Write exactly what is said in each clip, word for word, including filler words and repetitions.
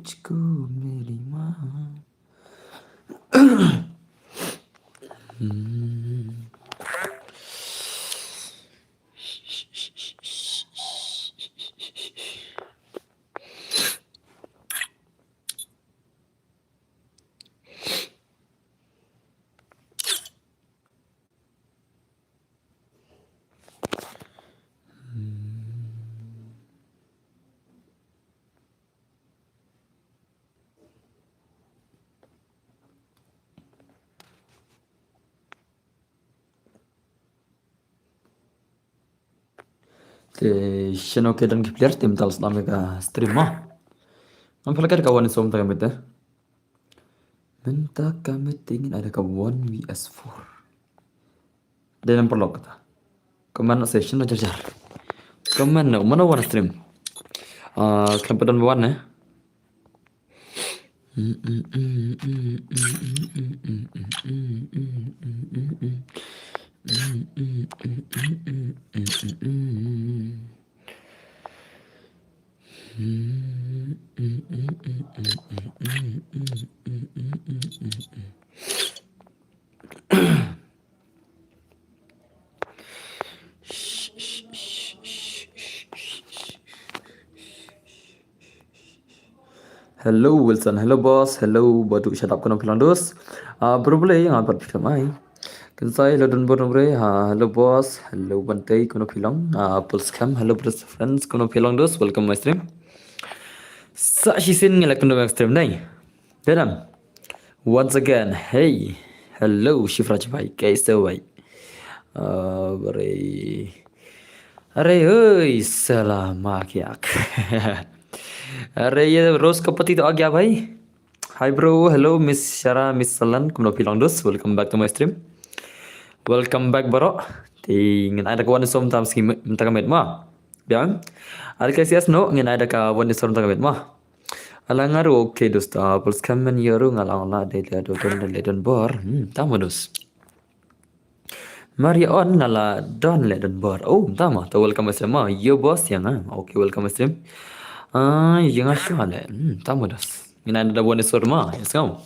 तुझको मेरी माँ। Hmm. Te shano ke don ki player te mynta la sdang ka stream mo. Ngam pala ka da ka one is four mynta ka miet te. Mynta ka miet te ngin ai da ka one V S four. Dei namar lok kata. Comment na session na jar jar. Comment na mano wan stream. Ah, khlem pat don wan eh. Hello Wilson, hello boss, hello Badu Shadap, kumno phi long dos? Ah, bro Blei, nga pat phi long ai. Kynsai, hello Don Bor Nombre, ha, hello boss, hello Bantei, kumno phi long? Ah, Pulse Cam, hello bro friends, kumno phi long dos? Welcome my stream. Sa shisien ngi la kumno stream dai. Denam. Once again, hey, hello Shifraj bhai, kaise ho bhai? Ah, bhai. Are, oi, salam kiak. Are, ye rose ka patti to aa gaya bhai. Hi bro, hello Miss Shara, Miss Salan, kumno phi long dos? Welcome back to my stream. Welcome back bro. Te ngin ai da ka one is four tam sngi mynta ka miet mo. Biang. Ar ka S S no ngin ai da ka one is four mynta ka miet mo. Ala nga ruh okay dos, ta Pulse Cam men ïa ruh nga la ong la dei le don, dei le don bor. Hmm, tang mo dos. Mar ïa on nga la don le don bor. Oh, tang mo, ta welcome stream mo. Yo boss ïa nga. Okay, welcome stream. Ah, ïa nga shuwa le. Hmm, tang mo dos. Ngin ai da one is four mo. Yes, ngam.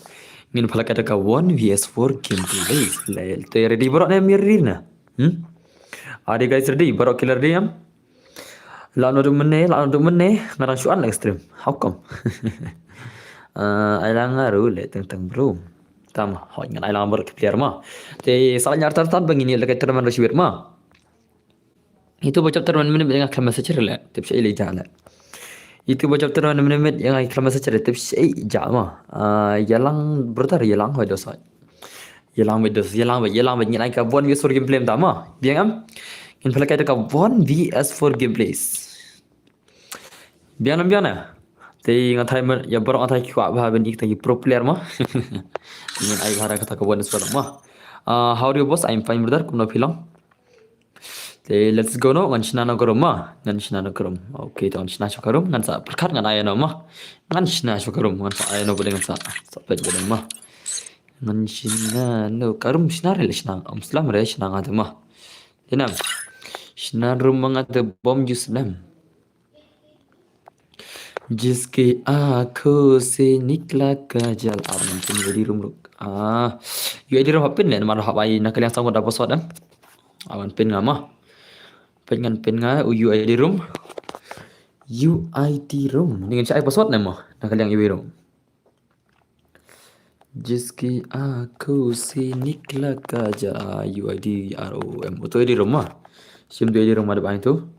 Ngin pala ka da ka one V S four gameplay. Le, te ready bro ne, mi ready na? Hmm? Are you guys ready? Bro ki la ready em? La no du mynne, la no du mynne, nga dang shu an live stream. How come? Ah, ai lang nga ruh le teng teng bro. Tam, hoi ngan ai lang bro ki player mo. Te sa la ñiar tar tar ba ngin ïa lehkai tournament ruh shibit mo. Itu ba jop tournament minute minute nga khlem message le. Tip sha i le ja le. Itu ba jop tournament minute minute nga khlem message le, tip sha i ja mo. Ah, ïa lang brother, ïa lang hoi dos hoi. Ïa lang bad dos, ïa lang bad, ïa lang bad, ngin ai ka one V S four gameplay mynta mo. Biang em? Ngin pala kai da ka one V S four gameplays. Biang em, biang na. Te nga thai men, ïa bro nga thai kwah bha ban i kata ki pro player mo. Ngin ai bha da kata ka one V S four mo. Ah, how are you boss? I'm fine brother. Kumno phi long? Te let's go no, ngan shna no ka room mo. Ngan shna no ka room. Okay, to ngan shna shuwa ka room, ngan sa pyrkhat ngan ai no mo. Ngan shna shuwa ka room, ngan sa ai no bad ngan sa. Sa pet bad mo. Ngan shna no ka room, shna re le shna. Am slam re shna nga te mo. Te nam. Shna room nga te bom ju slam. जिसकी आंखों से निकला काजल. Ah, ngan pyn U I D room ruh. Ah, U I D room hap pyn ne, namar hap ai na ka liang sangkut da password em. Ah, ngan pyn nga mo. Pyn ngan pyn nga U I D room. U I D room. Ni ngan shah ai password ne mo. Na ka liang U I D room. जिसकी आंखों से निकला काजल, U I D R O M. Uto U I D room mo. Shim tu U I D room ma da bang tu.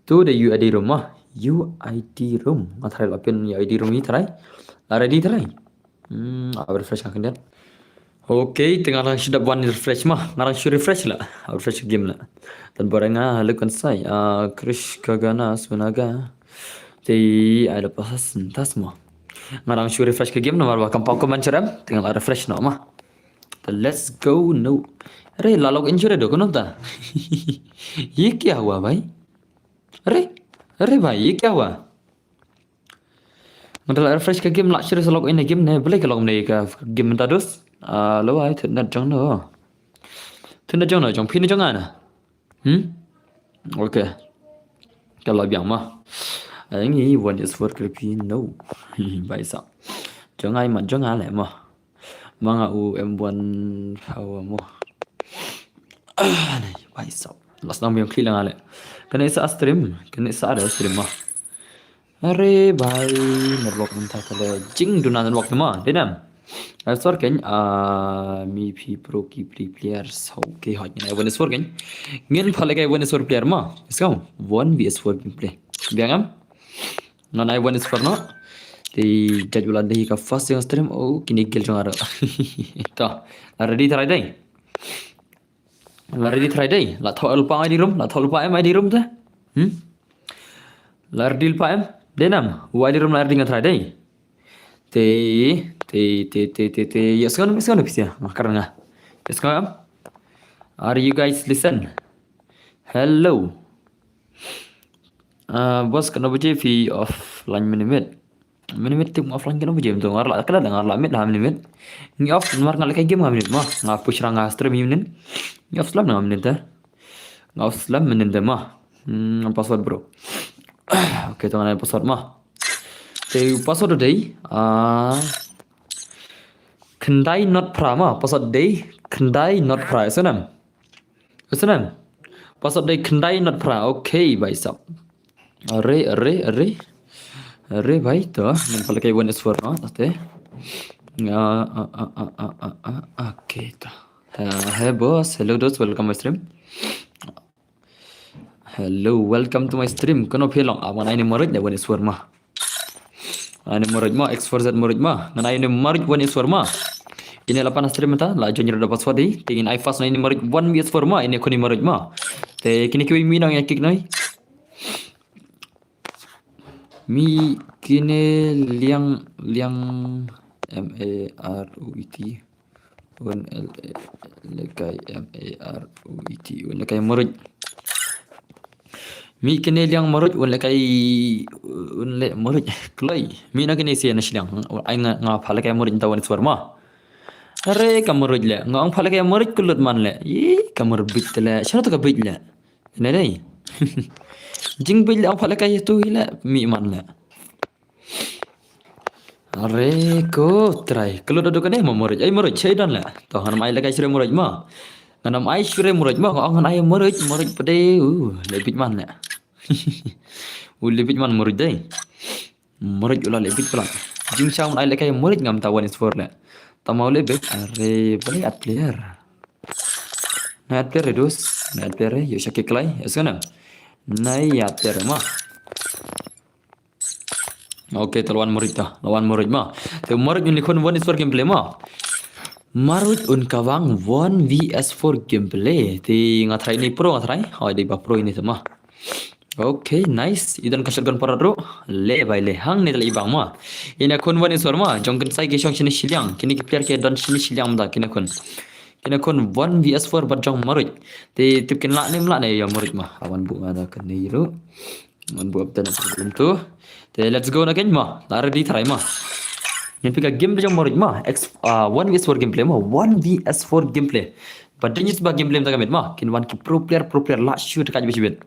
Tu da U I D room mo. U I D room. Nga try la pyn U I D room ni try. La ready try. Hmm, ah, refresh nga khyndiat. Okay, te nga dang shu dep wan refresh mo. Nga dang shu refresh la. Ah, refresh game la. Don bor nga, hello Kynsai. Ah, Krish ka gana sunaga. Te ai la pasas tas mo. Nga dang shu refresh ka game namar ba kam pau comment shuh em. Te nga la refresh noh mo. Te let's go no. Are la log in shuh re do kumno ta. Ye kya hua bhai? Are, are bhai, ye kya hua? Nga da la refresh ka game, la shu re sa log in ha game ne, balei ka log in ha ka game mynta dos? Ah, la wai, thut net jong no. Thut net jong no, jong phi ne jong nga na? Hmm? Okay. Ka la biang mo. Ai ngi one is for creepy, no. Bai sa. Jong ai ma jong ale mo. Ma nga u em wan hawa mo. Bai sa. Last nang biang kli lang ale. Kane sa stream, kane sa ada stream mo. Are bai network mynta tale jing duna network ma. Denam. Aswar ken a mi phi pro ki play player so ke hot ni wan aswar ken. Ngin phale kai wan aswar player ma. Let's go. One v S four gameplay. Biang am. Ngan ai wan aswar no. Te judge wala dei ka first yang stream. Oh kini gel jong ara. To. La ready try dai. La ready try dai. La thol pa ai di room. La thol pa em ai di room te. Hmm. La ready pa em. Denam. Wai di room la ready ngan try dai. Te te te te te te. Yes kan yes kan pisia. Makar nga. Yes kan. Are you guys listen? Hello. Uh, boss kano baje phi offline minimit. Minimit tim offline kano baje mtu ngar la kala ngar la mit ha minimit. Ngi off mar ngal kai game nga minit ma. Nga push rang nga stream minit. Ngi off slam nga minit da. Nga off slam minit da ma. Hmm, password bro. Okay, to ngan password ma. Te password dei. Ah. Khyndai not phra ma. Password dei. Khyndai not phra. Isn't it? Isn't it? Password dei khyndai not phra. Okay, bai sap. Are, are, are. Are bai to. Ngan pala kai one is four no. Tate. Ah, ah, ah, ah, ah, ah, ah. Okay to. Uh, hey boss, hello dos, welcome my stream. Hello, welcome to my stream. Kano phi long? Awan ai ne marit ne one is four ma. Ai ne marit ma, X four Z marit ma. Ngan ai ne marit one is four ma. Ine la pan stream ta, la join da password di. Te ngin ai fast na ine marit one V S four ma, ine kuni marit ma. Te kini kiwi mi nang ya kick noi. Mi kine liang liang M A R U E T. Un L A lekai M A R U E T. Un lekai marit. Mi kine liang marit un lekai un le marit. Kloi. Mi na kine sia na shiliang. Ai nga nga pha lekai marit ta one is four ma. Are ka marit le. Nga ang pha lekai marit kulut man le. Yi ka marit bit le. Shara to ka bit le. Ne dei. Jing bit le ang pha lekai tu hi le mi man le. Are ko trai. Kulut adu kane ma marit. Ai marit chai dan le. To hanam ai lekai shire marit ma. Nganam ai shire marit ma. Ang ngan ai marit marit pade. Uh, le bit man le. U le bit man marit dei. Marit ula le bit pala. Jing shang ai lekai marit ngam ta one is four le. Tamau le bit are bali at player. Na at player dos. Na at player yo shake klai. Yes kana. Na ya at player ma. Okay, to lawan marit ta. Lawan marit ma. Te marit un likon one is four gameplay ma. Marit un kawang one V S four gameplay. Te nga try ni pro nga try. Hoi dei ba pro ini sama. Okay, nice. Idan ka shotgun parat ru. Le bai le hang ne tali bang ma. Ina kun wan iswar ma. Jong kin sai ki shong shini shiliang. Kini ki player ke don shini shiliang da kini kun. Kini kun one V S four bat jong marit. Te tip kin la ne mla ne ya marit ma. Awan bu ma da kini ru. Awan bu abdan tu. Te let's go na ken ma. La ready try ma. Ngan pika game jong marit ma. X uh, one V S four gameplay ma. One V S four gameplay. But then just ba gameplay ta kamit ma. Kin wan ki pro player pro player la shoot ka jibit.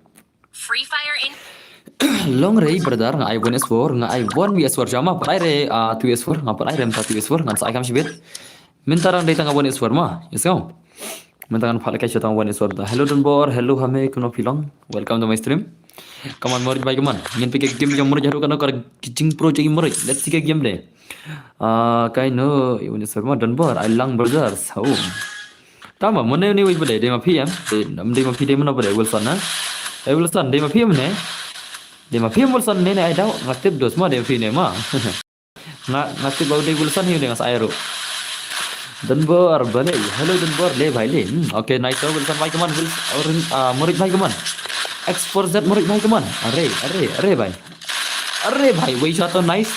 Free Fire in. Long rei brother nga ai one S four nga ai one V S four jama pat ai re ah two S four nga pat ai re mta two S four ngan sa ai kam shibit. Minta rang dei tang one S four ma. Yes go. Minta ngan phalak ai shotang one S four ta. Hello Donbor, hello Hame kuno pilong. Welcome to my stream. Come on Morit bai come on. Ngin pike game jong Morit haru kano kar kijing pro jong Morit. Let's see game dei. Ah kai no one S four ma Donbor. Ai lang brothers. Oh. Tama mone ni wei bade dei ma P M. Dei ma P dei mana bade Wilson na. Eh Wilson dei ma P M ne. Dei ma P M Wilson ne ne ai dau ngatip dos ma dei ma P ne ma. Nga ngatip bau dei Wilson hi ne ngas ai ru. Donbor bale. Hello Donbor le bhai le. Hmm, okay nice Wilson bhai kaman Wilson ah Morit bhai kaman. X four Z Morit bhai kaman. Are are are bhai. Are bhai wei shot nice.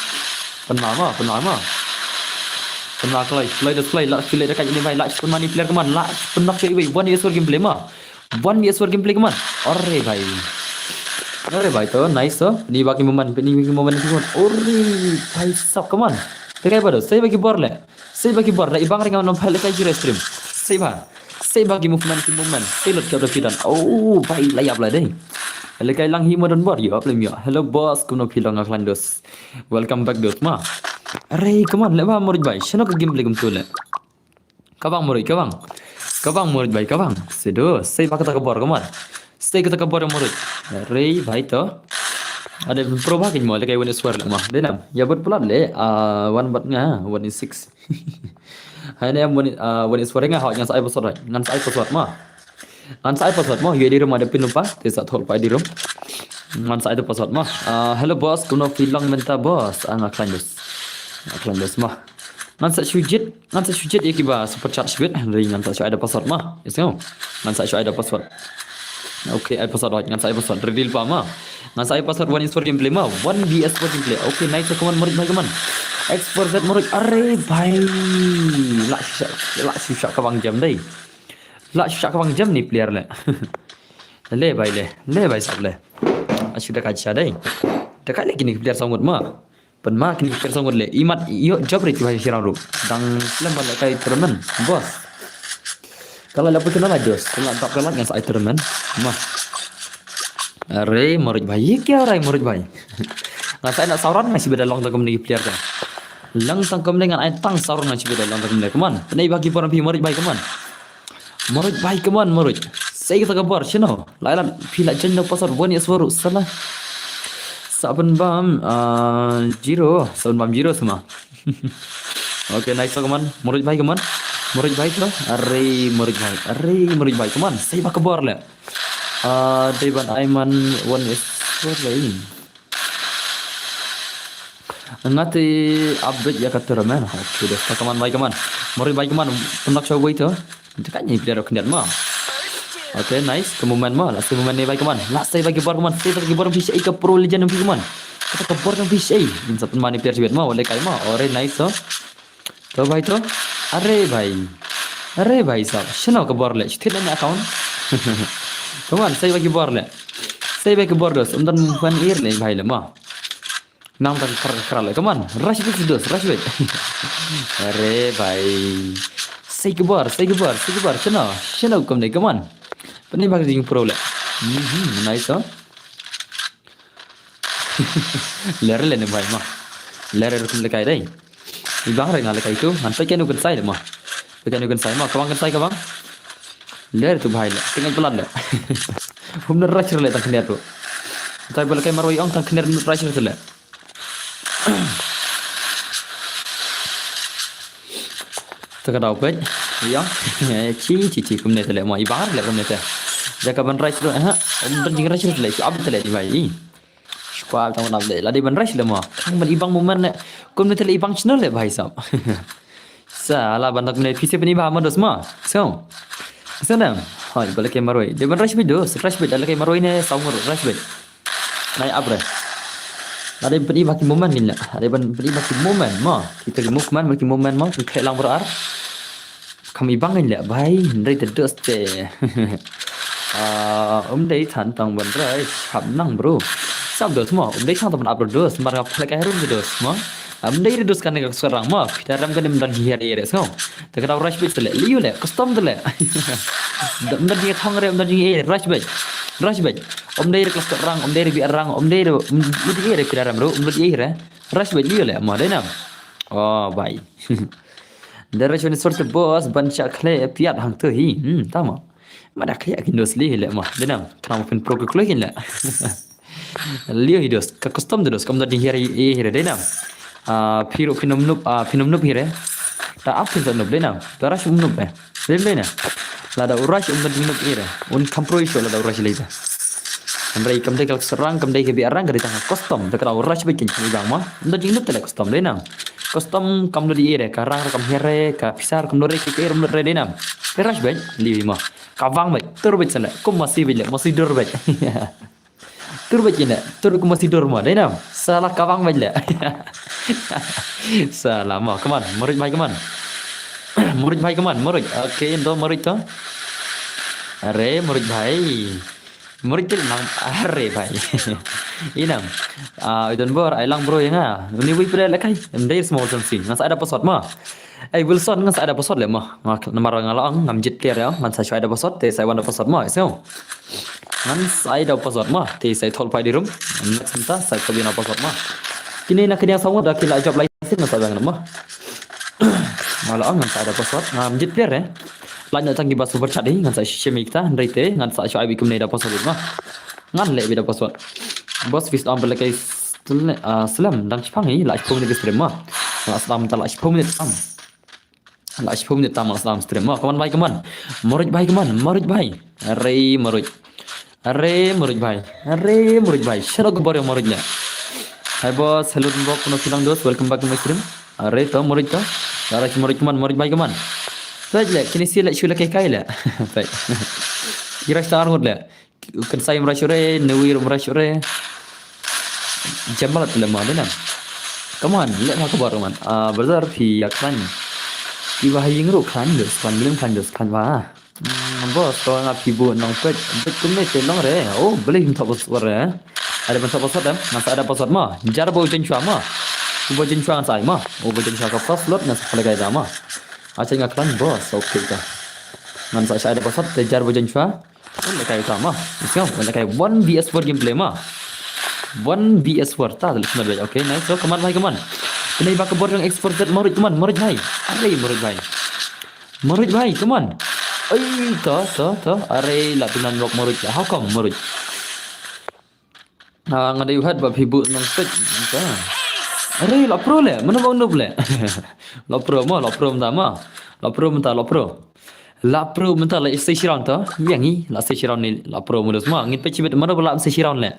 Penama penama. Penama klai klai das klai la klai da kai ni bhai la penama ni player kaman la penama klai wei one is for gameplay ma. One V S four gameplay kaman. Are bhai. Are bhai to nice to. Ni baki momen ni baki momen ni momen. Are bhai sap kaman. Te kai bado sei baki bor le. Sei baki bor le ibang ring am phale kai jure stream. Sei ba. Sei baki movement ki movement. Sei lot kap da pidan. Oh bhai la yap la dei. Lehkai lang hi mo don bor ïoh, plem ïoh. Hello boss, kumno phi long, nga khlaiñ dos. Welcome back dos ma. Are, come on, leh ba Muruj bhai, shano ka game play kumto leh. Ka bang Muruj, ka bang. Ka bang Muruj bhai, ka bang. Sedo, sei ba kata ka bor, come on. Sei kata ka bor Muruj. Are bhai to. Ade pro ba kin mo, lehkai wan iswar leh ma. Dei nam, ïa bot plat leh, ah, wan bat nga, wan is six. Hai ne wan, ah, wan iswar nga, ha, ngan sa ai password, ngan sa ai password ma. Ngan sa ai password mo, ïa di room ada pin lupa, te sa thol pa di room. Ngan sa ai tu password mo. Ah, hello boss, kumno phi long mynta boss? Ah, nga khlaiñ dos. Nga khlaiñ dos mo. Ngan sa shu jied, ngan sa shu jied ïa kiba super chat shibit, hynrei ngan sa shu ai da password mo. Yes, no. Ngan sa shu ai da password. Okay, ai password, ngan sa ai password. Reveal pa mo. Ngan sa ai password one is for gameplay mo. One V S for gameplay. Okay, nice, come on, Muruj bhai, come on. X four Z Muruj, are bhai. Lah shu shah, lah shu shah ka bang jam dei. Lah shu shah ka bang jam ni player leh. Leh bhai leh, leh bhai sab leh. Ashu da ka sha dei. Da ka leh kini player saw ngut ma. Pynma kini player saw ngut leh. Imat ïoh job ri ti bhai shirang ruh. Dang slem ban lehkai tournament. Boss. Kala leh putih na la jos. Kala dap kala ngan sa ai tournament. Ma. Are Muruj bhai, ye kya ho raha hai Muruj bhai? Ngan sa ai na saw run ngan shu beda long tang kumne player ta. Lang tang kumne ngan ai tang saw run ngan shu beda long tang kumne. Come on. Pynai ba ki bor phi Muruj bhai, come on. Muruj bhai, come on, Muruj. Sei kata ka bor, shano? Lai lan, phi la jan no password one is for sala. Seven bam, ah, zero, seven bam zero sama. Okay, nice, come on. Muruj bhai, come on. Muruj bhai, come on. Are, Muruj bhai. Are, Muruj bhai, come on. Sei ba ka bor leh. Ah, dei ban ai man one is for leh. Nga te update ïa ka tournament. Okay, dos ta, come on bhai, come on. Muruj bhai, come on. Pynlak sha wei to. Te ka nyi player khyndiat ma. Okay, nice. Ka movement ma. Last movement ne bhai, come on. Last bhai ki bor, come on. Sei bhai ki bor, phi sei ka pro legend phi, come on. Kata ka bor phi sei. Ngin sa pynman ne player shibit ma. Wale kai ma. Ore, nice to. To bhai to. Are bhai. Are bhai sab. Shano ka bor leh. Shu thied na account. Come on, sei bhai ki bor leh. Sei bhai ki bor dos. Um don fan ir leh bhai leh ma. Nang tang khar khar leh. Come on. Rush bit dos. Rush bit. Are bhai. Sei ki bor. Sei ki bor. Sei ki bor. Shano. Shano kumne. Come on. Pynai ba ka jingpro leh. Mhm. Nice to. Lere leh ne bhai ma. Lere ruh kum lehkai dei. I bang re nga lehkai tu. Ngan peit kano kynsai leh ma. Peit kano kynsai ma. Ka bang kynsai ka bang. Lere tu bhai leh. Tyngai palat leh. Hum na rush leh tang khyndiat tu. Tai ba lehkai marwei ong tang khyndiat rush tu leh. Te ka daw peit. Ïa. Chi chi chi kumne te leh mo, i bar leh kumne te. Ja ka ban rush ruh ha. Um don jing rush ruh te leh, shu ap te leh di bhai. Shu ap tang ban ap leh. La dei ban rush leh mo. Khang ban i bang moment leh. Kumne te leh i bang channel leh bhai sab. Sa la ban tak kumne phi se pyni ba mo dos mo. So. So na. Hoi, ba lehkai marwei. Dei ban rush beit dos, rush beit, lehkai marwei ne saw ngur rush beit. Nai ap re. La dei ban pyni ba ki moment ngin leh. La dei ban pyni ba ki moment mo. Kita ki movement, ba ki moment mo. Ki khleh lang baroh ar. Kham i bang ngin leh bhai. Hynrei te dos te. Ah, um dei than tang ban rush. Hap nang bro. Sab dos mo. Um dei than tang ban ap dos. Mar nga phlek ai rum dos mo. Ah, um dei dos kane ka skorang mo. Phi da rem kane um don hiar hiar sngo. Te ka daw rush beit te leh. Liu leh. Custom te leh. Um don jingthong re, um don jing rush beit. Rush beit. Um dei re ka skorang, um dei re biar rang, um dei re, um dei re phi da rem ruh, um dei re. Rush beit liu leh mo dei nam. Oh bhai. Da rush beit sort boss ban cha khleh piat hangto hi. Hmm, tama. Ma da khleh kin dos li leh mo dei nam. Khnang phin pro ka khleh kin leh. Liu hi dos, ka custom dos, kam da jing hiar hiar dei nam. Ah, phi ruh phin ym nup, ah, phin ym nup hi re. Ta ap phin sa nup dei nam. Ta rush um nup eh. Dei dei na. Lada u rush um da jing nup hi re. Un kham pro i shu lada u rush lei ta. Hynrei kam dei ka serang, kam dei ka biar rang, ka dei tang ka custom. Da ka rush beit kin i bang ma. Um da jing nup te leh custom dei nam. Custom kam da di hi re, ka rang kam hiar re, ka pisa kam da re, ka ir um da re dei nam. Ka rush beit, liu hi ma. Ka bang beit, tur beit sa leh. Kum masi beit leh, masi dur beit. Tur beit kin leh, tur kum masi dur mo, dei nam. Sala ka bang beit leh. Sala mo, come on, Muruj bhai, come on. Muruj bhai, come on, Muruj. Okay, indo Muruj to. Are, Muruj bhai. Murit te nang are bhai. Inam. Ah, i don bor, ai lang bro ïa nga. Uni wi pre le kai. Em dei small sensi. Ngan sa ai da password mo. Ai Wilson ngan sa ai da password le mo. Nga namar nga la ong ngam jied player ïa. Ngan sa shu ai da password te sa ai wan da password mo. So. Ngan sa ai da password mo. Te sa ai thol pai di room. Next mynta sa ai copy na password mo. Kine na kine sa ngat da ki la job license ngan sa ai mo. Nga la ong ngan sa ai da password. Ngam jied player eh. Lait na tang ki ba super chat di ngan sa shim ïa kita hynrei te ngan sa shu ai wi kumne da password mo. Ngan leh beit da password. Boss fis am bela kai sle- ah, slem dang shipang hi la shiphew minit stream mo. La sdam ta la shiphew minit tam. La shiphew minit tam la sdam stream mo. Come on bhai, come on. Murit bhai, come on. Murit bhai. Are Murit. Are Murit bhai. Are Murit bhai. Shut up bor Murit le. Hi boss, hello boss, kono phi lang dos, welcome back to my stream. Are to Murit to. Dara ki Murit, come on, Murit bhai, come on. Peit le, kine si le shu le kai kai le. Peit. Kira star ngut le. Kan sai mra shure, newir mra shure. Jamalat le ma dena. Come on, le ma kabar man. Ah, brother phi ïa khlaiñ. Ki ba ha ïing ruh khlaiñ dus, khlaiñ lim khlaiñ dus, khlaiñ ba. Hmm, boss, to nga phi bu nong peit, peit kumne te long re. Oh, beli him thop bos re. Ada ban thop bos dem, ngan sa ai da password mo. Jar ba u jen chwa mo. U ba jen chwa ngan sa ai mo. U ba jen chwa ka first lot ngan sa khlek ai da mo. Acha nga khlaiñ boss, okay ka. Ngan sa ai da password te jar ba jen chwa. Wan lehkai ta ma. Let's go. Wan lehkai one V S four gameplay ma. One V S four. Ta leh smat bhai. Okay, nice. So, come on bhai, come on. Kine ba ka bor jong X four Z Murit, come on, Murit bhai. Are Murit bhai. Murit bhai, come on. Oi, to, to, to. Are la tunan wak Murit. How come Murit? Ah, nga dei u het ba phi bu nang peit. Are la pro le, mana ba u nup le. La pro ma, la pro mynta ma. La pro mynta, la pro. La pro mynta la sei shi round ta. Yang i la sei shi round ni la pro mudus ma. Ngin peit shibit mana ba la sei shi round le.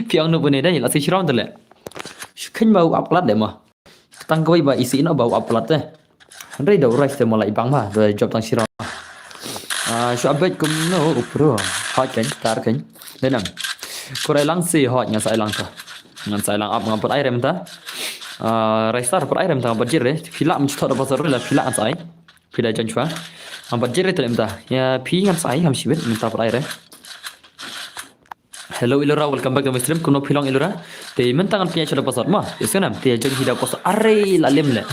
Phi ong nup ne dei la sei shi round le. Shu khein ba u ap plat de ma. Tang kawei ba isi ino ba u ap plat te. Hynrei da u rush te ma la i bang ma da job tang shi round. Ah, shu update kumno u pro. Hot kan, tar kan. Denam. Kurai lang si hot ngan sa ai lang ta. Ngan sa ai lang ap ngan pat ai rem ta. Ah, Rai Star pat ai rem ta ngan pat jir re. Phi lah mynta da pasal re la phi lah ngan sa ai. Phi da jan chwa. Ngan pat jir re te rem ta. Ya phi ngan sa ai ngam shibit mynta pat ai re. Hello Ilora, welcome back to my stream. Kumno phi long Ilora? Te mynta ngan pynïaid sha da password ma. Yes, ngan am. Te jong hi da password. Are la lem le.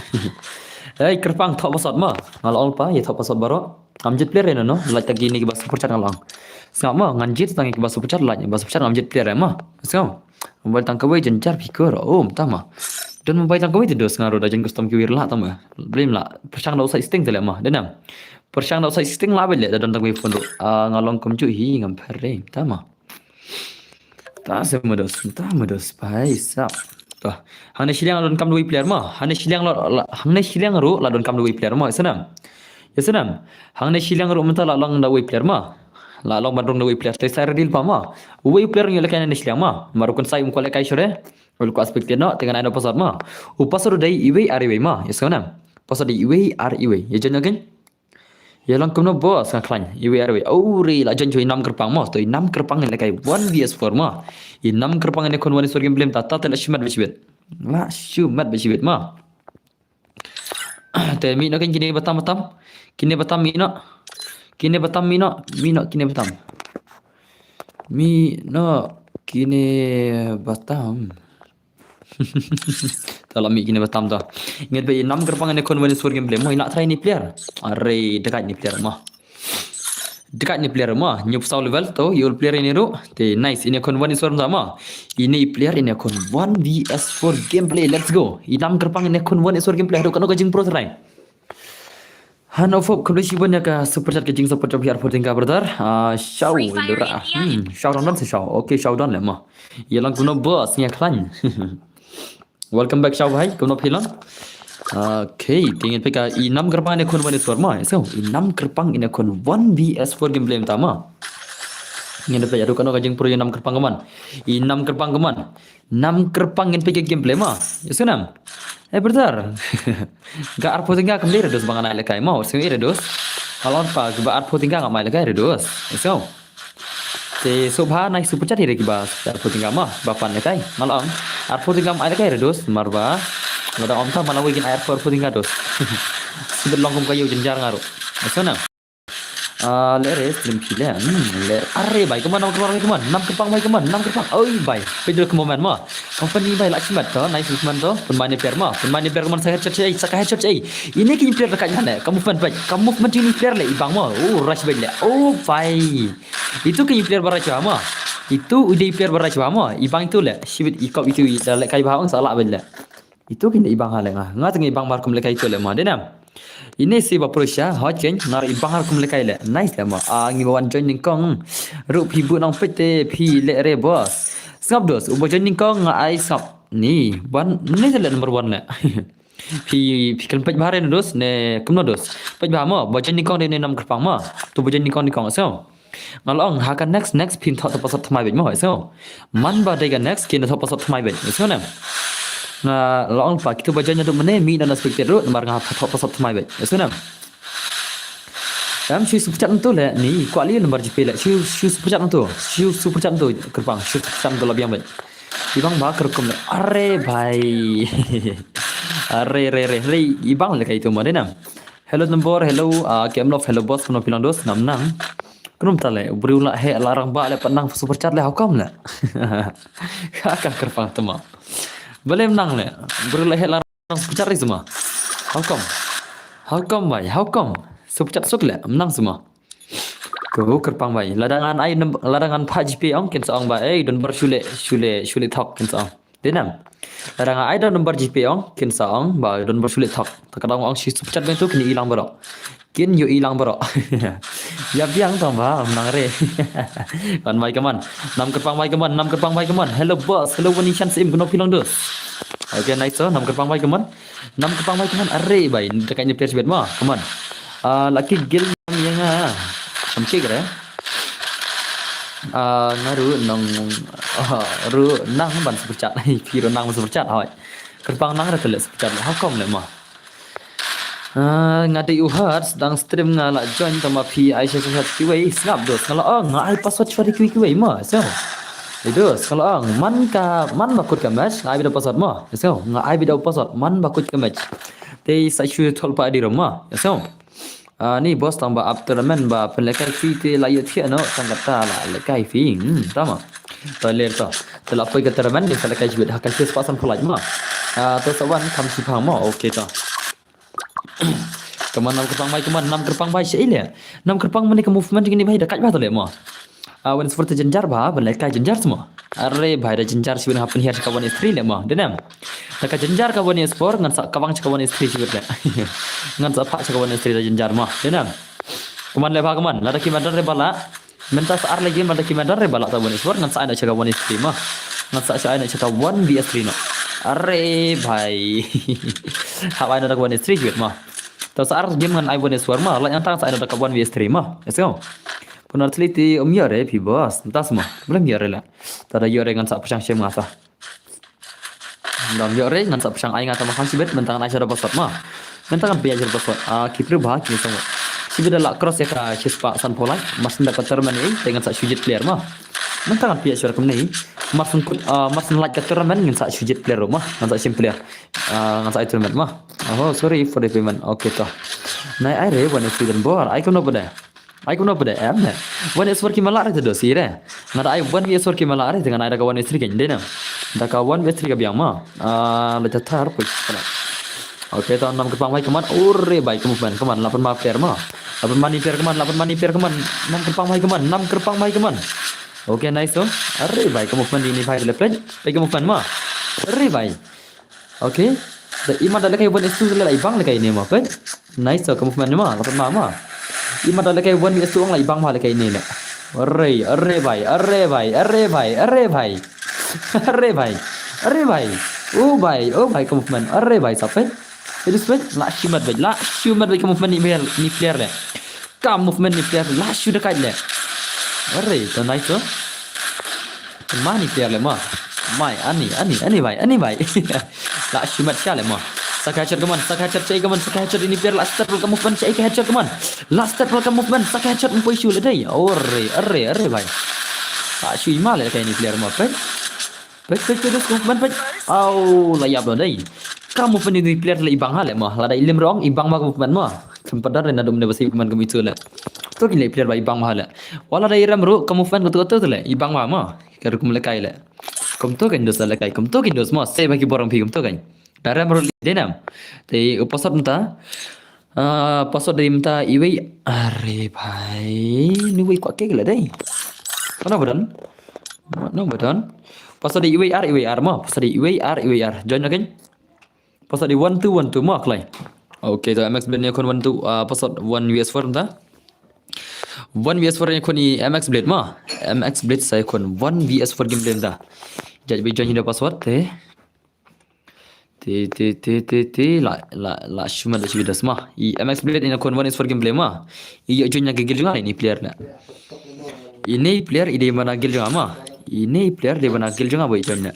Hei kyrpang thok password ma. Nga la ong pa, ïa thok password baroh. Ngam jied player re no no. Like tang kine kiba super chat nga la ong. Sngap ma, ngan jied tang kiba super chat, like ba super chat ngam jied player re ma. Sngap. Mobile tang kawei jynjar phi kur. Oh, mynta ma. Don mobile tang kawei te dos nga ruh da jin custom kiwei la tang ma. Blim la. Pyrshang da u side sting te le ma. Denam. Pyrshang da u side sting la beit le da don tang kawei phone ruh. Ah, nga long kumjuh hi ngam pher re. Mynta ma. Ta se mados, ta mados, paisa. To. Hangne shiliang la donkam da uwei player ma. Hangne shiliang la, la, hangne shiliang ruh la donkam da uwei player ma. Sanam. Ya sanam. Hangne shiliang ruh mynta la long da uwei player ma. La long ban rung da uwei player. Te sa ready pa ma. Uwei player ngi lehkai hangne shiliang ma. Maru kan sai um ko lehkai shure. Ul ko aspect no te ngan ai no password ma. U password dei iwei ar iwei ma. Ya sanam. Password dei iwei ar iwei. Ya jan again. Ïa long kumno boss nga khlaiñ. Iwei ar iwei. Uri la jan joi nam kyrpang mo. To i nam kyrpang ne kai one V S four mo. I nam kyrpang ne khun one V S four gameplay ta ta te la shimat bishibit. La shimat bishibit mo. Te mi no kan kine batam batam. Kine batam mi no. Kine batam mi no. Mi no kine batam. Mi no kine batam. Ta la mih kine batam ta. Nget ba i nam kyrpang ne khun one V S four gameplay mo i na try ni player. Are dekat ni player mo. Dekat ni player mo. Nyup saw level to i ul player ini ru. Te nice ini khun one V S four ta mo. Ini player ini khun one V S four gameplay. Let's go. I nam kyrpang ne khun one V S four gameplay. Haduh kano ka jing pro try. Hano fop khublei shibun ïa ka super chat ka jing super chat hiar puting ka brother. Ah, shaw lura. Hmm, shaw down se shaw. Okay, shaw down le mo. Ïa lang kuno boss ïa khlaiñ. Welcome back shaw bhai, kuno phi long. Okay, te ngin peit ka i nam kyrpang ne khun one V S four mo. So, i nam kyrpang ne khun one V S four gameplay mynta mo. Ngin peit ïa ru kano ka jing pro i nam kyrpang ka mon. I nam kyrpang ka mon. Nam kyrpang ngin peit ka gameplay mo. Ïa snam. Eh brother. Ga arphew tynga kam dei re dos ba ngan ai lehkai mo. Sngewbha re dos. Nga la ong pa ga arphew tynga ngam ai lehkai re dos. Ïa snam. Te sngewbha nai super chat hi re kiba arphew tynga mo. Ba pan lehkai. Nga la ong arphew tynga ngam ai lehkai re dos. Mar ba lada ong ta man lawei kin ai arphew tynga dos. Sibit long kum ka ïew jynjar nga ruh. Ïa snam. Ah, le re, stream phi le. Hmm, le. Are bai, kumno nam kyrpang bai kumno? Nam kyrpang bai kumno? Nam kyrpang. Oi bai. Peit ïa ka movement mo. Company bai lah shimet to, nice movement to. Pynmane player mo. Pynmane player kumno sa headshot ei, sa ka headshot ei. Ine ki player dekat ne. Ka movement bai. Ka movement ine player le ibang mo. Oh, rush bai le. Oh bai. Itu ki player barai chwa mo. Itu udah player barai chwa mo. Ibang itu le. Shibit ikop itu i da le kai bha ong sa lah bai le. Itu kin ibang ha le nga. Nga teng ibang mar kum le kai itu le mo. Dei nam. Ine si ba Prussia, hot ken, ngar ibang har kum lekai le. Nice le mo. Ah, ngi wan join nyngkong. Ruh phi bu nang peit te phi le re boss. Sngap dos, uba join nyngkong nga ai sngap. Ni, ban, ni le number one le. Phi, phi kan peit bha re dos, ne kumno dos. Peit bha mo, ba join nyngkong de ne nam kyrpang mo. Tu ba join nyngkong nyngkong so. Nga la ong ha ka next, next phin thoh ta password thymmai beit mo, so. Man ba dei ka next kin thoh password thymmai beit, so ne. Nga la ong pa kitu ba join naduh mynne mi na spectate ruh namar nga thoh password thymmai beit, so ne. Em shu super chat ntu le ni kwah li number G P le shu shu super chat ntu shu super chat ntu kyrpang shu super chat ntu la biang beit. Ibang ba kyrkum le are bhai. Are re re re ibang le kai tu ma dei nam. Hello number, hello, ah, K M Love, hello boss, kumno phi long dos, nam nang. Kumno ta le, u briew la heh la rangbah le pat nang super chat le, how come le? Ka ka kyrpang tama. Balei nang le, u briew la heh la nang super chat re sma. How come? How come bai? How come? Super chat suk le, nang sma. Ko kyrpang bai. Lada ngan ai num-, lada ngan pha G P ong kin sa ong ba. Eh, don bar shule, shule, shule thok kin sa ong. Dei nam. Lada ngan ai don number G P ong kin sa ong ba don bar shule thok. Ta ka dang ong shi super chat beng tu kin i lang baroh. Kin ïohi lang baroh. Ïa biang tang ba nang re. Kan bai kaman. Nam kyrpang bai kaman, nam kyrpang bai kaman. Hello boss, hello Wani Chan Sim, kumno phi long dos. Okay, nice so. Nam kyrpang bai kaman. Nam kyrpang bai kaman. Are bai, da kai ni player shibit ma. Kaman. Ah, laki gil nam ïa nga. Kam kik re. Ah, nga ruh nang, ah, ruh nang ban super chat. Phi ruh nang ban super chat hoi. Kyrpang nang re te le super chat. How come le ma? Ah, nga dei u Hearts dang stream nga la join tama phi ai sha sha kiwei sngap dos nga la ong nga ai password shwa kiwei kiwei ma so. Itu nga la ong man ka man ba kut ka match nga ai bida password ma so nga ai bida password man ba kut ka match. Te sa shu thol pa di rom ma so. Ah, ni boss tang ba up tournament ba pynlekai phi te la ïa thiah no tang kata la lekai phi. Hmm, tama. Ta ler ta. Te la poi ka tournament ni sa lekai jibit ha ka shu spah san pulai ma. Ah, to sa wan kam shi phang ma. Okay ta. Kaman nam kyrpang bai, kaman nam kyrpang bai shi ile. Nam kyrpang mane ka movement ni bai da kat ba to le ma. Ah, wan sport jenjar ba, ban lekai jenjar semua. Are bai da jenjar shi ban happen here ka wan istri le ma. Denam. Da ka jenjar ka wan sport ngan sa kawang ka wan istri shi le. Ngan sa pha ka wan istri da jenjar ma. Denam. Kaman le ba kaman, lada ki madan re bala. Mynta sa ar lagi mynta ki madan re bala ta wan sport ngan sa ai na ka wan istri ma. Ngan sa ai na ka wan V S three no. Are bai. Hap ai na ka wan istri ma. Ta sa ar game ngan ai wan sport ma, la yang tang sa ai na ka wan V S three ma. Let's go. Pun ar tli ti um ïa re phi boss. Mynta semua. Belum ïa re la. Ta da ïa re ngan sa pashang shem nga ta. Dam ïoh re ngan sa pashang ai nga ta ma khang shibit mynta ngan ai sha da password ma. Mynta ngan pia sha da password. Ah, ki pru ba ki song. Shibit da la cross ïa ka shi spah san pulai. Mar syn da ka tournament ni te ngan sa shu jied player ma. Mynta ngan pia sha da kumne. Mar syn kut, ah, mar syn lait ka tournament ngan sa shu jied player ma. Ngan sa shim player. Ah, ngan sa ai tournament ma. Oh, sorry for the payment. Okay to. Nai ai re wan student bor. Ai kumno ba da. Ai kumno pede em ne. Wan iswar ki malak re te do si re. Nga da ai wan wi iswar ki malak re te ngan ai da ka wan istri kan de ne. Da ka wan wi istri ka biang ma. Ah, le ta thar pui. Okay, ta nam kyrpang bai kaman. Ore bai ka movement kaman. Lapan ma player ma. Lapan ma ni player kaman. Lapan ma ni player kaman. Nam kyrpang bai kaman. Nam kyrpang bai kaman. Okay, nice to. Are bai ka movement ni bai le play. Bai ka movement ma. Are bai. Okay. Da imat da lekai wan istu le ibang lekai ne ma pen. Nice to ka movement ne ma, ka ma ma. Imat da lekai wan istu ong la ibang ma lekai ne le. Arre, arre bai, arre bai, arre bai, arre bai. Arre bai. Arre bai. Oh bai, oh bai ka movement. Arre bai sa pen. Itu pen la shimat bai, la shimat bai ka movement ni player, ni player le. Ka movement ni player la shu da kai le. Arre, to nice to. Mani player le ma. Mai, ani, ani, ani bai, ani bai. La shu mat sha le ma. Sa ka headshot kaman, sa ka headshot, sa ka headshot, ini player la start ka movement, sa ka headshot kaman. La start ka movement, sa ka headshot mpoi shu le dai. Arre, arre, arre bai. La shu ima le kai ni player ma pen. Peit, peit, peit, movement, peit. Au, la ïap lo dei. Ka movement ni player la ibang ha le ma. La da ilim rong, ibang ma ka movement ma. Kam padar na dum ne basi movement ka mitu le. To kin leh player ba i bang bha leh. Wat la da i rem ruh ka movement kato kato te leh i bang bha mo. Ka rukom lehkai leh. Kumto kan dos lehkai. Kumto kan dos mo. Sei ba ki bor jong phi kumto kan. Da rem ruh dei nam. Te u password mynta. Ah, password dei mynta iwei. Are bhai. Ni wei kwah kek leh dei. Kano ba don? No ba don. Password dei iwei ar iwei ar mo. Password dei iwei ar iwei ar. Join again. Password dei one two one two mo kloi. Okay, to M X Blade ni khun one two, ah, password one V S four mynta. One V S four ni khun i M X Blade mo. M X Blade sa i khun one V S four gameplay mynta. Judge bi join hi da password te. Te, te, te, te, te, la, la, la, shuma da shibit das ma. I M X Blade ina khun one is for gameplay ma. I ïoh join na ka guild jong nga ini player na. Ini player i dei ban na guild jong nga ma. Ini player dei ban na guild jong nga ba i join na.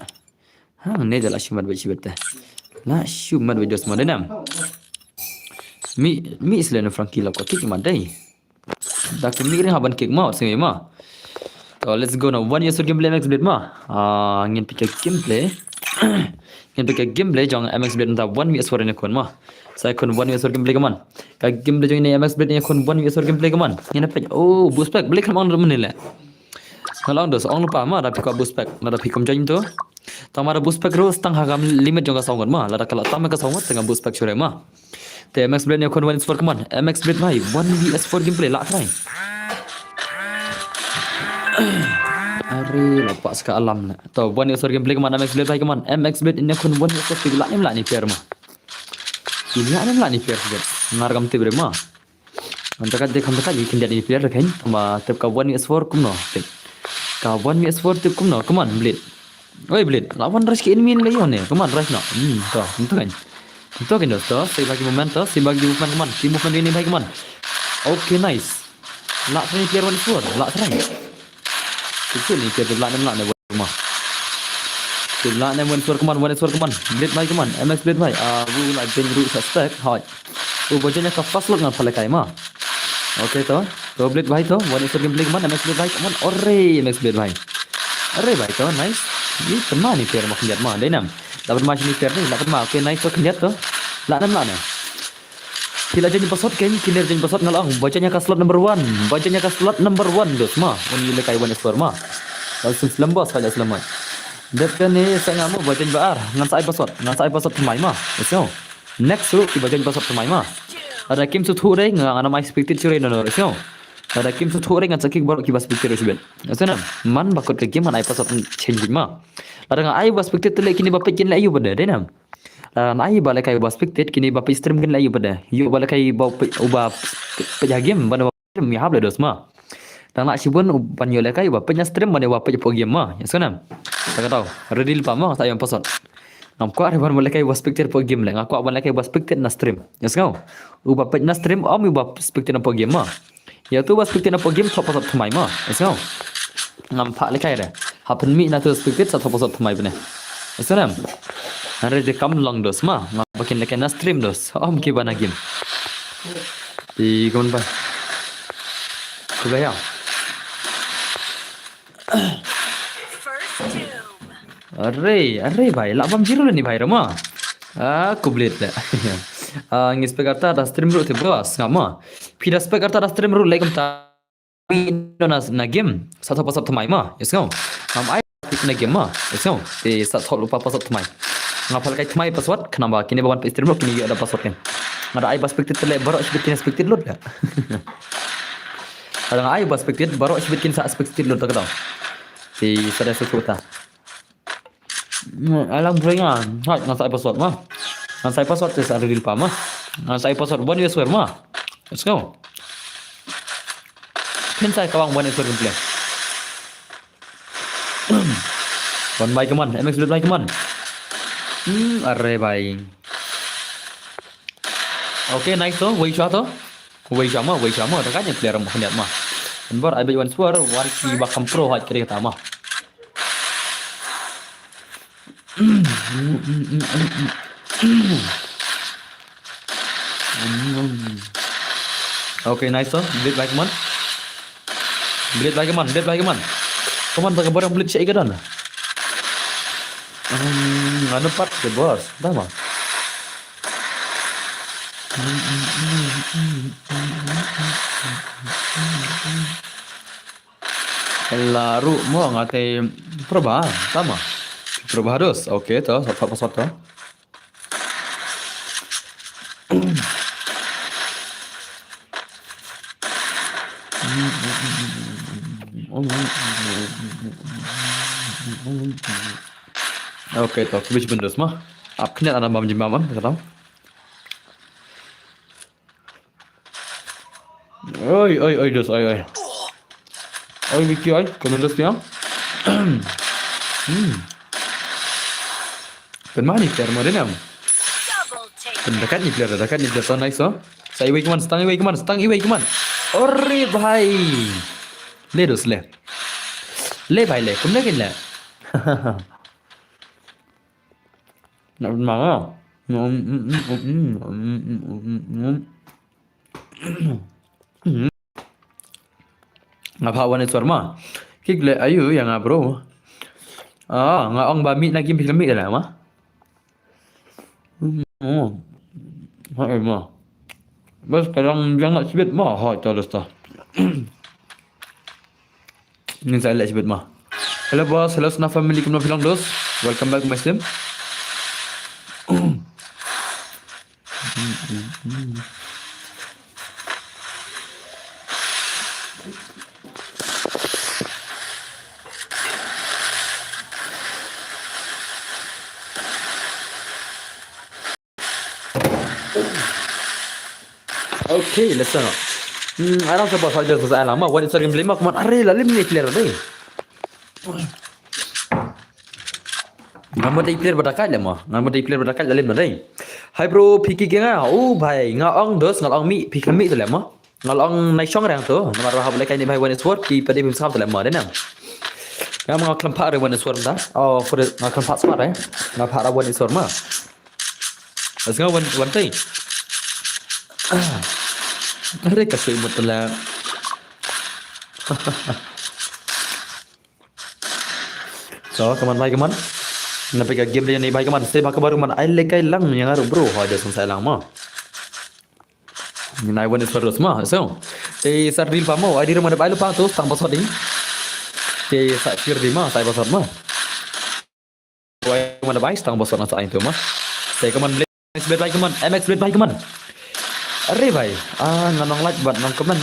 Ha, ne da la shuma da shibit te. La shuma da dos ma dei nam. Mi, mi isle no Frankie la ko kick ma dei. Da ki mih ring ha ban kick ma, sngewbha ma. To, let's go now. One V S four gameplay M X Blade ma. Ah, ngin peit ka gameplay. Ngin peit ka gameplay jong M X Blade mynta one V S four ina khun ma. Sa i khun one V S four gameplay ka man. Ka gameplay jong ina M X Blade ina khun one V S four gameplay ka man. Ngin peit. Oh, boost pack. Blade ka man mynne leh. Nga la ong dos, ong lypa ma, da phi kwah boost pack. Lada phi kum join to. Tang ma da boost pack ruh, tang ha ka limit jong ka saw ngut ma. Lada ka la tam ka saw ngut, tang ka boost pack shuh ma. Te M X Blade ina khun one V S four ka man. M X Blade bhai, one V S four gameplay la try. Are la pas ka alam na. To one V S four gameplay ka man, M X Blade bhai ka man. M X Blade ina khun one V S four la ni la ni player ma. Ina ni la ni player. Ngar kam te bre ma. Ngan teka dei kham teka dei khyndiat ina player kan. Tang ma tep ka one V S four kumno. Tep. Ka one V S four tep kumno. Come on, Blade. Oi, Blade. Lawan rush ki enemy le yo ne. Come on, rush no. Hmm, to. Ntu kan. Ntu kan dos to. Sei bagi movement to. Sei bagi movement, come on. Ki movement ini bagi, come on. Okay, nice. La try player one V S four. La try. Itu ni player la nem la ne ma. Te la ne one V S four ka man, one V S four ka man. Blade bhai ka man, M X Blade bhai. Ah, u la ben ruh sa spec. Hoi. U ba join ka first look ngan pale kai ma. Okay to. To Blade bhai to, one V S four gameplay ka man, M X Blade bhai ka man. Ore, M X Blade bhai. Ore bhai to, nice. Ni pynma ni player ma khyndiat ma, dei nam. La pynma shini player ni, la pynma. Okay, nice to khyndiat to. La nam la nam. Ki la join password kein, ki la join password nga la ong. Ba join ïa ka slot number one. Ba join ïa ka slot number one dos ma. Uni le kai one score ma. Ba sim slem bos ka ja slem mai. Dep kane sa nga mo ba join ba ar. Ngan sa ai password. Ngan sa ai password thymmai ma. Let's go. Next ruh ki ba join password thymmai ma. Lada kim sngewthuh re nga ngan ai spectate shuh re no no. Let's go. Lada kim sngewthuh re ngan sa kick baroh ki ba spectate ruh shibit. Let's go nam. Man ba kut ka game ngan ai password change ma. Lada nga ai ba spectate te le kine ba peit kin le ayu ba de, dei nam. Lada nga ai ba lehkai ba spectate kine ba peit stream kin le ayu ba de. Ïoh ba lehkai ba peit, uba peit ha game ba na ba stream ïa hap le dos ma. Dang lah shibun ban ïoh lehkai ba peit na stream ba ne ba peit hapoh game ma. Ïa sngewbha. Ta ka tau. Ready lypa ma, sa ïa password. Ngam kwah re ban ba lehkai ba spectate hapoh game le. Nga kwah ban lehkai ba spectate na stream. Ïa sngewbha. Uba peit na stream ym uba spectate hapoh game ma. Ïa tu ba spectate hapoh game thok password thymmai ma. Ïa sngewbha. Ngam phah lehkai re. Happen mi na tu spectate sa thok password thymmai bne. Ïa sngewbha. Hynrei de kam long dos ma. Ngam ba kin lehkai na stream dos. Ym ki ba na game. Ti kumno ba. Ku ba ya. Are, are bhai, lah bam zero le ni bhai rama. Ah, ku Blade le. Ah, ngi spek arta da stream ruh te bro, sngap ma. Phi da spek arta da stream ruh le kumta. Wi no na, na game, sa thok password thymmai ma, ïa sngewbha. Ngam ai na game ma, ïa sngewbha. Te sa thok lypa password thymmai. Nga pha lehkai thymmai password, khnang ba kine ba wan peit stream ruh kine ïoh da password kein. Nga da ai ba spectate te le baroh shibit kine spectate lut le. Lada nga ai ba spectate baroh shibit kin sa spectate lut ta ka dang. Te sa da sngewthuh ta. Hmm, alang bring ah. Hot, ngan sa ai password ma. Ngan sa ai password te sa reveal pa ma. Ngan sa ai password one V S four ma. Let's go. Phin sa ai kawang one V S four gameplay. One bhai ka man, M X Blade bhai ka man. Hmm, are bhai. Okay, nice to, wei shuwa to. Wei shuwa ma, wei shuwa ma, ta ka jing player ma khyndiat ma. Nbar ai beit one score, one ki ba kam pro hot kri kata ma. Okay, nice to. Blade bhai ka man. Blade bhai ka man, Blade bhai ka man. Ka man ta ka barang Blade sha i ka don. Hmm, ngano pat ke boss. Dah ma. La ruh mo nga te Prabha, tama. Prabha dos. Okay, to, sat pat sat to. Okay, to, khublei shibun dos ma. Ap khnit ana bam jim bam, kata. Oi, oi, oi, dos, oi, oi. Oi, Vicky, oi, khublei dos tiang. Hmm. Pynmah ni player mo dei nam. Pyn da kat ni player, da kat ni player, to nice, oh. Sa iwei kman, stang iwei kman, stang iwei kman. Ore bhai. Le dos le. Le bhai le, kumne kin le. Nak pynmah ah. Nga phah wan isor ma. Kik le ayu ïa nga bro. Ah, nga ong ba mih na kim phi mih la ma. Hmm. Ha, eh, ma. Bas kadang jangan sibit ma. Ha, terus ta. Ngin sa leh sibit ma. Hello boss, hello Sna family, kumno phi long dos? Welcome back my stream. Okay, let's go. Hmm, aram sa boss, aja sa alam ma. Wan isor game play ma, kman are la lim ni player dei. Ngam dei player ba da kat le ma. Ngam dei player ba da kat la lim dei. Hi bro, phi ki kenga? Oh bhai, nga ong dos, nga ong mih, phi khlem mih to le ma. Nga ong nai shong rang to. Namar ba hap le kai ni bhai wan isor, ki pade phim sam to le ma dei nam. Nga ma nga khlem phah re wan isor ta. Oh, for nga khlem phah smart eh. Nga phah ra wan isor ma. As nga wan wan tai. Ah. Are ka sui mut la. So, kman bhai kman. Na pika game de ni bhai kman. Stay bhai kman man. Ai le kai lang ïa nga ruh bro. Ha, just sa lang ma. Nai wan isor dos ma. So, te sar ril pa mo. Ai di ma da bai lu pa to tang pasot ding. Te sa kir di ma, sa pasot ma. Wai ma da bai tang pasot na sa ai to ma. Te kman Blade, M X Blade bhai kman. M X Blade bhai kman. Are bhai. Ah, nga nong like bad nong comment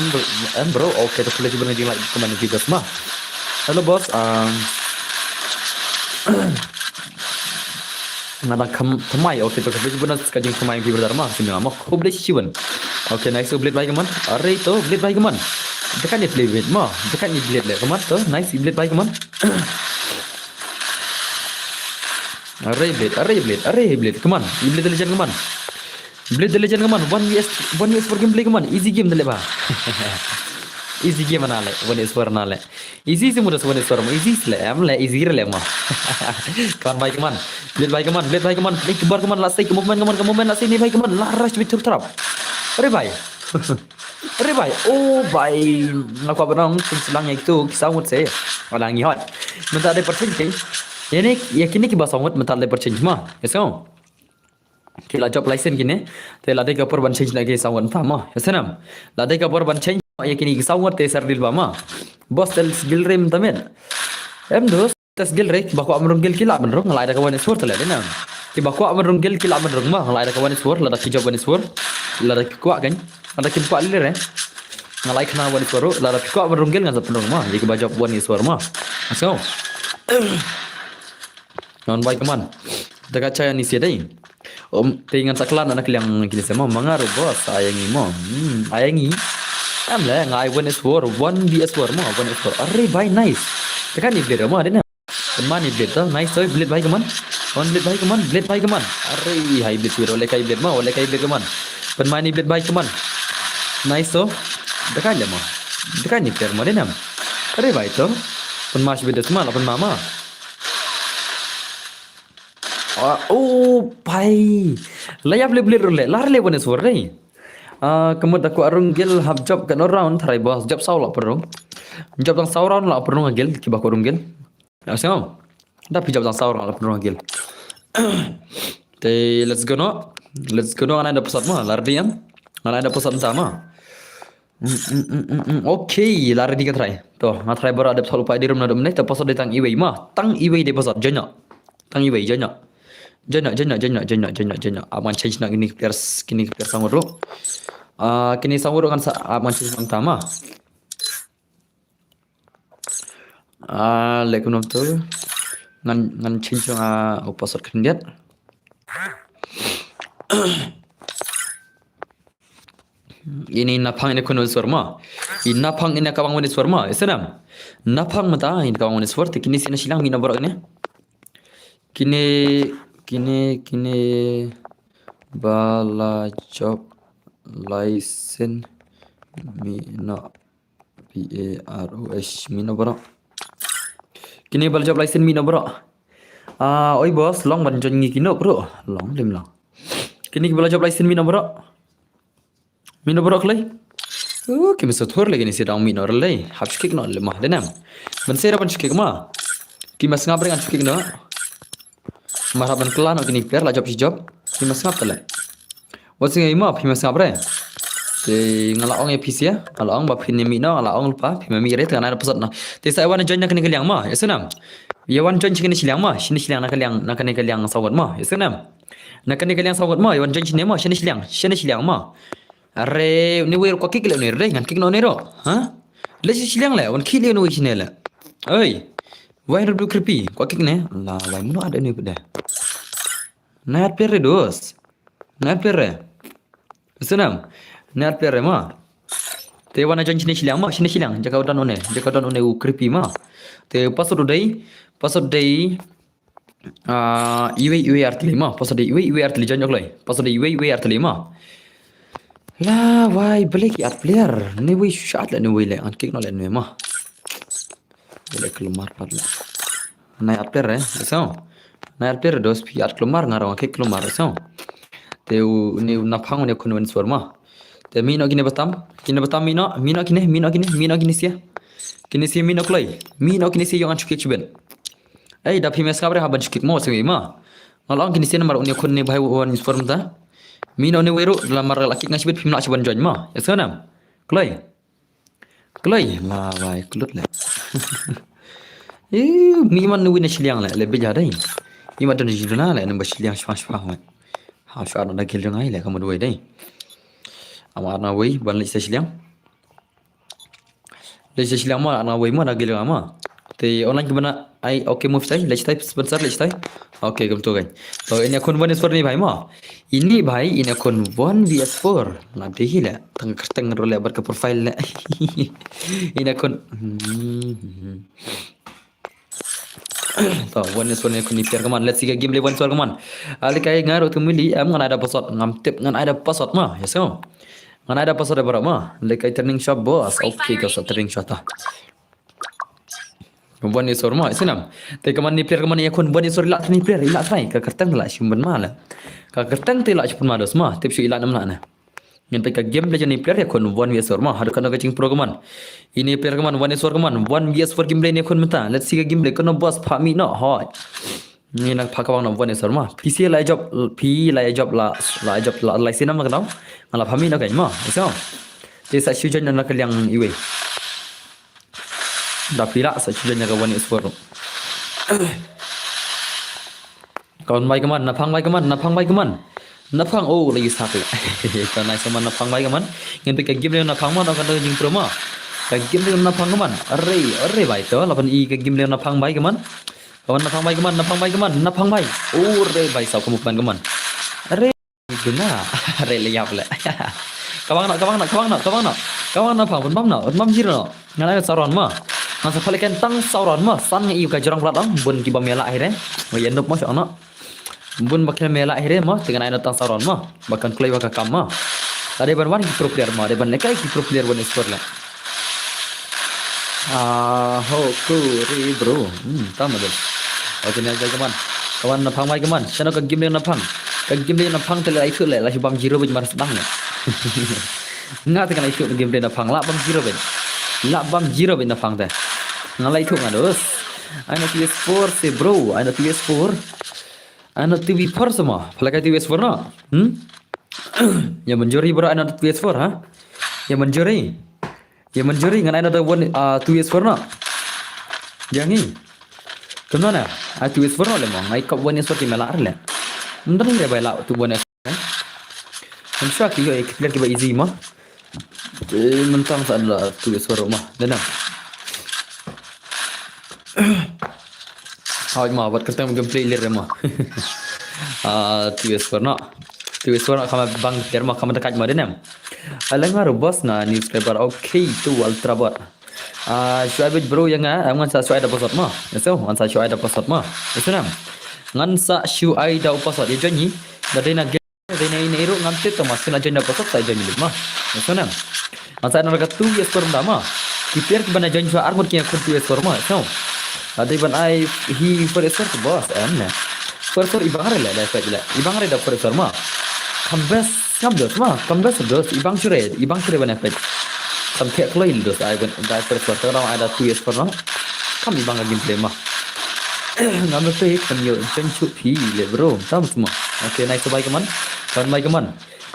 em bro. Okay, to khublei shibun nga jing like comment ki dos ma. Hello boss. Um, nga dang kham thymmai. Okay, to khublei shibun ka jingthymmai ki brother ma. Sini ma khublei shibun. Okay, nice to Blade bhai kman. Are to Blade bhai kman. Dekat ni Blade ma. Dekat ni Blade le kman to. Nice Blade bhai kman. Are Blade, are Blade, are Blade. Kman. Blade the legend kman. Blade the legend kman. One V S, one V S four gameplay kman. Easy game dale ba. Easy game na le. One V S four na le. Easy si muda one V S four. Easy le. Em le easy le ma. Kman bhai kman. Blade bhai kman. Blade bhai kman. Blade kbar kman la sai ke movement kman ke movement la sai ni bhai kman. La rush bit trap. Are bhai. Are bhai. Oh bhai. Nga kwah ban ong, pynselang ïa kitu ki saw ngut se. Wala ngi hot. Mynta dei percent ke. Ïa ni, ïa kine ki ba saw ngut mynta dei percent ma. Ïa so. Ki la job license kine. Te la dei ka por ban change na ki saw ngut mynta ma. Ïa so nam. La dei ka por ban change ïa kine ki saw ngut te sar dil ba ma. Boss tel skill rim tamen. Em dos. Test gel re, kiba kwah ban rung gel ki lah ban rung, nga la ai da ka one S four te leh dei na. Kiba kwah ban rung gel ki lah ban rung ma, nga la ai da ka one S four, lada ki jop one S four, lada ki kwah kan, lada kim kwah leh re. Nga la ai khana one S four ruh, lada ki kwah ban rung gel ngan sa pynrung ma, ïa kiba jop one S four ma. Let's go. Ngan bai ka man. Da ka chaya ni sia dei. Om, te ngan sa klan na kaliang kini sema, ma nga ruh boss, ai ngi mo. Hmm, ai ngi. Em le, nga ai one S four, one V S four mo, one S four. Are bhai, nice. Te kan ni blade ma, dei na. Pynman ni blade ta, nice toy, blade bhai ka man. One blade bhai ka man, blade bhai ka man. Are, hai blade tu, ole kai blade ma, ole kai blade ka man. Pynman ni blade bhai ka man. Nice to. Te kan le ma. Te kan ni blade ma, dei na. Are bhai to. Pynma shi blade ma, la pynma ma. Ah, oh, pai. La ïap le blade ruh le, la le one S four dei. Ah, ka mut da kwah rung gel hap jop ka no round, tharai boss jop saw la pynrung. Jop tang saw round la pynrung gel, kiba kwah rung gel. Ya, sngewbha. Da phi jop tang saw round la pynrung gel. Te, let's go no. Let's go, nga la ai da password ma, la ready em? Nga la ai da password mynta ma. Mm, mm, mm, mm, mm. Okay, la ready ka try. To, nga try baroh, dep thol upai dei ruh na dum ne, to password dei tang iwei ma. Tang iwei dei password, join noh. Tang iwei, join noh. Join noh, join noh, join noh, join noh, join noh, join noh. Ap ngan change noh kine ki player, kine ki player saw ngut ruh. Ah, kine saw ngut ruh ngan sa, ap ngan change noh mynta ma. Ah, leh kumno to. Ngan, ngan change noh, ah, u password khyndiat. Ine i Naphang ine i khun Waneswar ma. I Naphang ine i kawang Waneswar ma. Ïa sngewthuh. Naphang mynta ine i kawang Waneswar, te kine sien na shiliang mih noh baroh kine. Kine, kine, kine ba la jop license mih noh. P A R O H, mih noh baroh. Kine ba la jop license mih noh baroh. Ah, oi boss, long ban join ngi kino bro. Long, lim long. Kine ki ba la jop license mih noh baroh. Mih noh baroh kloi. Oh, ki ma sngewthuh lei kine sien dang mih noh lei. Hap shu kick noh lei ma, dei ne em. Ban sngewthuh ban shu kick ma. Ki ma sngap re ngan shu kick noh. Mar hap ban kylla noh kine ki player la jop shi jop. Ki ma sngap te lei. Wat sngew ma phi ma sngap re. Te nga la ong ïa phi sha, nga la ong ba phin ym mih noh, nga la ong lypa, phi ma mih re te ngan ai da password noh. Te sa ïa wan join na kane ka liang ma, ïa sngewthuh. Ïa wan join shi kane shiliang ma, shane shiliang na ka liang, na kane ka liang saw ngut ma, ïa sngewthuh. Na kane ka liang saw ngut ma, ïa wan join shane ma, shane shiliang, shane shiliang ma. Are, une wei ruh kwah kick leh une re, ngan kick noh une ruh. Ha? Leh shi shiliang leh, wan kick leh une wei shane leh. Oi. Wei ruh du creepy, kwah kick ne. La, wei mano ada une pede. Nai at player re dos. Nai at player re. Ïa sngewthuh. Nai at player re ma. Te wan join shane shiliang ma, shane shiliang. Jaka u don une, jaka u don une u creepy ma. Te password u dei, password u dei. Ah, iwei iwei ar tylli ma, password dei iwei iwei ar tylli, join noh kloi. Password dei iwei iwei ar tylli ma. La wei, balei ki at player. Ne wei shu shat leh ne wei leh, ngan kick noh leh ne ma. Leh kulmar pat leh. Nai at player eh, so. Nai at player dos phi at kulmar, nga ruh nga kick kulmar, so. Te une u Naphang une khun Waneswar ma. Te mih noh kine batam, kine batam mih noh, mih noh kine, mih noh kine, mih noh kine sha. Kine sha mih noh kloi, mih noh kine sha, ïoh ngan shu kick shibit. Ei, da phi ma sngap re hap ban shu kick mo, sngewthuh ma. Nga la ong kine sha namar une khun ne bhai Waneswar mynta. Mih noh une wei ruh, namar la kick nga shibit phim lah shuh ban join ma. Ïa sngewthuh. Kloi. Kloi, la wei klut leh. Ïu, mih man une shiliang leh, leh bit ja dei. Ïu ma don jingduna leh, nang ba shiliang shwa shwa leh. Ha shwa na da gil jong ai leh, ka mut wei dei. Ama na wei, ban leh sa shiliang. Leh sa shiliang ma, na wei ma, da gil jong ama. Te online ki bana, ai, okay, move tai, leh tai, sponsor, leh tai. Okay, kumto kan. To, ine i khun Waneswar ne bhai ma. Ine bhai, ine i khun one V S four. La dei hi leh, tang kyrteng ruh leh bad ka profile leh. Ine i khun. Hmm, hmm. To, Waneswar ne i khun i player kaman. Let's see ka game leh Waneswar kaman. Ali kai nga ruh tu mili, em ngan ai da password, ngam tip ngan ai da password ma. Ïa sngewthuh. Ngan ai da password baroh ma. Leh kai training shop boss. Okay, ka sa training shop ta. Waneswar ma, ïa sngewthuh. Te kaman ne i player kaman ine i khun Waneswar i la training player, i la trai. Ka kyrteng te la shim ban ma leh. Ka kyrteng te la shim ban ma dos ma. Tip shuh i la nam la ne. Ngin peit ka game leh ine i player ine i khun one V S four ma. Haduh katno ka jingpro kaman. Ine i player kaman, Waneswar kaman. One V S four game leh ine i khun mynta. Let's see ka game leh, kano boss phah mih noh hoi. Ngi nang phah kawang na Waneswar ma. Phi sha la jop, phi la jop la, la jop la, la sha nam la ka daw. Nga la phah mih noh kan ma. Ïa sngewthuh. Te sa shu join na ka liang iwei. Da phi lah sa shu join na ka Waneswar. Kawan bai kaman, Naphang bai kaman, Naphang bai kaman. Naphang, oh, lagi sak leh. Ka nice kaman Naphang bai kaman. Ngin peit ka game leh Naphang ma, ka da jingpro ma. Ka game leh Naphang kaman. Are, are bai to, la pan i ka game leh Naphang bai kaman. Kaman Naphang bai kaman, Naphang bai kaman, Naphang bai. Oh, are bai sa ka movement kaman. Are. Duna, re le ïap le. Kawang noh, kawang noh, kawang noh, kawang noh. Kawang Naphang, bun bam noh, bun bam zero noh. Ngan ai noh saw round ma. Ngan sa palik tang saw round ma. San nga ïoh ka jrong plat ong, bun ki bam ïa lah hi re. Wa ïa nup ma shong noh. Bun ba khlem ïa lah hi re ma, te ngan ai noh tang saw round ma. Ba kan kloi wa ka kam ma. Tadi ban wan ki pro player ma, dei ban nekai ki pro player wan score la. Ah, ho, kuri, bro. Hmm, tam ada. Okay, ni aja kaman. Kawan Naphang mai kaman. Shano ka game leh Naphang. Ka game leh Naphang te la itu le, la bam zero bit maras bang le. Nga te kan itu game leh Naphang la bam zero bit. La bam zero bit Naphang te. Nga la itu nga dos. Ai na P S four se bro, ai na P S four. Ano two V four sama. Pala kai two V S four no. Hmm? Ya manjuri bro ano two V S four ha. Ya manjuri. Ya manjuri ngan ano da one uh, two V S four no. Jangi. Kumno na? Ai two V S four no le mo. Ngai kop one V S four ki mela le. Ndan ni le bai la tu one V S four. Kan sure ki yo ek player ki ba easy mo. Mentang sa la two V S four mo. Dana. Hawai ma, wat kata gameplay lir ma. Ah, two V S four no. Two V S four no kama bang ter ma kama dekat ma denem. Alang ma robos na newspaper. Okay, tu ultra bot. Ah, shuai bit bro yang ah, ngan sa shuai da pasot ma. Eso, ngan sa shuai da pasot ma. Eso nam. Ngan sa shuai da pasot. Ya jani. Da dena Dei na ine iru ngam tip tama suna join da pasok sa join lip ma. Suna. Masa na ka two V S four da ma. Ki player ki ban join shuwa armut ki khun two V S four ma. So. Ada ban ai hi four S four tu boss em ne. Four S four ibang re le da fight le. Ibang re da four S four ma. Kam best kam dos ma. Kam best dos ibang chure ibang chure ban fight. Sam kek kloi dos ai ban da four S four tu ai da two V S four ma. Kam ibang ka gameplay ma. Ngam le pe kan yo join chu pi le bro. Tam semua. Okay, nice bye kaman. Kan bye kaman.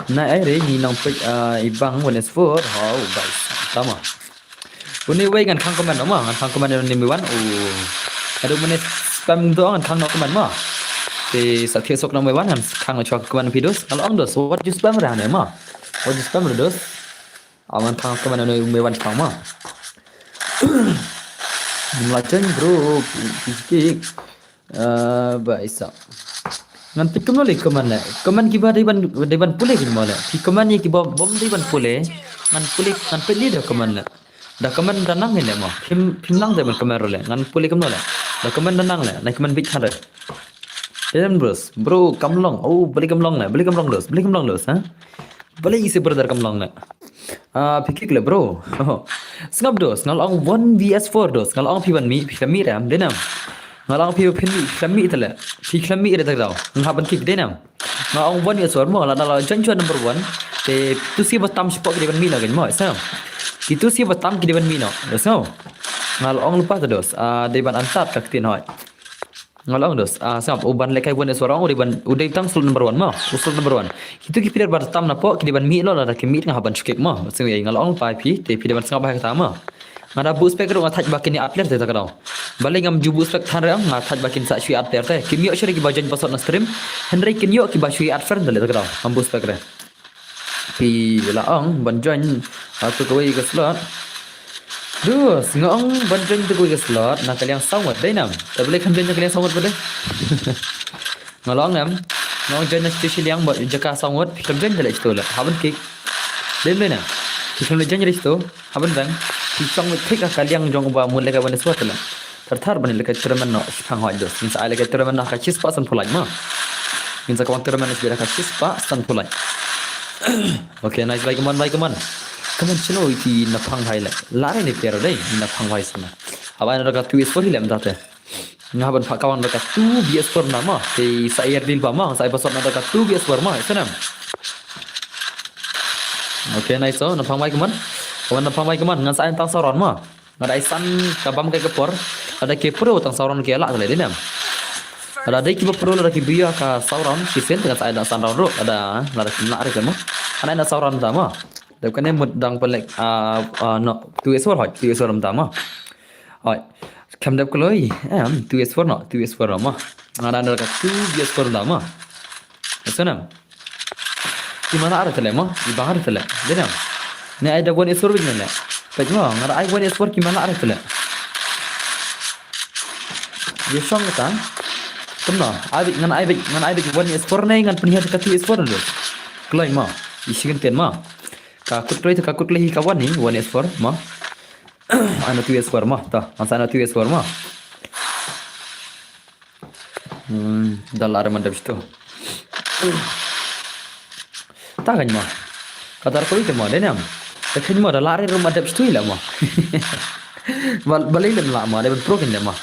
Na ai re ni nang pek ah, ibang one S four. Hau guys. Tama. Uni wei ngan khang comment ma, ngan khang comment ni mi wan. Oh. Aduh mene spam do ngan khang no comment ma. Te sa thie sok no mi wan ngan khang no chwa comment pi dos. Kalau ang dos what you spam ra ne ma. What you spam ra dos. Awan khang comment ni mi wan khang ma. Mlacheng bro, pijik. Ah, ba isa. Ngan pit kumno le comment le. Comment kiba dei ban dei ban pule kin mo le. Ki comment ye kiba bom dei ban pule. Ngan pule ngan pit le da comment le. Da comment da nang le mo. Phim phim nang dei ban comment le. Ngan pule kumno le. Da comment da nang le. Na comment bit khan le. Dei bros. Bro kam long. Oh, beli kam long le. Beli kam long dos. Beli kam long dos, ha? Beli isi brother kam long le. Ah, pikik le bro. Sngap dos, ngal ong one V S four dos, ngal ong phi ban mi, phi khlem mi ram, denam. Ngal ong phi phin mi, khlem mi tele. Phi khlem mi re tak dau. Ngal ban kick denam. Ngal ong one V S four mo, la la jan chuan number one. Te tu si ba tam spot ki ban mi na gan mo, so. Ki tu si ba tam ki ban mi no. So. Ngal ong lupa dos. Ah, de ban antat ka tin hoi. Ngal ong dos. Ah, sngap u ban le kai one S four ong u dei ban u dei tang slot number one ma. U slot number one. Kitu ki player ba tam na po ki dei ban mih lo la da ki mih nga ban chukek ma. Sngap ngal ong pai phi te phi dei ban sngap ba ka ta ma. Nga da bu spek ru nga thaj ba kini at player te ta ka dau. Bale ngam ju bu spek than re nga thaj ba kin sa shui at player te. Ki mih shui ki ba jan pasot na stream. Henry kin yo ki ba shui at friend le ta ka dau. Ngam bu spek re. Phi la ong ban join ha tu kawei ka slot. Dos, nga ong ban join tu kawei ka slot na ka liang sawat dei nam. Ta bele kan join na ka liang sawat ba dei. Nga long nam. Nga ong join na tu shi liang ba jaka sawat phi kan join dei tu la. Haban kik. Dei dei nam. Phi kan join dei tu. Haban bang. Phi sawat kik ka liang jong ba mun le ka ban swat la. Thar thar ban le ka tournament no shipang hoi dos. Min sa ai le ka tournament no ka chispah san pulai ma. Min sa ka tournament no shibira ka chispah san pulai. Okay, nice bye kaman bye kaman. Kaman chino iti na phang hai le. Lare ni pero dei na phang hai sana. Aba na ka two S four hi lem date. Nga ban pha kawan ka two V S four na ma. Te sa air deal ba ma. Sa ai pasot na ka two V S four ma. Sana. Okay, nice so na phang bye kaman. Kaman na phang bye kaman. Ngan sa ai tang sa ron ma. Nga dai san ka bam kai ka por. Ada ke pro tang sauran ke la le dinem. Ada dei ki ba pro la ki biya ka sauran ki sen tang sai da san round ro. Ada la da kin la re mo. Ana na sauran da ma. Dep kane mut dang pelek ah ah, no two S four hoi two S four da ma. Hoi. Kam dep kloi em two S four no two S four ma. Ana na ka two V S four da ma. Eso nam. Ki mana are tele mo, i bang are tele. Dena. Ne ai da one S four bit ne. Pej mo, ngara ai one S four ki mana are tele. Ye song ta. Kumno, ai bit ngan ai bit ngan ai bit one S four ne ngan pynhiar ka two S four ne. Kloi mo, i sigen ten mo. Ka kut kloi ka kut kloi ka one ni one S four mo. Ana two S four mo, ta. Ansa ana two S four mo. Hmm, da la re man dep sto. Ta kan ma. Ka dar ko ite ma de nam. Ta kan ma da la re rum dep sto ila ma. Bal balai lem la ma de pro kan de ma.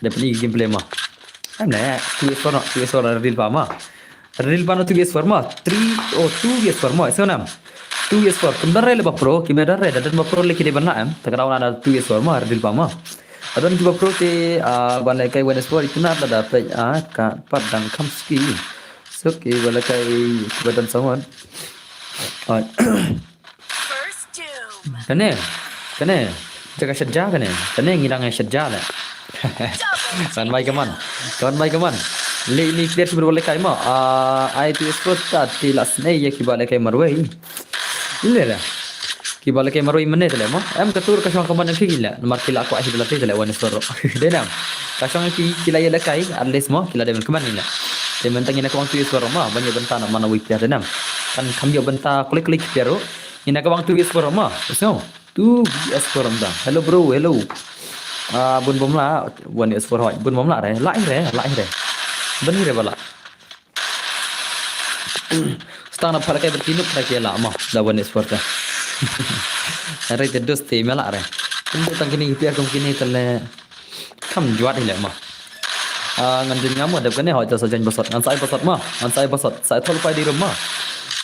De pli gameplay ma. Am na two S four no two S four reel pa ma. Reel pa no two S four ma. Three o two S four ma. So nam. Two S four kum dar re le ba pro ki me dar re da dan ba pro le ki de ban la am. Ta ka daw na two S four ma reel pa ma. Adon kiba pro te, ah, ban lehkai one S four itynnad lada peit, ah, ka pat dang kham suki. Suki ba lehkai kiba don sangon. Oi. Kane, kane, jaka shet ja kane, kane ngi dang shet ja le. Kan bai kaman, kan bai kaman. Le ni player kiba lehkai mo, ah, ai tu sport ta ti la snei ya kiba lehkai marwei. Ile la. Kiba lehkai marwei mane tele mo. Em ka tur ka shong kaman ki le. Namar ki la kwah hi la te tele one sport. Dei nam. Ka shong ki, ki la ïa lehkai at least mo, ki la dei ban kmen ni le. Te mynta ngin ïa kawang tu sport mo, ban ïa bynta na mana wei player dei nam. Kan kham ïa bynta klik klik player. Ngin ïa kawang tu sport mo. So, tu sport da. Hello bro, hello. Ah, bun bom la, one sport hoi. Bun bom la re, la re, la re. Ban re bala. Stang na phara kai berkinuk phara kai la mo da one sport ta. Are te dos te mela are. Kum tang kini player kum kini tele. Kam juat ile mo. Ah, ngan jin ngam mo dep kane hoi ta sa jan basot. Ngan sai basot mo. Ngan sai basot. Sai thol pai di rum mo.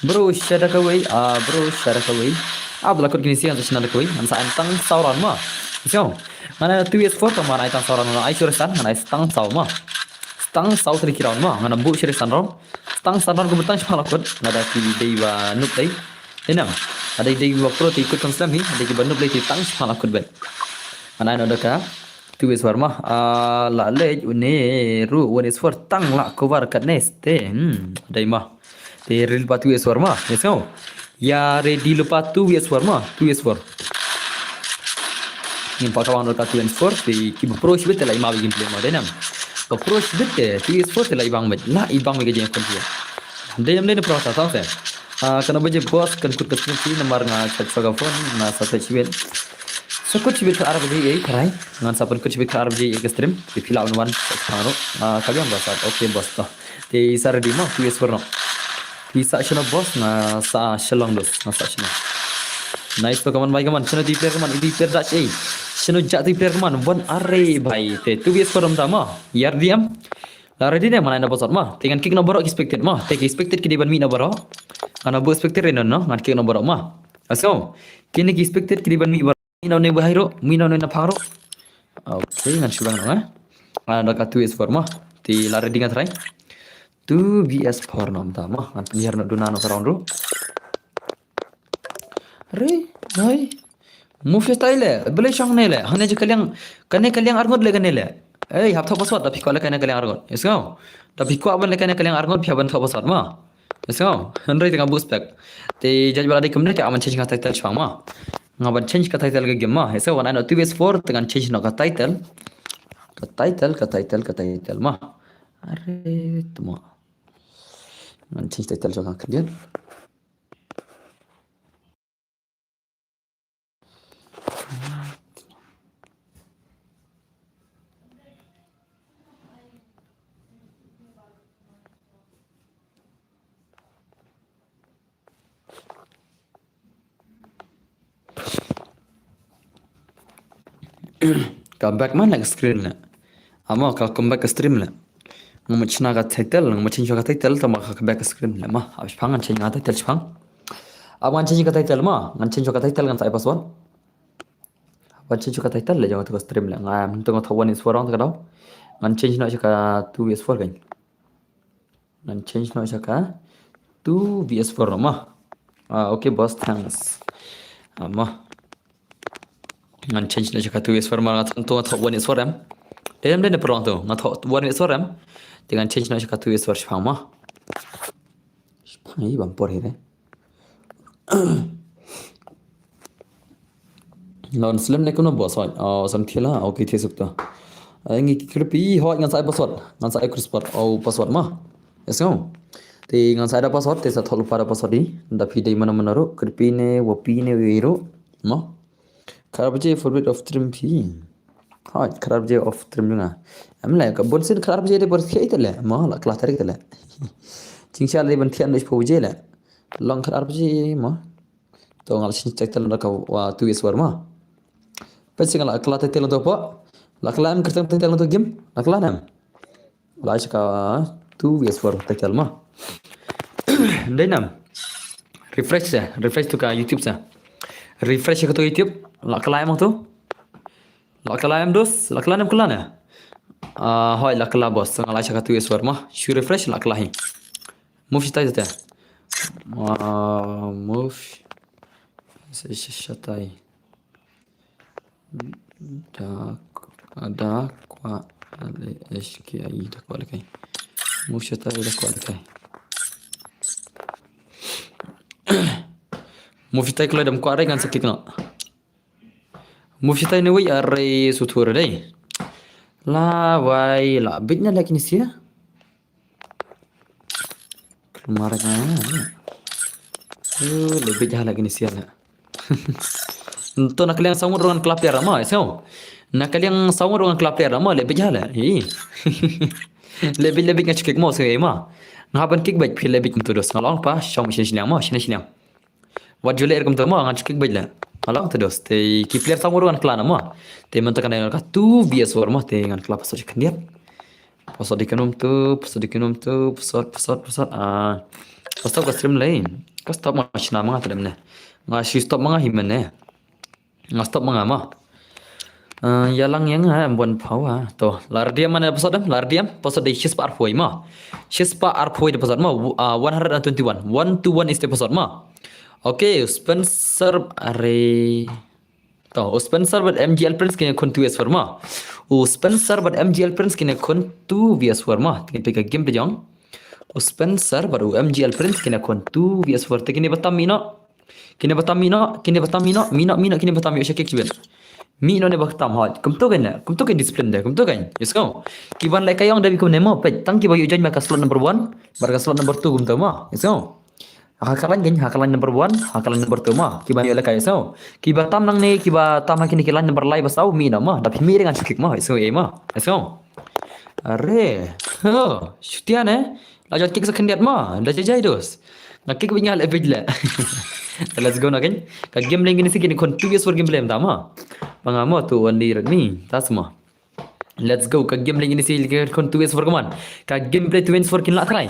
Bro shada kawei. Ah, bro shada kawei. Abdullah kut kini siang sa shna kawei. Ngan sai tang sauran mo. Siang. Ngan ai tu sport ta man ai tang sauran. Ngan ai surisan. Ngan ai tang sau mo. Stang saw tali ki round mo, ngan ambu shiri san round. Stang san round ku betang shpang lakut, lada ki dei wa nup dei. Dei nam, ada dei wa pro ti kut kan slam hi, ada ki ba nup dei ti tang shpang lakut bet. Anai no daka, tu wis war ma, ah, la lej une ru, one is for tang la cover kat nes te. Hmm, dei ma. Te ril pa tu wis war ma, yes no. Ya ready lupa tu wis war ma, tu wis war. Ngim pat kawang dor ka tu wis war, te ki ba pro shibit te la i ma ba ngim play ma dei nam. Ba pro shibit te, tu wis war te la i bang met, la i bang met ka jeng kon tu. Dei nam dei na pro ta tang se. Ah, kano baje boss kan kut ka stream ti namar nga chat sa ka phone, nga sa chat shibit. Sa kut shibit ka arab ji ei karai. Ngan sa pun kut shibit ka arab ji ei ka stream. Te phi la wan wan sa pang ro. Ah, ka biang boss. Okay boss to. Te sa ready ma, tu wis war no. Phi sa shano boss, nga sa shalong dos, nga sa shano. Nice to kaman bai kaman, shano ti player kaman, ti player Dutch eh. Shano ja ti player kaman, one are bai. Te tu wis war ma. Yar diam. La ready ne mana ina boss ma. Te ngan kick na baro expected ma. Te expected ki dei ban mi na baro. Ana bu expected re no no, ngan kick na baro ma. Aso. Kini ki expected ki dei ban mi baro. Mi na ne bahai ro, mi na ne na phang ro. Okay, ngan shubang no eh. Ana da ka tu wis war ma. Te la ready ngan try. Tu wis war no da ma. Ngan pynhiar no duna no ka round ro. Re, noi. Move style le, bele shong ne le. Hane je kaliang, kane kaliang arngut le kane le. Ei, hap thok password, da phi kwah le kane kaliang arngut. Yes no. Da phi kwah ban le kane kaliang arngut, phi ban thok password ma. Yes no. Hynrei te nga bu spec. Te judge bala dei kumne te aman change ka title shwang ma. Nga ban change ka title ka game ma. Yes no, wan ano tu wis war, te ngan change no ka title. Ka title, ka title, ka title ma. Are, tu ma. Ngan change title shwang ka game. Ka back ma na ka screen le. Amo ka come back ka stream le. Nga mut shna ka title, nga mut change ka title, tama ka back ka screen le ma. Ap shpang ngan change nga title shpang. Ap ngan change ka title ma, ngan change ka title ngan sa ai password. Ap ngan change ka title le jong ka stream le. Nga mynta nga thok one is four rong ta ka daw. Ngan change no ka two is four kan. Ngan change noh sha ka two V S four noh ma. Ah, okay boss, thanks. Ah, ma. Ngan change noh sha ka two V S four ma, nga thok one V S four em. Dei em dei ne pyrshang tu. Nga thok one V S four em. Te ngan change noh sha ka two V S four shipang ma. Shipang i bam por hi re. Lon slem ne kumno boss hoi. Oh, sam thila. Okay, thie suk to. Ngi kyrpi hoi ngan sa ai password. Ngan sa ai crossword. Oh, password ma. Yes no. Te ngan sa ai da password, te sa thok lypa da password di. Da phi dei mano mano ruh. Kyrpi ne, wa pi ne, wa ru. Ma. Kharap je favorite of stream phi. Hoi, kharap je of stream nga. Em le, ka bun sin kharap je de bar thiah ite le. Ma, la kla tarik te le. Chingcha le ban thiah ndu po je le. Long kharap je ma. To ngal shin check tel da ka wa two is war ma. Pet sing la kla title to po. La kla em kertang title to game. La kla nam. La sha ka two V S four title ma. Dei nam. Refresh sa, refresh to ka YouTube sa. Refresh ka to YouTube. La kla em to. La kylla em dos, la kylla em kylla ne? Ah, hoi la kylla boss, nga la sha ka tu eswar ma. Shu refresh la kylla hi. Move shatai te. Ah, move shatai. Da, da kwah lehkai. Da kwah lehkai. Move shatai da kwah lehkai. Move shatai kloi dam kwah re ngan sa kick noh. Move shatai ne wei are sutur dei. La wai la bit na lek ni sia. Kemar ka. Uh, lebih jahat lagi ni sial. Nto na kaliang sangut ruangan kelapir ama, so. Na kaliang sangut ruangan kelapir ama, lebih jahat lah. Hi. Lebih lebih ngachukik mo so ma. Ngaban kick back phi lebih kumtu dos. Ngalong pa, shong shin shin mo, shin shin. Wat jule er kumtu mo, ngachukik back lah. Ngalong tu dos. Te ki player sangut ruangan kelana mo. Te mentak kana ka tu bias war mo, te ngan kelap so chicken dia. Pasot di kanum tu, pasot di kanum tu, pasot, pasot, pasot. Ah, pasot ka stream lain. Ka stop ma shna ma nga tadem ne. Nga shi stop ma nga himen ne. Nga stop ma nga ma. Ah, ya lang yang ha, buan power. To, lar diam mana pasot dem, lar diam. Pasot di shis par poi ma. Shis par poi di pasot ma. Ah, one hundred and twenty-one. One to one is the pasot ma. Okay, Spencer are To, u Spencer bad M G L Prince kine khun two V S four ma. U Spencer bad M G L Prince kine khun two V S four ma. Te ngin peit ka game te jong. U Spencer bad u M G L Prince kine khun two V S four. Te kine ba tam mih noh. Kine ba tam mih noh, kine ba tam mih noh, mih noh, mih noh, kine ba tam mih noh, sha kick shibit. Mih noh ne ba tam hot. Kumto kan ne, kumto kan discipline de, kumto kan. Yes ko. Kiban lehkai ong da bi kumne mo, peit tang kiba ïoh join ba ka slot number one, ba ka slot number two kumto mo. Yes ko. Ha ka line kane, ha ka line number one, ha ka line number two ma. Kiba ïoh lehkai saw. Kiba tam nangne, kiba tam ha kine ki line number lai ba saw, mih noh ma. Da phi mih re ngan shu kick ma, saw e ma. Saw. Are. Ho, shu tian eh. La jot kick sa khyndiat ma. Da jai jai dos. Nga kick bad nga leh bad leh. Let's go na kane. Ka game lane kine si kine khun two V S four game lane ta ma. Ba nga mo tu one D Redmi. Ta sma. Let's go. Ka game lane kine si kine khun two V S four ka man. Ka gameplay two V S four kin lah try.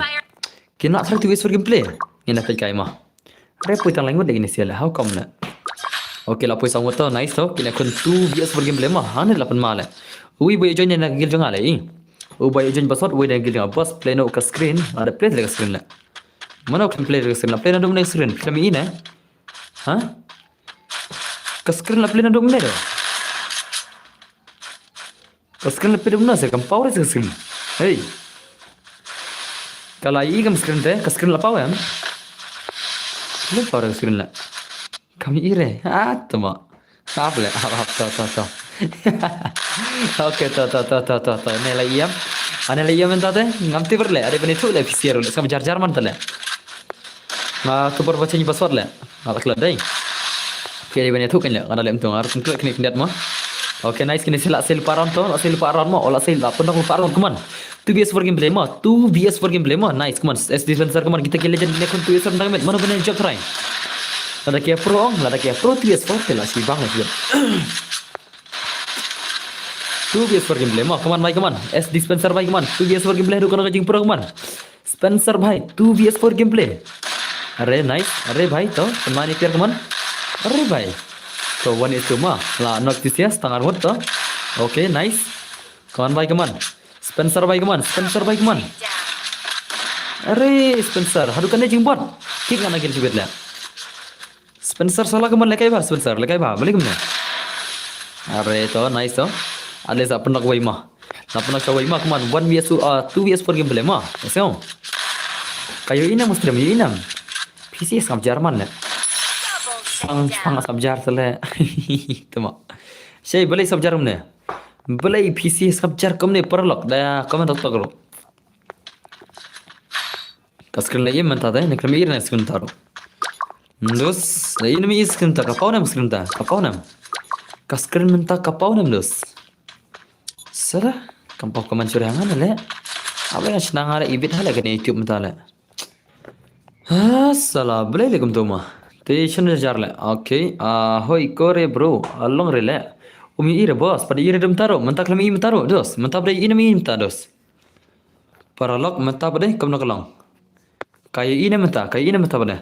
Kin lah try two V S four gameplay. Ngin da peit kai ma. Re poi tang language lane kine si la. How come na? Okay, la poi sangut to. Nice to. Kine khun two V S four gameplay ma. Hangne la pan ma le. Ui boy join na guild jong nga le. Ui boy join ba sot, ui na guild jong nga. Boss play no ka screen. Ada play le ka screen le. Mano kan play le ka screen? La play na dum na screen. Kami ine. Ha? Ka screen la play na dum ne do. Ka screen la phi dum na se kam power se ka screen. Hey. Ka la i kam screen te, ka screen la power em. Lu power ka screen la. Kam i re. Ah, tama. Ap le, ap, ap, to, to, to. Okay, to, to, to, to, to, to. Ne la i em. Ane la i em ta te. Ngam ti ber le. Are bani tu le P C R le. Sam jar jar man ta le. Nga tu ber bacha ni password le. Nga tak le dai. Okay, dei bani tu kan le. Nga da lem tu ngar kum tu kini kindat ma. Okay, nice kini sila sil paran tu, la sil paran ma, la sil la pun dak paran kuman. Two V S four gameplay ma, two V S four gameplay ma. Nice kuman. S D Spencer kuman kita ki legend ne kun two V S four dang met. Mana bani job try. Lada kia pro ong, lada kia pro two V S four te la si bang la si. Two V S four gameplay ma, kuman bai kuman. S D Spencer bai kuman. Two V S four gameplay du kana ka jing pro kuman. Spencer bhai, two V S four gameplay. Are nice, are bhai to, pynmani player kaman. Are bhai. To one is two ma, la knock this yes, tangan mut to. Okay, nice. Kaman bhai kaman. Spencer bhai kaman, Spencer bhai kaman. Are Spencer, haduh kan dia jingbot. Kick ngana gil sibit la. Spencer sala kaman lekai ba, Spencer lekai ba, balik kaman. Are to, nice to. Ale sa pynlak wai ma. Na pynlak wai ma kaman one V S two, ah, two V S four gameplay ma. Yes no. Kayo inam stream, yo inam. P C S kam German le. Sang sang sam jar sele. Tama. Sei balik sam jar ne. Balik P C S kam jar kumne paralok da comment tok tok. Ka screen la ïa mynta te, ne khlem ïa na screen ta ruh. Dos, la ïa na mi screen ta, ka pau nam screen ta, ka pau nam. Ka screen mynta ka pau nam dos. Sala, kam pau ka man sure hangan le. Aba nga shnang ara ibit hala kane YouTube mynta le. Ha, sala, blei le kumto ma. Te shon jar le. Okay, ah, hoi kore bro, along re le. Umi ire boss, pada ire dum taro, mynta khlem i mynta ruh, dos. Mynta pada ine mi mynta dos. Paralok mynta pade, kumno ka long. Kayo ine mynta, kayo ine mynta pade.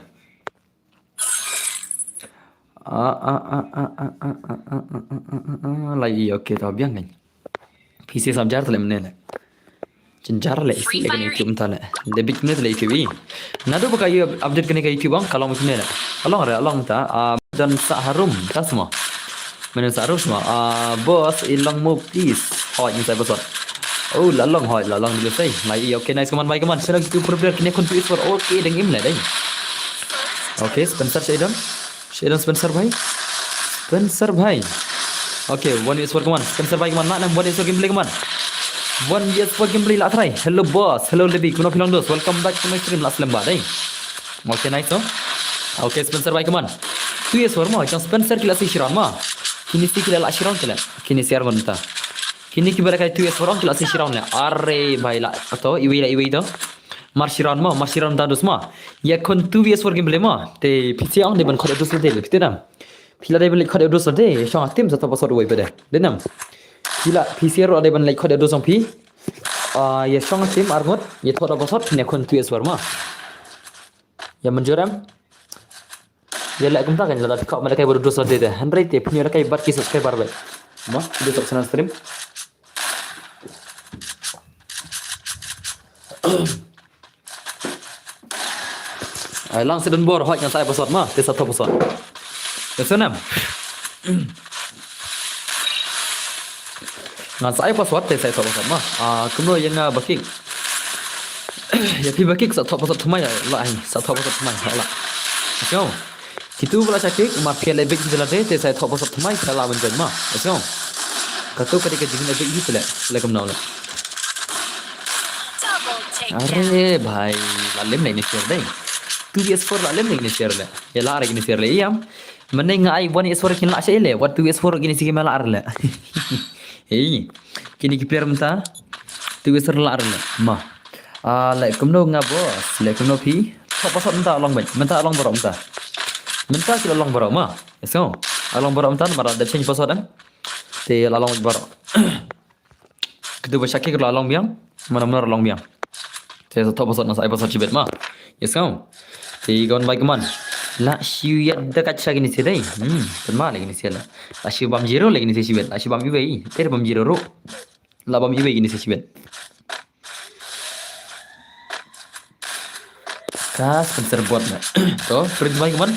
Ah, ah, ah, ah, ah, ah, ah, ah, ah, ah, ah, ah, ah, ah, lai, okay, ta biang kan. P C sam jar tale mene le. Chen jar le isi le kan YouTube tale. Debit mene le YouTube i. Nadu baka yu update kane ka YouTube ang, ka long mene le. Ka long re, ka long ta, ah, dan sa harum, ta semua. Mene sa harum semua. Ah, boss, i long mo please. Hoi, ni sa boss. Oh, la long, hoi, la long dulu sei. Lai, okay, nice, come on, bye, come on. Sino gitu, prepare, kini kun please for. Okay, dang im le, dai. Okay, Spencer, Shadon. Shadon Spencer bhai. Spencer bhai. Okay, one U S four, come on. Spencer bhai, come on. Nak nam one U S four gameplay, come on. One U S four gameplay lah try. Hello boss. Hello Lebi. Kumno phi long dos? Welcome back to my stream. Lah slem ba dai. Okay, nice, no? Okay, Spencer bhai, come on. Two U S four mo. Jong Spencer ki la si shiron mo. Kini si ki la la shiron ki la. Kini si ar ngon ta. Kini ki ba la kai two U S four ong ki la si shiron le. Are bhai la. Ato, iwi la iwi to. Mar shiron mo, mar shiron ta dus mo. Ya kon two U S four gameplay mo. Te P C ong dei ban khot dus de, phi te nam. Phi la dei ban leit khot dus de, shong a team sa top sot wei pede. De nam. Phi la, P C ro dei ban leit khot dus ong phi. Ah, ya shong a team ar ngot, ya top sot, ne kon two U S four mo. Ya manjur em. Ya leh kumta kan, lada phi khot ma da kai bad dus de de. Hynrei te phi la kai bad ki subscriber bad. Mo, ki subscriber stream. Ai lang Shadon bor, hoi ngan sa ai password ma, te sa thoh password. Te sa nam. Ngan sa ai password, te sa thoh password ma. Ah, kumno ïa nga ba kick. Ïa phi ba kick sa thoh password thymmai la ai, sa thoh password thymmai la. Let's go. Kitu ba la shah kick, ma phi la bit ki la te, te sa thoh password thymmai, sa la ban join ma. Let's go. Katu ka dei ka jingin bit ki pele, le kumno le. Are bhai, la lem le ini share dei. Two V S four la lem le ini share le. Ïa la ar ini share le ïam. Mane nga ai one V S four kin la shah le, wat two V S four kini si kim la ar le. Hei, kini ki player mynta. Two V S four la ar le. Ma. Ah, le kumno nga boss, le kumno phi. Thoh password mynta long bad. Mynta long baroh mynta. Mynta ki long baroh ma. Yes, no. Long baroh mynta, mara da change password em. Te la long baroh. Kitu ba shah kick la long biang, mana mana long biang. Te sa thoh password, ngan sa ai password shibit ma. Yes, ngam. Te gon bai kman. La shu ïa da ka cha kini si dei. Hmm, kan ma le kini si la. La shu bam zero le kini si shibit. La shu bam iwei. Te bam zero ru. La bam iwei kini si shibit. Ka sponsor bot na. To, Prince bai kman.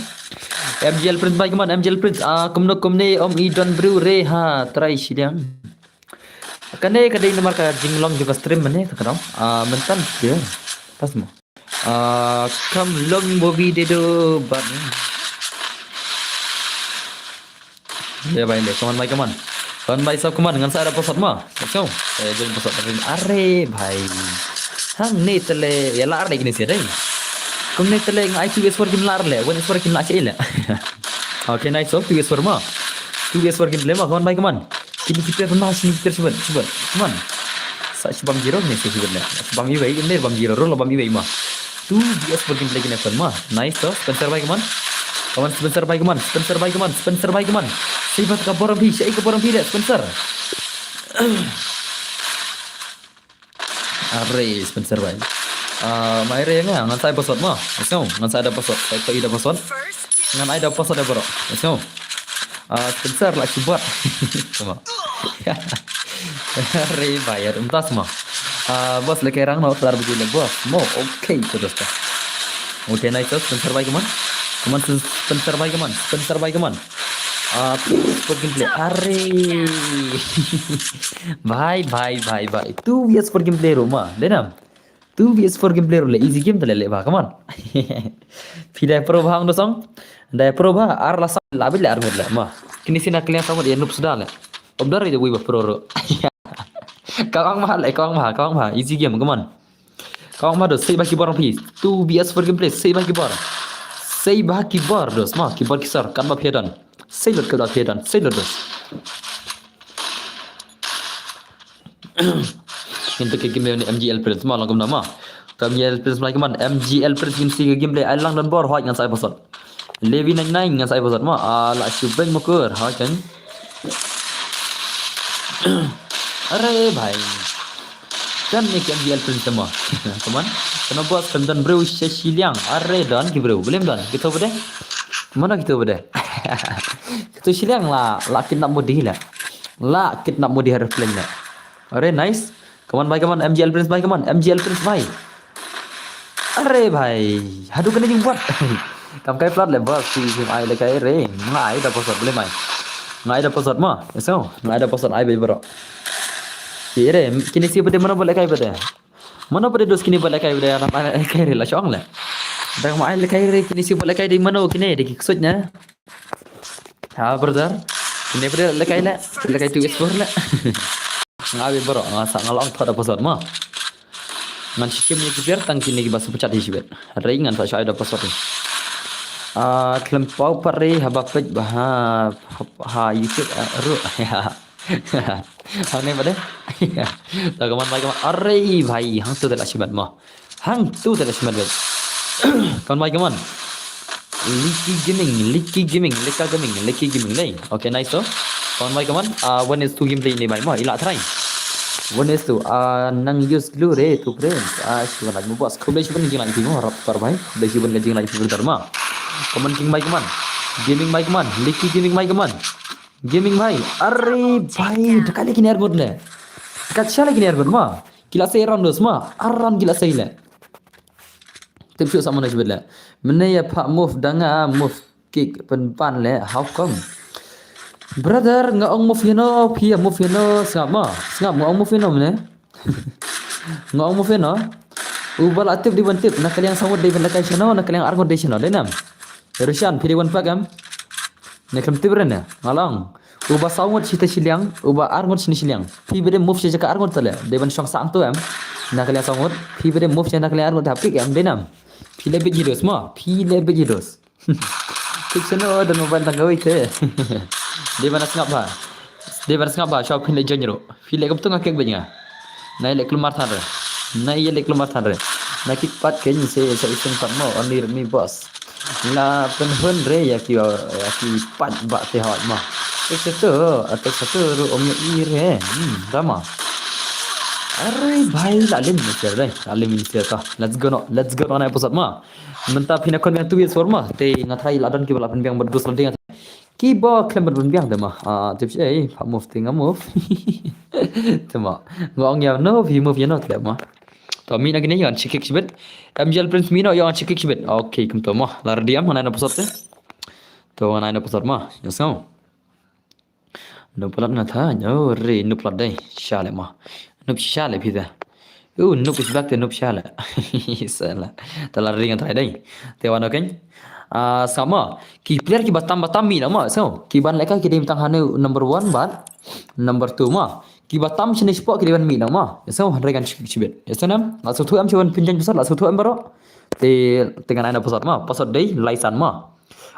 M G L Prince bai kman, M G L Prince. Ah, kumno kumne om i don bru re ha, try shiliang. Kane ka dei namar ka jinglong jong ka stream mane ka dong. Ah, mynta ke. Pas mo. Ah, kam long movie de do ban. Ya bai de, kman bai kman. Kman bai sab kman, ngan sa ai password ma. Let's go. Eh, join password rin. Are bhai. Hangne tele, ïa la ar le kini si dei. Kumne tele nga ai two V S four kin la ar le, one V S four kin la shah le. Okay, nice, so two V S four ma. Two V S four kin le ma, kman bai kman. Kini ki player na, kini ki player, shibit, shibit. Come on. Sa shibam zero ni, sa shibit ni. Shibam iwei, ni bam zero, roll bam iwei ma. Two V S four kin play kini phone ma. Nice to, Spencer bai kman. Kman Spencer bai kman, Spencer bai kman, Spencer bai kman. Sa ibat ka bor phi, sa ka bor phi de, Spencer. Are, Spencer bai. Ah, mai re nga, ngan sa ai password ma. Let's go. Ngan sa ai da password. Sa ai da password. Ngan ai da password da bro. Let's go. Ah, Spencer la kibat. Sama. Are bai, ya, um tas ma. Ah, boss le kerang no, kelar biji le boss. Mo, okay, terus ta. Okay, nice, Spencer bai kman. Kman Spencer bai kman. Spencer bai kman. Ah, two V S four gameplay. Are. Bhai, bhai, bhai, bhai. Two V S four gameplay ru ma. Denam. Two V S four gameplay ru le. Easy game tale le ba. Come on. Phi dai pro bha ang dosong. Dai pro bha. Ar la sa la bit le ar ngut le. Ma. Kini sina kliang sa ngut ïa noob suda le. Obdar ïa wi ba pro ru. Kawang bha le, kawang bha, kawang bha. Easy game, come on. Kawang bha dos, sei ba ki bor phi. Two V S four gameplay, sei ba ki bor. Sei ba ki bor dos, ma, ki bor ki sar, kan ba phi don. Sei lot ka da phi don, sei lot dos. Ngi te ki gameplay ni M G L Prince, ma, long kumna ma. Ka M G L Prince ma, man, M G L Prince ngi si ka gameplay, ai lang don bor, hoi ngan sa ai password. Levi nine nine ngan sa ai password ma, ah, la shu beng ma kur, ha kan. Are bhai. Kan ni kan M G L Prince ma. Come on. Kano buat kan don bro sha shiliang. Are don ki bro. Boleh don. Kita bede. Mana kita bede? Katu shiliang la, la kidnap modi la. La kidnap modi har plane la. Are nice. Come on bhai, come on, M G L Prince bhai, come on, M G L Prince bhai. Are bhai, haduh kane jingbuat. Kam kai plat le bas, ki jing ai le kai re. Ngai da posot le mai. Ngai da posot ma. Eso, ngai da posot ai be bro. Ki re, kini si bade mano bale kai bade. Mano bade dos kini bale kai bade, anak anak kai re la shong le. Dang ma ai le kai re, kini si bale kai di mano kini de ki ksut nya. Ha brother. Kini bade le kai le, le kai tu is bor le. Nga be bro, nga sa nga long thoda posot ma. Ngan shikim ni ki ber tang kini ki basu pecat hi shibet. Re ngan sa shai da posot ni. Ah, klem pau pare haba pej ba ha, ha YouTube, ah, ru. Ya. Hang ne bade. Ya. Ta kaman mai kaman. Are bhai, hang tu da la shibat ma. Hang tu da la shibat bhai. Kaman mai kaman. Liki Gaming, Liki Gaming, Lika Gaming, Liki Gaming dei. Okay, nice to. Kaman mai kaman. Ah, one is two gameplay ni mai ma. Ila try. One is two. Ah, nang use glue re tu friends. Ah, shiban lagi bos. Khublei shiban jing lagi mo rap par bhai. Khublei shiban jing lagi mo dar ma. Kaman King mai kaman. Gaming mai kaman. Liki Gaming mai kaman. Gaming bhai, are bhai, dekat lagi ni argot le. Dekat sha lagi ni argot ma. Kila sei round dos ma, aran kila sei le. Tip shu sama na shibit le. Mene ya pak move danga move kick pen pan le, how come? Brother, nga ong move yano, phi ya move yano, sngap ma. Sngap nga ong move yano mene. Nga ong move yano. Uba la tip di ban tip, na kaliang sangut di ban lakai shano, na kaliang arngut di shano, dei nam. Rushan, phi di wan pak am. Ne khlem tip re ne, nga long. Uba saw ngut shita shiliang, uba ar ngut shini shiliang. Phi bede move sha jaka ar ngut tale, de ban shong sang tu em. Na kaliang saw ngut, phi bede move sha na kaliang ar ngut hapik em, de nam. Phi le bit jidos mo, phi le bit jidos. Tip seno da mobile tang kawei te. De ban sngap ba. De ban sngap ba, shop phi le jon ro. Phi le kum tu nga kek bit nga. Nai le klumar than re. Nai ye le klumar than re. Na kik pat ke ni se sa iseng pat mo, only me boss. La pen hun re ya ki, ya ki pat ba te hot ma. Ek satu, atak satu ru om ya i re. Hmm, dama. Are bhai, la lim ni ser re. La lim ni ser ta. Let's go no. Let's go no na episode ma. Mynta phi na kon biang tu yes for ma. Te nga try la don ki ba la pen biang bad dus la ding. Ki ba klem ban biang te ma. Ah, tip shi, eh, pak move te nga move. Te ma. Nga ong ya no, phi move ya no te ma. To mi na kini yan shikik shibit. M G L Prince mi no yan shikik shibit. Okay, kum to ma. La ready am, nga nai na episode te. To nga nai na episode ma. Ya sngaw. Nup plat nga tha, nyo re nup plat dei. Sha le ma. Nup sha le phi te. U nup is back te nup sha le. Sala. Ta la ready nga tha dei. Te wan okay. Ah, sama. Ki player ki batam batam mi na ma. So, ki ban leka ki dei tang hanu number one bad number two ma. Ki batam shini shpo ki dei ban mi na ma. So, hynrei kan shibit. So nam, la so thu am shawan pinjan besar, la so thu am baro. Te, te ngan ai na pasot ma. Pasot dei, lai san ma.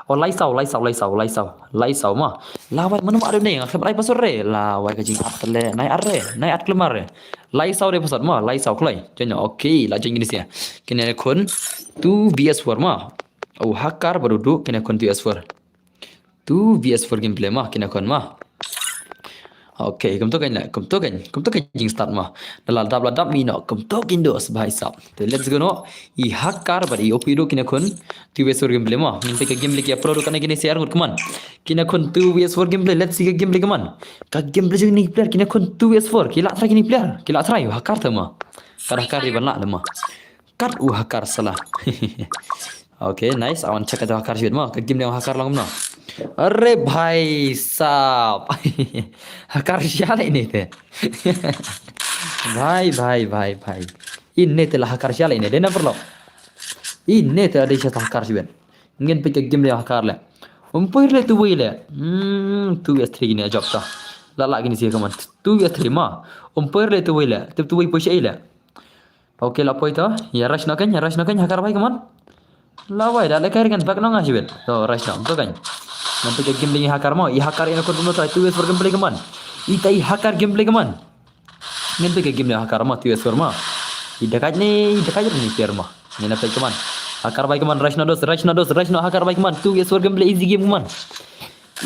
O lai saw, lai saw, lai saw, lai saw. Lai saw ma. La wai mano ma adu ne, nga khlem ai pasot re. La wai ka jing ap tele, nai ar re, nai at klemar re. Lai saw dei pasot ma, lai saw kloi. Jan okay, la jing ni sia. Kine khun two V S four ma. O hakar baru du, kine khun two V S four. Two V S four gameplay ma, kine khun ma. Okay, kum to kan la, kum to kan, kum to kan jing start ma. Da la dap la dap mi no, kum to kan dos bhai sab. Te let's go no. I hakar bad i O P du kine khun. Two V S four gameplay ma. Ngin te ka gameplay ki upload kane kine share ngut kman. Kine khun two V S four gameplay, let's see ka gameplay kman. Ka gameplay jong ni player kine khun two V S four. Ki la try kine player, ki la try hakar te ma. Ka da hakar di ban la ma. Kat u hakar sala. Okay, nice. Awan check ata hakar shibit ma. Ka game dang hakar lang kumno. Are bhai sab. Hakar shala ini te. Bhai, bhai, bhai, bhai. Ini te la hakar shala ini. Dena perlo. Ini te ada sha hakar shibit. Ngin pika game dang hakar le. Umpire le tu wei le. Hmm, two vs three gini job ta. La la gini si kaman. Two vs three ma. Umpire le tu wei le. Tu tu wei poi sha le. Okay, la poi to. Ya rush no kan, ya rush no kan, hakar bhai, come on. La wai, da le kai ringan back no nga shibit. To rush no, to kan. Nanti ke game lagi hakar mo, i hakar ina kon no try two vs four gameplay, come on. Ita i hakar gameplay, come on. Nanti ke game lagi hakar mo, two vs four mo. I dekat ni, i dekat ni player mo. Ni na play, come on. Hakar bhai, come on, rush no dos, rush no dos, rush no hakar bhai, come on. Two vs four gameplay, easy game, come on.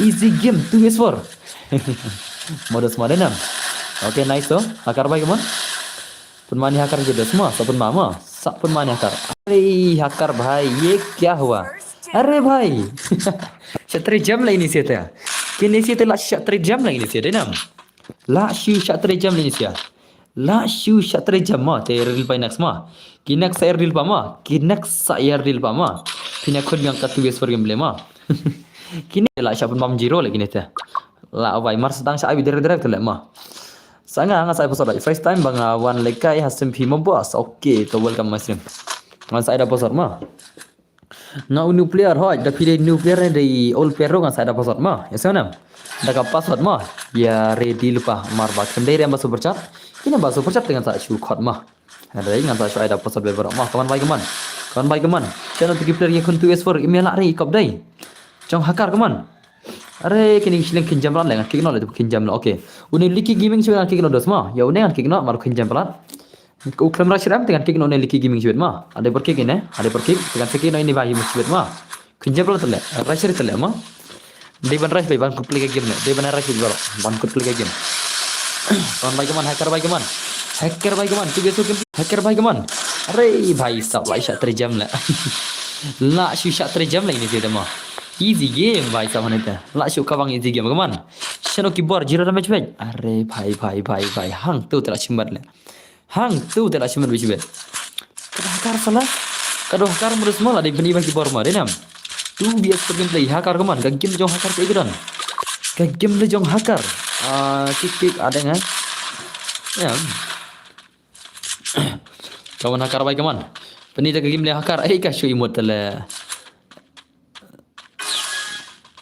Easy game, two vs four. Modus modern am. Okay, nice to. Hakar bhai, come on. Pun mani hakar je dos ma, sa pun ma ma, sa pun mani hakar. Arey, hakar bhai, ye kya hua? Are bhai. Shah trei jam la ini sia te. Kine sia te la shah trei jam la ini sia, dei nam. La shu shah trei jam la ini sia. La shu shah trei jam mo, te ïa redeal pa next mo. Ki next sa ïa redeal pa mo. Ki next sa ïa redeal pa mo. Kine khun biang ka two versus four gameplay mo. Kine la shah pynbam zero la kine te. La bhai, mar sdang shah ai direct direct te le mo. Sa nga nga sa ai password. First time ba nga wan lehkai ha stream phi mo boss. Okay, to welcome my stream. Ngan sa ai da password mo. Nga u new player hoi, da phi dei new player ne dei old player ruh ngan sa ai da password mo. Ïa sngewbha. Da ka password mo. Ïa redeal pa, mar ba khlem dei re ba super chat. Kine ba super chat te ngan sa shu khot mo. Hynrei ngan sa shu ai da password be baroh mo. Come on bhai, come on. Come on bhai, come on. Channel tiki player ïa khun two S four, email la re kop dei. Jong hacker, come on. Are kine ki shileng kin jam rat le, ngan kick noh le, kin jam le. Okay. Une Licky Gaming shu ngan kick noh dos mo. Ïa une ngan kick noh, mar kin jam rat. U khlem rush ram te ngan kick noh ne Licky Gaming shibit mo. Ade per kick ine, ade per kick, te ngan sa kick noh ine ba hi mo shibit mo. Kynjep lo tele, rush ri tele mo. Dei ban rush bai ban kut play ka game ne. Dei ban rush bai ban kut play ka game. Come on bhai, come on, hacker bhai, come on. Hacker bhai, come on. Tu biasa game. Hacker bhai, come on. Are bhai sab, la shah trei jam le. La shu shah trei jam le ini sih mo. Easy game bhai sab hanita. La shu kabang easy game, come on. Shano ki bor zero damage bhai. Are bhai bhai bhai bhai. Hang tu te la shimbat le. Hang tu te la shimbat bishibet. Ka dei hacker sala. Ka dei hacker mudus mo la dei bni ba ki bor mo dei nam. Two versus four gameplay, hacker, come on. Ka game jong hacker te ka don. Ka game jong hacker. Ah, kick kick ada nga. Ya. Come on hacker bhai, come on. Pynit ka game le hacker. Ai ka shu emote le.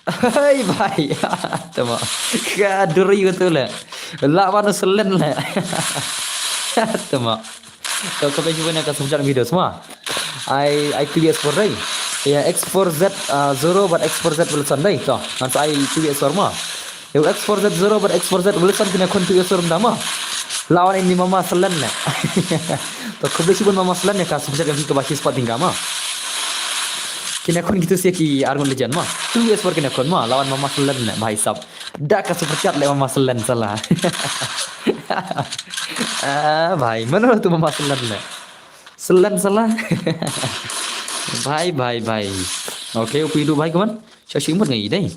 Hai bhai. Tama. Ka duri betul le. La mana selen le. Tama. Kau kau bagi mana ka sumjang video semua. Ai ai T V S four dei. Ya, X four Z, uh, Zoro bad X four Z Wilson dei. To, ngan sa ai T V S four mo. Ya, X four Z Zoro bad X four Z Wilson kine khun T V S four mynta mo. Lawan ini mama selen ne. To, khublei shibun mama selen ne ka sumjang kaba shi spot tingga mo. Kine khun kitu sia ki Argon Legend mo. T V S four kine khun mo. Lawan mama selen ne, bhai sab. Da ka super chat le mama selen sala. Ah, bhai, mana tu mama selen le. Selen sala. Bhai, bhai, bhai. Okay, upi du bhai, come on. Sha shi mut ngai dei.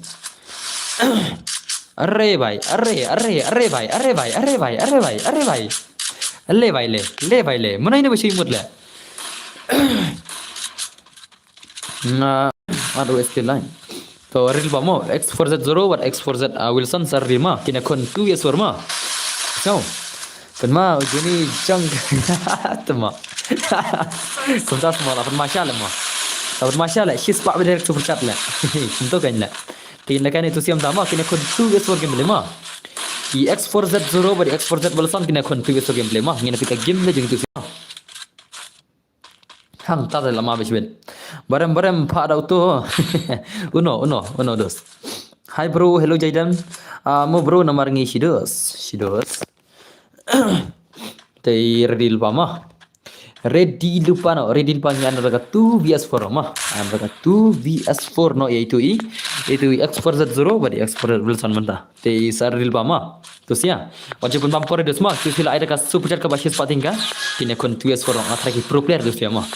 Are bhai, are, are, are bhai, are bhai, are bhai, are bhai, are bhai. Le bhai le, le bhai le. Mana ini ba shi mut le. Nga, aduh, S K line. To, ril ba mo, X four Z Zoro, wat X four Z, ah, Wilson, sar ril ma, kine khun two years ma. So, kan ma, juni jang, tema. Kumta semua, lapan masya le ma. Lapan masya le, shis pak bidek super chat le. Kumto kan le. Kine kan itu siam tama, kine khun two years war game le ma. I X four Z Zoro, bad X four Z Wilson, kine khun two years war game le ma. Ngine pika game le jung itu siam. Hang ta lama bishbit. Barem barem pa da uto. Uno, uno, uno dos. Hi bro, hello Jaidan. Ah, mo bro namar ngi shidos, shidos. Te ready lupa ma. Ready lupa no, ready lupa ngi an raga two V S four ma. An raga two V S four no, ya itu i. Itu i X four Z Zoro, bad X four Z Wilson menta. Te sar ril ba ma. Tu sia. Wajib pun bam kore dus ma. Tu sila ai da ka super chat ka basis pating ka. Kine khun two years for nga try ki pro player tu sia ma.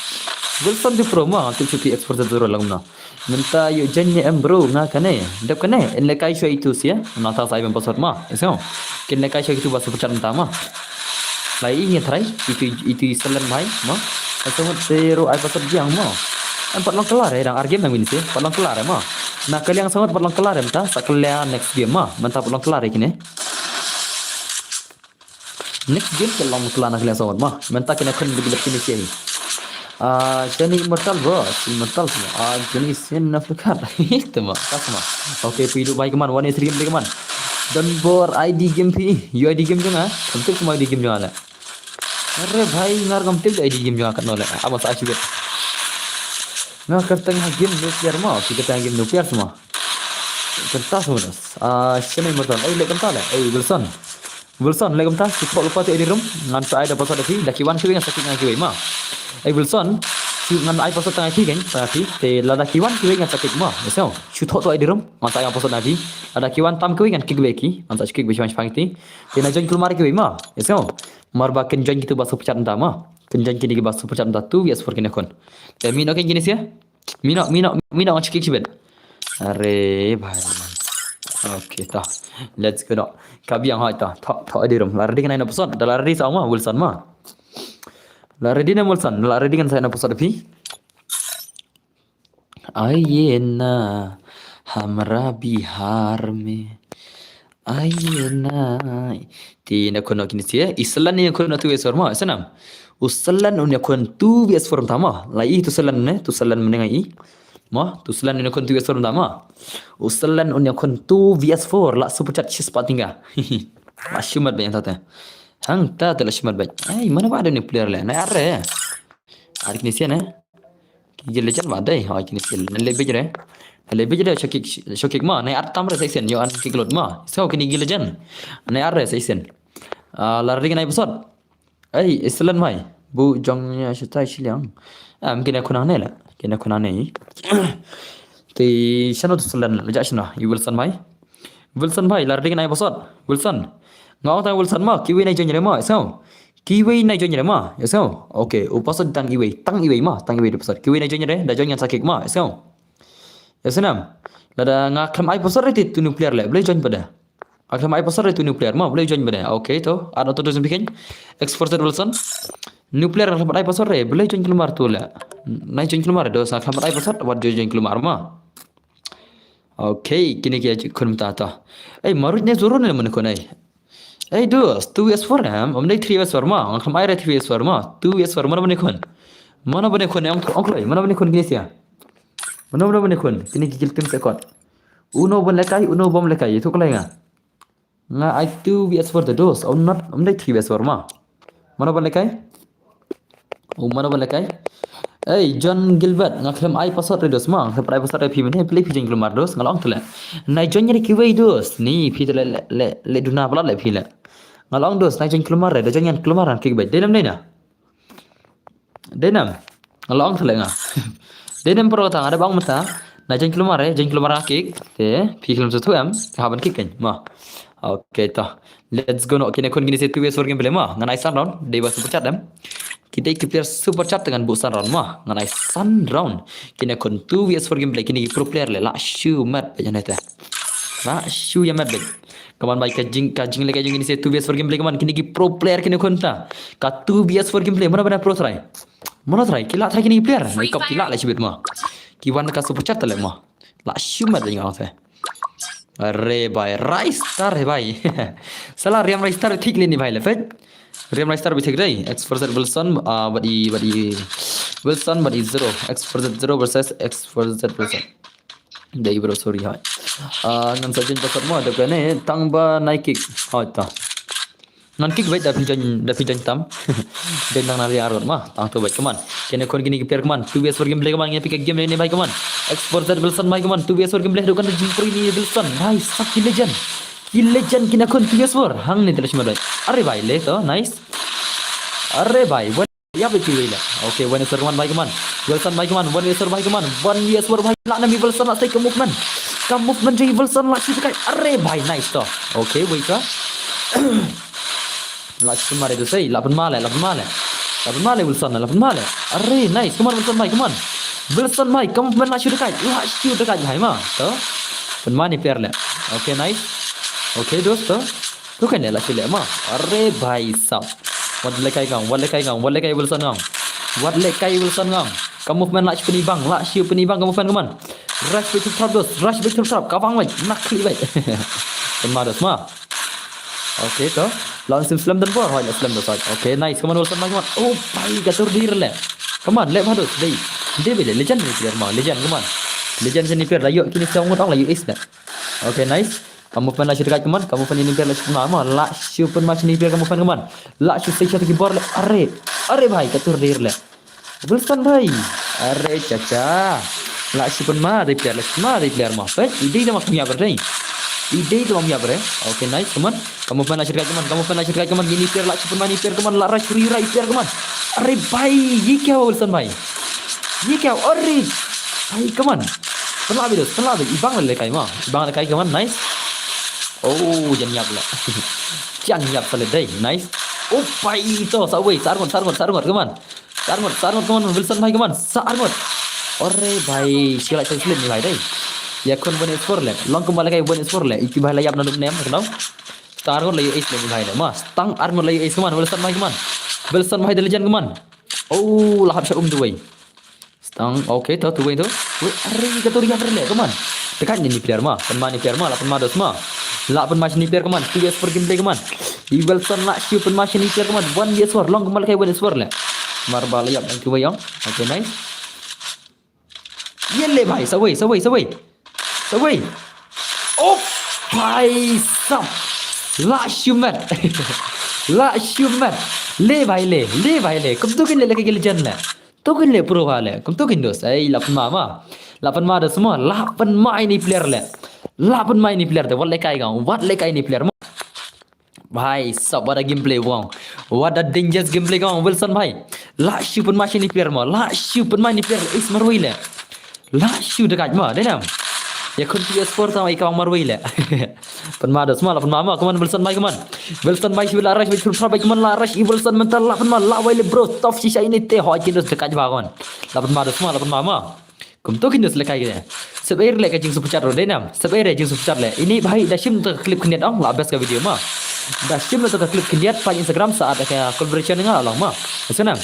Wilson tu pro ma. Tu chuki X four Z Zoro lang na. Menta yu jen ne em bro nga kane. Dep kane. En le kai shwa itu sia. Na ta sai bam pasot ma. Eso. Kin le kai shwa itu ba super chat menta ma. Lai ini try. Itu itu selen mai ma. Eso mo te ro ai pasot jiang ma. Em pat long kelar eh dang ar game nang win sia. Pat long kelar eh ma. Na kaliang sangat pat long kelar em ta, sa kaliang next game ma. Menta pat long kelar eh kine. Next game pat long kelar na kaliang sangat ma. Menta kine khun bigi lep kine sia. Ah, Johnny Immortal bro, Immortal semua. Ah, Johnny Sin na flicker. Itu ma, tas ma. Okay, pidu bai keman, one is game keman. Don bor I D game pi, U I D game jong nga. Tentu semua I D game jong nga. Are bhai ngar kam tip I D game jong nga kat no le. Ama sa sibet. Nga kat tengah game nuclear ma, kita tengah game nuclear semua. Kentas mo das. Ah, sini merton. Eh, le kentas le. Eh, Wilson. Wilson le kentas. Kita lupa tu I D room. Ngan sa ai da pasal da phi. Da kiwan kiwi ngan sakit ngan kiwi ma. Eh, Wilson. Ngan ai pasal tengah phi kan. Tengah phi. Te lada kiwan kiwi ngan sakit ma. Eso. Shoot tu I D room. Ngan sa ai pasal da phi. Lada kiwan tam kiwi ngan kick back ki. Ngan sa kick back shipang shipang ti. Te na join kulmar kiwi ma. Eso. Mar ba ken join kitu ba super chat nta ma. Ken join kini ki ba super chat nta tu. Yes for kini kon. Te mi no ken kini sia. Mino, mino, mino, nga check shibit. Are bhai. Okay, to. Let's go, no. Ka biang hoi to. To, to, di rum. La ready kan ïa u pasot. Da la ready sa ma, Wilson ma. La ready ne Wilson. La ready kan sa ïa u pasot phi. Aiye na hamra Bihar me. Aiye na. Te ïakhun noh kine shi. Islan ïakhun noh two V S four ma. Sanam. U Slan un ïakhun two V S four mynta ma. La i tu Slan ne, tu Slan mynne nga i. Ma, tu Slan un ïakhun two V S four mynta ma. U Slan un ïakhun two V S four la super chat shi spah tyngka. La shu mat bad hangta te. Hangta te la shu mat bad. Ai, mano ba don player le. Nai ar re. Ar kine shi ne. Ki legend ba dei. Ai kine shi. Nai le bej re. Nai le bej re, shot kick, shot kick ma. Nai ar tam re sa shisien. Ïoh an kick lut ma. So kine ki legend. Nai ar re sa shisien. Ah, la ready kan ïa u pasot. Ei, Islan mai. Bu jong ïa shatai shiliang. Am kine khun hangne la. Kine khun hangne. Te shano tu Islan la, ja shano. I Wilson mai. Wilson mai, la ready kan ïa u pasot. Wilson. Nga ong tang Wilson ma, kiwei nai join re ma. So. Kiwei nai join re ma. So. Okay, u pasot tang iwei, tang iwei ma, tang iwei u pasot. Kiwei nai join re, da join ngan sa kick ma. So. Ïa sanam. Lada nga khlem ai u pasot re te tu nuclear le. Balei join pat de. Nga khlem ai u pasot re tu nuclear ma, balei join pat de. Okay to. Ar auto dos bikin. X four Z Wilson. Nuclear nga khlem ai u pasot re, balei join kulmar tu le. Nai join kulmar re dos, nga khlem ai u pasot, wat join, join kulmar ma. Okay, kine ki khun mynta to. Ei, Marut ne Zoro ne mane khun ei. Ei, dos, two V S four em, ym dei three V S four ma, nga khlem ai re three V S four ma, two V S four, mano bane khun. Mano bane khun, ong, ong kloi, mano bane khun kine sia. Mano, mano bane khun, kine ki giltim sekot. Uno ban lekai, uno bam lekai, itu kloi nga. Nga ai two V S four te dos, ym not, ym dei three V S four ma. Mano ban lekai? Oh, mano ban lekai? Ei, John Gilbert, nga khlem ai u pasot re dos ma, nga khlem ai u pasot re phi mynne, phi le phi join kulmar dos, nga la ong te le. Nai join re kiwei dos, ni phi te le, le, le, le duna palat le phi le. Nga la ong dos, nai join kulmar re, da join ngan kulmar ngan kick beit. Dei nam, dei na. Dei nam. Nga la ong te le nga. Dei nam pro ta nga da bang mynta. Nai join kulmar re, join kulmar nga kick. Te, phi khlem sngewthuh em, ha ban kick kan. Ma. Okay, to. Let's go noh, kine khun kine shi two V S four gameplay ma. Ngan ai san round, dei ba super chat em. Ki dei ki player super chat te ngan buh san round ma. Ngan ai san round. Kine khun two V S four gameplay, kine ki pro player le, la shu mat beit ïa ne te. La shu ïa mat beit. Kaman bai ka jing, ka jingleh ka jing kine shi two V S four gameplay kaman, kine ki pro player kine khun ta. Ka two V S four gameplay, mano bana pro try. Mano try, ki la try kine ki player. Mai kop ki la la shibit ma. Ki wan ka super chat te le ma. La shu mat beit nga ong te. Are bhai, Rai Star hai bhai. Sala Riam Rai Star thik le ni bhai le peit. Riam Rai Star bi thik dei. X four Z Wilson, ah, bad i, bad i Wilson, bad i Zero. X four Z Zero versus X four Z Wilson. Dei bro, sorry hai. Ah, ngan sa join u pasot mo, da kane tang ba nai kick. Hai ta. Ngan kick beit da phi join, da phi join tam. Join tang na ri arot ma, tang tu beit kaman. Kine khun kine ki player kaman, two V S four gameplay kaman, ngi phi ka game ne bhai kaman. X four Z Wilson bhai kaman, two V S four gameplay dukan da jingpuri ni Wilson. Bhai, sab ki legend. Ki legend kine khun two V S four. Hangne te la shim bhai. Are bhai, le to, nice. Are bhai, wan ïa bhai kiwei la. Okay, one V S four kaman bhai kaman. Wilson bhai kaman, one V S four bhai kaman. One V S four bhai, la na mi Wilson la stay ka movement. Ka movement jong i Wilson la shi kai. Are bhai, nice to. Okay, wei ka. La shi mare tu sei, la pynmale, la pynmale. La pynmale Wilson, la pynmale. Are, nice. Kaman Wilson bhai, kaman. Wilson bhai, kaman pynmale la shu dekat. La shu dekat bhai ma. To. Pynmale ni player le. Okay, nice. Okay, dos to. Tu kan le la shu le ma. Are bhai sab. Wat le kai ngang, wat le kai ngang, wat le kai Wilson ngang. Wat le kai Wilson ngang. Ka movement la shu pynibang, la shu pynibang ka movement kaman. Rush beit trap dos, rush beit trap. Ka bang beit, nak klik beit. Pynmale dos ma. Okay, to. Lawan sim slam dan bor, hoi, slam dan soi. Okay, nice. Kaman Wilson bhai kaman. Oh, bhai, ka tur dir le. Kaman, le bhados, dei. Dei bhai le, legend ni player ma, legend kaman. Legend ni player la ïoh kine sa ngut ong la ïoh ace le. Okay, nice. Ka movement la shu dekat kaman, ka movement ni player la shu pynma, la shu pynma ni player ka movement kaman. La shu sei sha ki bor le. Are, are bhai, ka tur dir le. Wilson bhai. Are chacha. La shu pynma dei player, la shu pynma dei player ma. Peit, i dei da ma kumya berdei. I dei da ma kumya berdei. Okay, nice, kaman. Ka movement la shu dekat kaman, ka movement la shu dekat kaman, ini player la shu pynma ni player kaman, la rush ri rai player kaman. Are bhai, ye kya hua Wilson bhai? Ye kya hua? Are bhai, kaman. Pynlah beit dos, pynlah beit. I bang le kai ma. I bang le kai kaman, nice. Oh, jan ïap le. Jan ïap pale dei, nice. Oh bhai, to, sa wei, sa arngut, sa arngut, sa arngut, kaman. Sa arngut, sa arngut, kaman, Wilson bhai, kaman. Sa arngut. Ore bhai, shi la chai slip ni bhai dei. Ïa khun One Eight Four le. Long kumba la kai One Eight Four le. Iki bhai la ïap na dum nem, ka dong. Stang arngut la ïoh ace le ni bhai le. Ma, stang arngut la ïoh ace, come on, Wilson bhai, come on. Wilson bhai, the legend, come on. Oh, la hap sha um duwai. Stang, okay, to, duwai to. Wei, are, ka to ri hap le, come on. Te kan ni player ma, pynma ni player ma, la pynma dos ma. La pynma shi ni player, come on. Two versus four gameplay, come on. I Wilson la shu pynma shi ni player, come on. One versus four, long kumba la kai One versus four le. Mar ba la ïap, thank you, wei, yong. Okay, nice. Ye le bhai, sa wei, sa wei, sa wei. Sa wei. Oh, bhai sab. La shu met. La shu met. Le bhai le, le bhai le. Kumto kin le, le ka legend le. To kin le pro bha le. Kumto kin dos. Ei, la pynma ma. La pynma dos ma. La pynma ini player le. La pynma ini player te. Wat le kai kong. Wat le kai ini player ma. Bhai sab, what a gameplay, wow. What a dangerous gameplay, kong Wilson bhai. La shu pynma shi ni player ma. La shu pynma ini player. Ace marwei le. La shu dekat ma, dei nam. Ïa khun P S four tang i kong marwei le. Pynma dos ma, la pynma ma, come on Wilson bhai, come on. Wilson bhai, shi la rush, bhai, thur bhai, come on, la rush, i Wilson mynta la pynma, la wei le bro, tough shisha ini te, hoi kin dos dekat bha, come on. La pynma dos ma, la pynma ma. Kumto kin dos le kai kine. Sep air le ka jing super chat ro, dei nam. Sep air jing super chat le. Ini bhai da shim to ka clip khyndiat ong, la best ka video ma. Da shim to ka clip khyndiat, page Instagram sa add ka collaboration nga long ma. Sa nam.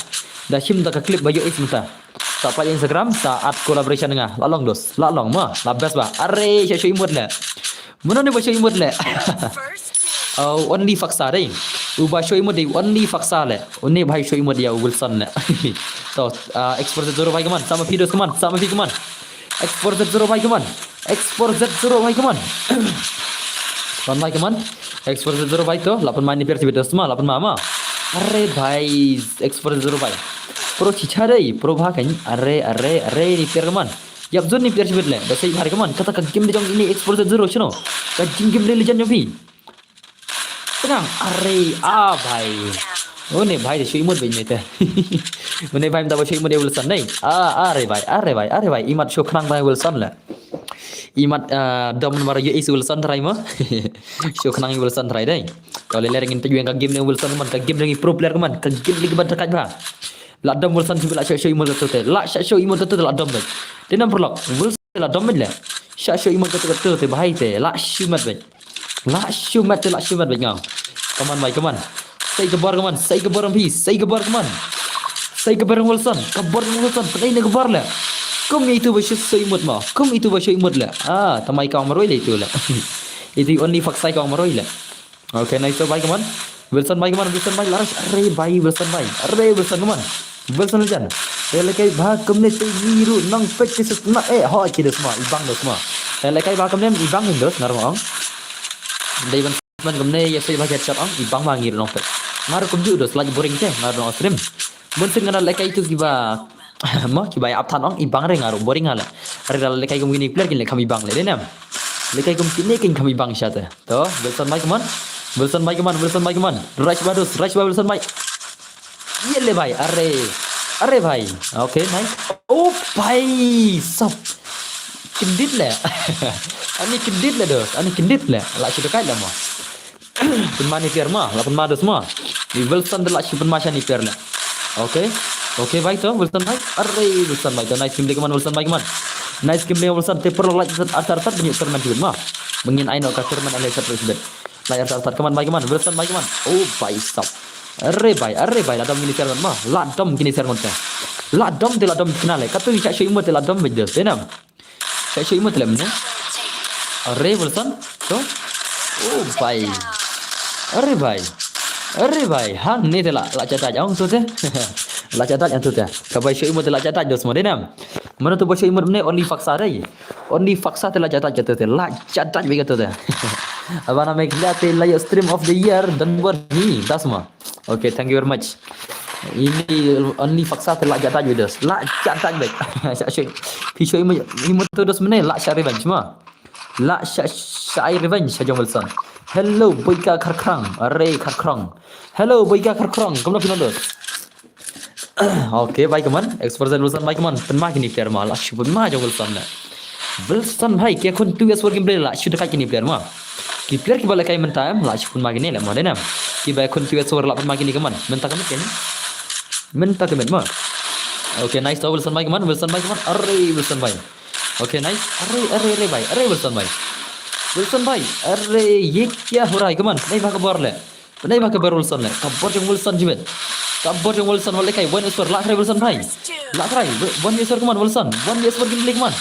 Da shim to ka clip ba ïoh ace mynta. Sa page Instagram sa add collaboration nga. La long dos, la long ma, la best bha. Are, sha shu imut le. Mano ne ba shu imut le. Oh, only Faksa dei. U ba shu imut dei, only Faksa le. Une bhai shu imut ïa u Wilson le. To, ah, X four Z zero bhai, come on. Sama phi dos, come on. Sama phi, come on. X four Z zero bhai, come on. X four Z zero bhai, come on. Come on bhai, come on. X four Z zero bhai to, la pynma ini player shibit dos ma, la pynma ma. Are bhai, X four Z zero bhai. Pro chicha dei, pro bha kan. Are, are, are ini player, come on. Ïap zone ini player shibit le. Da sei bhai, come on. Kata ka game de jong ini X four Z zero shano. Ka jing game de legend jong phi. Tengah, are, ah bhai. Une bhai de shu imut bhai ne te. Une bhai mynta ba shu imut ïa Wilson nei. Ah, are bhai, are bhai, are bhai. Imat shu khnang bhai Wilson le. Imat, ah, dom mar ïoh ace Wilson trai mo. Shu khnang ïa Wilson trai dei. Kau le ler ngin te jueng ka game ne Wilson man, ka game ne pro player man, ka game ne ba dekat bha. La dom Wilson shu la shu shu imut tu te. La shu shu imut tu te la dom bhai. Dei nam perlok. Wilson la dom bhai le. Shu shu imut tu te bhai te. La shu mat bhai. La shu mat te, la shu mat bad ngam. Come on bhai, come on. Sei ka bor, come on. Sei ka bor phi, sei ka bor, come on. Sei ka bor Wilson, ka bor Wilson. Pynai ne ka bor le. Kum itu ba shu shu imut mo. Kum itu ba shu imut le. Ah, tama i kong marwei le itu le. Itu only Faksa i kong marwei le. Okay, nice bhai, come on. Wilson bhai, come on, Wilson bhai, la rush. Are bhai, Wilson bhai. Are Wilson, come on. Wilson le jan. Te le kai bha kumne te ngi ruh nong pek te sut na, eh, ho ki dos ma, i bang dos ma. Te le kai bha kumne i bang hin dos, ngar ma ong. Dei ban man kumne ïa sei bha headshot ong, i bang ma ngi ruh nong pek. Ngar kumjuh dos, lagi boring te, ngar nong stream. Bun sien ngan le kai tu kiba, mo, kiba ap than ong, i bang re ngar ruh boring ale. Are da le kai kum kine player kin le kham i bang le, dei nam. Le kai kum kine kin kham i bang sha te. To, Wilson bhai, come on. Wilson bhai, come on. Wilson bhai, come on. Rush bha dos, rush bha Wilson bhai. Ye le bhai, are. Are bhai. Okay, nice. Oh bhai sab. Kyndit le. Ani kyndit le dos. Ani kyndit le. La shu dekat le mo. Pynma ni player ma, la pynma dos ma. I Wilson de la shu pynma sha ni player le. Okay. Okay bhai to, Wilson bhai. Are Wilson bhai to. Nice game de, come on Wilson bhai, come on. Nice game de Wilson. Te paralok la sat atar sat bini tournament ma. Mengin ai no ka tournament ale sat sat. Layar sat sat, come on bhai, come on. Wilson bhai, come on. Oh bhai sab. Are bhai, are bhai, la dom kine sermon ma. La dom kine sermon te. La dom te, la dom kine le. Katu i chak shu imut te la dom bej dos. Dei nam. Chak shu imut te le mne. Are Wilson. To. Oh bhai. Are bhai. Are bhai. Hangne te la, la chatai ong tu te. La chatai ong tu te. Ka bhai shu imut te la chatai dos mo, dei nam. Mano tu ba shu imut mne, only Faksa dei. Only Faksa te la chatai katu te. La chatai bej katu te. Abana Meghalaya te la ïoh stream of the year, don't worry. Das ma. Okay, thank you very much. Ini only Faksa te la chatai bej dos. La chatai bej. Sha shu. Phi shu imut, imut tu dos mne, la sha revenge ma. La sha, sha ai revenge sha jong Wilson. Hello Boika Kharkrang. Are Kharkrang. Hello Boika Kharkrang. Kumno phi don dos? Okay bhai, come on. X four Z Wilson bhai, come on. Pynma kine player ma, la shu pynma jong Wilson ne. Wilson bhai, ki khun two S four gameplay la shu dekat kine player ma. Ki player kiba la kai mynta em, la shu pynma kine le ma, dei nam. Kiba khun two S four la pynma kine, come on. Mynta ka miet kine. Mynta ka miet ma. Okay, nice to Wilson bhai, come on, Wilson bhai, come on. Arre, Wilson bhai. Okay, nice. Arre, arre, arre bhai. Arre, Wilson bhai. Wilson bhai. Arre, ye kya ho raha hai, come on. Nahi bhag ka bor le. Nahi bhag ka bor Wilson le. Ka bor jong Wilson jibet. Ka bor jong Wilson wale kai. One S four. Lah krai Wilson bhai. Lah krai. One S four, come on, Wilson. One S four gameplay, come on.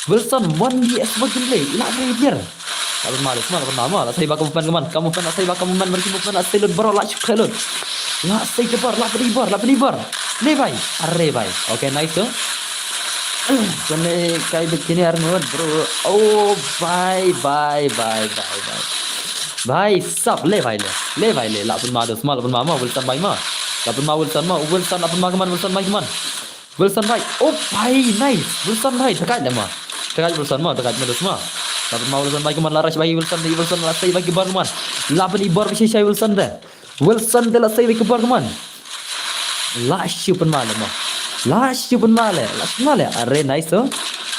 Wilson, one S four gameplay. Lah krai biar. Lah pynma, lah pynma, lah pynma, lah pynma. Lah sei ba ka movement, come on. Ka movement, lah sei ba ka movement, bad ki movement, lah sei lut baroh, lah shu khleh lut. Lah sei ka bor, lah pynbor, lah pynbor. Le bhai. Arre bhai. Okay, nice to. Kane kai bit kine ar ngot, bro. Oh, bhai, bhai, bhai, bhai, bhai. Bhai sab, le bhai le. Le bhai le. Lah pynma dos ma, lah pynma ma, Wilson bhai ma. Lah pynma Wilson ma, Wilson lah pynma, come on, Wilson bhai, come on. Wilson bhai. Oh bhai, nice. Wilson bhai, thakait le ma. Thakait Wilson ma, thakait ma dos ma. Lah pynma Wilson bhai, come on, lah rush bhai Wilson, Wilson lah sei bhai ki bor, come on. Lah pynbor bishai shai Wilson de. Wilson de lah sei bhai ki bor, come on. Lah shu pynma le ma. Lah shu pynma le. Lah shu pynma le. Arre, nice to.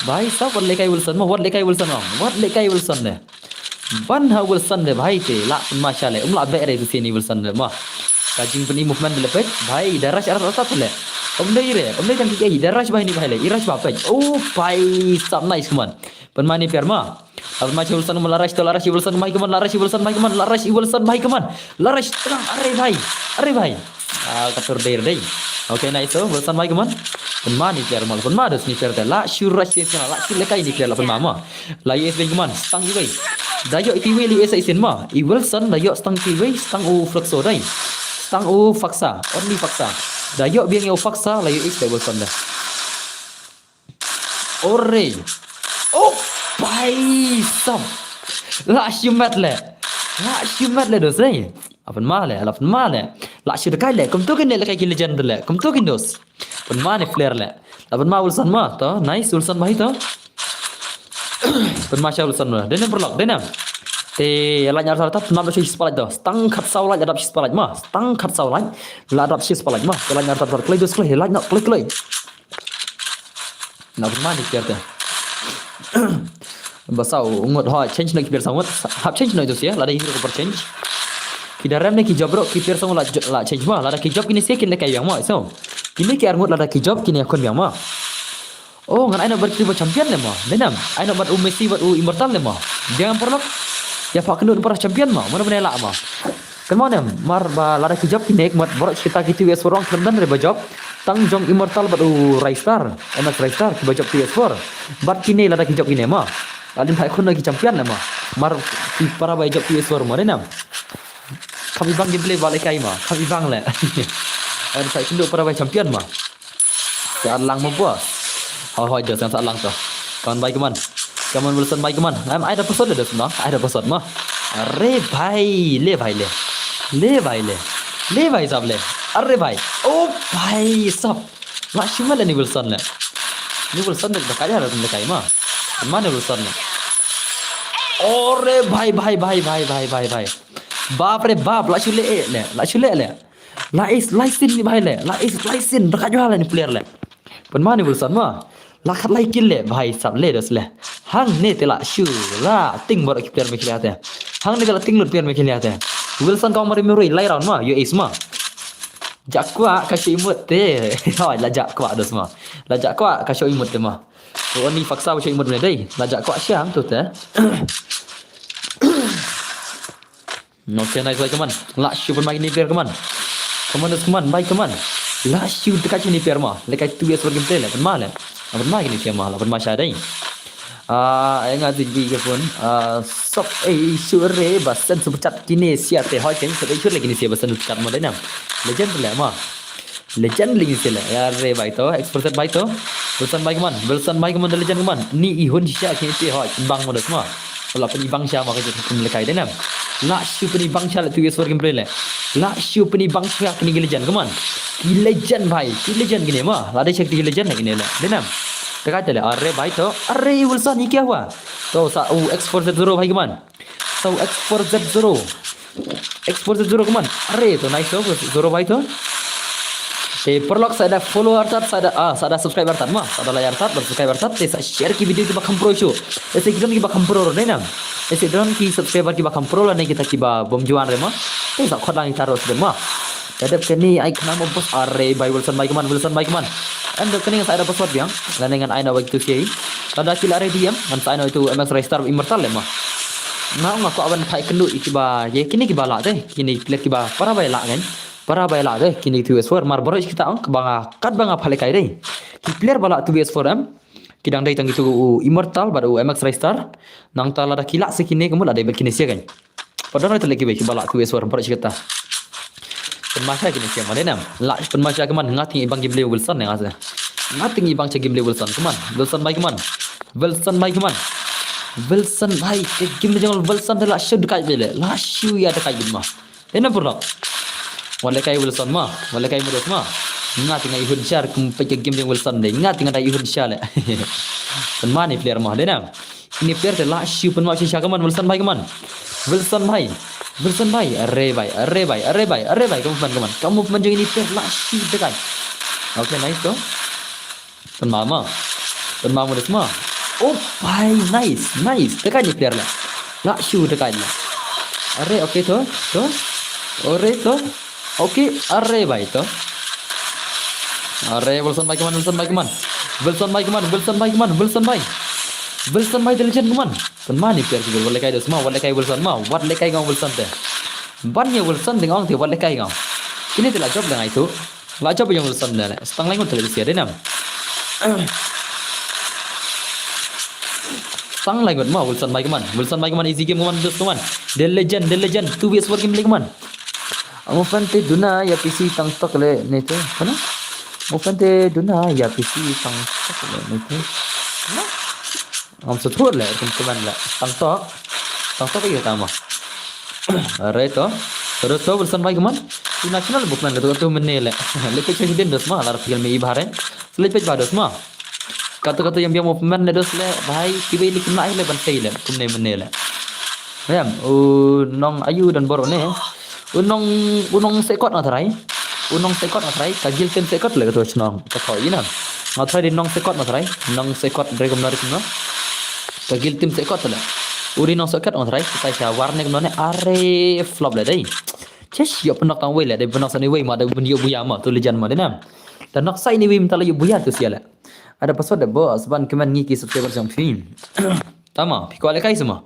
Bhai sab, wat le kai Wilson ma, wat le kai Wilson ma. Wat le kai Wilson de. Ban ha Wilson de bhai te, lah pynma sha le. Um lah beh re tu sini Wilson de ma. Ka jingpyni movement de le peit. Bhai, da rush artat artat le. Um dei re, um dei tang ki ei, da rush bhai ni bhai le. I rush ba peit. Oh, bhai sab, nice, come on. Pynma ni player ma. Lah pynma sha Wilson, la rush to, la rush Wilson bhai, come on, la rush Wilson bhai, come on, la rush Wilson bhai, come on. La rush tang, arre bhai. Arre bhai. Ah, ka tur dei dei. Okay, nice to Wilson bhai, come on. Pynma ni player ma, pynma dos ni player te. Lah shu rush ni player, lah shu le kai ni player, lah pynma ma. La U S bhai, come on, stang iwei. Da ïoh iwei la U S ai sin ma. I Wilson da ïoh stang iwei, stang u Flexo dei. Stang u Faksa, only Faksa. Da ïoh biang ïa u Faksa, la U S dei Wilson da. Ore. Oh, bhai sab. Lah shu met le. Lah shu met le dos, eh. Lah pynma le, lah pynma le. Lah shu dekai le. Kumto kin le kai ki legend le. Kumto kin dos. Pynma ni player le. Lah pynma Wilson ma to. Nice Wilson bhai to. Pynma sha Wilson ma. Dei nam paralok, dei nam. Te lah nyar sar ta pynma shu spotlight to. Stang khat saw light adap shu spotlight ma. Stang khat saw light. La adap shu spotlight ma. Te lah nyar sar ta klei dos klei. Light na klei klei. Na pynma ni player te. Ba saw ngut ho change na ki player saw ngut. Hap change na itu sia, lada hero ko change. Ki da rem ne ki job bro, ki player saw ngut la, la change ma, lada ki job kine sia kine kai biang ma, so. Kine ki ar ngut lada ki job kine khun biang ma. Oh, ngan ai no bad ki ba champion le ma. Dei nam, ai no bad u Messi bad u Immortal le ma. Biang paralok. Ïa pha kynduh para champion ma, mana bane la ma. Kynmaw ne, mar ba lada ki job kine, mat baroh kita ki two S four ruh khlem don re ba job. Tang jong Immortal bad u Raystar, M X Raystar, ki ba job two S four. Bad kine lada ki job kine ma. Lada phai khun ki champion ne ma. Mar ki para ba job two S four ma, dei nam. Kham ibang gameplay ba le kai ma, kham ibang le. Lada phai khun para ba champion ma. Sa lang mo boss. Hoi hoi, just sa lang to. Come on bhai, come on. Come on Wilson bhai, come on. Ngam ai da pasot le dos ma. Ai da pasot ma. Are bhai, le bhai le. Le bhai le. Le bhai sab le. Are bhai. Oh bhai sab. Lah shu met le ni Wilson le. Ni Wilson le da kai ha da kai ma. Ma ni Wilson le. Ore bhai bhai bhai bhai bhai bhai bhai. Bap re bap, lah shu le le. Lah shu le le. La is license ni bhai le. La is license. Dekat jua le ni player le. Pynma ni Wilson ma. La khat lai kill le bhai sab le dos le. Hangne te la shu la ting baroh ki player me khlia te. Hangne te la ting lut player me khlia te. Wilson ka mari mari lai round ma. U S ma. Jack kwah ka shu imut te. Hoi la jack kwah dos ma. La jack kwah ka shu imut te ma. To ni faksa ba shu imut ne dei. La jack kwah siang tu te. Okay, nice bhai, come on. Lah shu pynma kine player, come on. Come on, come on bhai, come on. Lah shu dekat shu ni player ma. Lekai two S four gameplay le pynma le. Lah pynma kine player ma, lah pynma sha dei. Ah, ai nga ti bi ke pun. Ah, sop ei sure ba sen super chat kine sia te hoi ken sop ei sure le kine sia ba sen super chat ma dei nam. Legend le ma. Legend lagi sila. Ya re bhai to, X four Z bhai to. Wilson bhai, come on. Wilson bhai, come on, the legend, come on. Ni i hun shisha kine te hoi. Bang mo dos ma. Lah pynibang sha ma ka jot kum lekai dei nam. Lah shu pynibang sha le two S four gameplay le. Lah shu pynibang sha kine ki legend, come on. Ki legend bhai, ki legend kine ma. Lah dei check ki legend le kine le. Dei nam. Dekat le. Are bhai to. Are Wilson, ye kya hua? To sa u X four Z zero bhai, come on. So X four Z zero. X four Z zero, come on. Are to nice to zero bhai to. Te paralok sa da follow artat, sa da, ah, sa da subscribe artat ma. Sa da like artat, bad subscribe artat, te sa share ki video ki ba kham pro shu. Ese ki don ki ba kham pro ro dei nam. Ese don ki subscriber ki ba kham pro la ne kita ki ba bom juan re ma. Te sa khot lang kita ro shu ma. Ka dep kane ai khnang mo boss. Are bai Wilson bai ka man, Wilson bai ka man. Em dep kane ngan sa ai da password biang. Lane ngan ai na bai tu siai. Lada ki la ready em, ngan sa ai na itu M X Ristar Immortal le ma. Nga ong nga kwah ban phai kynduh ïa kiba, ïa kine kiba lah te. Kine ki player kiba para bai lah kan. Para bai lah te. Kine two V S four mar baroh shi katta ong kaba nga kat ba nga phah lehkai dei. Ki player ba lah two V S four em. Ki dang dei tang itu u Immortal bad u M X Ristar. Nangta lada ki lah sa kine ka mut la dei bad kine sia kan. Pat don ruh te leh kiwei kiba lah two V S four baroh shi katta. Pynmai sha kine sia ma dei nam. Lah pynmai sha ka man, nga teng i bang gameplay Wilson ne nga sa. Nga teng i bang sha gameplay Wilson ka man. Wilson bai ka man. Wilson bai ka man. Wilson bai, ka game jong Wilson te lah shu dkai bele. Lah shu ïa dkai bele ma. Dei nam pyrlok. Wat lehkai Wilson ma, wat lehkai Mudos ma. Nga teng i hun shar kum peit ka game jong Wilson dei. Nga teng i hun shar le. Pynmai ni player ma dei nam. Ini player te lah shu pynmai shisha ka man, Wilson bai ka man. Wilson bai. Wilson bai. Are bai, are bai, are bai, are bai, ka movement ka man. Ka movement jong ini player lah shu dkai. Okay, nice to. Pynmai ma. Pynmai Mudos ma. Oh bai, nice, nice. Dkai ni player la. Lah shu dkai la. Are, okay to, to. Are to. Okay, are bai to. Are Wilson bai ka man, Wilson bai ka man. Wilson bai ka man, Wilson bai ka man, Wilson bai. Wilson bai the legend ka man. Pynmai ni player ki wat lehkai Dos ma, wat lehkai Wilson ma, wat lehkai ngong Wilson te. Ban ïa Wilson te ngong te wat lehkai ngong. Kine te la jop la ngai tu. La jop ïa Wilson te le. Stang lai ngut te le sia dei nam. Stang lai ngut ma, Wilson bai ka man. Wilson bai ka man, easy game ka man, Dos ka man. The legend, the legend, two V S four game le ka man. Mo fan te duna ïa P C tang tok le ne te. Kana? Mo fan te duna ïa P C tang tok le ne te. Kana? Ngam shu thur le kum kuman le. Tang tok. Tang tok ïa tama. Are to. Terus to Wilson bai ka man. Tu national movement tu tu mene le. Le peit sha hidden Dos ma, lar pil me i bahare. Le peit ba Dos ma. Kata kata ïa biang movement ne Dos le. Bai kiwei le kena le ban sei le. Kumne mene le. Em, u nong ayu dan bor ne. U nong, u nong sekot nga trai. U nong sekot nga trai. Ka gil tim sekot le ka tu shnong. Ka thoi ina. Nga trai di nong sekot nga trai. Nong sekot dre kumno dre kumno. Ka gil tim sekot le. U di nong sekot nga trai. Kita sha war ne kumno ne are flop le dei. Chesh ïa pynok tang wei le dei pynok sa ni wei ma dei pynïoh buya ma tu le jan ma dei nam. Dan nok sai ni wei mynta le ïoh buya tu sia le. Ada password da boss ban kmen ngi ki subscriber jong phi. Tama, phi kwah lehkai sma.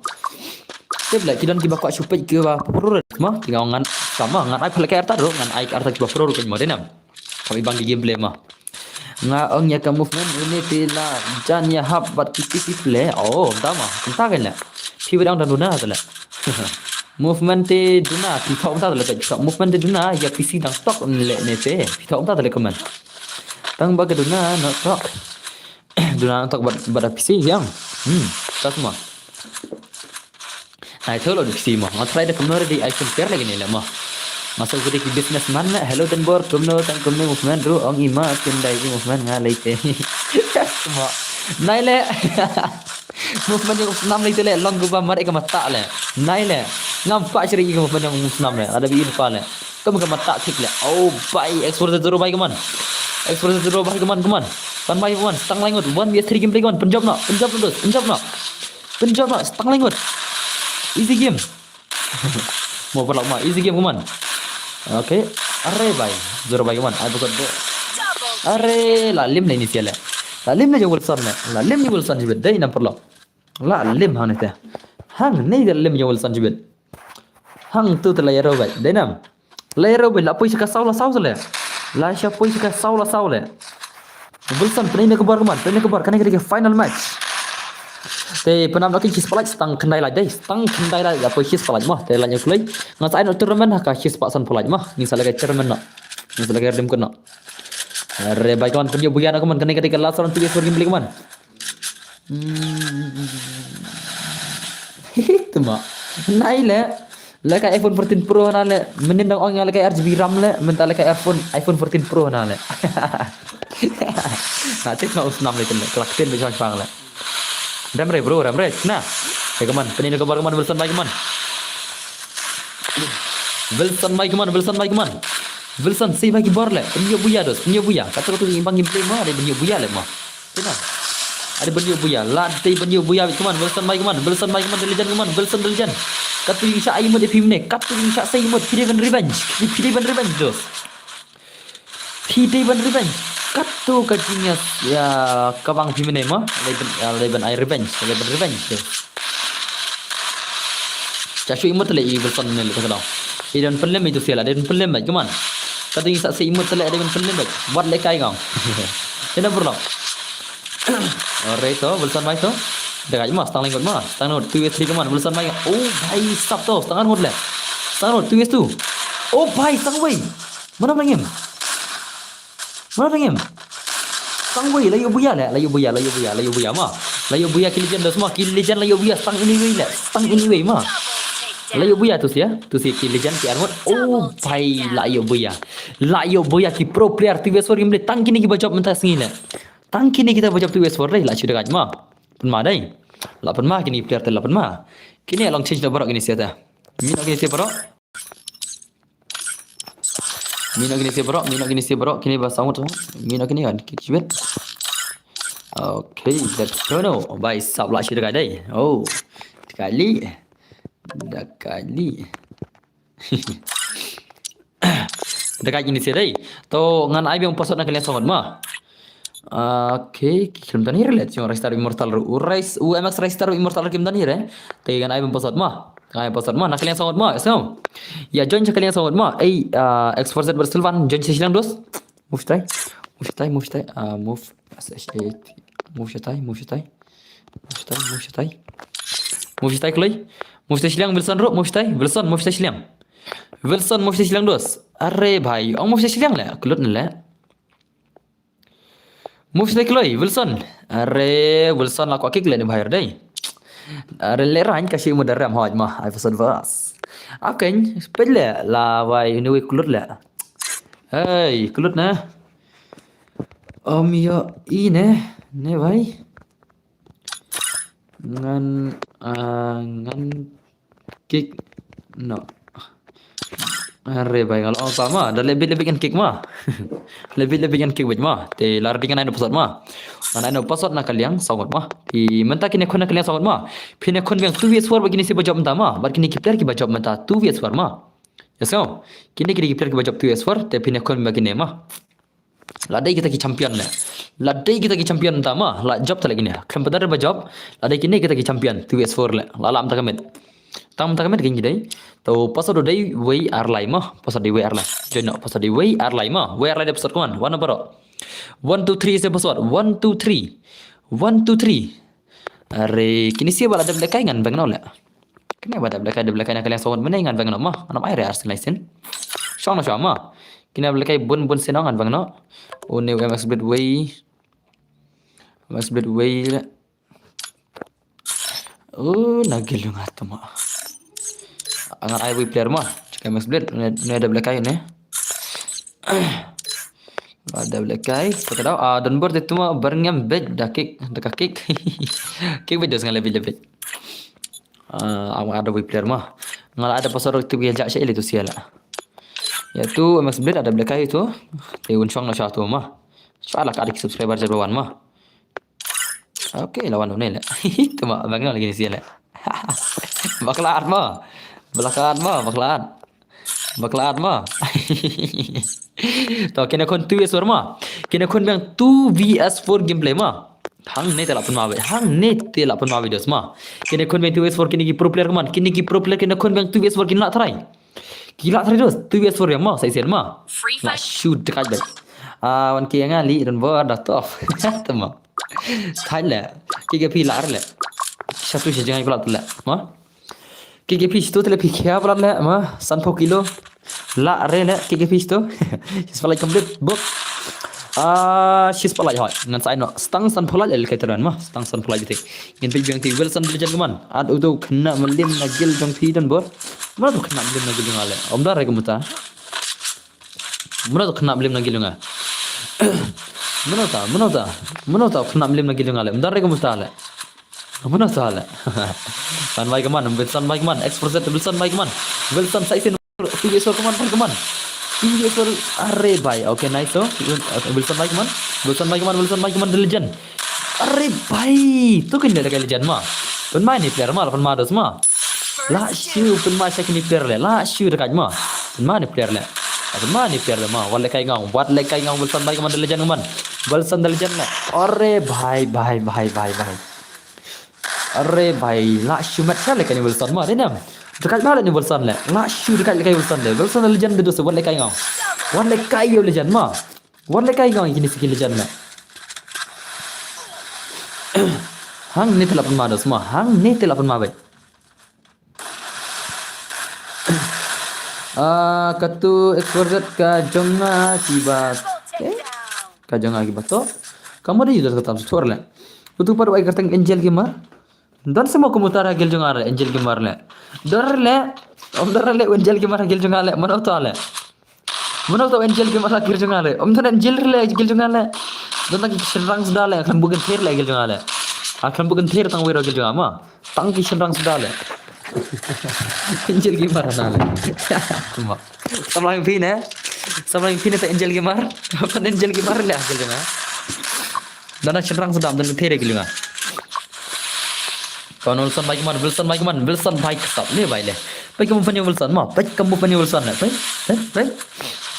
Tip leh ki don kiba kwah shu peit kiba pro ma, ki nga ong ngan sama ngan ai pha lehkai arta ruh, ngan ai arta kiba pro ruh kynmaw dei nam. Kami bang ki gameplay ma. Nga ong ïa ka movement une te la jan ïa hap bad ki P C play. Oh, tama, kumta kan leh. Phi bad ong dang duna te leh. Movement te duna, phi thok kumta te leh peit. Movement te duna ïa P C dang tok leh ne te. Phi thok kumta te leh comment. Tang ba ka duna no tok. Duna nang tok bad, bad P C ïang. Hmm, ta sma. Ai tholo P C ma. Nga try da kumno ready ai compare lagi ni le ma. Nga sa kudi ki businessman le. Hello Denbor, kumno tang kumne movement ruh ong i ma kin dai ki movement nga lei te. Ta sma. Nai le. Movement jong snam lei te le long gu ba mar ka mata le. Nai le. Ngam pa shri ki movement jong snam le. Ada bi pa le. Kum ka mata thik le. Oh bai explore zero bai kaman. Explore zero bai kaman kaman. Pan bai kaman. Stang lai ngut. One v three gameplay kaman. Pynjop na. Pynjop na Dos. Pynjop na. Pynjop na. Stang lai ngut. Easy game. Mo parlok ma. Easy game kaman. Okay. Are bai. Zero bai kaman. Ai bakot de. Are la lim na ini sia le. La lim na jong Wilson le. La lim jong Wilson jibit. Dei nam parlok. La lim hang ne te. Hang ne da lim jong Wilson jibit. Hang tu te la ïaro bai. Dei nam. La ïaro bai la poi sha ka saw la saw le. La sha poi sha ka saw la saw le. Wilson pynai na ka bor kaman, pynai na ka bor kane ka dei ka final match. Te pynam na ki spotlight stang khyndai light dei, stang khyndai light la poi ki spotlight mo. Te la ïa kulai. Ngan sa ai na tournament ha ka ki spot san pulai mo. Ngi sa la ka tournament no. Ngi sa la ka rim kun no. Are bai kaman pynïoh buya na kaman kane ka dei ka last round tu ïa sor game play kaman. Hmm. Hihi, tu ma. Nai le. Le ka iPhone fourteen Pro na le. Mynnin dang ong le ka R G B RAM le. Mynta le ka iPhone, iPhone fourteen Pro na le. Na tik na usnam le kene. Kelak tin be chang chang le. Ram re bro, ram re. Na. Ya kaman, pynai ka bor kaman Wilson bai kaman. Wilson bai kaman, Wilson bai kaman. Wilson sei bai ki bor le. Pynïoh buya Dos, pynïoh buya. Kata kata ïa bang game play ma, dei pynïoh buya le ma. Kena. Are ban ïoh buya. La dei ban ïoh buya beit, come on. Wilson bai, come on. Wilson bai, come on. The legend, come on. Wilson the legend. Katto jingshah imut ïa phi mynne. Katto jingshah sa imut. Phi dei ban revenge. Phi dei ban revenge, dos. Phi dei ban revenge. Katto ka jingïa, ïa, ka bang phi mynne mo. Lei ban, ïa, lei ban ai revenge. Lei ban revenge, dos. Sha shu imut lei i Wilson ne lei ka dong. I don pynlem itu sia la, don pynlem beit, come on. Katto jingshah sa imut lei, don pynlem beit. Wat lei kai ngam. Ina burlok. Alright to, Wilson bai to. Dei ka mo, stang leng ngut mo. Stang ngut, two vs three, come on, Wilson bai. Oh, bhai, sap to, stang ngut lei. Stang ngut, two vs two. Oh, bhai, stang wei. Mana bangim. Mana bangim. Stang wei, la ïoh buya lei, la ïoh buya, la ïoh buya, la ïoh buya mo. La ïoh buya ki legend dos mo, ki legend la ïoh buya, stang anyway lei, stang anyway mo. La ïoh buya tu sia, tu sia ki legend ki armut. Oh, bhai, la ïoh buya. La ïoh buya ki pro player, two vs four game lei, tang kine kiba jop mynta sngi lei. Tang kine kita ba jop two vs four lei, la shu dei ka mo. Pynma dei. La pynma kine player te la pynma. Kine long change da baroh kine sia te. Mino kine sia baroh. Mino kine sia baroh, mino kine sia baroh, kine ba sangut. Mino kine kan, kit jibet. Okay, that's Chrono. Bai sap la shi da kai dei. Oh. Da kai li. Da kai li. Da kai kine sia dei. To ngan ai biang password na ka liang sangut mo. Okay, kim don hi re leh, jong Ristar Immortal ruh. U Rise, u M X Ristar Immortal ruh kim don hi re. Te ngan ai biang password mo. Ngan ai password mo. Na ka liang sangut mo, so. Ïa join sha ka liang sangut mo. Ei, ah, X four Z bad Sylvan, join sha shiliang dos. Move shatai. Move shatai, move shatai. Ah, move. S H A T. Move shatai, move shatai. Move shatai, move shatai. Move shatai kloi. Move shatai shiliang, Wilson ruh, move shatai. Wilson, move shatai shiliang. Wilson, move shatai shiliang dos. Are bhai, ong move shatai shiliang leh. Klut ne leh. Move shatai kloi, Wilson. Are, Wilson la kwah kick leh ne bhai re dei. Are leh rang ka shi mu da ram hoj mo, ai password bas. Aken, peit leh, la wai, anyway, klut leh. Hey, klut ne. Om yo, i ne, ne bhai. Ngan, ah, ngan kick. No. Are bhai, nga la ong sa mo, da leh bit leh bit ngan kick mo. Leh bit leh bit ngan kick beit mo. Te la ready ngan ai noh password mo. Ngan ai noh password na ka liang sangut mo. Te mynta kine khun na ka liang sangut mo. Phin ïa khun biang two vs four bad kine sia ba jop mynta mo. Bad kine ki player kiba jop mynta two vs four mo. Yes, no. Kine kine ki player kiba jop two vs four, te phin ïa khun bad kine mo. La dei kita ki champion leh. La dei kita ki champion mynta mo. La jop ta leh kine. Khlem pat da re ba jop. La dei kine kita ki champion. Two vs four leh. La lam ta ka met. Tang mynta ka met kine dei. To password dei wei ar lai mo. Password dei wei ar lai. Join noh, password dei wei ar lai mo. Wei ar lai dei password, come on. Wan baroh. One two three is the password. One two three. One two three. Are kine sia ba la dep lehkai ngan beng noh leh. Kine ba dep lehkai, dep lehkai na ka liang sangut mynne ngan beng noh mo. Ngan ym ai re arsien lai sien. Shong noh shong mo. Kine ba lehkai bun bun sien ngan beng noh. Une u M X Blade wei. M X Blade wei leh. Oh, na gil nga to mo. Ngan ai wei player mo. Check M X Blade, une, une dep lehkai une. Ba dep lehkai, check it out. Ah, don bor te to mo, bar ngam beit da kick, da ka kick. Kick beit dos nga leh beit leh beit. Ah, ang ada wei player mo. Nga la ada password tu ïa jak sha ile tu sia leh. Ïa tu M X Blade ada black eye tu. Te un shong na sha tu mo. Sha la ka ada ki subscriber jaba wan mo. Okay, la wan ne leh. Tu mo, bang lagi ni sia leh. Bakla at mo. Bakla at mo, bakla at. Bakla at mo. To kine khun two V S four mo. Kine khun biang two V S four gameplay mo. Hangne te la pynma beit. Hangne te la pynma beit dos mo. Kine khun biang two V S four kine ki pro player mo. Kine ki pro player kine khun biang two V S four kin lah try. Ki lah try dos. Two V S four biang mo. Sa isen mo. Free Fire. Shoot dekat beit. Ah, wan ki nga li don bor da top. Te mo. Thai leh. Ki ki phi lah leh. Satu sejeng ai pula tu leh. Mo. Ki ki phi tu leh phi khia pula leh mo. Sanphew kilo. Lah re leh ki ki phi tu. Shispah lait complete bok. Ah, shispah lait hoi. Ngan sa ai noh. Stang sanphew lait leh kai teran mo. Stang sanphew lait bitik. Ngin peit biang ti Wilson Legend man. At utu kena melim na gil jong phi don bor. Mana tu kena melim na gil jong ale. Om da re kumuta. Mano to kena melim na gil jong nga. Mano ta, mano ta, mano ta kena melim na gil jong nga le. Mdar re ka musta le. Mano ta le. San bai keman, Wilson bai keman, X four Z, Wilson bai keman. Wilson sa isen, two V S four keman, bai keman. Two V S four, are bai. Okay, nice to. Wilson bai keman, Wilson bai keman, Wilson bai keman, the legend. Are bhai, to kine da kai legend ma. Pynmai ne player ma, pynmai dos ma. La shu pynmai sha kine player le, la shu da kai ma. Pynmai ne player le. Pynmai ne player le ma. Wat le kai ngong, wat le kai ngong Wilson bhai ka man da legend ka man. Wilson da legend le. Are bhai, bhai, bhai, bhai, bhai. Are bhai, la shu mat sha le kai Wilson ma, de nam. Da kai ma le ni Wilson le. La shu da kai le kai Wilson le. Wilson da legend de dos, wat le kai ngong. Wat le kai ïa u legend ma. Wat le kai ngong kine siki legend le. Hangne te la pynmai dos ma, hangne te la pynmai bhai. Ah, katu X Y Z ka jong nga kiba. Eh? Ka jong nga kiba to. Kamu da user ka tam sutur le. Utu pat wai kyrteng Angel Gamer. Don semo komentar ha gel jong nga le, Angel Gamer le. Dor le. Om dor le Angel Gamer ha gel jong nga le. Mano to le. Mano to Angel Gamer ha gel jong nga le. Om don Angel le gel jong nga le. Don tang ki shynrang suda le, khlem bukan ther le gel jong nga le. A khlem bukan ther tang wei ro gel jong nga ma. Tang ki shynrang suda le. Angel Gamer na le. Ma. Samlang phi ne. Samlang phi ne ta Angel Gamer. Pan Angel Gamer le gel jong nga. Dana shynrang suda don ther gel jong nga. Kon Wilson bhai ka man, Wilson bhai ka man, Wilson bhai ka sap. Le bhai le. Bhai ka mu pan Wilson ma, bhai ka mu pan Wilson le. Bhai, bhai, bhai.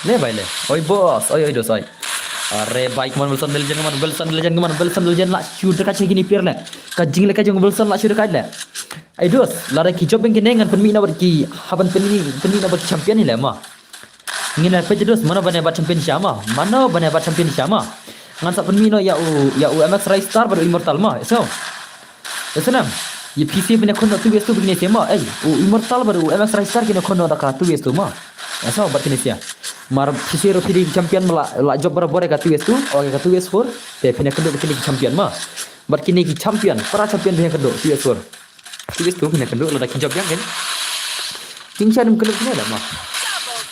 Le bhai le. Oi boss, oi oi dos oi. Are bhai ka man Wilson da legend ka man, Wilson da legend ka man, Wilson da legend la shu da kai kine player le. Ka jing le ka jong Wilson la shu da kai le. Ai dos, lada ki jop beng kine ngan pynmih na bad ki, haban pynmih, pynmih na bad ki champion ni le ma. Ngin la peit dos mano ban ïa bat champion sha ma. Mano ban ïa bat champion sha ma. Ngan sa pynmih noh ïa u, ïa u M X Ristar bad u Immortal ma. So. Ïa snam. Ïa phi sha phin ïa khun noh two vs two bad kine sha ma. Ei, u Immortal bad u M X Ristar kin ïa khun noh da ka two vs two ma. Ïa so bad kine sha. Mar phi sha ruh phi dei champion ma la, la jop barabor ïa ka two vs two, o ïa ka two vs four. Te phin ïa khun noh bad kine ki champion ma. Bad kine ki champion, para champion phin ïa khun noh two vs four. Ki bes tu kine kynduh lada ki jop biang kan. Jingshisha nym kynduh kine da ma.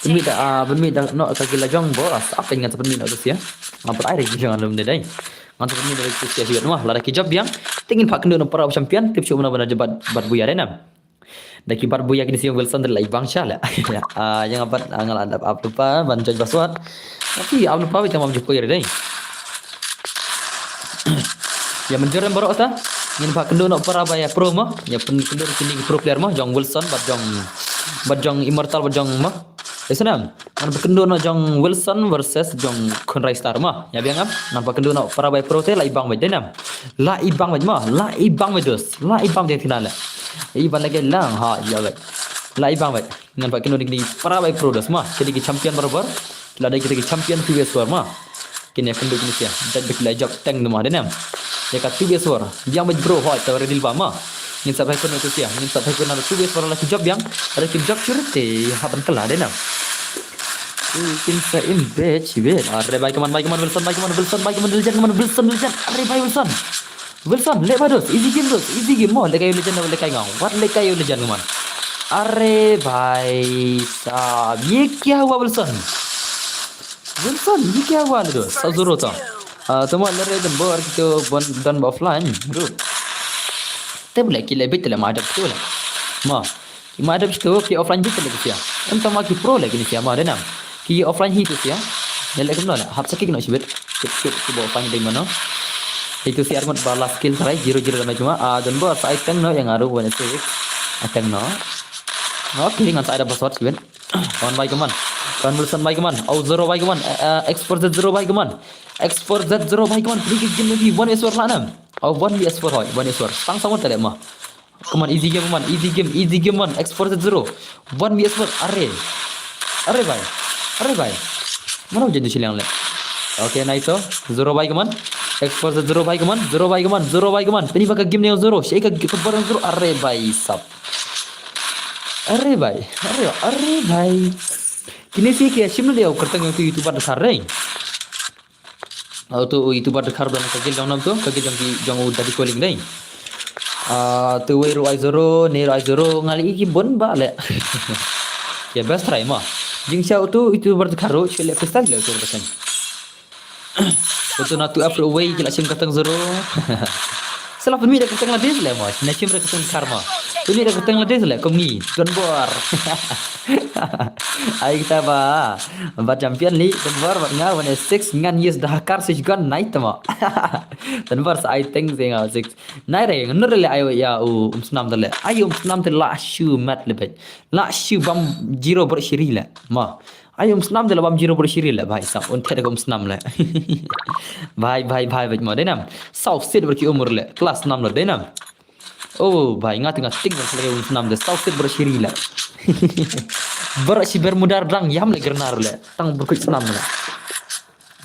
Pynmih da, ah, pynmih da noh ka ki la jong boss. Ap ngan sa pynmih noh tu sia. Ngam pat ai da ki jong lum ne dei. Ngan sa pynmih da ki sia sia ma. Lada ki jop biang. Te ngin phah kynduh noh para champion. Tip shu mano ban ïa bat, bat buya dei nam. Da ki bat buya kine sia Wilson da la i bang sha le. Ah, ïa nga pat, ah, nga la dap ap lupa ban judge password. Tapi ap lupa bit tamam jop ko ïa dei. Ïa mynjur em baroh ta. Ngin phah kynduh noh para ba ïa pro mo. Ïa pyn kynduh kine ki pro player mo. Jong Wilson bad jong, bad jong Immortal bad jong mo. Ïa snam. Ngan phah kynduh noh jong Wilson versus jong Khun Ristar mo. Ïa biang am. Ngan phah kynduh noh para ba ïa pro te la i bang bad dei nam. La i bang bad mo. La i bang bad dos. La i bang bad kine le. I ban lagi lang ha ïa bad. La i bang bad. Ngan phah kynduh kine para ba ïa pro dos mo. Kine ki champion barabor. Ki la dei kita ki champion two vs four mo. Kine kynduh kine sia. Dei bad ki la jop tank mo dei nam. Ïa ka two vs four. Biang bad bro hoi ta ready ba mo. Ngin sa phah kynduh tu sia. Ngin sa phah kynduh two vs four la ki jop biang. Ada ki jop sure te haban kala dei nam. Kin sa im bet si bet. Are bhai ka man, bhai ka man Wilson, bhai ka man Wilson, bhai ka man legend, ka man Wilson, legend. Are bhai Wilson. Wilson, leh bha dos, easy game dos, easy game mo, leh kai u legend, leh kai ngong. Wat leh kai u legend ka man. Are bhai sahab, ye kya hua Wilson? Wilson, ye kya hua le dos? Sa zero to. Ah, to mo leh re don bo ar kito bon don bo offline, bro. Te bole ki leh bit le ma dap to le. Ma. Ki ma dap to ki offline bit le ki sia. Em tama ki pro le ki ni sia ma dei nam. Ki offline hi tu sia. Ne le kum no le. Hap sakik no shibit. Kit kit ki bo offline dei mano. Hi tu sia armat ba last kill try zero zero damage ma. Ah, don bo sa ai tang no yang aru one six. Ai tang no. Okay, ngan sa ai da password shibit. One bhai ka man. Kan Wilson bhai ka man. Oh, zero bhai ka man. Eh, eh, X four Z zero bhai ka man. X four Z zero bhai ka man. Free kick jin nabi one S four la nam. Oh, one V S four hoi. One S four. Tang sa mo tele ma. Come on, easy game man, easy game, easy game man, X four Z zero. One V S four, are. Are bhai. Are bhai. Mana hujan tu silang le. Okay, nice oh. Zero bhai ka man. X four Z zero bhai ka man, zero bhai ka man, zero bhai ka man. Pini baka game ni zero. Shai ka ka barang zero. Are bhai sahab. Are bhai. Are, are bhai. Kine si ke shim le au kertang tu YouTuber dasar re. Au tu YouTuber dkhar ban ka gil jong nam tu, ka gil jong ki jong u Daddy Calling dei. Ah, tu wei ru ai zero, ne ru ai zero, ngali ki bon ba le. Ya best try ma. Jing siau tu YouTuber dkhar ru, chile freestyle le tu dkhar. Betul na tu afro wei kila sim katang zero. Sala pynmih da ka teng la dis le mo. Na chim da ka teng kar mo. Pynmih da ka teng la dis le kum ngi. Don bor. Ai kita ba. Ba champion li don bor ba nga one six ngan yes da kar six gun night mo. Don bor sa ai teng sing six. Nai re ngan re le ai ya u um snam de le. Ai um snam de la shu mat le bet. La shu bam zero bor shiri le. Mo. Ai um snam de la bam zero bor shiri le bhai sab un thet um snam le. Bhai bhai bhai bhai mo denam. Saw sit bor ki umur le. Klas snam le denam. Oh bhai nga tinga ting bor le um snam de saw sit bor shiri le. Bor shi ber mudar dang yam le gernar le. Tang bor snam le.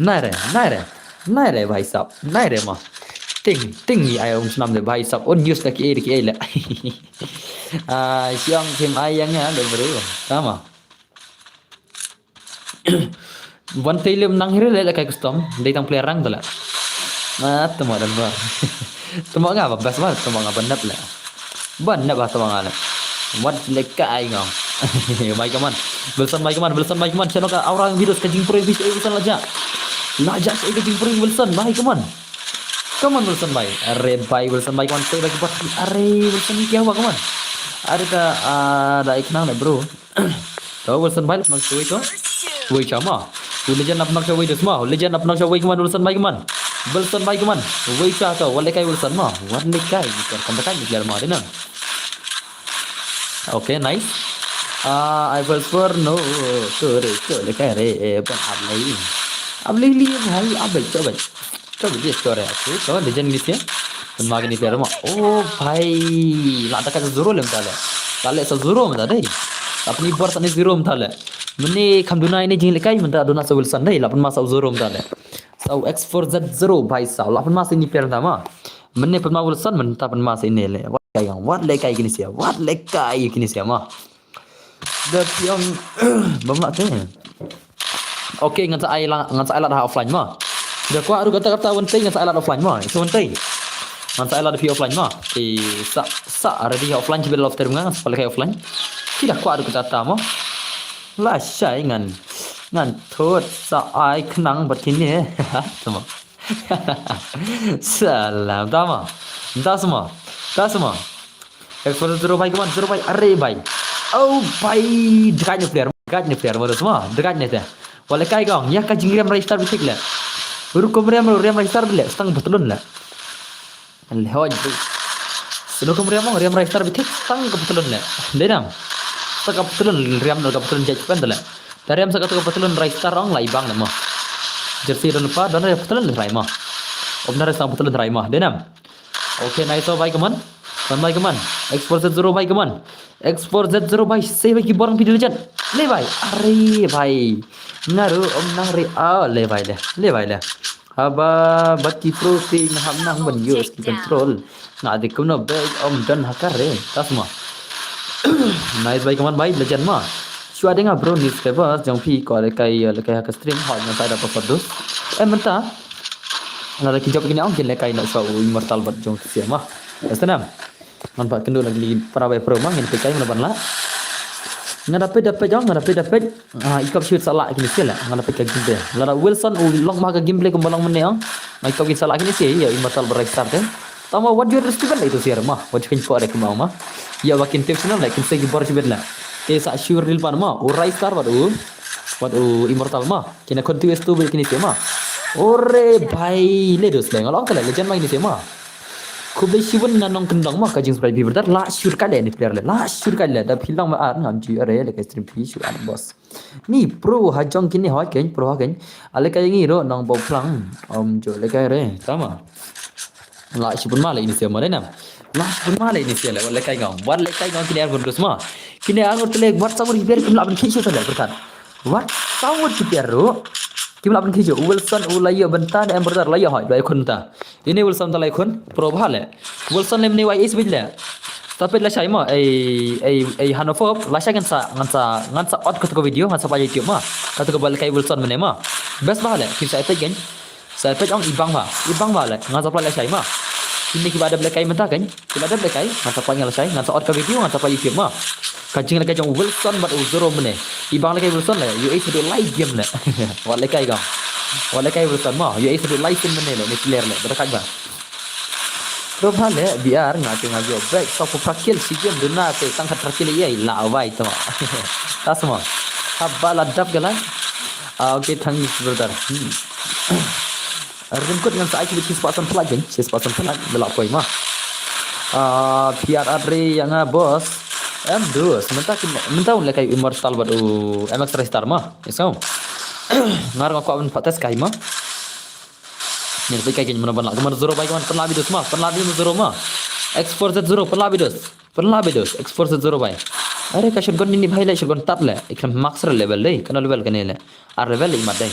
Nai re, nai re. Nai re bhai sab. Nai re mo. Ting ting ni ai um snam de bhai sab. Un news da ki ai ki ai le. Ah, siang kim ai yang ya de bro. Sama. Wan tei lem nang hiri le le kai custom dei tang player rang tala. Ah, temo dan bar. Temo nga ba best bar temo nga ban nap le. Ban nap ba temo nga le. Wat le kai ngong. Mai kaman. Wilson mai kaman, Wilson mai kaman. Channel ka orang video ka jingpre bis ai Wilson la ja. La ja ai ka jingpre Wilson mai kaman. Kaman Wilson mai. Are bai Wilson mai kaman. Tei bagi bat. Are Wilson ni kya hua kaman. Are ka ah, da iknang le bro. To Wilson bai lap nang shawei to. Wei cha ma. U legend lap nang shawei to sma. U legend lap nang shawei kaman Wilson bai kaman. Wilson bai kaman. Wei cha to. Wat le kai Wilson ma. Wat le kai. Bukan kan kai ni biar ma denam. Okay, nice. Ah, I will swear no. To re to le kai re. Eh, ban ap lai. Ap lai li bhai ap bai to bai. Coba dia score ya. Aku coba legend ni sih. Pynma kini player ma. Oh bhai. La da ka zero lem tale. Tale sa zero mata dei. Tapi ni bor sa ni zero mata le. Mene kam duna ini jing lekai mata duna sa Wilson dei. La pynma sa zero mata le. Sa X four Z zero bhai sa. La pynma sa ni player mata ma. Mene pynma Wilson menta pynma sa ini le. Wat lekai yang. Wat lekai kini sih. Wat lekai kini sih ma. Da piang bam la te. Okay, ngan sa ai la ngan sa ai la ha offline ma. Da kwa ru kata kata wan tei ngan sa ai la offline ma. So wan tei. Ngan sa ai la phi offline ma. Ti sa sa ready offline ki bel offline nga ngan sa pale kai offline. Ki da kwa ru kata ta ma. La shai ngan ngan thot sa ai khnang bat kini. Tama. Salam tama. Tasma. Tasma. Explore zero bai kaman zero bai are bai. Oh bai. Dekat ni player. Dekat ni player baru semua. Dekat ni teh. Wala kai gong ya ka jing riam register bitik le. Rukom riam riam register le setang betelun le. Le hoj. Rukom riam riam register bitik setang ke betelun le. Denam. Setang ke betelun riam ke betelun jaj pen le. Tariam saka tu betelun register ong lai bang le mo. Jersey don pa don betelun rai mo. Obna setang betelun rai mo. Denam. Okay, nice bai kaman. Kan bai kaman. X four Z zero bai kaman. X four Z zero bai. Sei bai ki borang video jan. Le bai. Are bai. Ngaru om nang re. Ah, le bai le. Le bai le. Haba bat ki pro ti ngaham nang ban use ki control. Nga de kumno bai om don hakar re. Tasma. Nice bai kaman bai legend ma. Shwa denga bro ni subscribers jong phi ko le kai le kai haka stream hot ngan sai da pa dos. Eh menta. Lada ki jop kini ong kin le kai na sa u immortal bat jong ki sia ma. Estanam. Ngan pat kendu lagi para bai pro ma ngin pekai mana ban la. Nga dapet dapet jong nga dapet dapet. Ah ikap shoot salah kini sia la. Nga dapet ka gimbe. Lada Wilson u long ma ka gimbe kum balong mene ong. Nga ikap kin salah kini sia ya immortal berai start eh. Tama wat jor Steven itu sia ma. Wat jor ko ada kemau ma. Ya wakin tip sina la kin segi bor sibet la. Te sa sure ril pan ma. U rai start wat u. Wat u immortal ma. Kina continuous tu bil kini sia ma. Ore bhai le dos bhai ngalong kala legend ma kini sia ma. Khublei shibun nga nong kendong ma ka jing spray bi brother la sure ka le ni player le la sure ka le da philang ma ar ngam ji are le ka stream phi sure an boss. Ni pro ha jong kini hoi ken pro ha ken. Ale ka ngi ro nong bau phlang. Om jo le ka re tama. La shibun ma le ini sia ma le nam. La shibun ma le ini sia le wat le kai ngong. Wat le kai ngong kini ar bun dos ma. Kini ar ngur tele wat sa ngur hiber kum la ban khisu tele berkat. Wat sa ngur hiber ro. Kim la ban khisu Wilson u la yo bentan em bertar la yo hoi la yo khun ta. Ini Wilson ta la yo khun pro ba le. Wilson le mni wai is bit le. Tapi la shai ma ei ei ei hanofop la shai ngan sa ngan sa ngan sa ot ka tu ka video ngan sa pa YouTube ma. Ka tu ka ba le kai Wilson mene ma. Best ba le kim sa epic gen. Sa pet ong ibang ba, ibang ba le, ngan sa pla le shai ma. Kini kiba dep le kai menta kan, kiba dep le kai, ngan sa pla ngan le shai, ngan sa ot ka video, ngan sa pla YouTube ma. Ka jing le kai jong Wilson bad u zero mene. Ibang le kai Wilson le, U A sedu lai game le. Wat le kai gam. Wat le kai Wilson ma, U A sedu lai sim mene le, ni player le, bada kai ba. Bro, bha leh, B R, nga te nga ïoh back, saw phew phra kill, shi game duna te, tang khat phra kill ïa, la wai to. Tas mo. Haba la dap galan. Ah, okay, thanks, brother. Hmm. Ryngkut ngan sa ai shi spah san phelat jeng, shi spah san phelat, bela koi ma. Ah, P R R ïa nga, boss. Em, dus, mynta kin, mynta un lehkai Immortal bad u M X Ristar ma. Yes, kau. Ngar nga kwah ban pat test kai ma. Ni, sa kai kin mano ban lah. Kumno zero bai kumno, pynlah bidus ma, pynlah bidus zero ma. X four Z zero, pynlah bidus. Pynlah bidus, X four Z zero bai. Are ka shotgun ini bhai le, shotgun tat le. Ikram max re level dei, kano level kane le. Ar level le imat dei.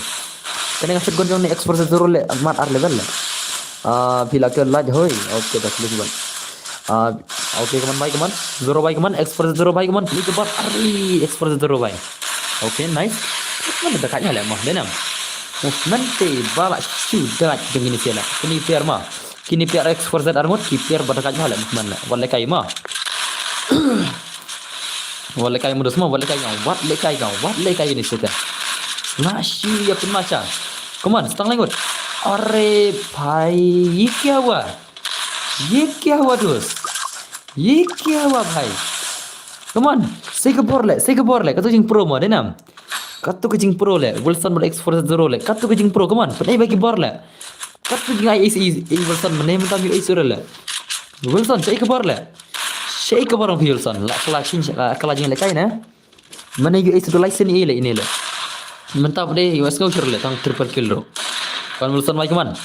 Kane ka shotgun jong ni X four Z zero le, mat ar level le. Ah, phi la ke laj hoi. Okay, dah close ban. Ah, okay, kaman bai kaman. Zero bai kaman, X four Z zero bai kaman. Pli ke bat, ari, X four Z zero bai. Okay, nice. Mana dah kanya le mah, denam. Movement te bala shu dah jong ini sila. Kini player ma. Kini player X four Z arngut, ki player ba dah kanya le movement le. Wat lehkai ma. Wat lehkai ma dus ma, wat lehkai nga, wat lehkai nga, wat lehkai ini sila. Nga shi ya pun macha. Come on, stang lengut. Are bhai, ye kya hua? Ye kya hua, dos? Ye kya hua, bhai? Come on, sei ka bor le, sei ka bor le, kato jing pro mo, denam. Kato ka jing pro le, Wilson bad X four Z zero le, kato ka jing pro, come on, pynai ba ki bor le. Kato jing ai ace, ace, ace Wilson, mane mynta ïoh ace le. Wilson, sei ka bor le. Sei ka bor ong phi Wilson, la kala chin, la kala jing lehkai ne. Mane ïoh ace tu lai sen i le ini le. Mynta pde ïoh ace ngau shur le tang triple kill ro. Kan Wilson mai kaman.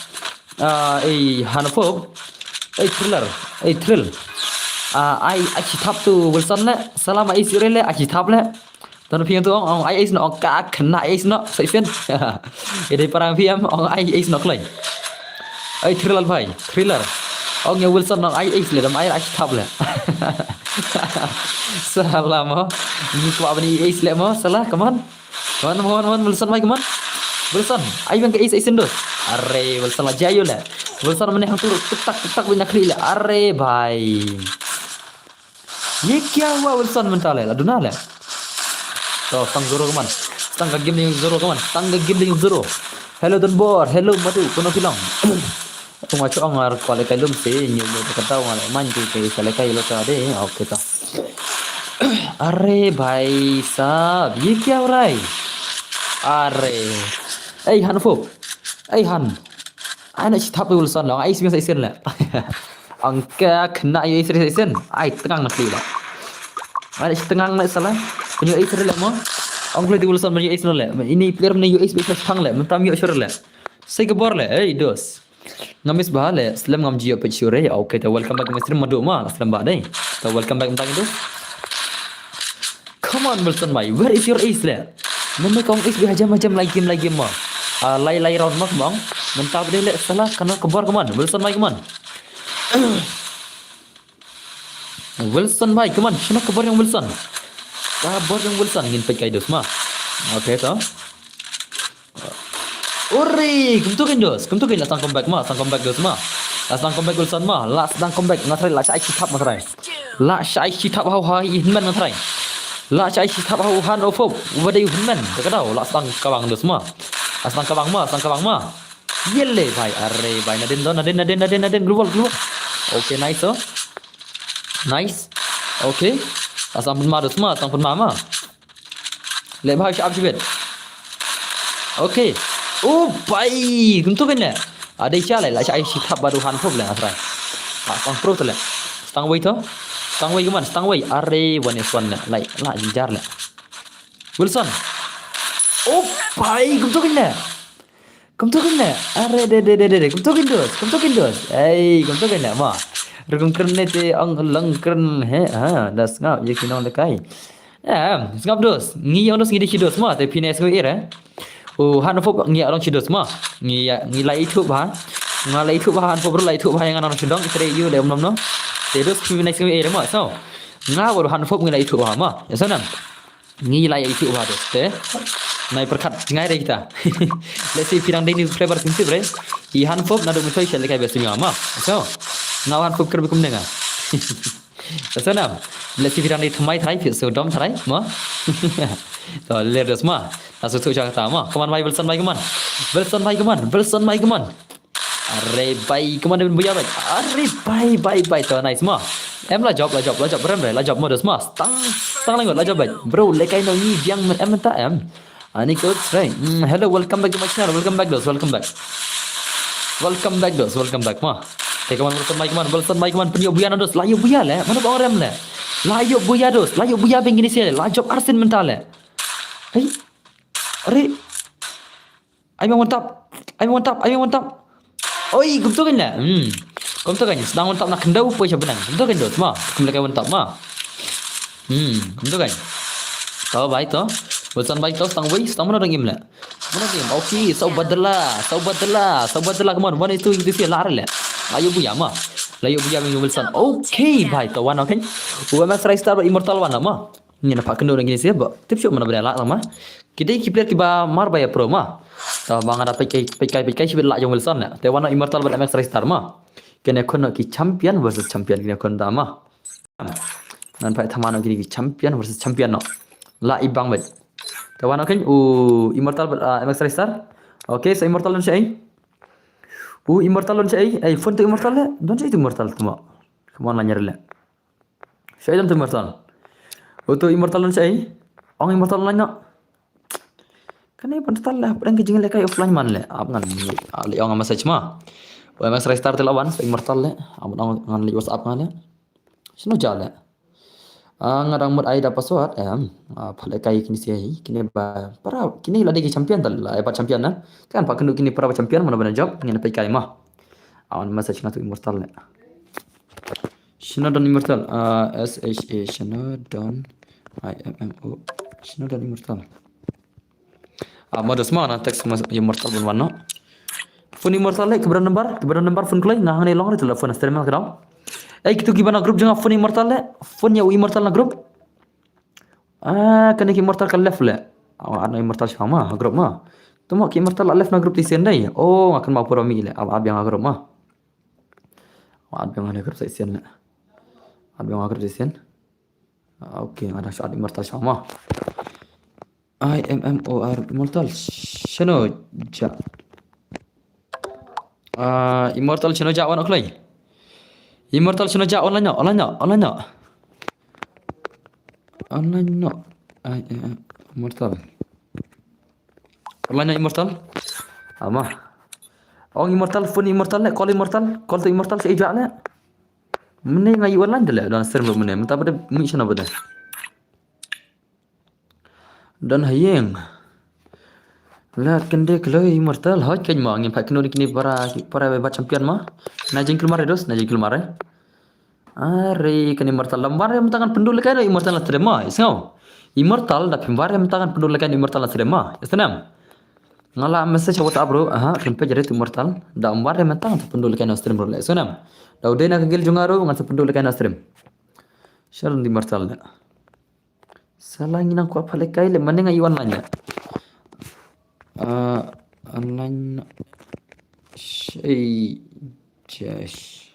Ah, ei Hanfop. Ei Thriller. Ei Thrill. Ah, ai, ai shi thap tu Wilson le. Salam ai sure le, ai shi thap le. Tan phi tu ong, ong ai ace no, ong ka kena ace no. Sai sen. Ede parang phi am, ong ai ace no klai. Ai Thriller bhai, Thriller. Ong ïa Wilson ong ai ace le, dam ai ace thap le. Salah mo. Ni kwah bani ace le mo, salah, come on. Come on, come on, come on, Wilson mai, come on. Wilson, ai bang ke ace, ace dos. Are, Wilson la jayu le. Wilson mane hang turu, tuk tak, tuk tak, bina kli le. Are, bhai. Ye kya hua Wilson mynta le, la duna le. To, stang zero kaman. Stang ka game ding zero kaman. Stang ka game ding zero. Hello Donbor, hello Madu, kono kilang. Tung acho ang ar kwale kai lum se, nyu nyu ka tau ngale man ki ke sale kai lo ta de. Okay ta. Are bhai sahab, ye kya ho raha hai? Are. Ei Han Fop. Ei Han. Ai na shi thap Wilson lo, ai sing sa isen le. Ang ka khna ïa isen isen. Ai tengang na kli le. Ai shi tengang na sala. Pynïoh isen le mo. Ang kli di Wilson pynïoh isen le. Ini player pynïoh isen thang le. Mynta ïoh sure le. Sei ka bor le. Ei dos. Ngam miss bha le. Slem ngam jio pet sure. Okay, ta welcome back my stream madu ma. Slem ba dei. Ta welcome back mynta gitu. Come on Wilson bhai, where is your ace le? Mane ka ong ace bhai, hajam hajam lai game lai game ma. Ah, lai lai round ma kumang. Mynta bde le sala kana ka bor, come on Wilson bhai, come on. Wilson bhai, come on, shana ka bor ïa Wilson. Ka bor ïa Wilson ngin peit kai dos ma. Okay to. Uri, kumtu kein dos, kumtu kein la sdang comeback ma, sdang comeback dos ma. La sdang comeback Wilson ma, la sdang comeback nga trai, la shah ai shi thap nga trai. La shah ai shi thap ha u ha i hynmen nga trai. La shah ai shi thap ha u Han Fop, u ba dei u hynmen, ka ka dau, la sdang kabang dos ma. La sdang kabang ma, sdang kabang ma. Yele bhai, are bhai, nadin do, nadin, nadin, nadin, nadin, global, global. Okay, nice, oh. Nice. Okay. La sdang pynma dos ma, sdang pynma ma. Leh bha shah ap shibit. Okay. Oh, bhai. Kumtu kein le. Adei cha le, la shah ai shi thap bad u Han Fop le nga trai. Ah, stang pro to le. Stang wei to. Stang wei kumne, stang wei. Are, one is one le. Lai, la jingjar le. Wilson. Oh, bhai, kumtu kein le. Kumtu kein le. Are, de, de, de, de, de. Kumtu kein dos, kumtu kein dos. Ei, kumtu kein le ma. Rukun kren ne te ong lang kren he. Ha, da sngap ïa ki nong lehkai. Em, sngap dos, ngi ïa dos ngi dei shi dos ma, te phi ne sngap ïa re. U Han Fop ngi ïa dong shi dos ma. Ngi ïa, ngi la ithuh bha. Nga la ithuh bha, Han Fop ruh la ithuh bha ïa nga nang shi dong, tre ïu le um nom no. Te dos phi ne sngap ïa re ma, so. Nga bad u Han Fop ngi la ithuh bha ma. Ïa so nam. Ngi la ïa ithuh bha dos te. Nai pyrkhat jngai re kita. Let's see phi dang dei ni flavor sim tip re. I Han Fop naduh mynshwa i shet lehkai best ma. So. Nga u Han Fop kyrbi kumne nga. Sa nam, let's see phi dang dei thymmai trai, phi shu dom trai, ma. To, ler dos ma. Na shu shu kata ma. Come on, bhai, Wilson, bhai, come on. Wilson, bhai, come on. Wilson, bhai, come on. Are bai, kumno ban buya bai. Are bai, bai, bai, to nice ma. Em la jop, la jop, la jop, rem re, la jop modus ma. Stang, stang lengot, la jop bai. Bro, lekai no ngi biang men em ta em. Ani ko try. Hmm, hello, welcome back to my channel. Welcome back, dos. Welcome back. Welcome back, dos. Welcome back ma. Te kaman welcome back man, welcome back man. Pynyo buya na dos. La yo buya le. Mana ba rem le. La yo buya dos. La yo buya bengini se. La jop arsin mental le. Hey. Are. Ai mantap. Ai mantap. Ai mantap. Oi, kumto kan la. Hmm. Kumto kan. Sedang mantap nak kendau poi siapa nang. Kumto kan dos ma. Kum lekai mantap ma. Hmm, kumto kan. Tahu baik tu. Bosan baik tu, sedang wei, sedang mana dang im la. Mana dang im. Okay, so badala, so badala, so badala, come on. One itu itu si lar le. Ayo buya ma. Layo buya minggu Wilson. Okay, baik tu wan okay. Uwa Max Ristar Immortal wan ma. Ngi na pak kendo ngi si ba. Tip syuk mana benda lak ma. Kita ki player kiba mar ba ya pro ma. Ta ba nga da pek kai pek kai pek kai sibit lak jong Wilson na. Te wan Immortal ba Max Ristar ma. Kene kono ki champion versus champion kene kono da ma. Ngan pat thaman ki champion versus champion no. La ibang bet. Te wan okay u Immortal ba uh, Max Ristar. Okay, so Immortal don syai. U Immortal don syai. Ai phone tu Immortal le. Don syai tu Immortal tu ma. Come on la nyar le. Syai dam tu Immortal. Utu Immortal don syai. Ong Immortal lain no. Kane pun tetal lah, pun ke jingle kai offline man le. Ap ngan le ong message ma. Wa message restart te lawan Immortal le. Ap ngan le WhatsApp ngan le. Sino ja le. Ah, ngadang mut ai da password em. Ah, pale kai kini si ai. Kini ba para kini la dei champion tal la ai ba champion na. Kan pa kendu kini para champion mana bana job ngin pai kai ma. Awan message ngatu Immortal le. Shino don Immortal. Uh, S H A Shino don I M M O. Shino don Immortal. Ah, modus ma na text mas Immortal bun wano. Phone Immortal le kibra number, kibra number phone kloi nga hangne long re telefon stream ka dau. Eh kitu kibana group jong phone Immortal le. Phone ya u Immortal na group. Ah, kane ki Immortal ka left le. Awa ana Immortal shama group ma. Tuma ki Immortal la left na group ti sendai. Oh, ngakan ma pura mi le. Awa biang group ma. Wat biang ha group session na. Wat biang ha group session. Ah, okay, ada shot Immortal sama. I M M O R Immortal. Shino ja. Ah, Immortal shino ja wan oklai. Immortal shino ja online no, online no, online no. Online no. I M M Immortal. Online na Immortal. Ama. Ong Immortal, phone Immortal le, call Immortal, call to Immortal se ijak le. Mene ngai online de le, don stream mene, menta bade mi shana bade. Don hayeng. La kende kelo Immortal, hoj keny ma ngin pat keno kini para para ba champion ma. Na jingkul mare dos, na jingkul mare. Are kane Immortal lam war mynta ngan pynduh lehkai Immortal na stream ma. Isngaw. Immortal da phim war mynta ngan pynduh lehkai Immortal na stream ma. Isnam. Nga la message WhatsApp bro. Aha, kan page rit Immortal. Da war mynta ngan pynduh lehkai na stream bro. Isnam. Da udai na kagil jungaru ngan pynduh lehkai na stream. Sharon di Immortal da. Sala ngi nang kwah pha lehkai le mane nga i online ïa. Ah, online shei josh.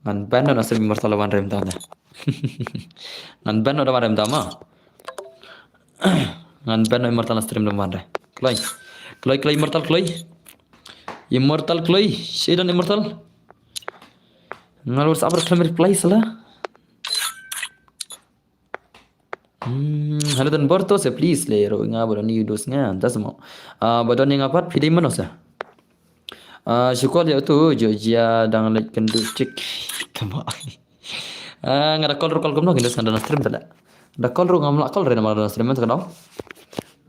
Ngan ban na stream Immortal wan rem tana. Ngan ban na wan rem tama. Ngan ban na Immortal na stream wan re. Kloi. Kloi kloi Immortal kloi. Immortal kloi. Shei don Immortal. Ngal wars abra klamir play sala. Hmm, hana don borto se please le ro nga ba don yu dos nga das mo. Ah, ba don nga pat phi dei mano se. Ah, shukor ya tu Georgia dang lek kendu chik. Tama. Ah, nga da call ro call kumno kindes nga da stream tala. Da call ro ngam la call re nama da stream ta kadau.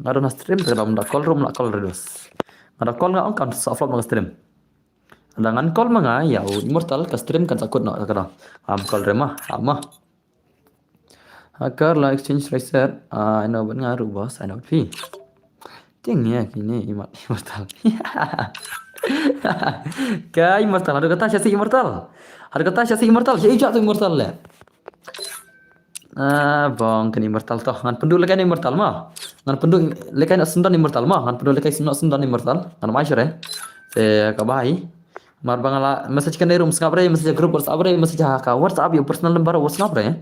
Nga da stream ta kadau da call ro la call re dos. Nga da call nga ong kan sa flop na stream. Da ngan call ma nga ya u Immortal ka stream kan sakut no ta kadau. Am call re ma, ama. Hakar la exchange reset. Ah, I know ban nga ru boss, I know phi. Ting ya kini imat Immortal. Ka Immortal, aduh kata siasi Immortal. Aduh kata siasi Immortal, siasi ijak tu Immortal le. Ah, bong kini Immortal toh. Ngan pynduh lehkai Immortal ma. Ngan pynduh lehkai na sendan Immortal ma. Ngan pynduh lehkai sendan sendan Immortal. Ngan mai sure. Te ka bai. Mar ba nga la message kane rum sngap re, message group WhatsApp re, message ha ka WhatsApp ïa personal number WhatsApp re.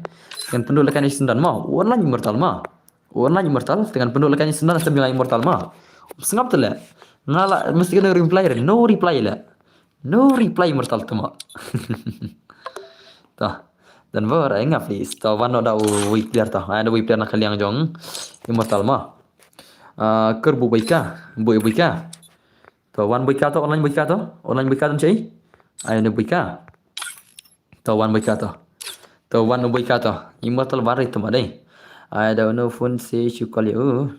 Kan pynduh lehkai ni sendan ma, online Immortal ma. Online Immortal, kan pynduh lehkai ni sendan sem Immortal ma. Sngap tele. Nga la message kane reply re, no reply le. No reply Immortal to ma. To. Don Bor, ai nga please. To, wan noh da u weak player to. Ai da u weak player na ka liang jong Immortal ma. Ah, kyrbuh Boika. Bui Boika. To, wan Boika to, online Boika to. Online Boika to, nchei. Ai da Boika. To, wan Boika to. To, wan Boika to. Immortal wan re to ma dei. Ai da no phone se shu call ïa u.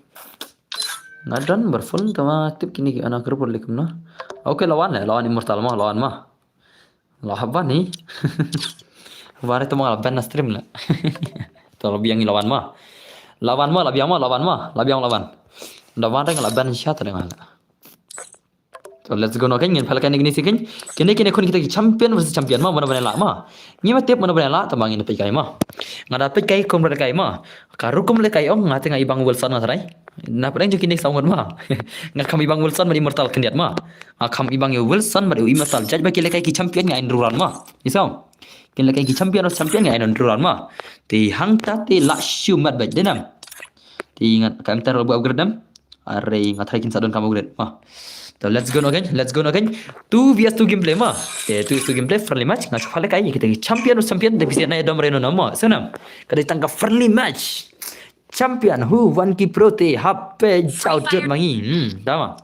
Nga don bar phone to ma tip kine ki ana kyrbuh leh kumno. Okay, la wan eh, la wan Immortal ma, la wan ma. La hap wan ni. Wan re to ma, la ban na stream leh. To, la biang i la wan ma. La wan ma, la biang ma, la wan ma, la biang la wan. Da wan re nga la ban sha ta re nga leh. To, let's go noh kein, ngin peit kai kine ki sien kein. Kine, kine khun kita ki champion versus champion ma, mano ban ïaleh ma. Ngim tip mano ban ïaleh, tang ba ngin peit kai ma. Nga da peit kai kum leh kai ma. Ka rukom leh kai ong, nga te nga ibang Wilson nga tharai. Na pdeng jong kine saw ngut ma. Nga kham ibang Wilson bad Immortal khyndiat ma. Nga kham ibang ïa Wilson bad Immortal. Judge ba ki leh kai ki champion nga in ruran ma. Isong. Kin leh kai ki champion, champion nga in ruran ma. Te hangta te la shu mat bad dei nam. Te nga kam tar bu upgrade nam. Are nga tharai kin sa don kam upgrade ma. To, let's go noh kein, let's go noh kein. Two versus two gameplay ma. Te two versus two gameplay, friendly match. Nga shu peit kai kita ki champion, champion, te pisa na dom reno ma. Sanam. Ka dei tang ka friendly match. Champion, who wan ki pro te, hape jaw jot mangi. Hmm, tama.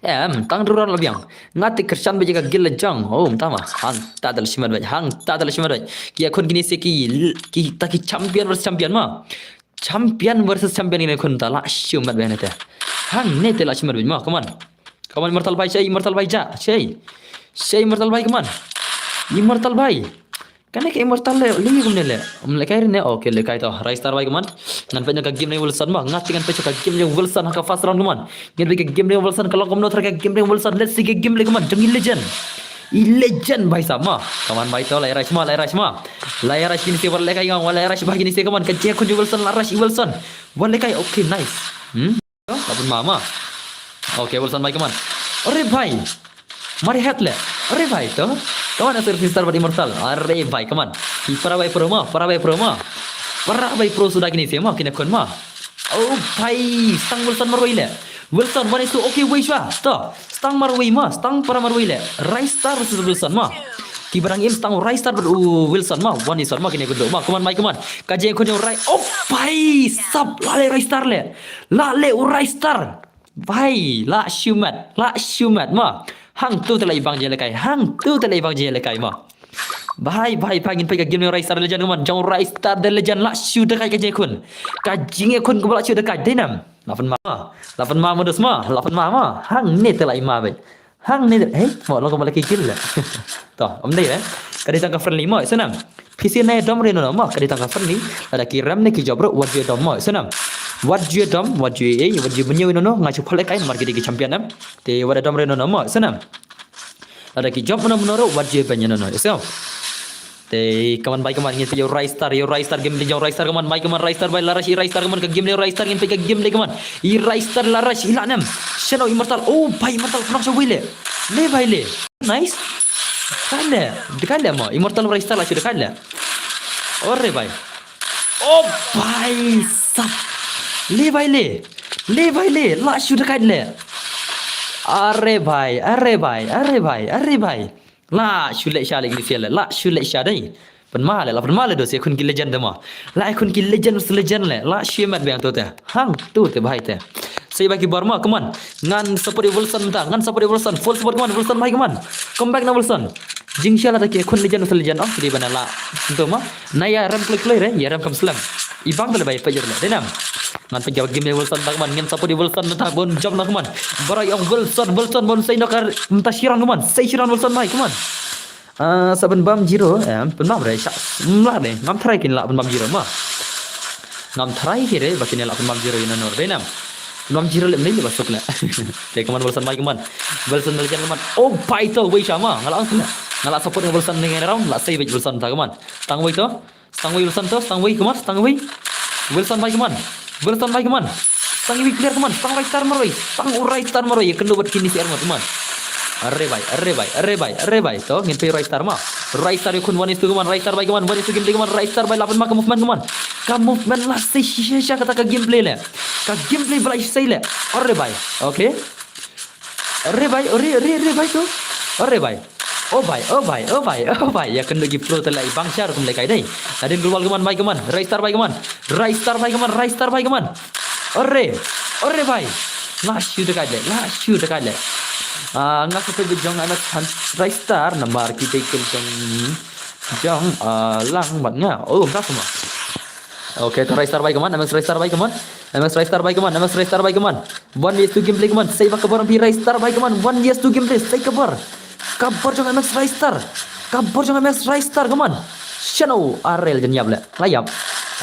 Em, tang ruran la biang. Nga te kyrshan ba ïa ka guild la jong. Oh, tama. Hangta da la shu mat bad. Hangta da la shu mat bad. Ki ïakhun kine se ki, ki ta ki champion versus champion ma. Champion versus champion kine khun ta la shu mat bad ne te. Hangne te la shu mat bad ma, come on. Come on, Immortal bhai, shei, Immortal bhai ja, shei. Shei, Immortal bhai, come on. Immortal bhai. Kane ka Immortal leh, leh kumne leh. Um leh kai ne, okay, leh kai to. Ristar bhai, come on. Ngan peit ka game ne Wilson ma, nga te ngan peit ka game ne Wilson ha ka first round, come on. Ngan peit ka game ne Wilson, ka long kumno tharai ka game ne Wilson. Let's see ka game leh, come on. Jong i legend. I legend bhai sahab ma. Come on bhai to, la rush ma, la rush ma. La rush kine se, wat leh kai nga, wat leh rush bhai kine se, come on. Ka jingïakhun jong Wilson, la rush i Wilson. Wat leh kai, okay, nice. Hmm? La pynma ma. Okay, Wilson bhai, come on. Are bhai. Mari hat leh. Are bhai to. Come on, Asir Sister bad Immortal. Are bhai, come on. Ki para bhai pro ma, para bhai pro ma. Para bhai pro suda kine se ma, kine khun ma. Oh bhai, stang Wilson marwei leh. Wilson, wan isu, okay, wei shwa. To. Stang marwei ma, stang para marwei leh. Ristar versus Wilson ma. Ki ba dang im stang Ristar bad u Wilson ma, wan isu ma kine khun ma. Come on bhai, come on. Ka jingïakhun jong Rai. Oh bhai, sap, la leh Ristar leh. La leh u Ristar. Bhai, la shu mat, la shu mat ma. Hangtu te la ibang jingïalehkai, hangtu te la ibang jingïalehkai ma. Bhai, bhai, bhai, ngin peit ka game ne Ristar Legend, come on. Jong Ristar Legend, la shu da kai ka jingïakhun. Ka jingïakhun kaba la shu da kai, dei nam. La pynma ma, la pynma ma dos ma, la pynma ma. Hangne te la ima bhai. Hangne te, hei, mo long kaba la ki kill leh. To, um dei eh. Ka dei tang ka friendly mo, sanam. Pisa ne dom reno ma, ka dei tang ka friendly. Lada ki rem ne ki job ruh, wat ju dom mo, sanam. Wat ju dom, wat ju ei, wat ju mynñiew no no, nga shu pynlehkai namar ki dei ki champion em. Te wat dom reno ma, sanam. Lada ki job mano mano ruh, wat ju ban no no, sanam. Te, come on bhai, come on, ngin peit ïa u Ristar, ïa u Ristar, game leh jong Ristar, come on bhai, come on, Ristar bhai, la rush i Ristar, come on, ka game leh Ristar, ngin peit ka game leh, come on. I Ristar la rush, i la nem. Shano Immortal, oh bhai, Immortal, pynang sha wei leh. Leh bhai leh. Nice. Kai leh, kai leh mo. Immortal Ristar la shu kai leh. Ore bhai. Oh bhai sab. Leh bhai leh. Leh bhai leh. La shu kai leh. Are bhai, are bhai, are bhai, are bhai. La shu leh sha leh ni leh. La shu leh sha dei. Pynma leh, la pynma leh dos ïakhun ki legend de ma. La ïakhun ki legend, legend leh. La shu mat biang to te. Hangtu te bhai te. Sei bhai ki bar ma, come on. Ngan support ïa Wilson mynta. Ngan support ïa Wilson. Full support, come on. Wilson bhai, come on. Come back na Wilson. Jingshisha lada ki ïakhun legend, Wilson legend. Oh, ki dei ban la. Nto ma. Na ïa rem kloi kloi re, ïa rem kam slem. Ibang te leh bhai peit ïa leh. Dei nam. Ngan peit ïa game ïa Wilson mynta, come on. Ngan support ïa Wilson mynta, bun jump noh, come on. Baroh ïa ong Wilson, Wilson, bun sei noh ka mynta shi round, come on. Sei shi round Wilson bhai, come on. Ah, sa pynbam zero, em, pynbam re, sha, mlah de, ngam tharai kin lah pynbam zero ma. Ngam tharai hi re, ba kin lah pynbam zero ïa nor, dei nam. Pynbam zero leh mlei leh ba suk leh. Te, come on, Wilson bhai, come on. Wilson leh jan, come on. Oh, bhai to, wei sha ma, nga lah ang leh. Nga lah support ïa Wilson ne ngan round, lah sei beit Wilson ta, come on. Tang wei to. Stang wei Wilson to, stang wei, come on, stang wei. Wilson bhai, come on. Wilson bhai, come on. Stang wei clear, come on. Stang Ristar marwei. Stang u Ristar marwei. Ïa kynduh bad kine ki armor, come on. Are bhai, are bhai, are bhai, are bhai. To, ngin peit Ristar ma. Ristar ïakhun one is two, come on. Ristar bhai, come on. One is two game, come on. Ristar bhai, la pynma ka movement, come on. Ka movement la sei shisha kata ka gameplay leh. Ka gameplay ba la sei leh. Are bhai. Okay. Are bhai, are, are, are bhai to. Arre bai. Oh bai, oh bai, oh bai, oh bai. Ïa kynduh ki pro te la i bang sha ruh kum lehkai dei. Nadin global kaman bai kaman. Raystar bai kaman. Raystar bai kaman, Raystar bai kaman. Arre. Arre bai. La shu da kai le, la shu da kai le. Ah, nga sa peit jong MX Raystar namar ki dei kin jong jong ah, lang mat nga. Oh, ka sama. Okay, to Raystar bai kaman, MX Raystar bai kaman. MX Raystar bai kaman, MX Raystar bai kaman. One vs two gameplay kaman, sei ba ka bor phi Raystar bai kaman. One vs two gameplay, sei ka bor. Ka bor jong MX Raystar. Ka bor jong MX Raystar kaman. Shano, arre la jan ïap le. La ïap.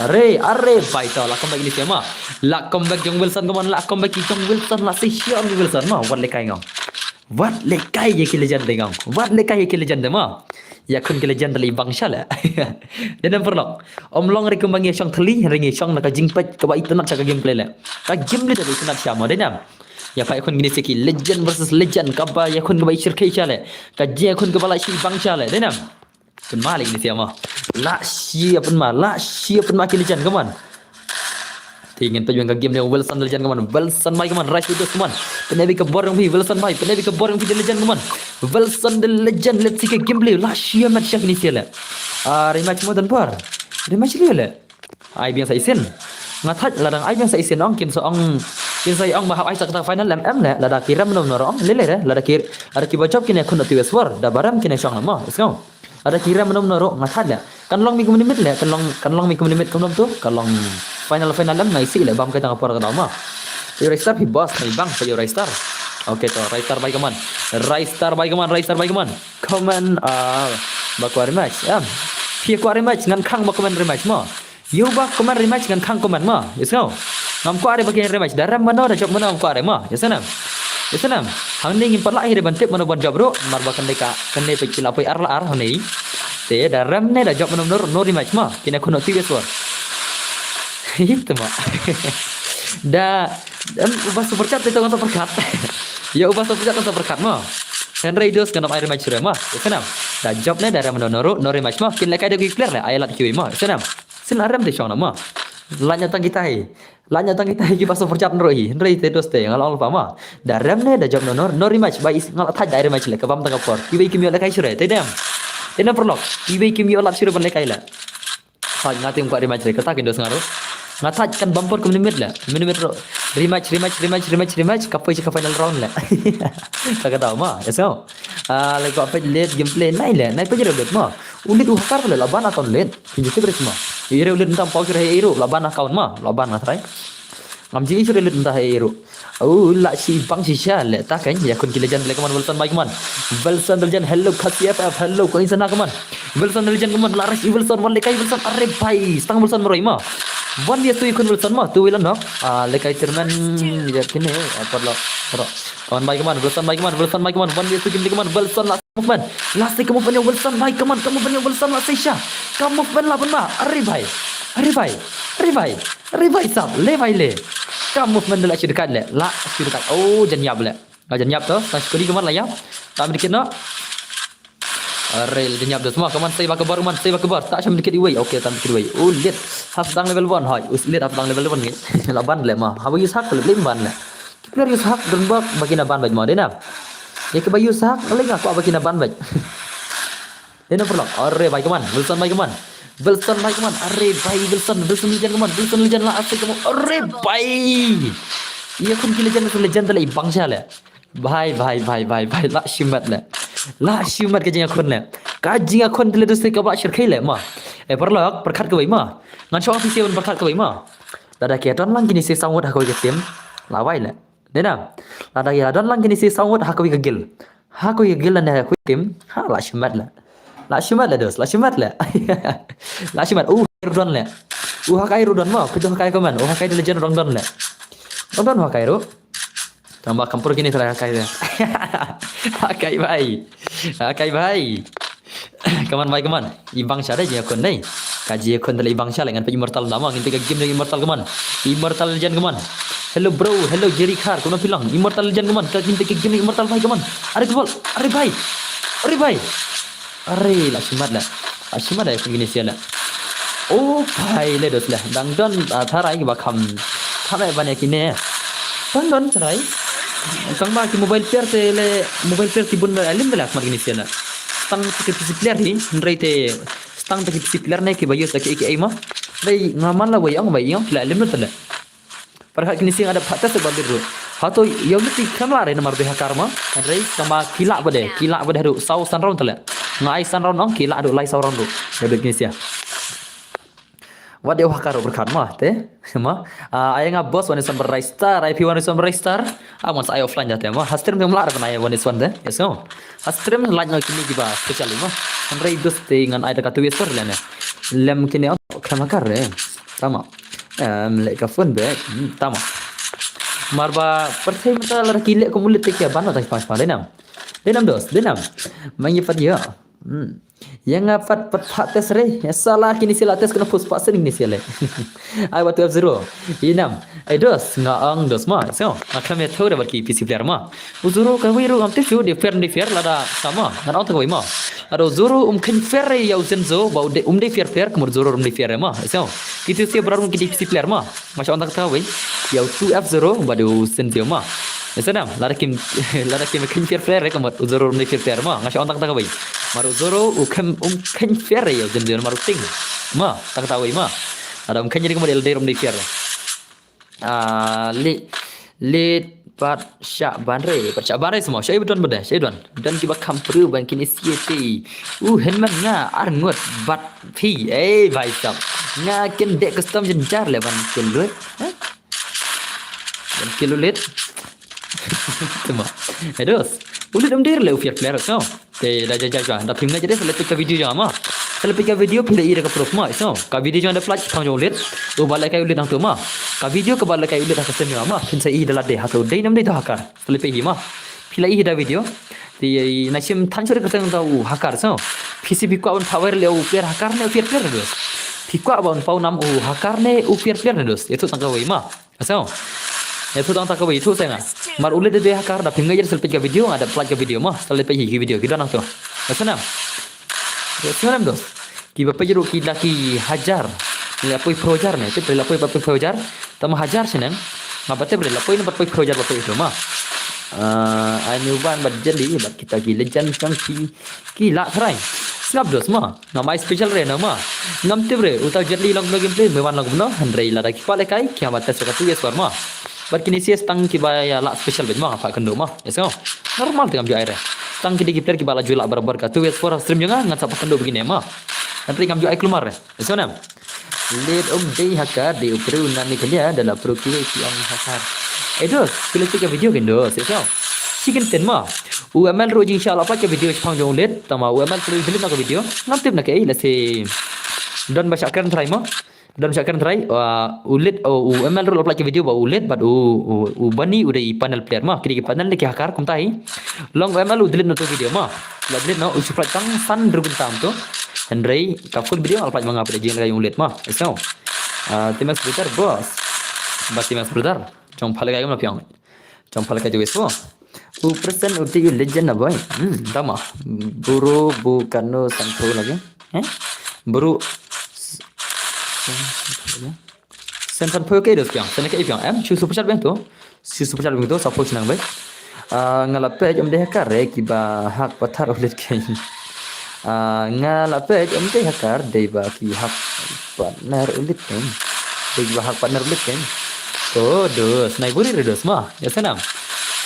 Arre, arre, bai to, la comeback ini siama. La comeback jong Wilson kaman, la comeback jong Wilson, la sei sha Wilson ma, wat lehkai ngam. Wat lehkai ïa ki legend te ngam. Wat lehkai ïa ki legend te ma. Ïa khun ki legend te la i bang sha le. Dei nam paralok. Ym long re kumba ngi shong thylli, re ngi shong na ka jingpeit kaba itynnad sha ka gameplay le. Ka gameplay te ba itynnad sha ma, dei nam. Ïa peit khun kine ki legend versus legend kaba ïa khun kaba i shyrkhei sha le. Ka jingïakhun kaba la shu i bang sha le, dei nam. Pynma lei kine siama. La shu pynma, la shu pynma ki legend kaman. Te ngin peit ïa ka game ne Wilson the legend kaman. Wilson bai kaman, Rice Widows kaman. Pyneh beit ka bor jong phi Wilson bai, pyneh beit ka bor jong phi the legend kaman. Wilson the legend, let's see ka gameplay. La shu mat sha kine sia le. Ah, rematch mo don por. Rematch le le. Ai biang sa isin. Nga thait lada ai biang sa isin ong kin sa ong kin sa ong ba hap ai sa kata final em em le lada ki rem nom nor ong le le re lada ki lada ki ba jop kine khun tu westward da ba rem kine shong mo. Is ngau. Lada ki rem nom nor nga thait le. Kan long mi kum limit le kan long kan long mi kum limit kum nom tu kan long final final em ngai si le bam kai tang por ka dau ma. Yo Raystar phi boss mai bang sa yo Raystar. Okay to Raystar bai kaman. Raystar bai kaman, Raystar bai kaman. Comment ah ba kwah rematch. Em. Phi kwah rematch ngan khang ba comment rematch mo. Ïa ba comment rematch ngan khang comment ma. Ïa sngewbha. Ngam kwah re ba kin rematch. Da rem mano da jop mano ngam kwah re ma. Ïa sngewbha. Ïa sngewbha. Hangne ngim pat lah hi re ban tip mano ban jop ruh. Mar ba kane ka kane peit ki la poi ar la ar hangne. Te da rem ne da jop mano no no rematch ma. Kine khun no tip ïa sngewbha. Hit ma. Da em uba super chat te to ngam to pyrkhat. Ïa uba super chat ngam to pyrkhat ma. Hynrei dos ngan ym ai rematch re ma. Ïa sngewbha. Da jop ne da rem mano no ruh no rematch ma. Kin lehkai da ki player le ai lad kiwei ma. Ïa sngewbha. Sien la rem te shong na ma. La ñiah tang kita hi. La ñiah tang kita hi ki ba super chat nro hi. Hynrei te dos te nga la ong lypa ma. Da rem ne da jop no no no rematch ba is nga la thait da rematch le ka bam tang ka por. Kiwei kim ïoh lehkai shuh re te dem. Te na paralok. Kiwei kim ïoh lad shuh re ban lehkai le. Thait nga te ym kwah rematch re kata kin dos nga ruh. Nga thait kan bam por kum minit le. Minit ruh. Rematch, rematch, rematch, rematch, rematch. Ka poi sha ka final round le. Ka kata ma. Ïa sngewbha. Ah, le kwah peit late gameplay nai le. Nai peit re late ma. U late u hacker le la ban account late. Ki jiti bris ma. Ire ulit ntam pau kira hei iru la ban account ma la ban nga trai. Ngam ji isu ulit nta hei iru. Oh la shi bang shi sha le ta kan ïa khun ki legend le kaman Wilson bai kaman. Wilson legend hello khasi F F hello ko insana kaman. Wilson legend kaman la rash Wilson wan le kai Wilson are bai stang Wilson maroi ma. Wan dia tu khun Wilson ma tu Wilson nok. Ah le kai chairman ya kine apa lo. Kaman bai kaman Wilson bai kaman Wilson bai kaman wan dia tu kim kaman Wilson la movement. Last ka movement ïa Wilson bai kaman ka movement ïa Wilson la sei sha. Ka movement la ban ma. Are bai. Are bai. Are bai. Are bai sap. Le bai le. Ka movement la shi dekat le. La shi dekat. Oh jan ïap le. Nga jan ïap to. Tang shi kuri kaman la ïap. Tam dikit no. Are le jan ïap de semua kaman sei ba kebar kaman sei ba kebar. Tak sham dikit iwei. Okay tam dikit iwei. Oh lit. Hap dang level one hoi. Us lit hap dang level one ngi. La ban le ma. Haba use hack le lim ban le. Ki player use hack don bak ba kina ban bait mo dei na. Ïa kiba use hack lei nga kwah ba kina ban bait. Dei na paralok. Are bai kaman. Wilson bai kaman. Wilson bai kaman. Are bai Wilson. Wilson legend kaman. Wilson legend la asik kaman. Are bai. Ïa khun ki legend Wilson legend te la i bang sha le. Bai bai bai bai bai la shimet le. La shimet ka jingïakhun le. Ka jingïakhun te le dus te kaba shirkhei le ma. Eh paralok pyrkhat kawei ma. Ngan shong official ban pyrkhat kawei ma. Lada ki don lang kine se sawut ha kawei ka team. La wai le. Dei na. Lada ki don lang kine se sawut ha kawei ka guild. Ha kawei ka guild ne ha kawei team. Ha la shimet le. La shimet le dos, la shimet le. La shimet. Uh, Hakai ru don le. Uh, Hakai ru don ma. Pito Hakai kaman. Uh, Hakai the legend rong don le. Rong don Hakai ru. Tang ba kampur kini try Hakai de. Hakai bai. Hakai bai. Kaman bai kaman. I bang sha dei ïakhun dei. Ka ïakhun dei i bang sha le ngan peit Immortal da ma ngin peit ka game dei Immortal kaman. Immortal legend kaman. Hello bro, hello Jerry Khar, kumno phi long? Immortal legend kaman. Ka ngin peit ka game Immortal bai kaman. Are kebol, are bai. Are bai. Are la shimat la. La shimat la ïakhun kine sia la. Oh bai le dos la. Dang don ah, tharai ba kham. Kham eh ban ïa kine. Dang don tharai. Tang ba ki mobile player te le, mobile player ki bun ba alim bela khmat kine sia la. Tang te ki P C player hi, hynrei te tang te ki P C player ne ki ba use ki ki ai ma. Hynrei nga man la wei ong wei ong la alim lut le. Para khat kine sia nga da phat test ba bit ru. Hato ïa u liti kham la re namar be hacker ma. Hynrei tang ba ki la ba de, ki la ba de ru saw san round te le. Nga ai san round ong ki la ru lai saw round ru. Ïa bit kine sia. Wat ïa u hacker u berkhat ma te. Ma. Ah, ai nga boss wan ison berai star, ai pi wan ison berai star. Ah, wan sa ai offline ja te ma. Ha stream te mla ra ban ai wan ison te. Yes no. Ha stream like no kine kiba special ma. Hynrei dus te ngan ai da ka tu yes store le ne. Lem kine ong kham hacker re. Tama. Em, le ka phone be. Hmm, tama. Mar ba pyrthei mynta la ki le kum u lit te ki ban ta pa pa dei nam. Dei nam dos, dei nam. Mang ïa pat ïa. Hmm. Ïa nga pat pat pat test re. Ïa sala kine sia la test kena post pat sini kine sia le. Ai wat twelve zero. Ïa nam. Ai dos, nga ong dos ma. So, nga khlem ïa thaw da bad ki P C player ma. U Zoro kawei ruh ngam tip shuh dei fair dei fair lada sama. Ngan ong ta kawei ma. Lada u Zoro um kheiñ fair ïa u Zenzo ba u dei, um dei fair player kumba u Zoro um dei fair ma. So, kito sia baroh ki dei P C player ma. Nga shu ong ta kawei. Ïa u two F zero bad u Zenzo ma. Ïa sa nam, lada kim, lada kim kheiñ fair player kumba u Zoro um dei fair player ma. Nga shu ong ta kawei. Mar u Zoro u kheiñ, um kheiñ fair ïa u Zenzo mar u ting. Ma, ta kawei ma. Lada um kheiñ ri kumba u dei um dei fair. Ah, li, li pat sha ban re, pat sha ban re semua. Sha i ba don bad, sha i don. Don kiba kham pru ban kine sia te. U hen man nga ar ngut bad phi. Eh, bhai sab. Nga kin dek custom jynjar le ban kin lut. Ha? Ban kin lut. Tuma. Hai dos. U lit um dir le u fair player so. Te da ja ja ja. Da phim na jadi sa leit peit ka video jong ma. Sa leit peit ka video phi la i da ka proof ma. So, ka video jong da pynlait pang jong u lit. U ba lehkai u lit nangtu ma. Ka video kaba lehkai u lit ha ka sem jong ma. Phin sa i da lade ha to dei nam dei to hacker. Sa leit peit hi ma. Phi la i da video. Te na shim than shuh da ka teng da u hacker so. Phi sa phi kwah ban power le u player hacker ne u player player dos. Phi kwah ban power nam u hacker ne u player player ne dos. Ïa to tang kawei ma. Asa. Ïa to tang ta kawei to sa nga. Mar u lit de hacker da phim nga ïa sa leit peit ka video nga da pynlait ka video ma. Sa leit peit hi ki video ki don nangtu. Asa nam. Ïa sa nam dos. Kiba peit ruh ki la ki hajar. Ïa poi pro hajar ne. Tip la poi ba poi pro hajar. Tama hajar shaneng. Nga ba tip la poi ne ba poi pro hajar ba poi to ma. Ah, ai ni u ban bad jeli bad kita ki legend kang ki ki la trai. Sngap dos ma. Nga mai special re na ma. Ngam tip re uta Jet Li long no gameplay me wan long no hynrei lada ki pale kai ki ma test ka tu yes ma. Bad kine sia tang kiba ïa la special bad ma pa kendo ma. Yes no. Normal te ngam ju ai re. Tang ki dei ki player kiba la ju la barabar ka tu yes for stream jong nga ngan sa pa kendo begini ma. Hynrei ngam ju ai klumar re. Yes no. Lit um dei hacker dei u pru na ni kelia da la pru ki ki ong hacker. Eh dos, phi la check ka video kin dos, yes no. Chicken ten ma. U M L ruh jingsha la pynlait ka video shipang jong u lit, tama u M L ruh delete na ka video. Ngam tip na kaei lehse don ba shah kren trai mo. Don ba shah kren trai, uh, u lit, uh, u M L ruh la pynlait ka video ba u lit bad u, u, u Bani u dei panel player ma. Ki dei ki panel ne ki hacker kumta hi. Long u M L u delete na tu video ma. La delete na u shu pynlait tang san ruh tam tu. Hynrei ka full video la pynlait ma nga pynlait jing la ka jong u lit ma. So, uh, Timax brother boss. Ba Timax brother. Jong pale ka jong la piang. Jong pale ka jong so. U present u ti u legend na boy. Hmm, tama. Buru bu kanu sanphu lagi. Eh? Buru. Sen sanphu ke dos piang. Sen ke piang. Em, chu super chat beng tu. Chu super chat beng tu. Sapo chnang bai. Ah, nga la peit um dei hacker re kiba hack pathar u lit ke. Ah, nga la peit um dei hacker dei ba ki hack partner u lit ke. Dei ba hack partner u lit ke. To dos nai buri re dos ma. Ya sanam.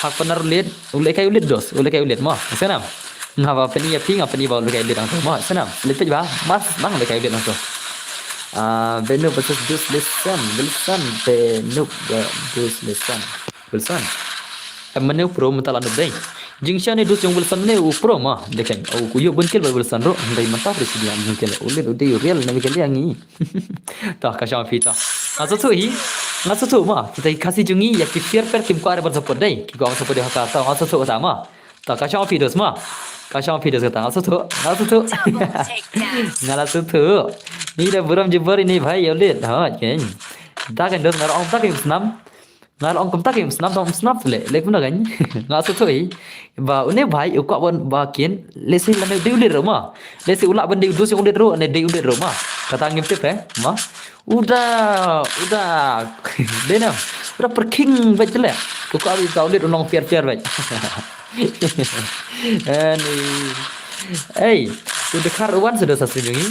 Hack partner u lit, u lehkai u lit dos, u lehkai u lit ma. Ya sanam. Nga ba pynïa phi nga pynïa ba u lehkai u lit ang to ma. Ya sanam. Lit peit ba. Mas nang lehkai u lit ang to. Ah, Beno versus Dus Lesan. Wilson Beno versus Lesan. Wilson. Em mane u pro mynta la nop dei. Jingshisha ne dus jong Wilson ne u pro ma. Dei kein. U ïoh bun kill bad Wilson ruh. Dei mynta pre sidi bun kill. U lit u dei u real ne kein dei ngi. Ta ka shang phi ta. Nga sothu hi. Nga sothu ma. Kita ki Khasi jong ngi ïa ki fair fair kim kwah re ban support dei. Ki kwah ban support dei ha ka ta nga sothu ta ma. Ta ka shang phi dos ma. Ka shang phi dos kata nga sothu. Nga sothu. Nga la sothu. Ni da burom jubor ini bhai ïa u lit. Ha kein. Da kein dos nga ong ta kein snam. Nga la ong kumta ki snap tang snap le le kumta kan. Nga sothu hi. Ba une bhai u kwah ban ba kin lehse lane dei u lit ruh ma. Lehse u lah ban dei u dus jong u lit ruh ne dei u lit ruh ma. Kata ngim tip eh ma. U da u da dei na. U da pyrkhing bad jele. U ka bit ka u lit u long piar piar bait. Ani. Ei, u dkhar u wan sa dos sa stream jong ngi.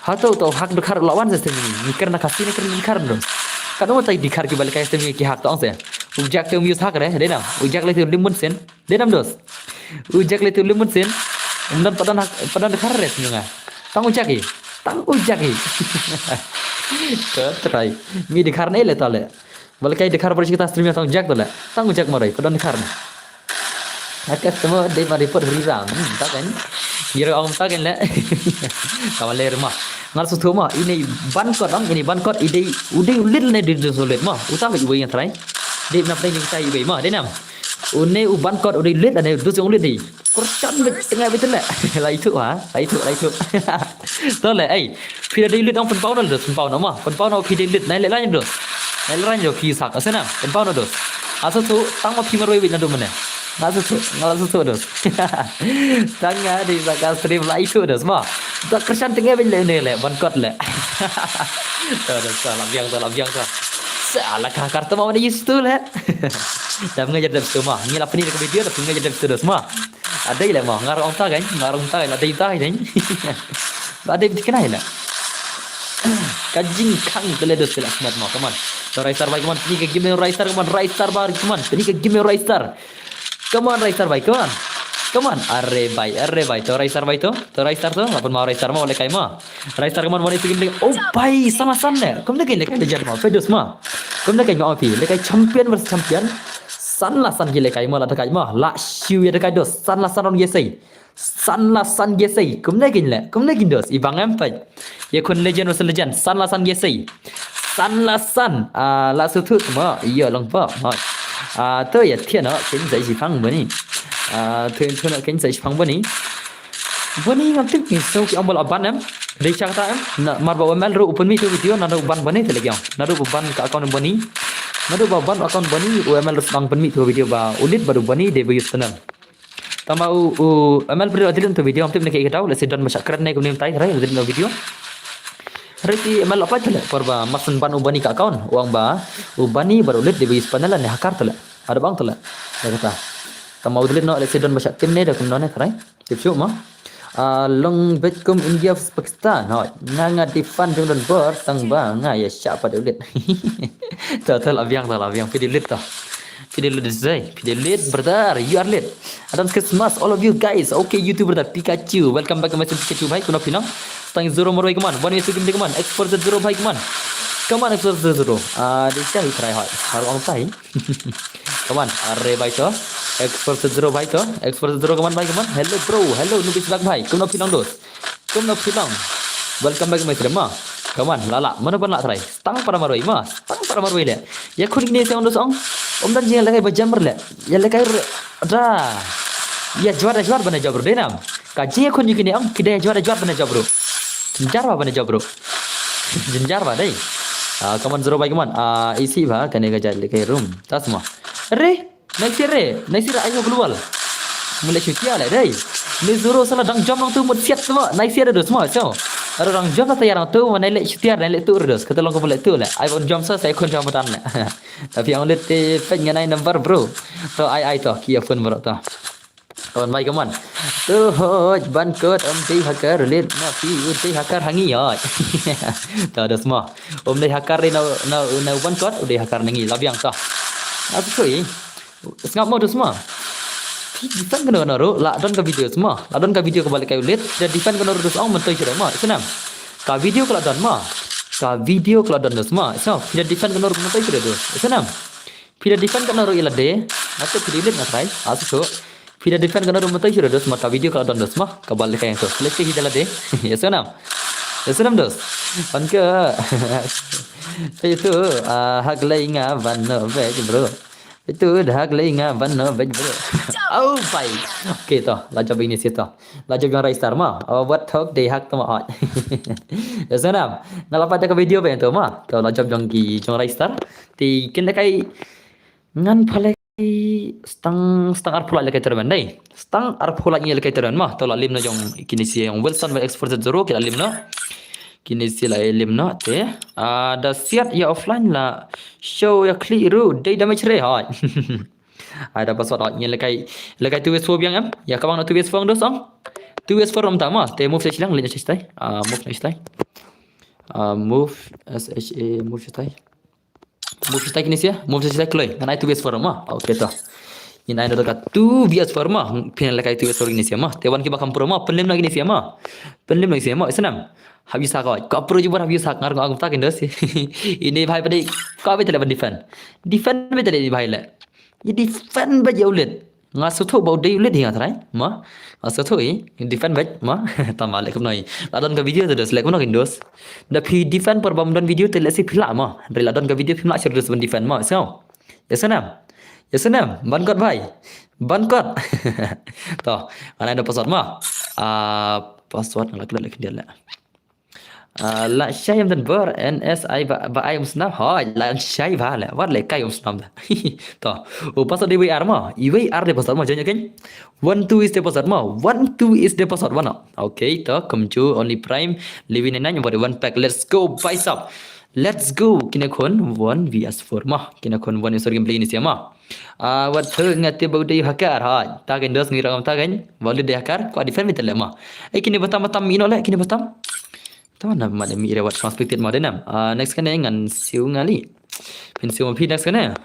Hato to hak dkhar u la wan sa stream jong ngi. Ngi kren na Khasi ne kren dkhar dos. Kan u tai dkhar ki ba lehkai stream jong ngi ki hak to ong se. U jak te um use hak re, dei nam. U jak le te u lim bun sien. Dei nam dos. U jak le te u lim bun sien. Um don padan hak, padan dkhar re stream jong nga. Tang u jak i. Tang u jak i. Ka trai. Mi dkhar ne le to le. Ba lehkai dkhar ba shi kita stream tang u jak to le. Tang u jak marwei, padan dkhar ne. Aka temo dei ma report hri ram. Hmm, ta kan. Ngi ong ta kan le. Ka ba le ma. Ngal su thu ma. Ine ban kot ong, ine ban kot i dei u dei u lit ne dei u lit ma. Uta ba i wei ngan trai. Dei na play ni uta i wei ma. Dei nam. Une u ban kot u dei lit ne u dus u lit dei. Kurchan bit tengah bit le. Lai thu ha. Lai thu, lai thu. To le, ei. Phi da dei lit ong pynpaw na dos, pynpaw na ma. Pynpaw na phi dei lit, nai le lai dos. Nai le lai dos phi sak, asa na, pynpaw na dos. Asa tu, tang ma phi marwei wei na do mane. Nga asa tu, nga asa tu dos. Tang nga dei sa ka stream lai tu dos ma. Da kershan tengah wei le ne le, ban kot le. To dos, to la biang, to la biang, to. Sa la ka kar to ma mane yus tu le. Dam nga jadap tu ma. Ngi la pynni ka video, dam nga jadap tu dos ma. Adei le ma, nga rong ta kan, nga rong ta kan, adei ta kan. Ba dei bit kenai la. Ka jingkhang te le dos te la smat mo, come on. To Raistar bai, come on. Pynni ka game Raistar, come on. Raistar bai, come on. Pynni ka game Raistar. Come on, Raistar bai, come on. Come on. Are bai, are bai. To Raistar bai to. To Raistar to. Lapun ma Raistar ma, ole kai ma. Raistar, come on, one is game. Oh bai, san la san ne. Kum ne kai le kai le jan ma. Pe dos ma. Kum ne kai ma pi. Le kai champion versus champion. San la san ki le kai ma la da kai ma. La shu ya da kai dos. San la san on yesai. San la san ge sei. Kumne kin le. Kumne kin dos. I bang em peit. Ye khun legend versus legend. San la san ge sei. San la san. Ah, la su thu ma. Yo long pa. Ma. Ah, to ya thia no. Kin zai shi phang bani. Ah, thia thia no kin zai shi phang bani. Bani ngam tik ni so ki ambol aban em. Dei chak ta em. Na mar ba mel ru open mi tu video na ru ban bani te le gyang. Na ru ban ka account bani. Na ru ba ban account bani u mel ru bang pen mi tu video ba ulit ba ru bani de ba use channel. Tama u, u, M L Pre adilin tu video, am tip ne ke ikatau, lesi don ba shakret ne kumne tai, rai, adilin tu video. Rai ti M L apa tu le, por ba masan ban u bani ka account, uang ba, u bani baru lit di bagi panel ne hakar tu le. Ada bang tu le. Ya kata. Tama u delete no, lesi don ba shak tim ne, da kumno ne, rai. Tip shu ma. Ah, long bet kum India versus Pakistan. Hoi, nga nga defend jong don bor, sang ba, nga ya sha pa delete. To, to, la biang, to, la biang, phi delete to. Phi delete this day. Phi delete, brother. You are lit. Advance Christmas, all of you guys. Okay, YouTuber da Pikachu. Welcome back to my channel, Pikachu bhai. Kumno phi nang? Tang zero marwei, come on. One way to game, come on. X four Z zero bhai, come on. Come on, X four Z zero. Ah, this guy try hard. Hard on time. Come on, are bhai to. X four Z zero bhai to. X four Z zero, come on bhai, come on. Hello bro. Hello Nubis Black bhai. Kumno phi nang dos? Kumno phi nang? Welcome back to my stream ma. Come on, lala. Mano ban la try? Tang para marwei ma. Tang para marwei le. Ya khun kine se on dos ong. Om dan jing le kai ba jam le. Ya le kai da. Ya jwar, ya jwar bana jawab bro. Dei nam. Ka jing ya khun kine ong. Kide ya jwar, ya jwar bana jawab bro. Jinjar ba bana jawab bro. Jinjar ba dei. Ah, come on zero bhai, come on. Ah, isi ba kane ka jai le kai room. Tas ma. Re. Nai sir re, nai sir ayo global. Mule shutia le dei. Ni zero sala dang jom nang tu mut siat semua. Nai sir dos semua so. Aro dang jom ta tayar nang tu mane le shutia dan le tu dos. Kata long ko mule tu le. Ai bon jom sa sai khun jom tan le. Tapi ang le te pet nganai number bro. To ai ai to kia phone bro to. Kawan mai kawan. Tu hoj ban kot om dei hakar lit na pi u dei hakar hangi hoj. To dos semua. Om dei hakar na na na ban kot u dei hakar nangi labiang to. Aku kui. Sngap mo dos ma. Phi defend kano kano ruh la don ka video ma. La don ka video ka balik kai ulit. Da defend kano ruh dos ong mentoi shuh ma. Senam. Ka video ka la don ma. Ka video ka la don dos ma. So, phi da defend kano ruh mentoi shuh dos. Senam. Phi da defend kano ruh ila de. Natu phi da ulit na trai. Asu shuh. Phi da defend kano ruh mentoi shuh dos ma. Ka video ka la don dos ma. Ka balik kai yang tu. Let's see hi da la de. Ya senam. Ya senam dos. Pan ke. Itu ah hak lai nga ban no back bro. Itu dah hak lai nga ban no back bro. Oh pai. Okay to, la jawab ini sih to. La jawab jong Raistar ma. Oh buat hok dei hak to ma. Ya senam. Nga la pat ka video ba to ma. To la jawab jong ki jong Raistar. Ti kin da kai ngan phalai stang stang arphew la kai tournament dei. Stang arphew la ngi la kai tournament ma. To la lim na jong kini si jong Wilson ba X four Z zero ki la lim na. Kini si la lim na te. Ah, da siat ya offline la show ya klik ru dei damage re hoi. Ai da password, oh, ngi lehkai, lehkai two V S four biang em. Ïa ka bang na two V S four dos ong. Two V S four ong ta ma. Te move sha shylleng, leit sha shytai. Ah, move sha shytai. Ah, move S H A, move sha shytai. Move sha shytai kine sha, move sha shytai kloi. Ngan ai two V S four ma. Okay to. Ngin ai na da ka two V S four ma. Phin lehkai two V S four kine sha ma. Te wan kiba kham pro ma. Pynlem na kine sha ma. Pynlem na kine sha ma. Isnam. Hap ïa sak, ka pro jubor hap ïa sak, ngar ngam ta kine dos. Ine bhai pat dei. Ka beit leh ban defend. Defend beit leh ine bhai leh. Ïa defend beit ïa u lit. Nga sngewthuh ba u dei u lit hi nga trai. Ma. Nga sngewthuh hi. Defend beit ma. Tang ma leh kumno hi. La don ka video te dos leh kumno kine dos. Da phi defend por bym don video te lehse phi lah ma. Hynrei la don ka video phim lah shuh dos ban defend ma. Sngew. Ïa snem. Ïa snem. Ban kot bhai. Ban kot. To. Ngan ai da password ma. Ah, password nga la klet leh khyndiat leh. Ah, la shai ym don bor, N S I ba, ba ai um snam, hoi, la shai ba leh, wat lehkai um snam da. To, u password dei wei ar ma, i wei ar dei password ma, jong ïa kein. One two is the password ma, one two is the password ma. Okay, to, kumjuh, only prime, living in nine, what one pack, let's go, buy sub. Let's go, kine khun, one V S four ma, kine khun, one user gameplay ini siama. Ah, wat tu ngati bau dei hacker, ha, ta kein dos ngi rangam ta kein, bau dei hacker, ko defend mi tele ma. Eh, kine batam batam ino leh, kine batam. Tama na ma dei mi ire wat perspective ma dei nam. Ah, next kane ngan siu ngali. Phin siu ma phi next kane.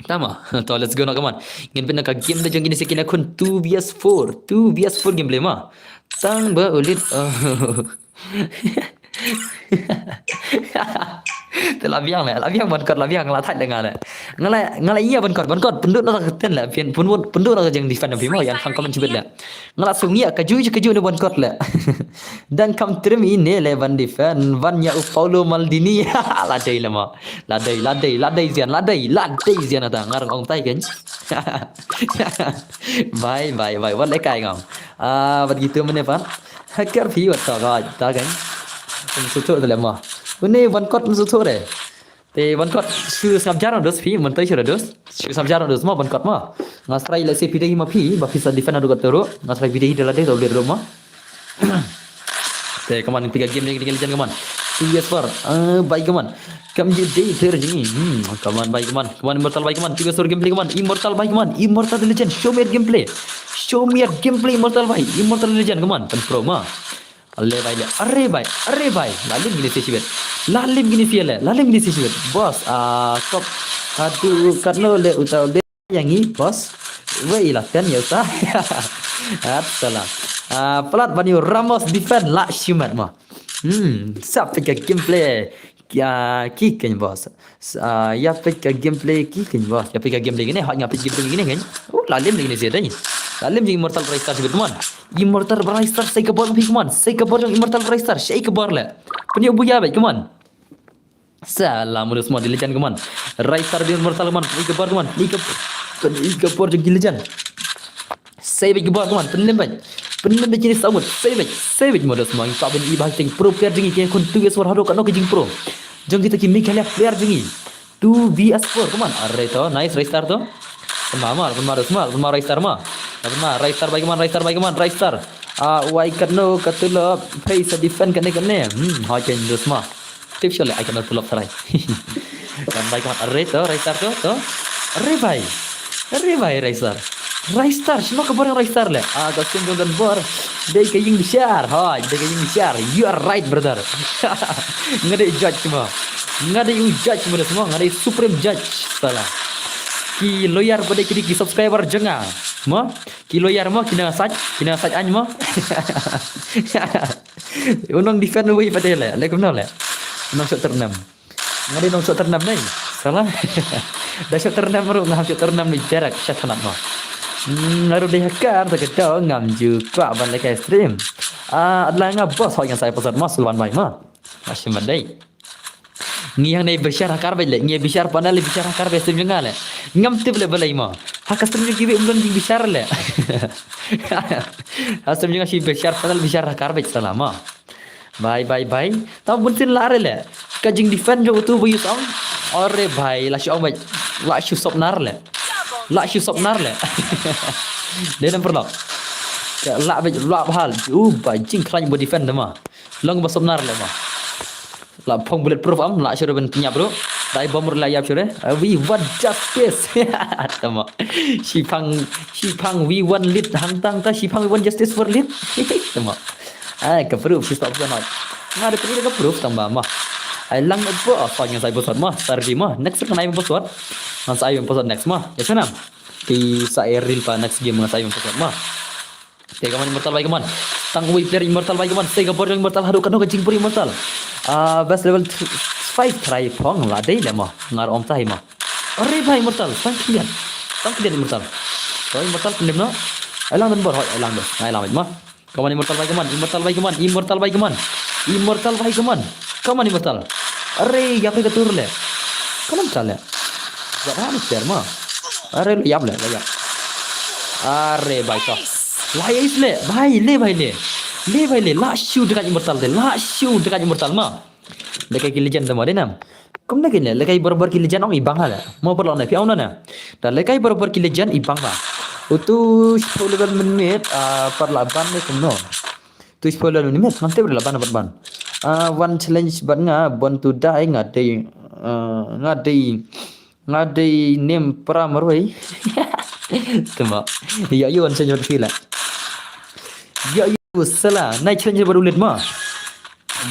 Tama. To, let's go na kaman. Ngin pyn na ka game da jong kine se kine khun two V S four. Two V S four gameplay ma. Tang ba u lit. Oh. Te la biang leh, la biang ban kot, la biang, la thait leh nga leh. Nga leh, nga leh ïa ban kot, ban kot, pyndut na ka ten leh, phin, pyndut, pyndut na ka jing defend phi ma, ïa khang comment chibit leh. Nga la sung ïa, ka ju, ka ju ne ban kot leh. Dang kam trim ine leh ban defend, ban ïa u Paulo Maldini. La dei leh ma. La dei, la dei, la dei zian, la dei, la dei zian ata, nga rang ong tai kein. Bye, bye, bye, wat lehkai ngam. Ah, wat gitu mene pan. Hacker phi wat ta ga, ta kein. Ym sngewthuh te leh ma. Une ban kot ym sngewthuh re. Te ban kot shu sngap jar dos phi, mynta shu dos. Shu sngap jar dos ma ban kot ma. Nga srai lehse phi dei ma phi, ba phi sa defend adu kot turu. Nga srai phi dei da la dei da u lir ma. Te kaman pika game ni kini legend kaman. Two V S four. Ah, bye kaman. Kam ju dei player jing. Hmm, kaman bye kaman. Kaman Immortal bye kaman. Two V S four gameplay kaman. Immortal bye kaman. Immortal the legend. Show me your gameplay. Show me your gameplay Immortal bye. Immortal the legend kaman. Kan pro ma. Ale bye le. Are bye. Are bye. La lim kini si shibet. La lim kini si le. La lim kini si shibet. Boss, ah, kop. Aduh, katno le uta le. Ïa ngi boss. Wei la ten ïa uta. At salah. Ah, palat ban ïa u Ramos defend la shimet ma. Hmm, sa peit ka gameplay. Ïa ki kein boss. Sa, ïa peit ka gameplay ki kein boss. Ïa peit ka gameplay kine, hot nga peit gameplay kine kein. Uh, la lim kine sia dei. La lim jong Immortal Ristar shibit kaman. Immortal Ristar sei ka bor phi kaman. Sei ka bor jong Immortal Ristar. Sei ka bor le. Pynïoh buya beit kaman. Salah, mudus mo di legend kaman. Ristar di Immortal kaman. Pynïoh ka bor kaman. Pynïoh ka, pynïoh ka bor jong ki legend. Save ka bor kaman. Pynlem beit. Pynlem beit kini saumut. Save beit. Save beit mudus mo. Ngi ka ben i ba jing pro player jong ngi ki khun two V S four haduh katno ka jing pro. Jong kita ki Meghalaya player jong ngi. Two V S four kaman. Are to. Nice Ristar to. Pynma ma, pynma dos ma, pynma Ristar ma. Pynma Ristar bye kaman, Ristar bye kaman, Ristar. Ah, wai katno ka tulop. Face defend kane kane. Hmm, hoi ken dos ma. Tip shole ai kano tulop try. Kan bye kaman, are to, Ristar to, to. Are bye. Are bye Ristar. Ristar, shimo ka bor Ristar le. Ah, ka sim jong don bor. Dei ka ïing bishar. Ha, dei ka ïing bishar. You are right, brother. Nga dei judge mo. Nga dei u judge mo, mo. Nga dei supreme judge. Salah. Ki lawyer pat dei ki, ki subscriber jong nga. Mo? Ki lawyer mo, ki nang sach, ki nang sach ain mo. U nong defend wei pat dei le, le kumno le. U nong shot ternam. Nga dei nong shot ternam nei. Salah. Da shot ternam ruh ngam shot ternam ni jerak sha thanat mo. Hmm, nga ruh dei hacker ta ka daw ngam ju kwah ban lehkai stream. Ah, adla nga boss hoi ngan sai password mo, sulwan bai mo. Ashi ma dei. Ngi hangne bishar hacker beit le, ngi bishar panel bishar hacker beit stream jong nga le. Ngam tip le balei mo. Ha ka stream jong kiwei um don jing bishar le. Ha stream jong nga shi bishar panel bishar hacker beit salah mo. Bye, bye, bye. Tam bun sin la are le. Ka jing defend jong utu bu use ong. Are bhai, la shu ong beit. La shu sop nar le. La shu sop nar le. Dei nam perlok. Ka la beit, la bhal. U ba jing khlaiñ bu defend ma. Long ba sop nar le ma. La phong bulletproof am, la shu ruben pynïap ruh. Dai bom ruh la ïap shuh re. Uh, we want justice. Tama. Shipang, shipang we want lead hangtang ta, shipang we want justice for lead. Tama. Ai, ka proof shi stop ka noi. Nga da pynïoh ka proof tang ba ma. Ai lang na bo, oh, sa ngan sa ai password ma. Sa ready ma. Next kan ai password. Ngan sa ai password next ma. Ya sana. Ki sa ai reel pa next game ngan sa ai password ma. Te ka man Immortal bai ka man. Tang wei player Immortal bai ka man. Te ka bor jong Immortal haduh kano ka jingpur Immortal. Ah, best level five try phong la dei le ma. Ngar om tai ma. Are bai Immortal, tang kilian. Tang kilian Immortal. Oi Immortal pynlem no. Ai lang don bor hoi, ai lang don. Ai lang ma. Ka man Immortal bai ka man, Immortal bai ka man, Immortal bai ka man. Immortal bai ka man. Ka man Immortal. Are, ïap re ka tur le. Ka man ta le. Ba da ni ter ma. Are, le ïap le, le ïap. Are, bai ka. La ace le, bai le, bai le. Le bai le, la shu dekat Immortal de, la shu dekat Immortal ma. Dekat ki legend te ma de nam. Kumne kine, lekai bor bor ki legend ong i bang ha le. Mo por long ne, phi ong ne. Da lekai bor bor ki legend i bang ba. Utu shiphew level mynmiet, ah, par la ban ne kumno. Tu shiphew level mynmiet, ngam tip la ban bad ban. Ah, one challenge bad nga, born to die, nga dei, ah, nga dei, nga dei name pra marwei. Tama. Ya, you one challenge bad phi la. Ya, you sala, nai challenge bad u lead ma.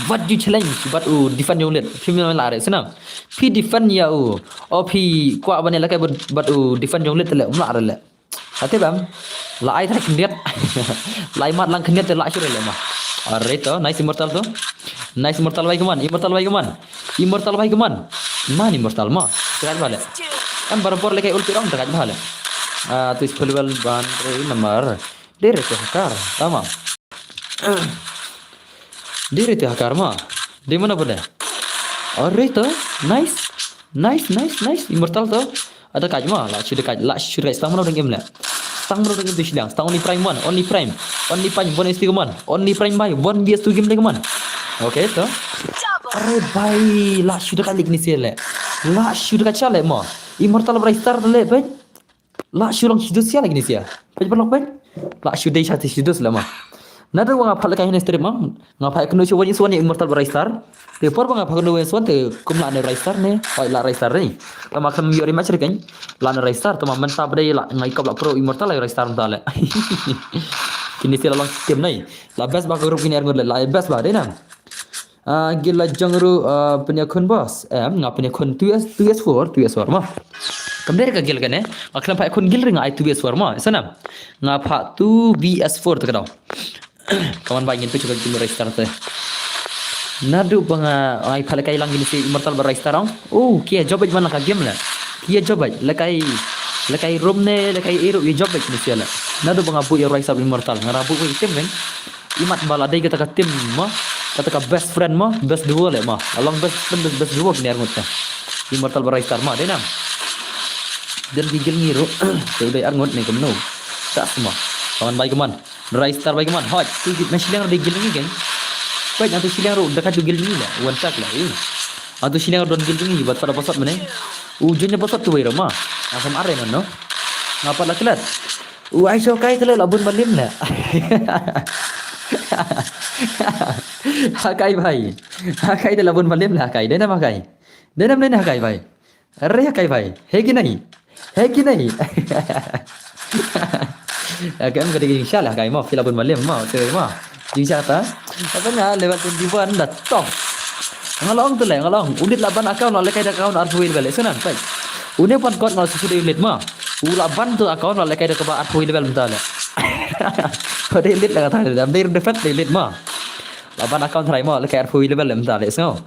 What you challenge bad u defend jong lead. Phi mem la re sana. Phi defend ya u. O phi kwah ban ïalehkai bad, bad u defend jong lead te le, um la re le. Ate bam. La ai thai khyndiat. La ai mat lang khyndiat te la shu re le ma. Are to, nice Immortal to. Nice Immortal bai ka man, Immortal bai ka man. Immortal bai ka man. Man Immortal ma. Dekat ba le. Kan barabor lekai ulti rong dekat ba le. Ah, tu spell level ban re namar. Dei re te hakar, tama. Dei re te hakar ma. Dei mana benda. Are to, nice. Nice, nice, nice. Immortal to. Ada kaj ma, la shu dekat, la shu dekat. Stang mana dang im le. Stang mana dang im tu shiliang. Stang only prime one, only prime. Only prime, one S two man. Only prime bai, one V S two game le man. Okay, to. Are bai, la shu dekat le kini sile. La shu dekat sha le ma. Immortal brai star le bai. La shu long shidu sia lagi ni sia. Pej berlok pej. La shu dei sha ti shidu selama. Nada wa nga phah lekai hine strip mang. Nga phah kenu shu wani swan Immortal brai star. Te por ba nga phah kenu wani swan te kum la ne brai star ne. Oi la brai star ne. Tama kan yori match re kan. La ne brai star tama menta brai la ngai kop la pro Immortal la brai star menta le. Kini sia la long tim nai. La best ba ka group kini arngut le la best ba dei nang. Ah, gil la jong ru, ah, pynïakhun boss. Em, nga pynïakhun two S, two S four, two S four ma. Kam dei ka gil kane. Nga khlem pynïakhun gil ring ai two S four ma. Sana. Nga pha two V S four te ka dau. Kaman ba ngin tu chuka gil rai star te. Nadu ba nga ai pha lekai lang gil si Immortal ba rai star ong. Oh, kia job man ka game la. Kia job lekai lekai room ne lekai iru ye job ni sia la. Nadu ba nga bu ye rai star Immortal. Nga ra bu ye tim kan. Imat ba la dei kata ka team ma, kata ka best friend ma, best duo le ma. Along best friend best, best duo kini arngut ka. Immortal ba rai star ma dei nam. Dan gigil ngiru. Te u dei arngut ne kumno. Das ma. Kaman bai kaman. Rai star bai kaman. Hot. Tu git na shiliang dei gil ngi kan. Bai na tu shiliang ru dekat tu gil ngi la. Wan tak la. Atu shiliang don gil ngi bat pada pasat mane. U jun pasat tu bai rama. Asam are man no. Ngapa la kelat. U ai shokai te la bun malim la. Hakai bai. Hakai te la bun malim la hakai. Dei nam hakai. Dei nam dei hakai bai. Are hakai bai. He ki nahi. He ki nahi. Hakai em ka dei jingsha la hakai ma. Phi la bun malim ma. Te ma. Jingsha ta. Apa nga level twenty one da top. Nga long tu le nga long. Unit laban account la lekai da account arphew level. Sunan pai. Une pan kot nga susu dei unit ma. U laban tu account la lekai da kaba arphew level menta le. Ko dei lead la kata dam dei defend dei lead ma. Laban account try ma lekai arphew level menta le sngo.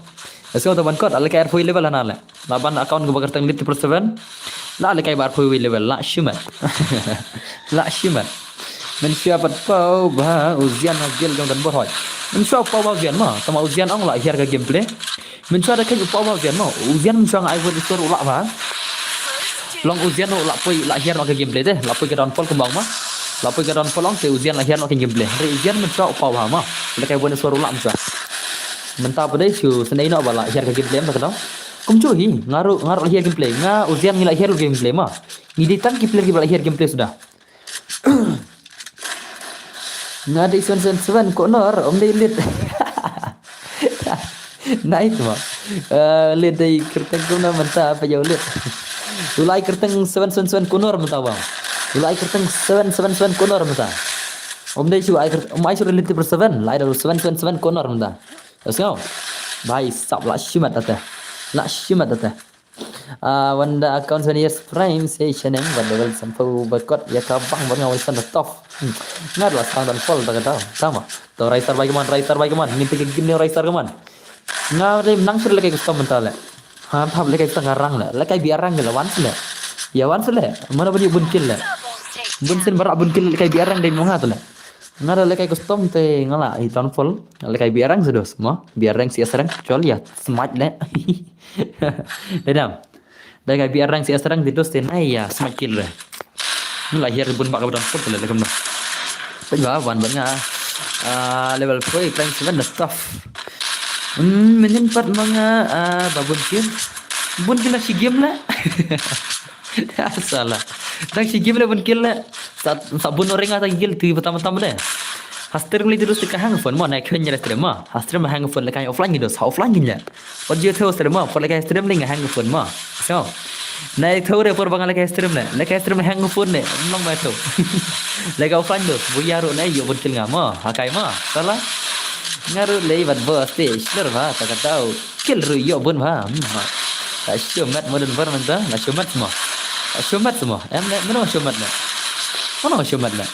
Sngo to ban kot lekai arphew level na le. Laban account ko bakar tang lead triple seven. La lekai ba arphew level la shimat. La shimat. Men shua pat pau ba uzian ha gil jong dan bohoi. Men shua pau ba uzian ma. Tama uzian ong la hiar ka gameplay. Mynshuwa da kheiñ u Pau ba u Zian mo. U Zian mynshuwa nga ai win isor u lah ba. Long u Zian u lah poi lah hiar noh ka gameplay te. Lah poi ka downfall kumba ong ma. Lah poi ka downfall ong te u Zian lah hiar noh ka gameplay. Re u Zian mynshuwa u Pau ba ma. Lehkai win isor u lah mynshuwa. Mynta pdei shu snei noh ba lah hiar ka gameplay em ta ka dong. Kumjuh hi nga ruh nga ruh lah hiar gameplay. Nga u Zian ngi lah hiar gameplay ma. Ngi dei tang ki player kiba lah hiar gameplay suda. Nga dei seven seven seven corner, om dei lit. Nice mo. Eh, leit dei kyrteng kumno mynta, pa ïa u leit. U la ai kyrteng seven seven seven Connor mynta bang. U la ai kyrteng seven seven seven Connor mynta. Ym dei shu ai kyrteng, ym ai shu leit triple seven, la ai da u seven seven seven Connor mynta. Let's go. Bhai sab la shimet ate. La shimet ate. Ah, Wanda account seven years prime se sheneng, Wanda wel sampau bakot ïa ka bang bang nga wan san da top. Hmm. Nga la sang dan fall da ka tau. Tama. To Raistar bai kaman, Raistar bai kaman. Ngin te ka gim ne Raistar kaman. Nga dei nang sir lekai custom mynta le. Ha, thap lekai custom ngarang le. Lekai biarang le wan sile. Ïa wan sile. Mana bani bun kill le. Bun sin barak bun kill lekai biarang dei mong ha tu le. Nga da lekai custom te nga la i downfall. Lekai biarang sedos mo. Biarang si asrang. Chol ïa. Smite le. Dei dam. Lekai biarang si asrang di dos te nai ïa smite kill re. Ni la hiar bun bak ka downfall te le lekum no. Pynba wan ban nga. Ah, level four, playing seven, the stuff. Hmm, minin pat manga, ah, ba bun kill. Bun kill la shi game la. Salah. Dang shi game la bun kill la. Sa, sa bun orang ata kill tu pertama-tama deh. Hastrim li terus ka hang phone mo, na khen nyala stream mo. Hastrim hang phone la kan offline gitu, sa offline gitu. What you tell stream mo, por la kan stream li hang phone mo. So. Na itu re por bang la kan stream le. La kan stream hang phone le. Nong ba tu. La kan offline tu. Bu ya ru na yo bun kill nga mo. Hakai mo. Salah. Nga ru le bat boss te. Sure ba, ta ka tau. Kill ru yo bun ba. Hmm, ba. Ta show mat modern bar mynta. Na show mat mo. Ta show mat mo. Em ne, mano show mat ne. Mano show mat ne.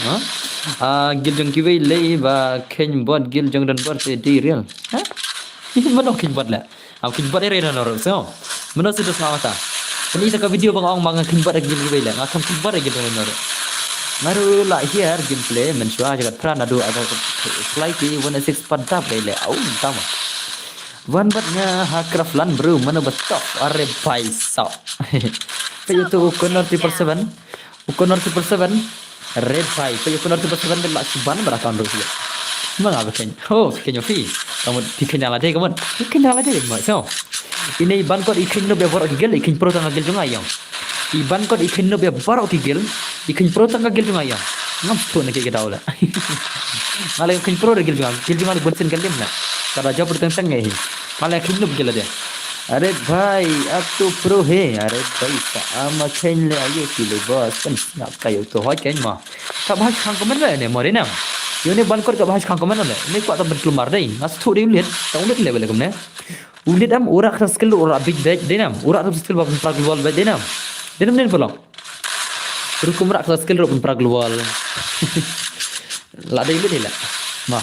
Ha? Ah, gil jong kiwei le ba khen bot gil jong don bot te di real. Ha? Mano khen bot le. Am kynbot ere na nor so. Mano si dos ngawata. Ini ta ka video bang ong bang kynbot ere gil bai le. Nga kam kynbot ere gil na nor. Nga ru la hiar gameplay men shwa jagat pran adu ada play ki one six pat dap bai le. Au tama. Wan bat nga ha craft lan bro, mano ba top are bai sa. Pe tu Connor triple seven. U Connor triple seven. Red five. Pe u Connor triple seven de la suban bara kan ro sia. Manga ba khen. Ho, khen yo fi. Kamu ti khen ala de kamu. Ti khen ala de ma. So. Ini ban kot i khen no be bor ki gel, i khen pro tang gel jong ayong. I ban kot i khen no be bor ki gel, i khen pro tang gel jong ayong. Ngam stu na ke ke daula. Ngale khen pro de gel jong, gel jong bun sen gel lim na. Kada jab teng teng ngai. Ngale khen no gel de. Are bhai, ab to pro hai. Are bhai, sa ama khen le ayo ki le boss kan. Ngap kayo to hoi khen ma. Ka bhai khang comment le ne mo re nam. Yo ne ban kot ka bhai khang comment le. Ne kwah ta ban klumar dei. Ngas thu dei ulit. Ta ulit le bele kumne. Ulit am ura kata skill ura big bag dei nam. Ura kata skill ba prak wall bag dei nam. Dei nam ne pelong. Rukum ura kata skill ura prak wall. La dei ulit dei la. Ma.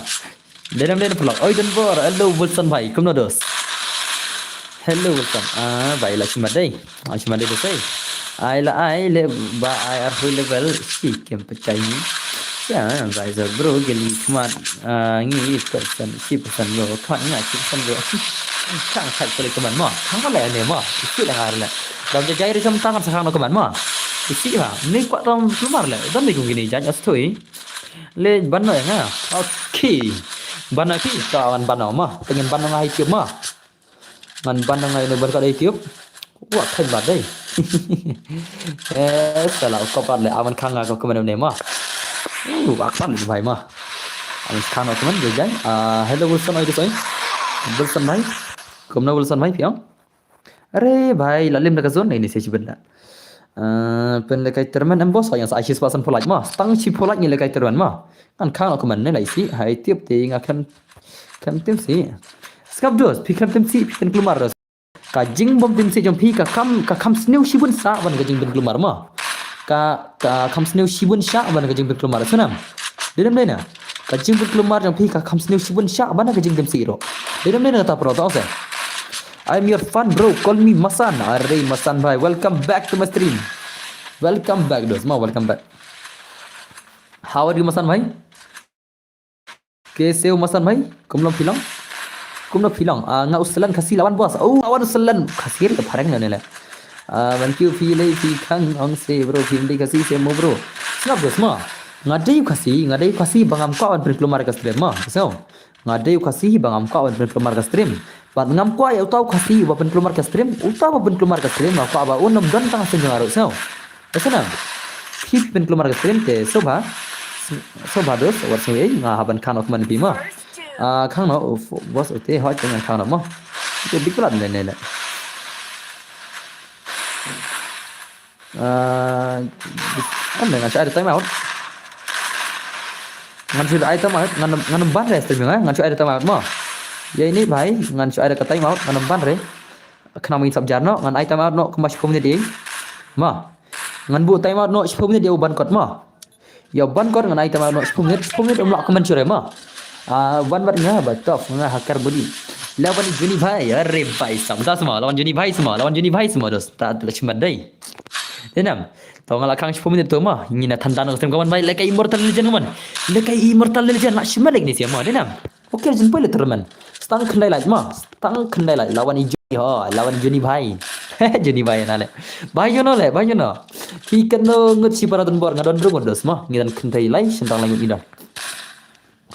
Dei nam dei na pelong. Oi don bor. Hello Wilson bhai. Kumno dos. Hello Wilson. Ah, bhai la chimat dei. Ai sima de de sei. Ai la ai le ba ai ar hui level si kem pechai ni. Ya, guys, bro gili khmat ngi persen si persen bro khmat ngi si persen bro. Kang khat kali keman ma. Kang kali ne ma. Isi la ngar le. Dam je jai risam tangan sa kang no keman ma. Isi ha. Ni kwat tam lumar le. Dam de gini jan as thui. Le ban no ya nga. Okay. Ban no ki ta wan ban no ma. Pengen ban no ngai ki ma. Ngan ban ngai ne ban ka dei tiup. Wa khen ba dei. Eh, sala u kop le aman khang nga ko kmen ne ma. Uh, wa khan le bai ma. Aman khang ko kmen de jai. Ah, hello Wilson oi de soi. Wilson bhai. Kumno Wilson bhai piang. Are bhai la lim da ka zone ne se chiben da. Ah, pen le kai termen em boss yang sa ai shi spasan polite ma. Tang shi polite ni le kai termen ma. Ngan khang ko kmen ne lai si. Hai tiup te nga khlem khlem tim si. Skap dos, phi khlem tim si, phi pen klumar dos. Ka jingbym tim si jong phi ka kham ka kham sniew shibun sa ban ka jingbym klumar ma. Ka ka kham sniew shibun sa ban ka jingbym klumar sunam. Dei nam dei na. Ka jingbym klumar jong phi ka kham sniew shibun sa ban ka jingtim si ro. Dei nam dei na ta pro ta se. I'm your fan bro, call me Masan. Are Masan bhai, welcome back to my stream. Welcome back dos ma, welcome back. How are you Masan bhai? Ke seo Masan bhai, kumno phi long? Kumno phi long? Ah, nga u Selan Khasi lawan bos. Oh, lawan u Selan Khasi re phareng ne le. Ah, ban kyu phi le phi khang ong se bro, phi le Khasi se mo bro. Sngap bro sma. Nga dei u Khasi, nga dei u Khasi ba ngam kwah ban pynklumar ka stream ma. So, nga dei u Khasi ba ngam kwah ban pynklumar ka stream. Bad ngam kwah ïa uta u Khasi ba pynklumar ka stream, uta ba pynklumar ka stream nga kwah ba un ym don tang seng jong nga ruh. So, Esana. Phi phi pynklumar ka stream te sobha. Sobha dos wat sngewei nga haban khang ok man phi ma. Ah, khang no bos ute hoi te ngan khang no ma. Ïa big plan ne ne le. Ah, ane ngan shu ai da time out. Ngan shu ai da time out, ngan, ngan ban re streaming, eh? Ngan shu ai da time out mo. Ïa ine bhai, ngan shu ai da ka time out, ngan ban re. Khnang ba ngin sap jar noh, ngan ai time out noh kumba shiphew minit ïa. Mo. Ngan buh time out noh shiphew minit ïa u ban kot mo. Ïa u ban kot ngan ai time out noh shiphew minit, shiphew minit um lah comment shuh re mo. Ah, ban bad nga ba tough nga hacker body. Lawan Juni bhai, are bhai sam ta sma, lawan Juni bhai sma, lawan Juni bhai sma dos. Ta ta shmat dei. Dei nam. Tang nga la khang shiphew minit to mo. Ngin ïa than tang ka stream ka mon bhai, lehkai Immortal Legend ka mon. Lehkai Immortal Legend la shmat lehkai ne sia mo, dei nam. Okay, jin poi le tournament. Stang khyndai lait mo. Stang khyndai lait. Lawan i Juni ho. Lawan i Juni bhai. Juni bhai na le. Bhai ïa no le. Bhai ïa no. Ki kano ngut shi para don bor nga don rung dos mo. Ngi don khyndai lait. Shentang lait ngi don.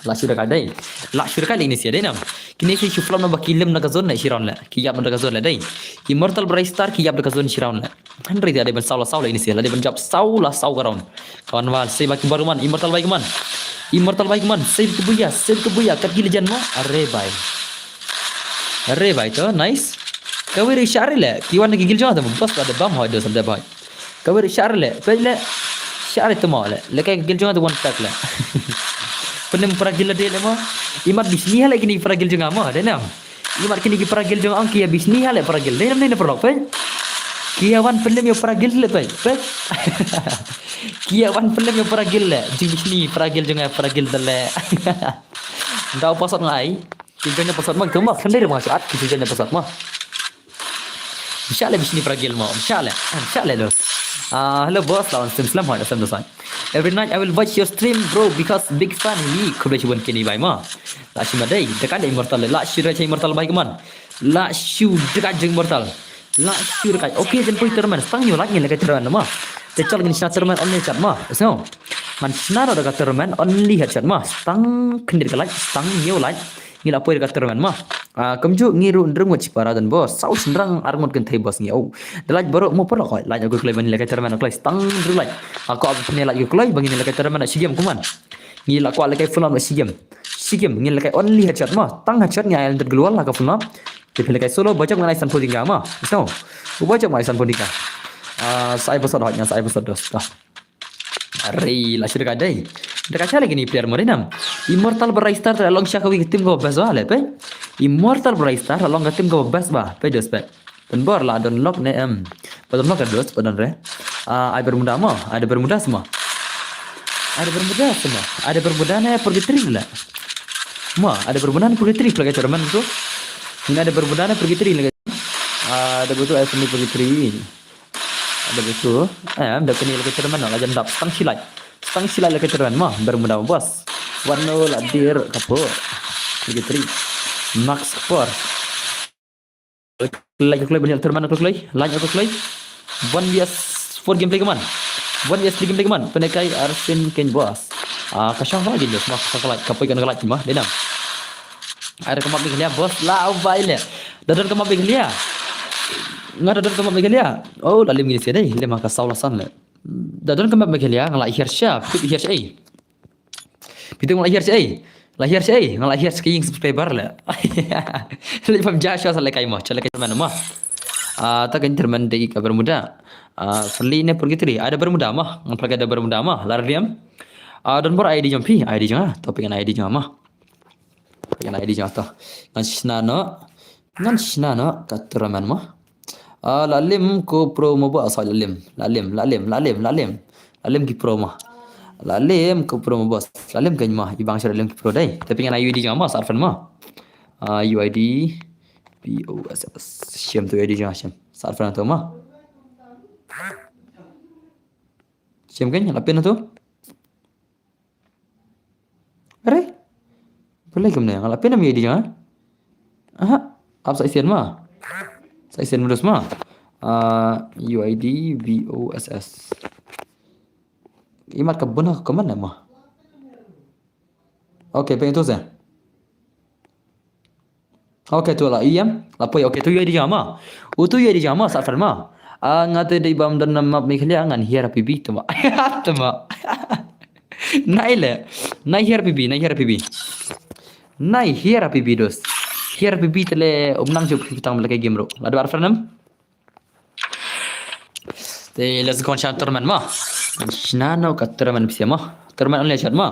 La shu da ka dei. La shu da ka lait ne sia dei nam. Kine ki shu flop na ba ki lem na ka zone le shi round le. Ki ïap na ka zone le dei. Immortal Bright Star ki ïap da ka zone shi round le. Hynrei te la dei ban saw la saw la ini sia, la dei ban jop saw la saw ka round. Ka wan wal, save ba ki bor ka mon, Immortal bhai ka mon. Immortal bhai ka mon, save ka buya, save ka buya, kat ki legend mo. Are bhai. Are bhai to, nice. Kawei re shah re le, ki wan ki guild jong nga te bas la da bam hoi, dos da bhai. Kawei re shah re le, peit le. Shah re te mo le, lehkai guild jong nga te one pack le. Pynlem para guild la dei le mo. Imat bishni ha le kini para guild jong nga mo, dei nam. Imat kini ki para guild jong nga ki ïa bishni ha le para guild. Dei nam dei na paralok peit. Ki ïa wan pynlem ïa para guild le peit. Peit. Ki ïa wan pynlem ïa para guild le. Jingbishni para guild jong nga para guild le. Dau password nga ai. Ki jong nga password mo, ki mo, khyndai re mo, ki at, ki jong nga password mo. Shah le bishni para guild mo, shah le, shah le dos. Ah, hello boss, lawan stream slem hoi, slem dos hoi. Every night I will watch your stream, bro, because big fan hi, khublei shibun kini bhai mo. La shi ma dei, da ka dei Immortal le, la shi re cha Immortal bhai ka mon. La shu da ka jing Immortal. La shu da ka. Okay, jan poi tournament, stang ïa lak ngi lehkai tournament mo. Te chal ngin shna tournament only headshot mo. So, ngan shna da ka tournament only headshot mo. Stang khyndiat ka lak, stang ïa lak. Ngi la poi da ka tournament mo. Ah, kumjuh ngi ruh hynriew ngut shi para don bor. Saw shynrang ar ngut kynthei boss ngi. Oh. Da lait baroh mo por la koi. Lait aku kloi ban lehkai tournament kloi stang hynriew lait. Aku ap pynlait aku kloi ban ngi lehkai tournament shi game kumne. Ngi la kwah lehkai full on shi game. Shi game ngi lehkai only headshot mo. Tang headshot ngi ai lyndet global la ka full on. Te phi lehkai solo bajak ngan ai san phew tyngka mo. So. Bajak ngan ai san phew tyngka. Ah, sa ai password hot ngan sa ai password dos. Dah. Are, la shu da ka dei. Da ka cha lagi ni player mo dei nam. Immortal Bright Star ta long sha kawei ka team kaba best ba le peit. Immortal Bright Star ta long ka team kaba best ba. Peit dos peit. Don bor la don lock ne em. Ba don lock ka dos, ba don re. Ah, ai Bermuda mo, ai da Bermuda sma. Ai da Bermuda sma. Ai da Bermuda ne Purgatory le. Mo, ai da Bermuda ne Purgatory pla ka tournament tu. Ngi ai da Bermuda ne Purgatory le. Ah, da betul ai sini Purgatory. Ada betul. Eh, da kini lehkai tournament la jan dap. Stang shi lait. Stang shi lait lehkai tournament mo. Bermuda boss. Wano la dir kapo. Lagi tri. Max four. Lait kloi ban ïa tournament kloi. Lait kloi. One V S four gameplay ka mon. One V S three gameplay ka mon. Pynlehkai arsien kein boss. Ah, ka shong ka lait mo. Ka lait ka poi ka lait mo. Dei nam. Ai da ka map Meghalaya boss la bai le. Da don ka map Meghalaya. Nga da don ka map Meghalaya. Oh, la lem ngi sia dei. Lem ha ka saw la san le. Da don ka map Meghalaya nga la hiar sha, phi hiar sha ei. Phi tu nga la hiar sha ei. La hiar sha ei, nga la hiar sha ka ïing subscriber le. Le pam ja sha sa lehkai mo, cha lehkai tournament mo. Ah, ta ka tournament dei ka Bermuda. Ah, friendly ne Purgatory. Ai da Bermuda mo, nga pla ka da Bermuda mo. La riam. Ah, don bor I D jong phi, I D jong nga. Topic an I D jong nga mo. Ngan I D jong nga to. Ngan shna noh. Ngan shna noh ka tournament mo. Ah, la lem ko pro mo ba sa la lem. La lem, la lem, la lem, la lem. La lem ki pro mo. La lem ko pro mo ba. La lem kein mo. I bang sha la lem ki pro dei. Tapi ngan I D jong nga mo, sa friend mo. Ah, U I D P O S S. Shem tu U I D jong nga shem. Sa friend to mo. Shem kein la pin tu. Are? Pynlait kumne, nga la pyn nam ïa I D jong nga. Aha, ap sa shisien ma. Sa shisien ma dos ma. Ah, U I D V O S S. Imat ka bun ha ka comment ma. Okay, pyn tu sa. Okay, tu la ïam. La poi, okay, tu ïa di jama. U tu ïa di jama, sa friend ma. Ah, nga te dei bam don na map Meghalaya ngan hiar P B tu ma. Tu ma. Nai le. Nai hiar P B, nai hiar P B. Nai hiar P B dos. Kiar bibi te le um nang jop ki tang laka game ruh. Lada bar friend em. Te let's go sha tournament mo. Shna no ka tournament pisa mo. Tournament only shot mo.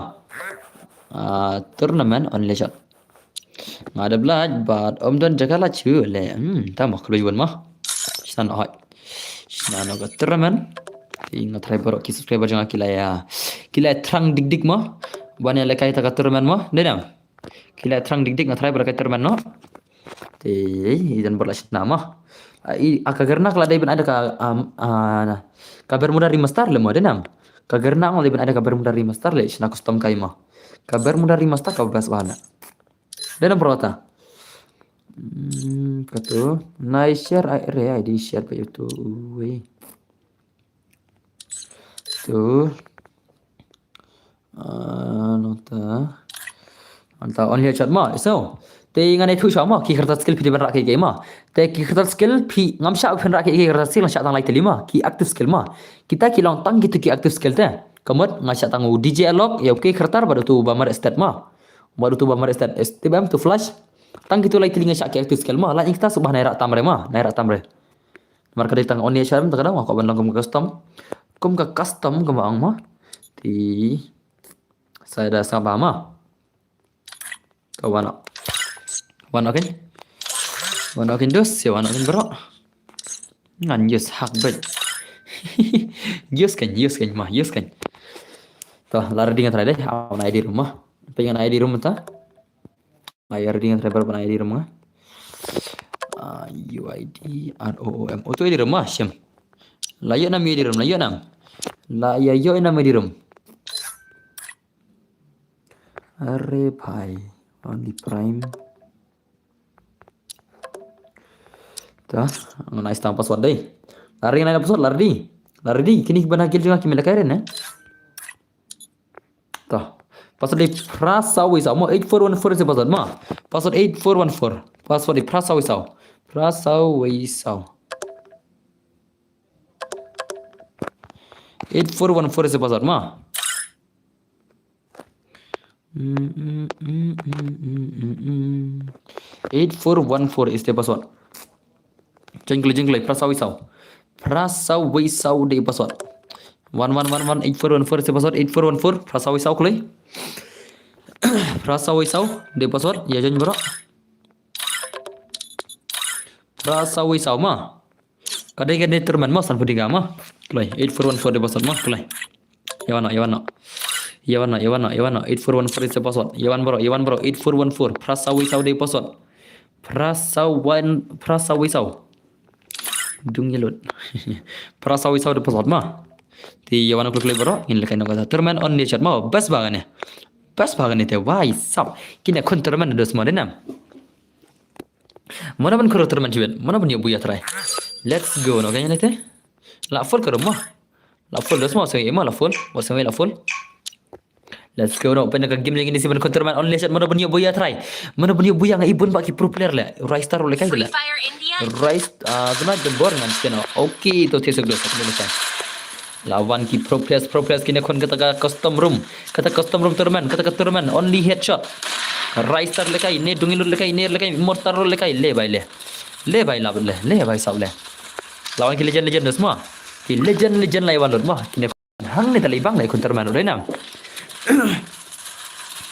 Ah, tournament only shot. Nga da blood but um don jaga la chu le. Hmm, ta mo kloi won mo. Shna no hot. Shna no ka tournament. Te nga try baroh ki subscriber jong nga ki la ïa. Ki la ïa thrang dik dik mo. Ban ïa lehkai ta ka tournament mo. Dei nam. Ki la ïa thrang dik dik nga try baroh ka tournament no. Te i don baroh la shna mo. Ah, i, ah, ka Garena ka la dei ban ai da ka, um, ah, ka Bermuda remaster le mo dei nam. Ka Garena ka la dei ban ai da ka Bermuda remaster le shna custom kai mo. Ka Bermuda remaster ka best bha na. Dei nam baroh ta. Hmm, katu. Nai share ai re ai di share pa YouTube. Ui. Tu. Ah, nota. Anta only headshot mo. So, te ngan ai thu sha mo ki kyrta skill phi dei ban rah kiei kiei mo. Te ki kyrta skill phi ngam shah phin rah kiei kiei kyrta skill, ngam shah tang lai tylli mo. Ki active skill mo. Kita ki long tang kitu ki active skill te. Ka mut nga shah tang u D J Alok, ïa u K Kyrtar bad utu ba mar stat mo. Bad utu ba mar stat. Step em tu flash. Tang kitu lai tylli nga shah ki active skill mo. Lai kita shu ba nai rah tam re mo. Nai rah tam re. Namar ka dei tang only shot em ta ka dang, nga kwah ban long kum ka custom. Kum ka custom kumba ong mo. Te sa da sa ba mo. To wan noh. Wan noh kein. Wan noh kein dus, ïa wan noh kein baroh. Ngan use hak beit. Use kein, use kein mo, use kein. To, la ready ngan try dei. Aw, na I D room mo. Pyngan I D room ta. Ai, ready ngan try baroh ban I D room nga. Ah, U I D R O O M. Oh, tu I D room nga, shem. La ïoh nam U I D room, la ïoh nam. La ïa ïoh nam U I D room. Are bhai, only prime. Ta, ngan ai tang password dei. La ready ngan ai password, la ready. La ready, kine ki bana kill jong nga ki mih lehkai re ne. Ta. Password dei phra saw wei saw mo, eight four one four is the password mo. Password eight four one four. Password dei phra saw wei saw. Phra saw wei saw. Eight four one four is the password mo. Mm, mm, mm. Eight four one four is the password. Jingkloi, jingkloi, phra saw wei saw. Phra saw wei saw dei password. One one one one eight four one four is the password. Eight four one four, phra saw wei saw kloi. Phra saw wei saw dei password. Ïa join baroh. Phra saw wei saw mo. Ka dei kane tournament mo, sanphew tyngka mo. Kloi, eight four one four dei password mo, kloi. Ïa wan noh, ïa wan noh. Ïa wan noh, ïa wan noh, ïa wan noh. Eight four one four is the password. Ïa wan baroh, ïa wan baroh. Eight four one four. Phra saw wei saw dei password. Phra saw wan, phra saw wei saw. Dung ïa lut. Phra saw wei saw dei password mo. Te ïa wan noh kloi kloi baroh. Ngin lehkai noh kata. Tournament only shot mo. Best bha kane. Best bha kane te. Wei saw. Kine khun tournament dos mo dei nam. Mano ban khur tournament jibet. Mano ban ïoh buh ïa trai. Let's go, no, kane te. La full ka room mo. La full dos mo, seng mo la full. Mo seng la full. Let's go, no. Pynka game lagi ni si ban khur tournament only shot, mano ban ïoh buh ïa trai. Mano ban ïoh buh ïa nga i bun ba ki pro player le. Rai star le kai le. Rai, ah, kena jembor ngan sken. Okay, to te sek dos, sek dos. La wan ki pro players, pro players kine khun kata ka custom room. Kata custom room tournament, kata ka tournament, only headshot. Rai star lehkai, ne dung ïa lut lehkai, ne lehkai, mortar lehkai, le bhai le. Le bhai lap le, le bhai saw le. La wan ki legend, legend dos mo. Ki legend, legend la ïa wan lut mo. Kine hangne ta la i bang la i khun tournament dei nam.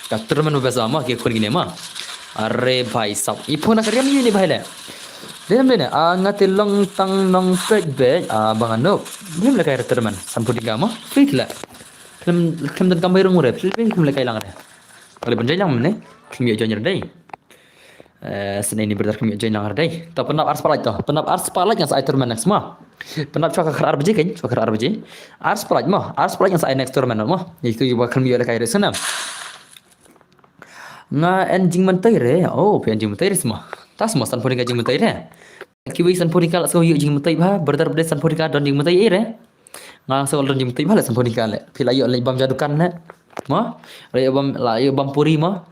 Ka tournament ba best mo ki khun kine mo. Are bhai saw. I phone ka riam ïa ni bhai le. Dei nam dei ne. Ah, nga te long tang nongpeit beit. Ah, ba nga noob. Ym lehkai tournament. Sanphew tyngka mo. Free le. Khlem, khlem donkam bai rung re. Khlem, khlem lehkai lang re. Kali ban jai lang ne. Khlem ïa join re dei. Eh, sene ni brother khlem ïa join lang re dei. To pynap ar spotlight to. Pynap ar spotlight ngan sa ai tournament next mo. Pynap chwa ka khat ar baje kein, chwa ka khat ar baje. Ar spotlight mo. Ar spotlight ngan sa ai next tournament mo. Ïa kitu ba khlem ïa lehkai re snem. Nga en jingmyntoi re. Oh, phi en jingmyntoi re sma. Ta sma sanphew tyngka jingmyntoi re. Kiwei sanphew tyngka la sngewthuh jingmyntoi bha, brother, brother sanphew tyngka don jingmyntoi re. Nga sngewthuh don jingmyntoi bha la sanphew tyngka le. Phi la ïoh leit bam ja dukan le. Mo? La ïoh bam, la ïoh bam puri mo.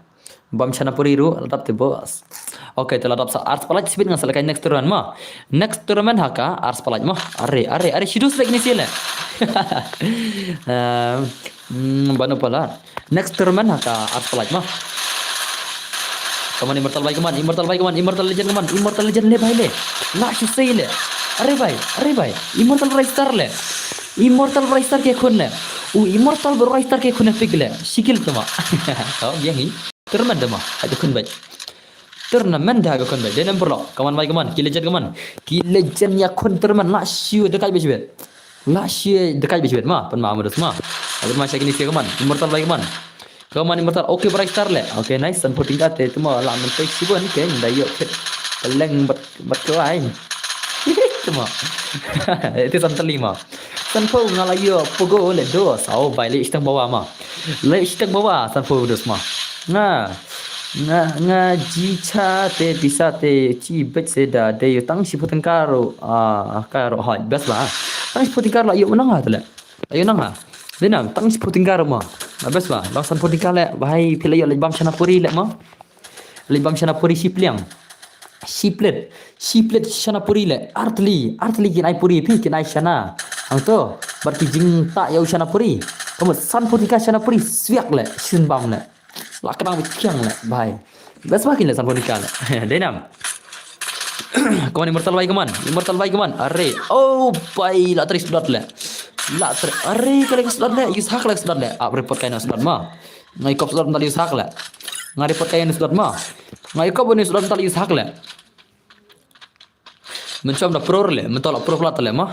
Bam chana puri ruh, la dap te boss. Okay, te la dap sa ar spotlight sibit ngan sa lehkai next tournament mo. Next tournament ha ka ar spotlight mo. Are, are, are, shidu select ni sile. Ehm, Hmm, bano pala. Next tournament ha ka ar spotlight mo. Kaman Immortal bai kaman, Immortal bai kaman, Immortal Legend kaman, Immortal Legend le bai le. La shisei le. Are bai, are bai. Immortal Ristar le. Immortal Ristar ke khun le. U Immortal Ristar ke khun pick le. Shikil tama. Kau biang hi. Tournament tama. Ada khun bai. Tournament dah khun bai. Dei nam perlok. Kaman bai kaman. Ki Legend kaman. Ki Legend ya khun tournament la shu dekat bejbet. La shu dekat bejbet ma. Pen ma modus ma. Pen ma sha kini kaman. Immortal bai kaman. Kaman Immortal. Okay, Bright Star le. Okay, nice. Sanphew tyngka te tama la men pei sibun ke nda yo phet. Peleng bat bat ko ai. Tama. Itu sanphew lima. Sanphew nga la yo pogo le dos. Au bai le shtang bawa ma. Le shtang bawa sanphew dos ma. Nga nga nga ji cha te pisa te chi bet se da de yo tang shiphew tyngka ro. Ah, ka ro hoi best ba. Tang shiphew tyngka la yo nang ha te le. Ayo nang ha. Dei nam tang shiphew tyngka ruh mo. Best ba. Long sanphew tyngka le. Bahai phi la ïoh leit bam shana puri le mo. Leit bam shana puri shi pliang. Shi plet. Shi plet shana puri le. Artli. Artli kin ai puri phi kin ai shana. Hangto. Bad ki jingtah ïa u shana puri. Kamu sanphew tyngka shana puri swiak le. Shin bam le. La khnang bit kiang le bai. Best ba kin le sanphew tyngka le. Dei nam. Kaman Immortal bai kaman. Immortal bai kaman. Are. Oh bai la tris dot le. La tris. Are ka le slot le. Use hack le slot le. Ap report kaina slot ma. Ngai kop slot ntal use hack le. Ngai report kaina slot ma. Ngai kop ni slot ntal use hack le. Menchom da pro le, mentol pro plat le ma.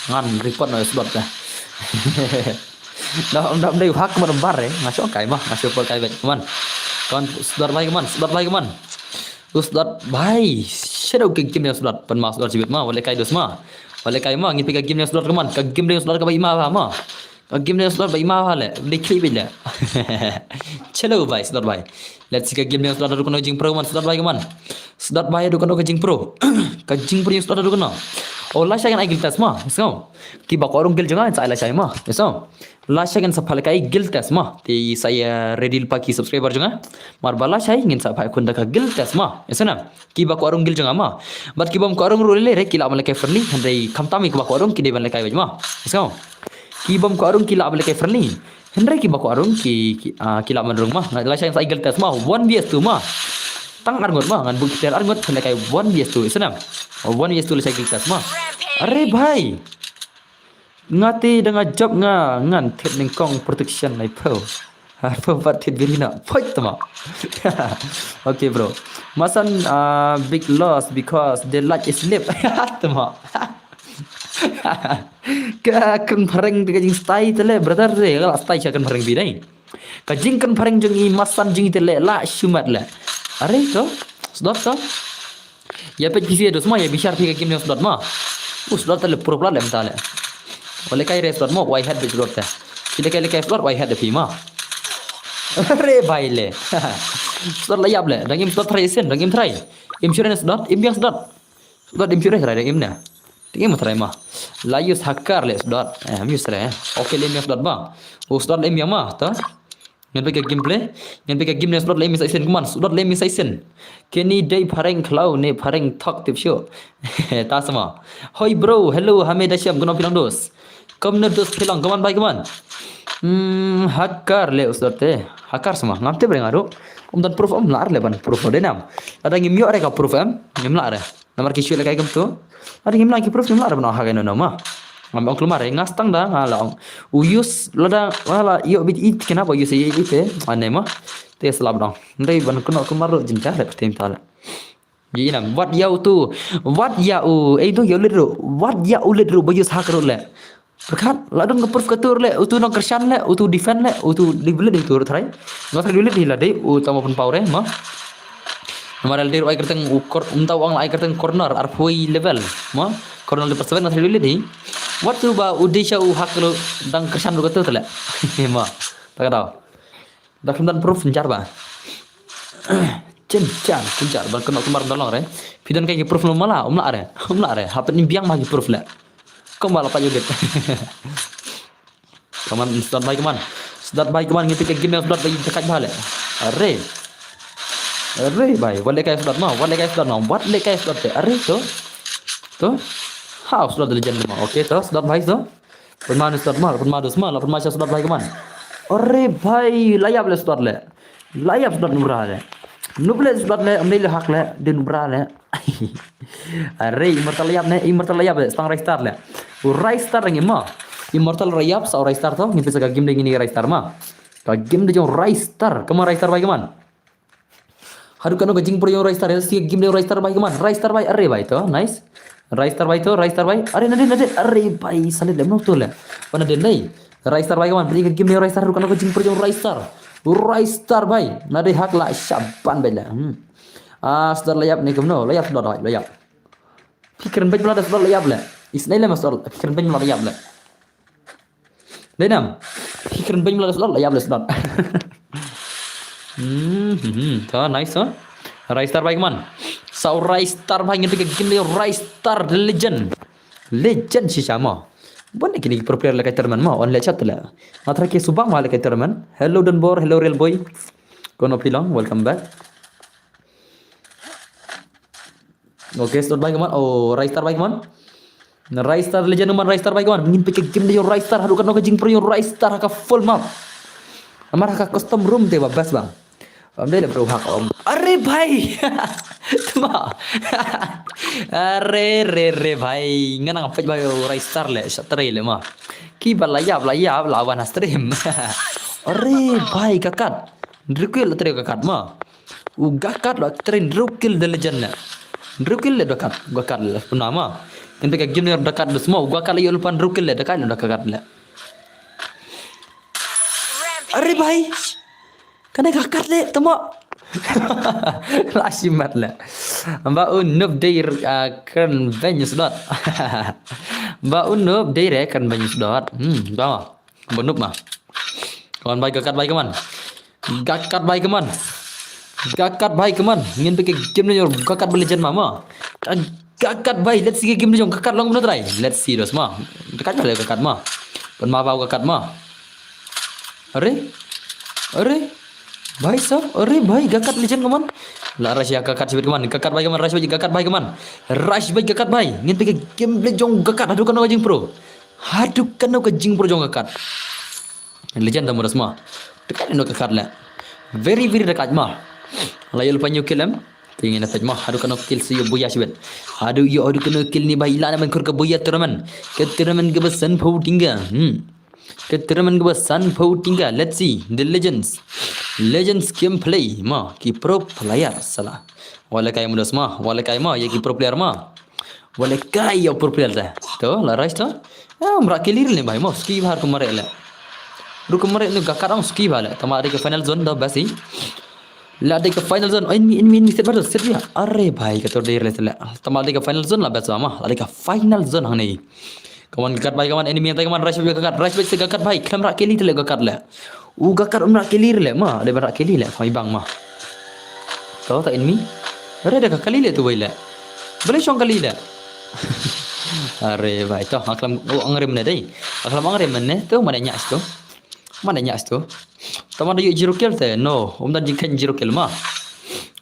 Ngan report na slot da. Da da da hak mar bar eh, nga sho kai ma, nga sho por kai bet man. Kon slot bai man, slot bai man. Slot bai, shadow ke game slot pen ma slot jibit ma, wale kai dos ma. Wale kai ma, ngi pika game slot man, ka game slot ka bai ma ma. Ka game dang slot bai ma ha le, dei kli bai le. Chalo bai slot bai. Let's see ka game dang slot da dukno jingpro man slot bai man. Slot bai dukno ka jingpro. Ka jingpro jing slot da dukno. Oh la shai kan ai guild test ma. So. Ki ba ko rung guild jong nga sa ai la shai ma. So. La shai kan sa phal kai guild test ma. Te sa ya ready pa ki subscriber jong nga. Mar ba la shai ngin sa phai kun da ka guild test ma. So na. Ki ba ko rung guild jong nga ma. But ki bam ko rung rule le re ki la ma le kai friendly. Hynrei kam tam ki ba ko rung ki dei ban le kai bai ma. So. Ki bam ko rung ki la ba le kai friendly. Hynrei ki ba ko rung ki ki, ah, ki la man rung ma. Nga la shang sa eagle test ma. One v two ma. Tang arngut ma ngan buk ter arngut hynrei kai one v two isnam. One v two la shang eagle test ma. Are bhai. Nga te da nga job nga ngan thet nyngkong protection nai pho. Ha pho pat thet birina. Phoit tama. Okay bro. Masan, ah, big loss because the light is lip. Tama. Ka kan phareng ka jing stai te le brother te ka la stai cha kan phareng bi dai. Ka jing kan phareng jong i masan jong i te le la shumat le. Are to. Slot to. Ya pet kisi dos ma ya bishar phi ka game jong slot ma. U slot te le pro plat le mta le. Wale kai re slot ma wai head be slot te. Ki le kai le kai slot wai head de phi ma. Are bai le. Slot la yap le. Dang im slot try sin dang im try. Im sure slot im biang slot. Slot im sure try dang im na. Dang im try ma. La use hacker le slot. Eh, use re. Okay le im biang slot ma. U slot le im biang ma ta. Ngan pika gameplay. Ngan pika game le slot le im sa isen kuman. Slot le im sa isen. Keni dei phareng khlau ne phareng thok tip shu. Ta sama. Hoi bro, hello, hame da sham gunong pilang dos. Kom ne dos pilang kuman bai kuman. Hmm, hakar le usdot te. Hakar sama. Ngam tip re ngaru. Um dan proof um lar le ban proof de nam. Ada ngim yo re ka proof em. Ngim lar re. Namar ki shu le kai kum tu. Ada ngim lar ki proof ngim lar re ban hakai no no ma. Ngam ong klumar re ngas tang da ngala ong. U use lada ngala yo bit it kena ba use it te. Ane ma. Te slap dong. Ndai ban kena kumar ro jinta le pertim ta le. Yi nam wat ya utu. Wat ya u. Eh tu ya ulit ro. Wat ya ulit ro ba use hak ro le. Berkat la dong ka proof ka tur le utu nong kershan le utu defend le utu di belet di tur trai. Ngat di belet di la dei utu ma pun pau re ma. Namar el dir ai kerteng u kor um tau ang ai kerteng corner arphui level ma. Corner di perseven ngat di belet di. Wat tu ba u dei sha u hak lo dang kershan ro ka tur le. Ma. Tak tahu. Dak dan proof njar ba. Chen chan, chen chan ban kena kumar dalong re. Pidan kai proof lo mala, umla re. Umla re. Hapen ni biang ma ki proof le. Kau mala pa yogit. Kaman slot bai kaman. Slot bai kaman ngi pika game slot bai dekat ba le. Are. Are bai, wat le kai slot ma, wat le kai slot ma, wat le kai slot te. Are to. To. Ha slot legend ma. Okay to, slot bai to. Pun ma slot ma, pun ma dos ma, la pun ma slot bai kaman. Are bai, layap le slot le. Layap slot murah le. Nub le slot le, ym dei le hak le, dei nub ra le. Are, Immortal la ïap ne, Immortal la ïap le, stang Ristar le. U Ristar ngi ma. Immortal la ïap, sa u Ristar to, ngi pisa ka game de ngi ni Ristar ma. Ka game de jong Ristar, kama Ristar bai kaman. Haduh kano ka jingpro jong Ristar, ya si game de Ristar bai kaman. Ristar bai, are bai to, nice. Ristar bai to, Ristar bai. Are nade nade, are bai, salit le, mano to le. Pana de nai. Ristar bai kaman, beli ka game de Ristar, haduh kano ka jingpro jong Ristar. Ristar bai, nade hak la shaban bai le. Hmm. Ah, Sdot la ïap ni kumno, la ïap Sdot bai, la ïap. Phi kren bad mala da Sdot la ïap le. Isnei le ma Sdot, phi kren bad mala da ïap le. Dei nam. Phi kren bad mala da Sdot la ïap le Sdot. Hmm, hmm, hmm. To, nice to. Ristar bai kaman. Sa u Ristar bai ngi pika game de Ristar the legend. Legend shisha ma. Bon kini pro player la kai tournament ma, on le chat le. Matra ke subang ma la kai tournament. Hello Donbor, hello Real Boy. Kono pilong, welcome back. Okay, Sdot bai kaman. Oh, Ristar bai kaman. Na Ristar legend man Ristar bai kaman. Ngin pika game de Ristar. Haduh kano ka jingpro Ristar ha ka full map. Amar ha ka custom room te ba best bang. Am dei le bro hak om. Are bhai. Tma. Are re re bhai. Ngan nang pej bhai Ristar le. Satre le ma. Ki ba la ïap la ïap la wan ha stream. Are bhai ka kat. Ndrukil tre ka kat ma. U Gakat la train Drukil the legend le. Drukil le Dakat, Gakat le puna ma. Kan ka game ne Dakat de semua, u Gakat le yu lepan Drukil le Dakat le Dakat le. Are bhai. Kan Gakat le tama. La shimat le. Ba u noob dei, ah, kren beny Sdot. Ba u noob dei re kren beny Sdot. Hmm, ba. Ba noob ma. Kaman bai Gakat bai kaman. Gakat bai kaman. Gakat bai kaman. Ngin pika game ne Gakat bai legend ma ma. Gakat bai, let's see game ne jong Gakat long mano trai. Let's see dos ma. Gakat bai Gakat ma. Pun ma bau Gakat ma. Are? Are? Bai sa? Are bai Gakat legend kaman. La rush ya Gakat sibit kaman. Gakat bai kaman, rush bai Gakat bai kaman. Rush bai Gakat bai. Ngin pika game ne jong Gakat. Haduh kano ka jingpro. Haduh kano ka jingpro jong Gakat. Legend da mudas ma. Dekat no ka kat le. Very very dekat ma. La yul panyu kill em. Tingin na pej ma. Haduh kano kill si yo buya sibet. Haduh yo haduh kano kill ni ba ila na man kur ka buya tournament. Ka tournament ka ba san pau tingga. Hmm. Ka tournament ka ba san pau tingga. Let's see the legends. Legends gameplay ma. Ki pro player sala. Wala kai mudas ma. Wala kai ma ya ki pro player ma. Wala kai ya pro player da. To la rush to. Ah, mra kill le bai mo ski bhar ko mare le. Ru ko mare ne Gakat ang ski bhar le. Tama de ka final zone da basi. La de ka final zone. Oh, enemy enemy enemy set bar set ya. Are bhai ka to de le le. Tama de ka final zone la basi ma. La de ka final zone hang nei. Kaman Gakat bai kaman enemy tai kaman rush bai Gakat rush bai se Gakat bai. Khlem ra kill le Gakat le. U Gakat um ra kill le ma. De ba ra kill le. Phai bang ma. To ta enemy. Re da ka kali le tu bai le. Bale shong kali le. Are bai to aklam o angrem ne dei. Aklam angrem ne to mana nyas to. Mana nyas to. Tama da yu zero kill te. No, um da jingkhen zero kill ma.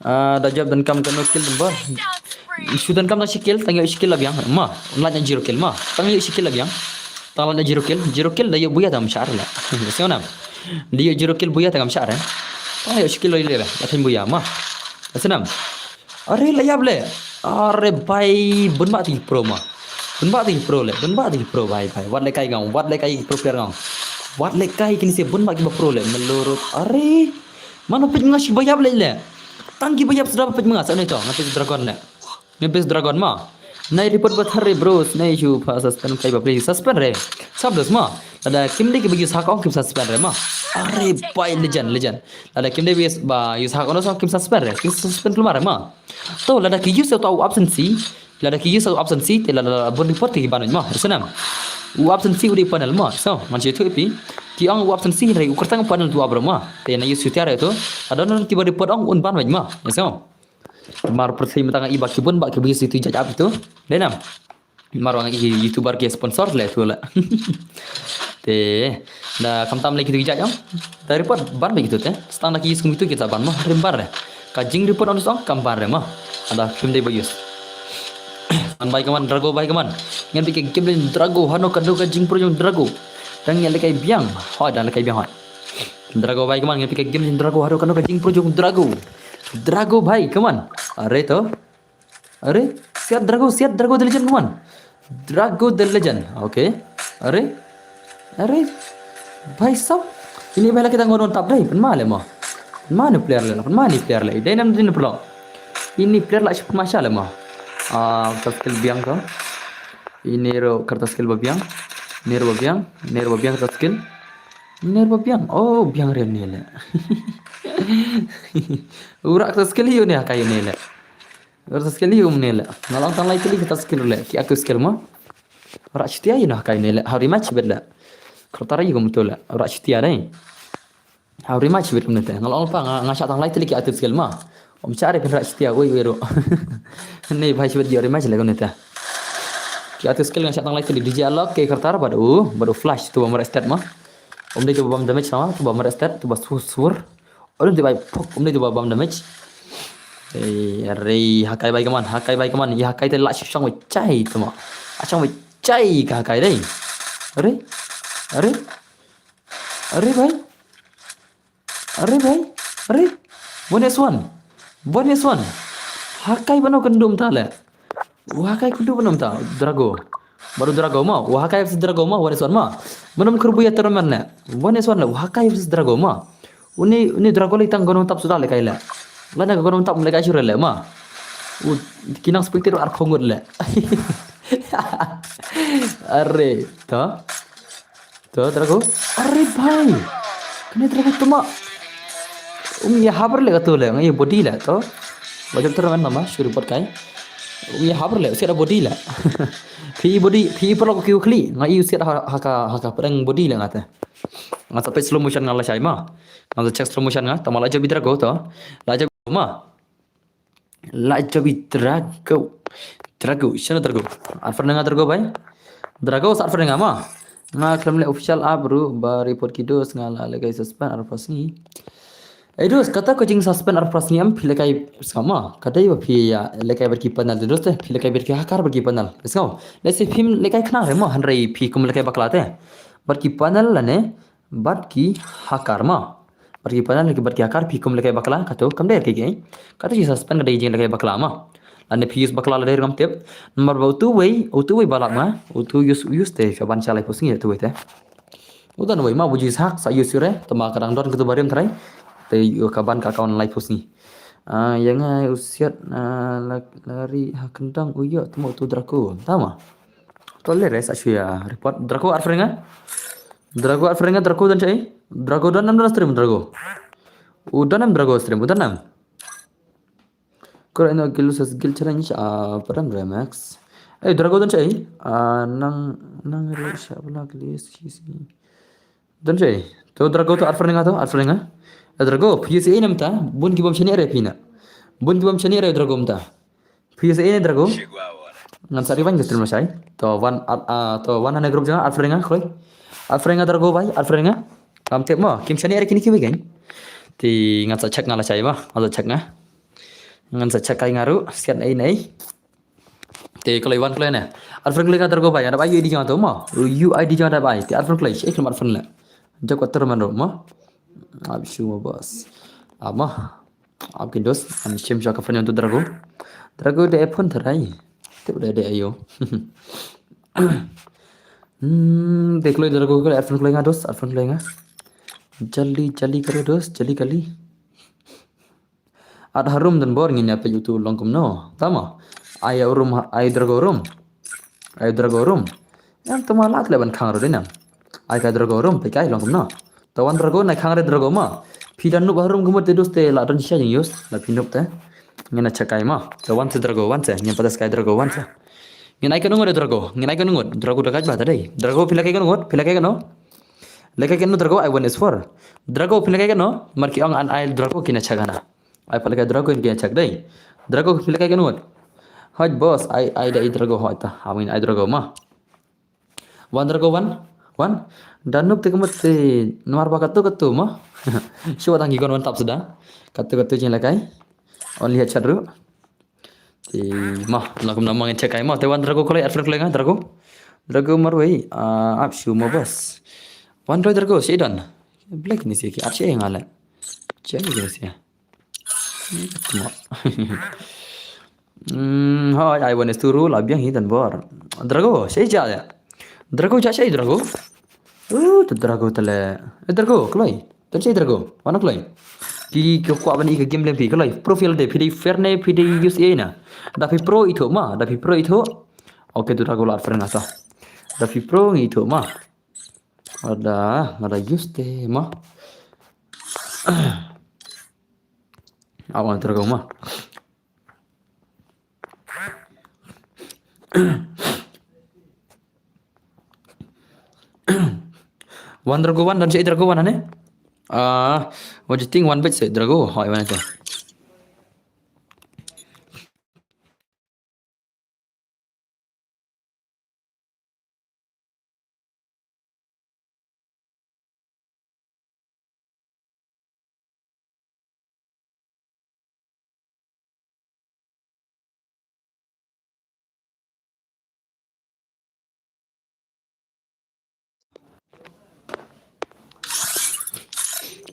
Ah, da jab dan kam kano kill number. Shu dan kam da shi kill, tang yu shi kill la biang ma. Um la zero kill ma. Tang yu shi kill la biang. Tang la zero kill, zero kill da yu buya tam shar le. Sio nam. Da yu zero kill buya tam shar. Tang yu shi kill le le. La thin buya ma. Senam. Are la yap le. Are bai bun ba ti pro ma. Bun ba ti pro le. Bun ba ti pro bai bai. Wat le kai gang. Wat le kai pro player gang. Wat le kai kini se bun ba ki ba pro le. Melurut. Are. Mano pit nga shi ba yap le le. Tang ki ba yap sudah pit nga sa ne to. Nga pit dragon le. Nga pit dragon ma. Nai report ba thar re bro. Nai shu pa suspend kai ba play suspend re. Sab dos ma. Ada kim de ki bagi sakong kim suspend re ma. Are bai legend legend. Lada kim dei ba use hak ono song kim suspend re, kim suspend klumar re ma. To lada ki use to u absentee, lada ki use u absentee te lada bun report te ki ban ma. Senam. U absentee u dei panel ma. So man shi tu pi. Ki ong u absentee re u kertang panel tu abro ma. Te na use tiar re tu. Lada non ki ba report ong un ban ma. So. Mar persi matang i ba ki bun ba ki ba use tu jaj up tu. Denam. Mar wang i YouTuber ki sponsor le tu le. Te da kam tam le kitu ki jaj am. Da report ban ba kitu te. Stang da ki use kum kitu kita ban ma rim bar re. Ka jing report on song kam bar re ma. Ada kim dei ba use. An bai kaman Drago bai kaman. Ngan bi ke kim dei Drago hano kado ka jing pro jong Drago. Dang ya le kai biang. Hoi da le kai biang hoi. Drago bai kaman ngan bi ke kim dei Drago hano kado ka jing pro jong Drago. Drago bhai, come on. Are to. Are, siat Drago, siat Drago the Legend, come on. Drago the Legend. Okay. Are. Are. Bhai sab. Ini bhai laki tang ngon tap dai. Pynma le mo. Pynma ni player le. Pynma ni player le. Dai nam din plo. Ini player la shup masha le mo. Ah, kata skill biang to. Ini ro kata skill ba biang. Ini ro ba biang. Ini ro ba biang kata skill. Ini ro ba biang. Oh, biang re ni le. Ura kata skill yu ni akai ni le. Kata skill yu ni le. Ngalang tang lai kali kata skill le. Ki active skill mo. Ura chutia yu ni akai ni le. Hari match bed le. Kata yu gum tu le. Ura chutia dai. Hau rematch bit kumne te. Ngal ong pa nga, nga shah tang lai te liki active skill ma. Om shah re pynrah setia, ui, ui, ru. Ni bhai shibit ji rematch le kumne te. Ki active skill nga shah tang lai te li D J Alok, ke Kartar, bad u, bad u flash, tu ba mare stat ma. Om dei tu ba bam damage sama, tu ba mare stat, tu ba sur, sur. Om dei tu ba pok, om dei tu ba bam damage. Eh, re, hakai bai kaman, hakai bai kaman, ya hakai te la shang wei chai tu ma. Ashang wei chai ka hakai dei. Re, re. Are bhai. Are bhai. Are. One S one. One S one. Hakai bano kandum ta le. Wa hakai kandum bano ta. Drago. Baru Drago ma. Wa hakai versus Drago ma. One S one ma. Manum kerbu ya tournament le. One S one le. Wa hakai versus Drago ma. Uni, uni Drago le tang gonong tap sudah le kai le. Lana gonong tap le kai sure le ma. U kinang spectator ar khongut le. Are. Ta. To, Drago. Are bhai. Kane Drago tuma. Um ya habar le katu le, ngai body le to. Wajib tu ramen nama, shuru pot kai. Um ya habar le, siada body le. Phi body, phi perlu ki ukli, ngai siada haka, haka perang body le ngata. Ngata pe slow motion ngala shai ma. Ngata check slow motion nga, tama la jabi Drago to. La jabi ma. La jabi Drago. Drago, shana Drago. Arfer nga Drago bai. Drago sa arfer nga ma. Nga khlem le official app ru ba report ki dos nga la lekai suspend arfer sngi. Eh dos kata ko jing suspend arfer sngi am phi lekai sama. Kata ba phi ya lekai ber ki panel dos te phi lekai ber ki hakar ber ki panel. Let's go. Let's see phim lekai khnang re ma hanrei phi kum lekai bakla te. Ber ki panel lane. Bad ki hakar ma. Bad ki panel ki bad ki hakar phi kum lekai bakla kato kam der ki ki. Kato ji suspend ka dei jing lekai bakla ma. Lane phi use bakla la der ngam tip. Namar ba utu wei, utu wei balap ma. Utu use use te ka ban sha lai posting ya tu wei te. Utan wei ma buji sak sa use re. Tama kadang don katu barim trai. Te yu ka ban ka account lai posting. Ah, yang ai usiat ah, lari ha kendang uyo tama utu Drago. Tama. To le re sa shuya report Drago arfrenga. Drago arfrenga Drago dan chai. Drago dan nam dan stream Drago. U dan nam Drago stream u dan nam. Kor ino gil sa gil challenge a param remax. Eh Drago dan chai. Ah nang nang re sha bla gil si si. Dan chai. To Drago to arfrenga to arfrenga. Eh Drago phi si nam ta bun ki bom shani re pina. Bun ki bom shani re Drago mta. Phi sa ine Drago. Ngan sa rewind ka stream la shai. To wan ah to wan hane group janga arfrenga khoi. Arfrenga Drago bai arfrenga. Am tep mo kim shani are kini kiwi gain. Ti ngan sa check nga la shai ma. Ngan sa check nga. Ngan sa check kai ngaru sian ai nei. Ti kloi wan kloi ne. Arfreng kloi nga Drago bai ada bai U I D janga to mo. U I D janga da bai. Ti arfreng kloi shi klem arfreng le. Jok atur man ro mo. Ab shu mo boss. Ama. Ap ki dos, am shim sha ka phone tu Drago. Drago de phone tharai. Te udah de ayo. Hmm, de kloi Drago kloi arfan kloi nga dos, arfan kloi nga. Jali jali karo dos, jali kali. At harum dan bor ngin ya pe utu long kumno. Tama. Ai rum ai Drago rum. Ai Drago rum. Yang tama lak le ban khang ro dinam. Ai ka Drago rum pe kai long kumno. Tawan Drago nai khang re Drago ma. Phi dan nup harum kumut te dus te la don sha jing yus la phi nup te. Ngin a chakai ma. Tawan se Drago wan se ngin patas kai Drago wan se. Ngin ai ka nungut Drago. Ngin ai ka nungut Drago da kai ba ta dei. Drago phi la kai ka nungut phi la kai ka no. La kai ka no Drago ai one is four. Drago phi la kai ka no. Mar ki ong an ai Drago kina chakana. Ai phi la kai Drago kina chak dei. Drago phi la kai ka nungut. Hoj boss ai ai da i Drago hoj ta. Amin ai Drago ma. Wan Drago wan. Wan. Danup te kemut te nuar ba katu katu ma. Shu watang ki kon wan tap suda. Katu katu jing lakai. Only headshot ru. Ti ma la kum namang check ai ma te wan Drago kolai arfer kolai nga Drago. Drago marwei ap shu ma bas. Wan roi Drago si don. Black ni si ki ap si ngale. Check ni si. Hmm, hoi, ai wan stu ru la biang hi tan bor. Drago, sei ja ya. Drago ja sei Drago. Uh, ta Drago tale. Eh, Drago, kloi. Tan sei Drago. Wana kloi. Ki ki kwa bani ka game lem pi kloi. Profile de phi de fair ne phi de use na. Da phi pro itu ma, da phi pro itu. Oke, tu Drago la friend asa. Da phi pro ngi itu ma. Ada, ada use te ma. Awan Drago ma. Wan Drago wan, dan si Drago wan ane. Ah, what do you think wan bet si Drago? Hoi wan aja.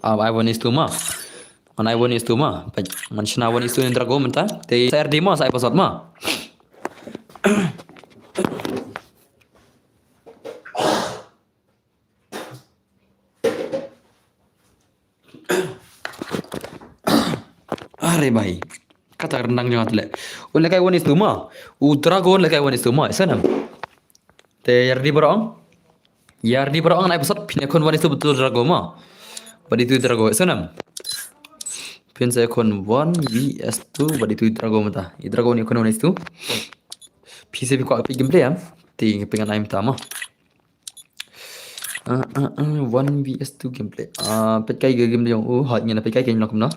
Ah, ai wan istu ma. Man ai wan istu ma. Man shna wan istu ni Drago mynta. Te sa R D ma, sa ai password ma. Are bai. Kata rendang jong atle. Un lekai wan istu ma. U Drago lekai wan istu ma. Sanam. Te yardi barong. Yardi barong nai password pin ya khun wan istu betul Drago ma. Badi tu Drago. Sanam. Pin sa khun wan V S two badi tu Drago mata. I Drago ni khun wan istu. Pisa bi kwa pi gameplay am. Ti pingan ai mata ma. Ah, ah, ah, one V S two gameplay. Ah, pet kai ga game jong u, hot ngin pet kai kan long kumno.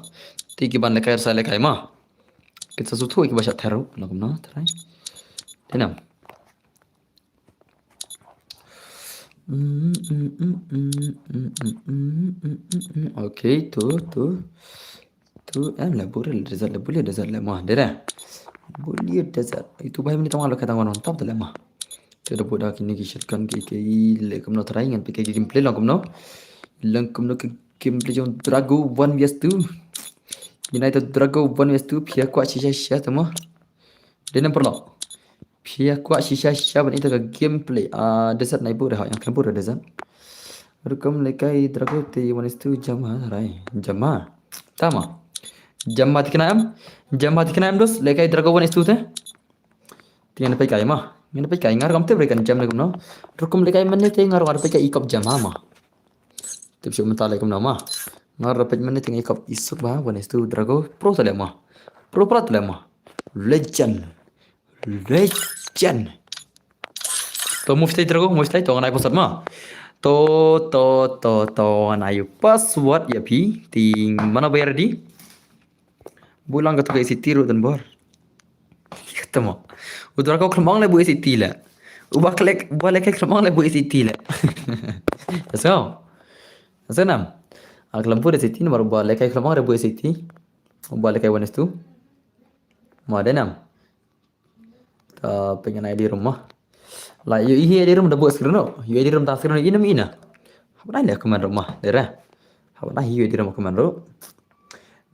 Ti ki ban lekai sa lekai ma. Kita su thu ki ba shat theru long kumno, try. Denam. Okay, tu, tu. Tu em la buri desert la buri desert la ma dere. Buri desert. Itu bahaya ni tong lo kata ngono tap la ma. Tu da buda kini ki shotgun ki ki le kumno try ngan pike ki gameplay long kumno. Long kumno ki gameplay jong Drago one vs two. United Drago one vs two pia kwa shisha shisha tamo. Denam perlo. Pia kwa shisha shisha ban ita ka gameplay. Ah, desert nai buri ha yang kan buri desert. Rukum lekai Drago te one is two jama rai. Jama. Tama. Jama tikna em. Jama tikna em dos lekai Drago one is two te. Tingan lepai kai ma. Ngan lepai kai ngar kam te brekan jam lekum no. Rukum lekai mane te ngar ngar lepai kai ikop jama ma. Tip shu menta lekum no ma. Ngar lepai mane te ikop isuk ba one is two Drago pro tale ma. Pro pro tale ma. Legend. Legend. To move tai Drago, move tai to ngai password ma. To to to to ngai password ya pi ting mana bayar di. Bulang ka to ka S C T ru dan bor. Kata mo. U Drago khlem ong le bu S C T le. U ba klek ba le khlem ong le bu S C T le. So. So nam. Ak lampu S C T nomor ba le khlem ong le bu S C T. Ba le kai one is two. Ma denam. Ta pengen I D room ma. La yu ihi I D room da buat screen no. Yu I D room ta screen no ina mi ina. Haba nai le command room ma. Dera. Haba nai yu I D room command room.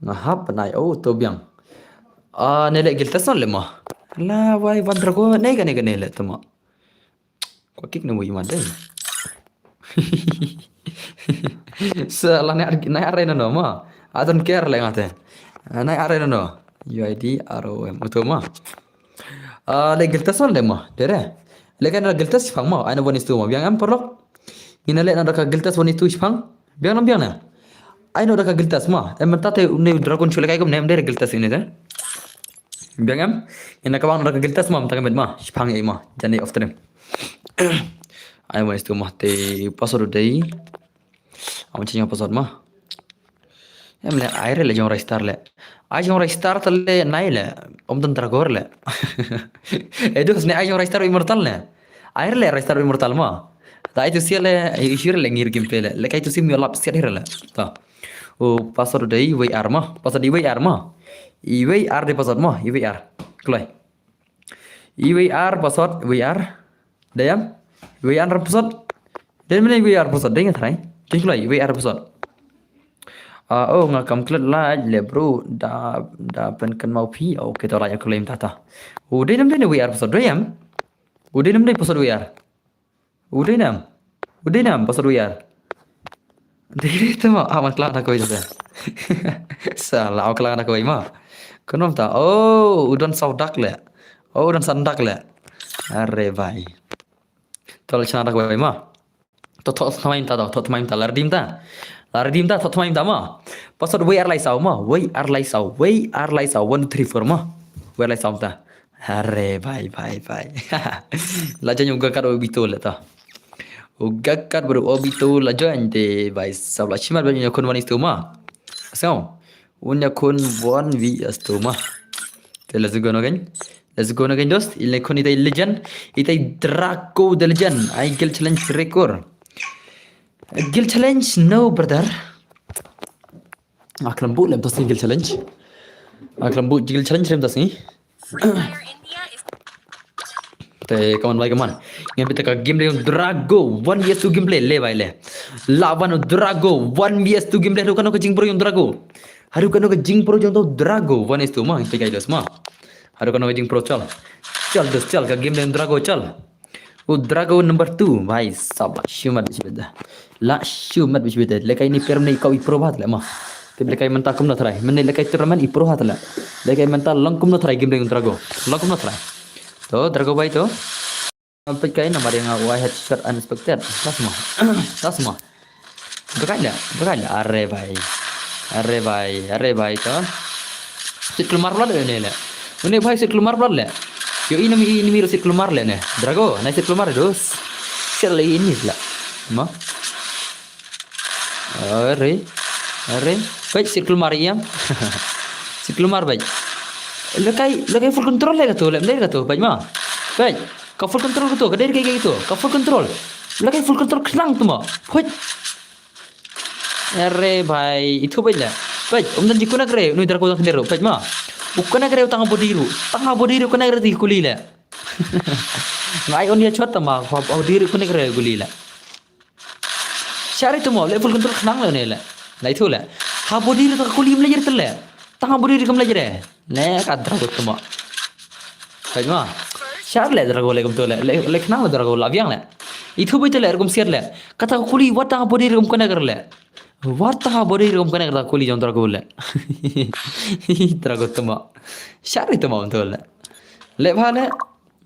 Nga hab nai oh to biang. Ah nele giltas no le ma. La wai one Drago nai ka nai ka nele tama. Kwa kik no wi ma dai. Sa la nai ar nai are no no ma. I don't care le ngate. Nai are no no. U I D R O M uto ma. Ah le giltas on le ma. Dere. Le kan giltas shipang ma. Ai no one is two ma. Biang am perlok. Ngina le na ka giltas one is two shipang. Biang nam biang na. Ai no ka giltas ma. Em menta te ne Dragon shu le kai kum ne em dere giltas ini te. Biang em. Ngina ka bang ka giltas ma menta ka met ma. Shipang ai ma. Jani of them. Ai one is two ma te password dei. Am change password ma. Em le ai re le jong register le. Ai jong register le nai le. Om tan Drago le. Edus ne ai jong register immortal le. Ai re le register immortal ma. Ta ai tu sia le issue le ngir gameplay le. Le kai tu sim yo lap sia re le. Ta. O password dei V R ma. Password dei V R ma. I V R de password ma. I V R. Kloi. I V R password V R. Dayam. I V R password. Dan mene I V R password dayam try. Kin kloi I V R password. Ah, oh, nga kam klet lait le bro, da, da pynkynmaw phi. Oh, okay, to lait, okay, lait mynta to. U dei nam dei ne we are password dei em? U dei nam dei password we are? U dei nam? U dei nam password we are? Dei dei to ma, ah, man klang da kawei to. Sala, oh, klang da kawei ma. Kano mynta? Oh, u don saw dak le. Oh, u don san dak le. Are bhai. To lait shna da kawei ma. To, to, to, thymmai mynta to, to, thymmai mynta, la ready mynta. La ready mynta, to, thymmai mynta ma. Password wei ar lai saw ma, wei ar lai saw, wei ar lai saw, one, two, three, four ma. Wei ar lai saw mynta. Are bhai, bhai, bhai. La join u ga kat u Obito le to. U ga kat u Obito la join te bhai sab, la shimet bad u ïakhun one is two ma. So, u ïakhun one versus two ma. Te let's go again. Let's go again, dost. Ïakhun itai legend. Itai Drago the legend. Ai guild challenge record. Guild challenge, no brother. Aklam bu lem tas guild challenge. Aklam bu guild challenge lem tas ni. Te, come on, bhai, come on. Ngan pynta ka game jong Drago, one versus two gameplay, le bhai le. La wan Drago, one versus two gameplay, haduh kano ka jingpro jong Drago. Haduh kano ka jingpro jong Drago, one versus two ma, ngan pynta ka dos ma. Haduh kano ka jingpro, chal. Chal dos, chal, ka game jong Drago, chal. U Drago number two, bhai sab, la shimet bishbit da. La shimet bishbit da. Lekai ini per ni kau i pro bat le ma. Te lekai mynta kumno try. Mynne lekai tournament i pro hat le. Lekai mynta long kumno try game jong Drago. Long kumno try. To, Drago bhai to. Peit kai namar ïa nga wai headshot unexpected. Tas ma. Tas ma. Berkai le, berkai le. Are bhai. Are bhai, are bhai to. Sit keluar pula le ne le. Une bhai sit keluar pula le. Yo ini mi, ini mi sit keluar le ne. Drago, nai sit keluar dos. Sit le ini pula. Ma. Are. Are. Peit sit keluar ïam. Sit keluar peit. Lekai, lekai full control le kato, le mdei kato, peit ma. Peit. Ka full control kato, ka dei kai kato, ka full control. Lekai full control khnang to ma. Peit. Are bhai, itu peit le. Peit, um dan jikuna kre, nui Drago tang kre, peit ma. Ukana kre tang body ru, tang body ru kana kre ti kuli le. Ngai on ya chot ma, body ru kana kre kuli le. Shari to mo, le full control khnang le ne le. Lai thu le. Ha body ru ta kuli mle jer le. Tang body ru kam le jere. Ne ka Drago to mo. Peit ma. Shar le Drago le kumto le. Le, le khnang le Drago la biang le. Itu beit le kum siat le. Kata kuli wat tang body ru kam kana kre le. Wat tang body ru kam kana kre kuli jong Drago le. Drago to mo. Shari to mo to le. Le bha le.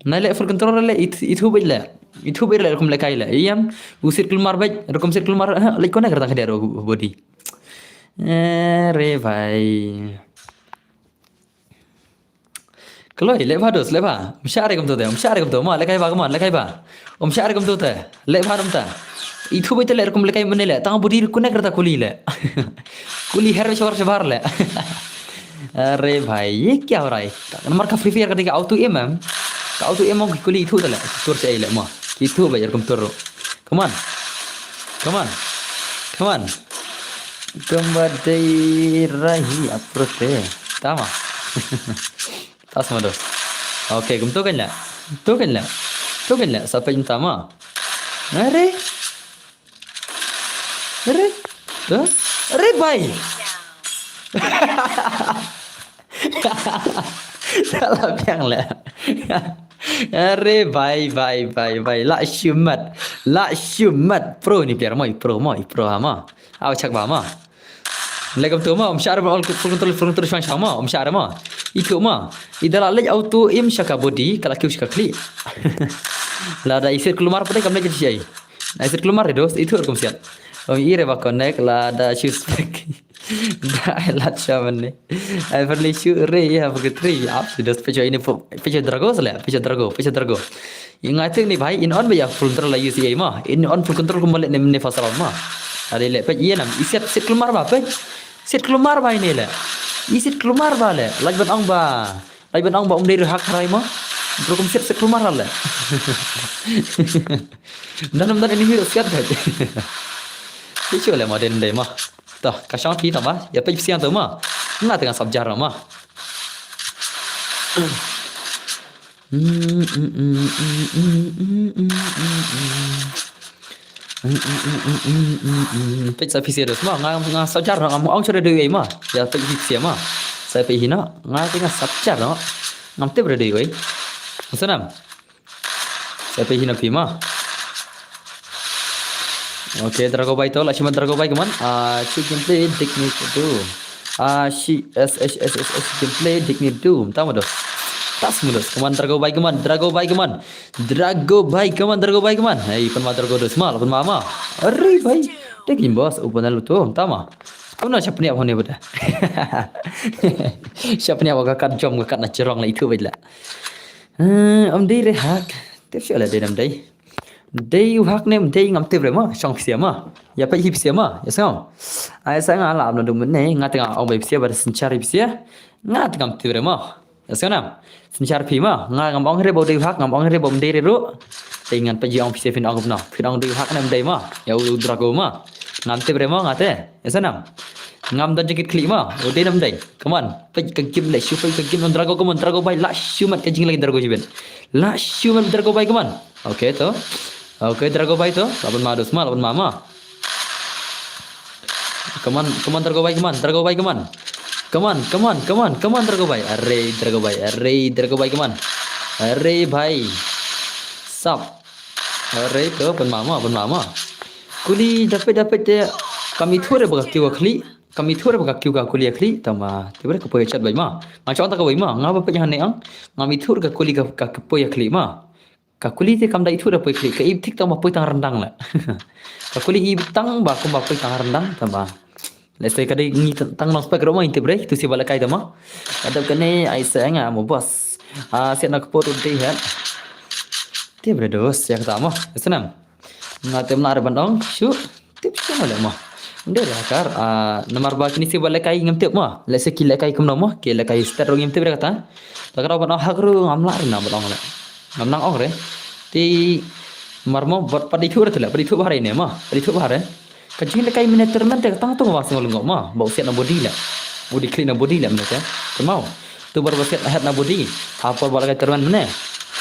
Nai le full control le, it, itu beit le. Itu beit le, rukum le kai le. Ïam, u sit keluar beit, rukum sit keluar, ha, le kona kerta kede ro body. Are bhai. Kloi, le bha dos, le bha. Um share kumto te, um share kumto, ma, le kai ba, come on, le kai ba. Um share kumto te, le bha dum ta. Itu beit le, rukum le kai mene le, tang body kona kerta kuli le. Kuli her shor shabar le. Are bhai, ye kya ho raha hai? Namar ka Free Fire ka dei ka auto aim em. Ka auto aim mo ki kuli itu tale. Tur cha ile mo. Itu ba jar kum tur. Come on. Come on. Come on. Tumba dei rahi apro te. Tama. Tas ma do. Okay, kum tu kan la. Tu kan la. Tu kan la. Sampai tama. Are. Are. Huh? Are bhai. Salah biang le. Are bhai, bhai, bhai, bhai. La shimet. La shimet. Pro ni piar mo, i pro mo, i pro ha mo. Aw chak ba mo. Lekum tu mo, um share mo, full control, full control shang shang mo, um share mo. Itu mo. Idala lej auto aim shaka body, kala kiu shaka kli. Lada isit keluar pada kam lej shai. Ai sit keluar re dos, itu rukum siat. Ong ire ba connect la da shoes pack. Da lat shaman ne. Ai perli shoe re ya pukitri. Ap si dos pecho ini pu-, pecho Drago sele, pecho Drago, pecho Drago. Yang ngatik ni bhai, in on ba ya full control la U C A ma. In on full control kumbalik ne ne fasal ma. Ada le pech iya nam. Isit sit keluar ba pech. Sit keluar ba ini le. Isit keluar ba le. Laj ban ong ba. Ai ban ong ba um dei ruh hak harai mo. Bro kum siat siat klumar le. Dan um dan ini ruh siat ka. Ti chu le mo den dei mo. Toh ka shang ti ta ma. Ya pej siang tu mo. Nga tengah sabjar mo. Peit sa phi sha dos ma, nga nga sa jar nga ong sha da dei ma. Ya peit phi sha ma. Sa peit hi na, nga te nga sa jar na. Ngam tip da dei wei. Sanam. Sa peit hi na phi ma. Okay, Drago Bai to, la shi mat Drago Bai kaman. Ah, shi gameplay dik ni tu. Ah, shi S H S S S gameplay dik ni tu. Tama dos. Tas mudos. Kaman Drago Bai kaman, Drago Bai kaman. Drago Bai kaman, Drago Bai kaman. Hey, pynma Drago dos ma, la pynma ma. Ari bai. Dek im bos, upan lu tu, tama. Kamu na siapa ni apa ni beda. Siapa ni apa kakat jom kakat na cerong la itu baik la. Eh, am dei re hak. Tip sha la dei nam dei. Dei u hak ne am dei ngam tip re ma, shong phi sha ma. Ya peit hi phi sha ma, ya sngam. Ai sa nga la am na dum ne, nga tengah ong bai phi sha, ba da synshar hi phi sha. Nga tengah ngam tip re ma. Ya sngam. Synshar phi ma, nga ngam ong re ba u dei u hak, ngam ong re ba um dei re ruh. Te ngan peit ji ong phi sha phin ong kumno. Phin ong dei u hak ne um dei ma. Ya u Drago ma. Ngam tip re ma nga te. Ya sngam. Ngam don jingkit khlieh ma. U dei ne um dei. Come on. Peit ka game le shu peit ka game na Drago, come on Drago bai la shu mat ka jingleh Drago jibin. La shu mat Drago bai, come on. Okay to. Okay Drago bai to. La pynma dos ma, la pynma ma. Come on, come on Drago bai, come on, Drago bai, come on. Come on, come on, come on, come on Drago bai. Are Drago bai, are Drago bai, come on. Are bai. Sap. Are to pynma ma, pynma ma. Kuli dapet dapet te kam ithuh re ba ka kiew ka khlieh. Kam ithuh re ba ka kiew ka kuli ka khlieh tama. Te ba re ka poi chat bai ma. Nga chong ta ka bai ma. Nga ba peit hangne ang. Ngam ithuh re ka kuli ka, ka poi ka khlieh ma. Ka kuli te kam da ithuh re poi khlieh. Ka ip thik tama poi tang ryndang la. Ka kuli ip tang ba kumba poi tang ryndang tama. Let's say ka dei ngi tang, tang long spek ro ma inte bre. Tu si ba la kai tama. Ka dap kane ai sa nga mo bos. Ah, siat na ka por u dei ha. Te bre dos ya ka tama. Snam. Nga te mla re ban ong shu tip shu ma le ma. Nde re hakar, ah, namar ba kini si ba lehkai ngam tip ma. Lehse ki lehkai kumno ma, ki lehkai stet ruh ngam tip re kata. Ta ka daw ban ong hak ruh ngam lah re na ban ong le. Ngam nang ong re. Te mar mo bad pat ithuh re te le, pat ithuh bha re ne ma, pat ithuh bha re. Ka jinglehkai mine tournament te ka tang tu ba sngewlyngngoh ma, ba u siat na body le. U dei khlieh na body le mine te. Te mau. Tu bar ba siat head na body. Ha por ba lehkai tournament mane.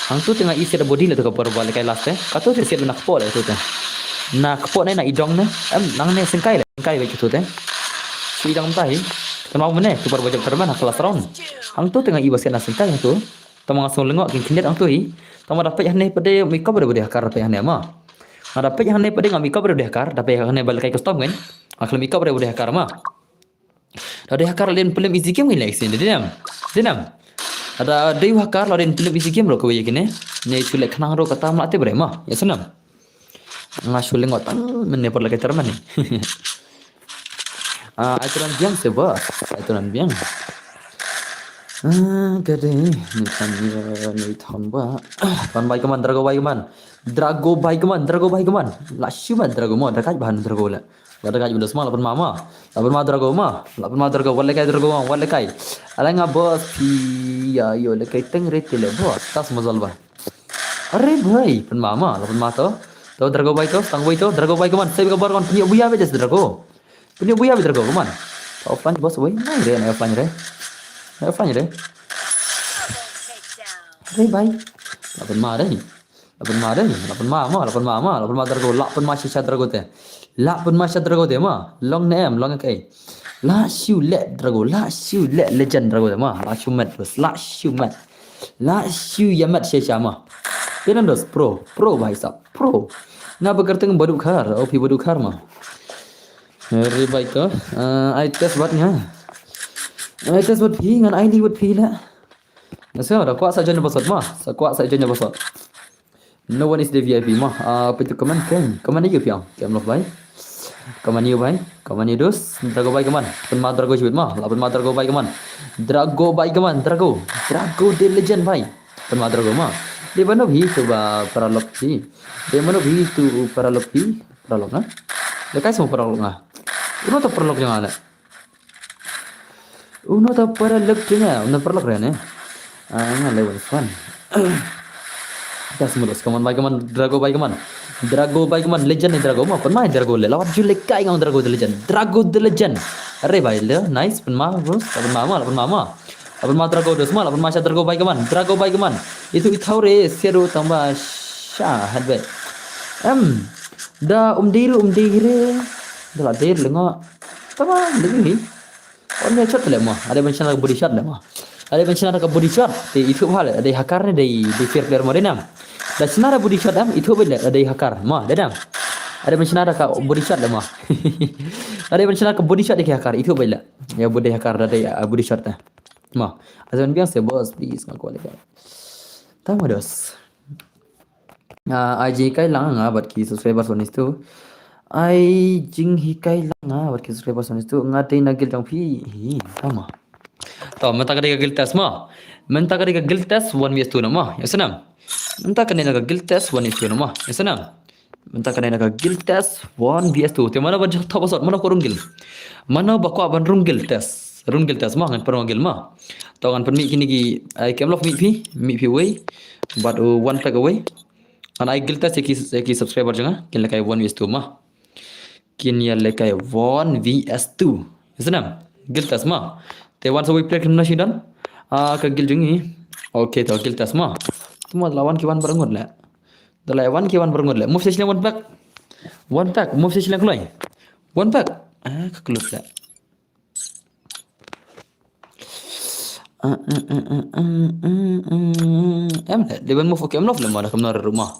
Hangtu te nga i siat body le tu ka por ba lehkai last te. Katu te siat na kpoh le tu te. Na kpoh ne na i dong ne. Em nang ne sengkai le. Sengkai ba tu te. Shu i dong tai. Te mau mane tu bar ba jop tournament ha ka last round. Hangtu te nga i ba siat na sengkai tu. Te ma nga sngewlyngngoh kin khyndiat hangtu hi. Te ma da peit hangne pat de mi kop re ba de hakar da peit hangne ma. Nga da peit hangne pat de nga mi kop re ba de hakar. Da peit hangne ba lehkai custom kan. Nga khlem mi kop re ba de hakar ma. Da dei hakar la dei pynlem easy game ngi leh sien dei nam. Dei nam. Da dei hakar la dei pynlem easy game ruh kawei kine. Ne shu leh khnang ruh kata mla tip re ma. Ya snam. Nga shu lyngngoh tang mane por lehkai tournament. Ah, ai tournament biang se ba. Ai tournament biang. Ah, ka dei ni kan ni thon ba. Pan bai kaman Drago bai kaman. Drago bai kaman, Drago bai kaman. La shu ma Drago ma, da kaj bahan Drago la. Wat da gaj benda sma la pynma ma. La pynma Drago ma. La pynma Drago, wat lehkai Drago ma, wat lehkai. Ala nga bos phi ya yo lehkai teng re te le bos. Tas mazal ba. Are bai, pynma ma, la pynma to. To Drago bai to, stang bai to, Drago bai kaman. Sai ka bar kon pynïoh buya be jas Drago. Pynïoh buya be Drago kaman. Offline bos bai, nai re, nai offline re. Nai offline re. Are bai. La pynma re. La pynma de, la pynma ma, la pynma ma, la pynma Drago, la pynma shisha Drago te. La pynma shisha Drago te ma, long ne em, long kai. La shu le Drago, la shu le legend Drago te ma, la shu met bos, la shu met. La shu ya met shisha ma. Te nan dos pro, pro bhai sahab, pro. Nga ba kyrteng Badu Khar, o phi Badu Khar ma. Re bai to, eh, ai test bad nga. Ai test bad phi, ngan ai li bad phi la. Sa da kwah sa join ba sot ma, sa kwah sa join ba sot. No one is the V I P ma. Ah, apa itu comment kan? Comment aja piang. Kem love bai. Comment you bai. Comment you dos. Drago bai kaman. Pynma Drago jibit ma. La pynma Drago bai kaman. Drago bai kaman. Drago. Drago the legend bai. Pynma Drago ma. Di mano hi tu ba paralok hi. Di mano hi tu paralok hi. Paralok na. Lehkai semua paralok nga. Uno to paralok jong nga le. Uno ta paralok jong nga, uno paralok re ne. Ah, nga le wan fan. Das mudos kaman bai kaman Drago bai kaman. Drago bai kaman legend ni Drago ma pynma Drago le. Lawat ju lehkai ngam Drago the legend. Drago the legend. Are bai le nice pynma bos. La pynma ma, la pynma ma. La pynma Drago dos ma, la pynma sha Drago bai kaman. Drago bai kaman. Itu itau re seru tambah sha head bai. Em. Da um dei ruh um dei hi re. Da la dei ruh lyngngoh. Tama lyngngoh hi. Wan ïa shot le mo. Ada ban shna ka body shot le mo. Ada ban shna ka body shot. Te ithuh bha le. Dei hacker ne dei dei fair player mo dei nam. Da shna da body shot am ithuh bha le dei hacker mo dei nam. Ada ban shna ka body shot le mo. Ada ban shna ka body shot dei hacker ithuh bha le. Ïa body hacker da dei ah, body shot ta. Mo. Ada ban biang se boss please nga ko le. Tama dos. Ah, ai jinghikai lang nga bad ki subscribers one is two. Ai jinghikai lang nga bad ki subscribers one is two. Nga dei na guild jong phi. Hi, tama. To, mynta ka dei ka guild test mo. Mynta ka dei ka guild test one v two na mo. Ïa snam. Mynta ka dei na ka guild test one v two na mo. Ïa snam. Mynta ka dei na ka guild test one v two. Te mano ba jong top sot mano ko rung guild. Mano ba kwah ban rung guild test. Rung guild test mo ngan pynrung guild mo. To ngan pynmih kine ki ai kem lok mih phi, mih phi wei. Bad u one pack away. Ngan ai guild test ïa ki ïa ki subscriber jong nga, kin lehkai one v two mo. Kin ïa lehkai one v two. Ïa snam. Guild test mo. Te wan sa wei player kin na shi don. Ah ka guild jong ngi. Okay to guild test mo. Tuma la wan ki wan barngut le. Da la wan ki wan barngut le. Move session one pack. One pack. Move session kloi. One pack. Ah ka kloi le. Em le, dia ban move okay em love le mo da kam na rumah.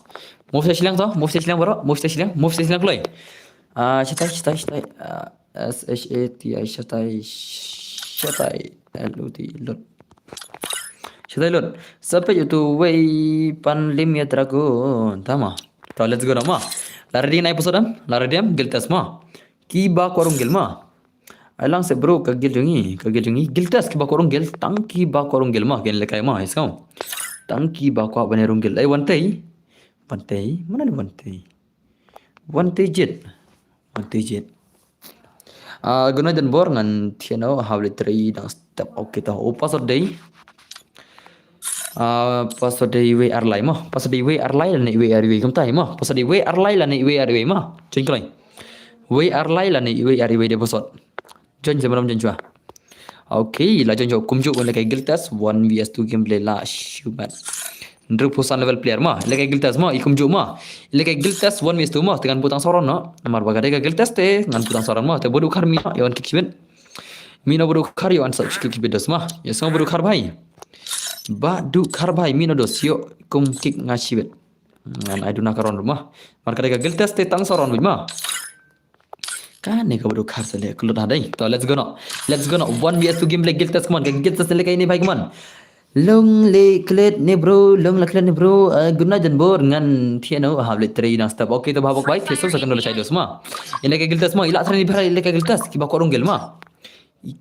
Move session to, move session bro, move session, move session kloi. Ah, shatai, shatai, shatai. Ah, S H A T I, shatai, shatai. L O T, lot. Shatai lot. Sampai tu wei pan lim ya dragon. Tama. To let's go nama. La ready na episode am? La ready am? Guild test ma. Ki ba kwah rung guild ma. Ai lang se bro ka guild jong ngi, ka guild jong ngi. Guild test ki ba kwah rung guild, tang ki ba kwah rung guild ma, kin lehkai ma, is kau. Tang ki ba kwah ban rung guild. Ai wan tei. Wan tei, mana ni wan tei. Wan tei jet. Wan tei jet. Ah, guna jan bor ngan thiano ha bli trei dang step okay to. O password dei. Ah, password dei wei ar lai ma. Password dei wei ar lai lane wei ar wei kumta ma. Password dei wei ar lai lane wei ar wei ma. Join kloi. Wei ar lai lane wei ar wei de password. Join se maram join chwa. Okay, la join chwa kumjuh wan lehkai guild test one v two gameplay la shu mat. Ndruk phew san level player ma, lehkai guild test ma, i kumjuh ma. Lehkai guild test one v two ma, te ngan put tang saron no. Namar ba ka dei ka guild test te, ngan put tang saron ma, te ba duk khar mi no, ïa wan kick shibit. Mi no ba duk khar ïa wan sa kick shibit dos ma. Ïa song ba duk khar bhai. Ba duk khar bhai mi no dos ïoh kum kick nga shibit. Ngan ai duna ka ron ma. Mar ka dei ka guild test te tang saron ma. Kane ka ba duk khar sa leh klut ha dei. To let's go no. Let's go no. One v two gameplay guild test, come on. Ka guild test lehkai ni bhai, come on. Long le klet ne bro, long le klet ne bro. Uh, guna jan bor ngan thiano ha bli trei dang step. Okay to ba bok bhai, thiaso sa kan dole chai dos ma. Ine ka guild test ma, ila trei ni bhai lehkai guild test. Ki ba kwah rung guild ma.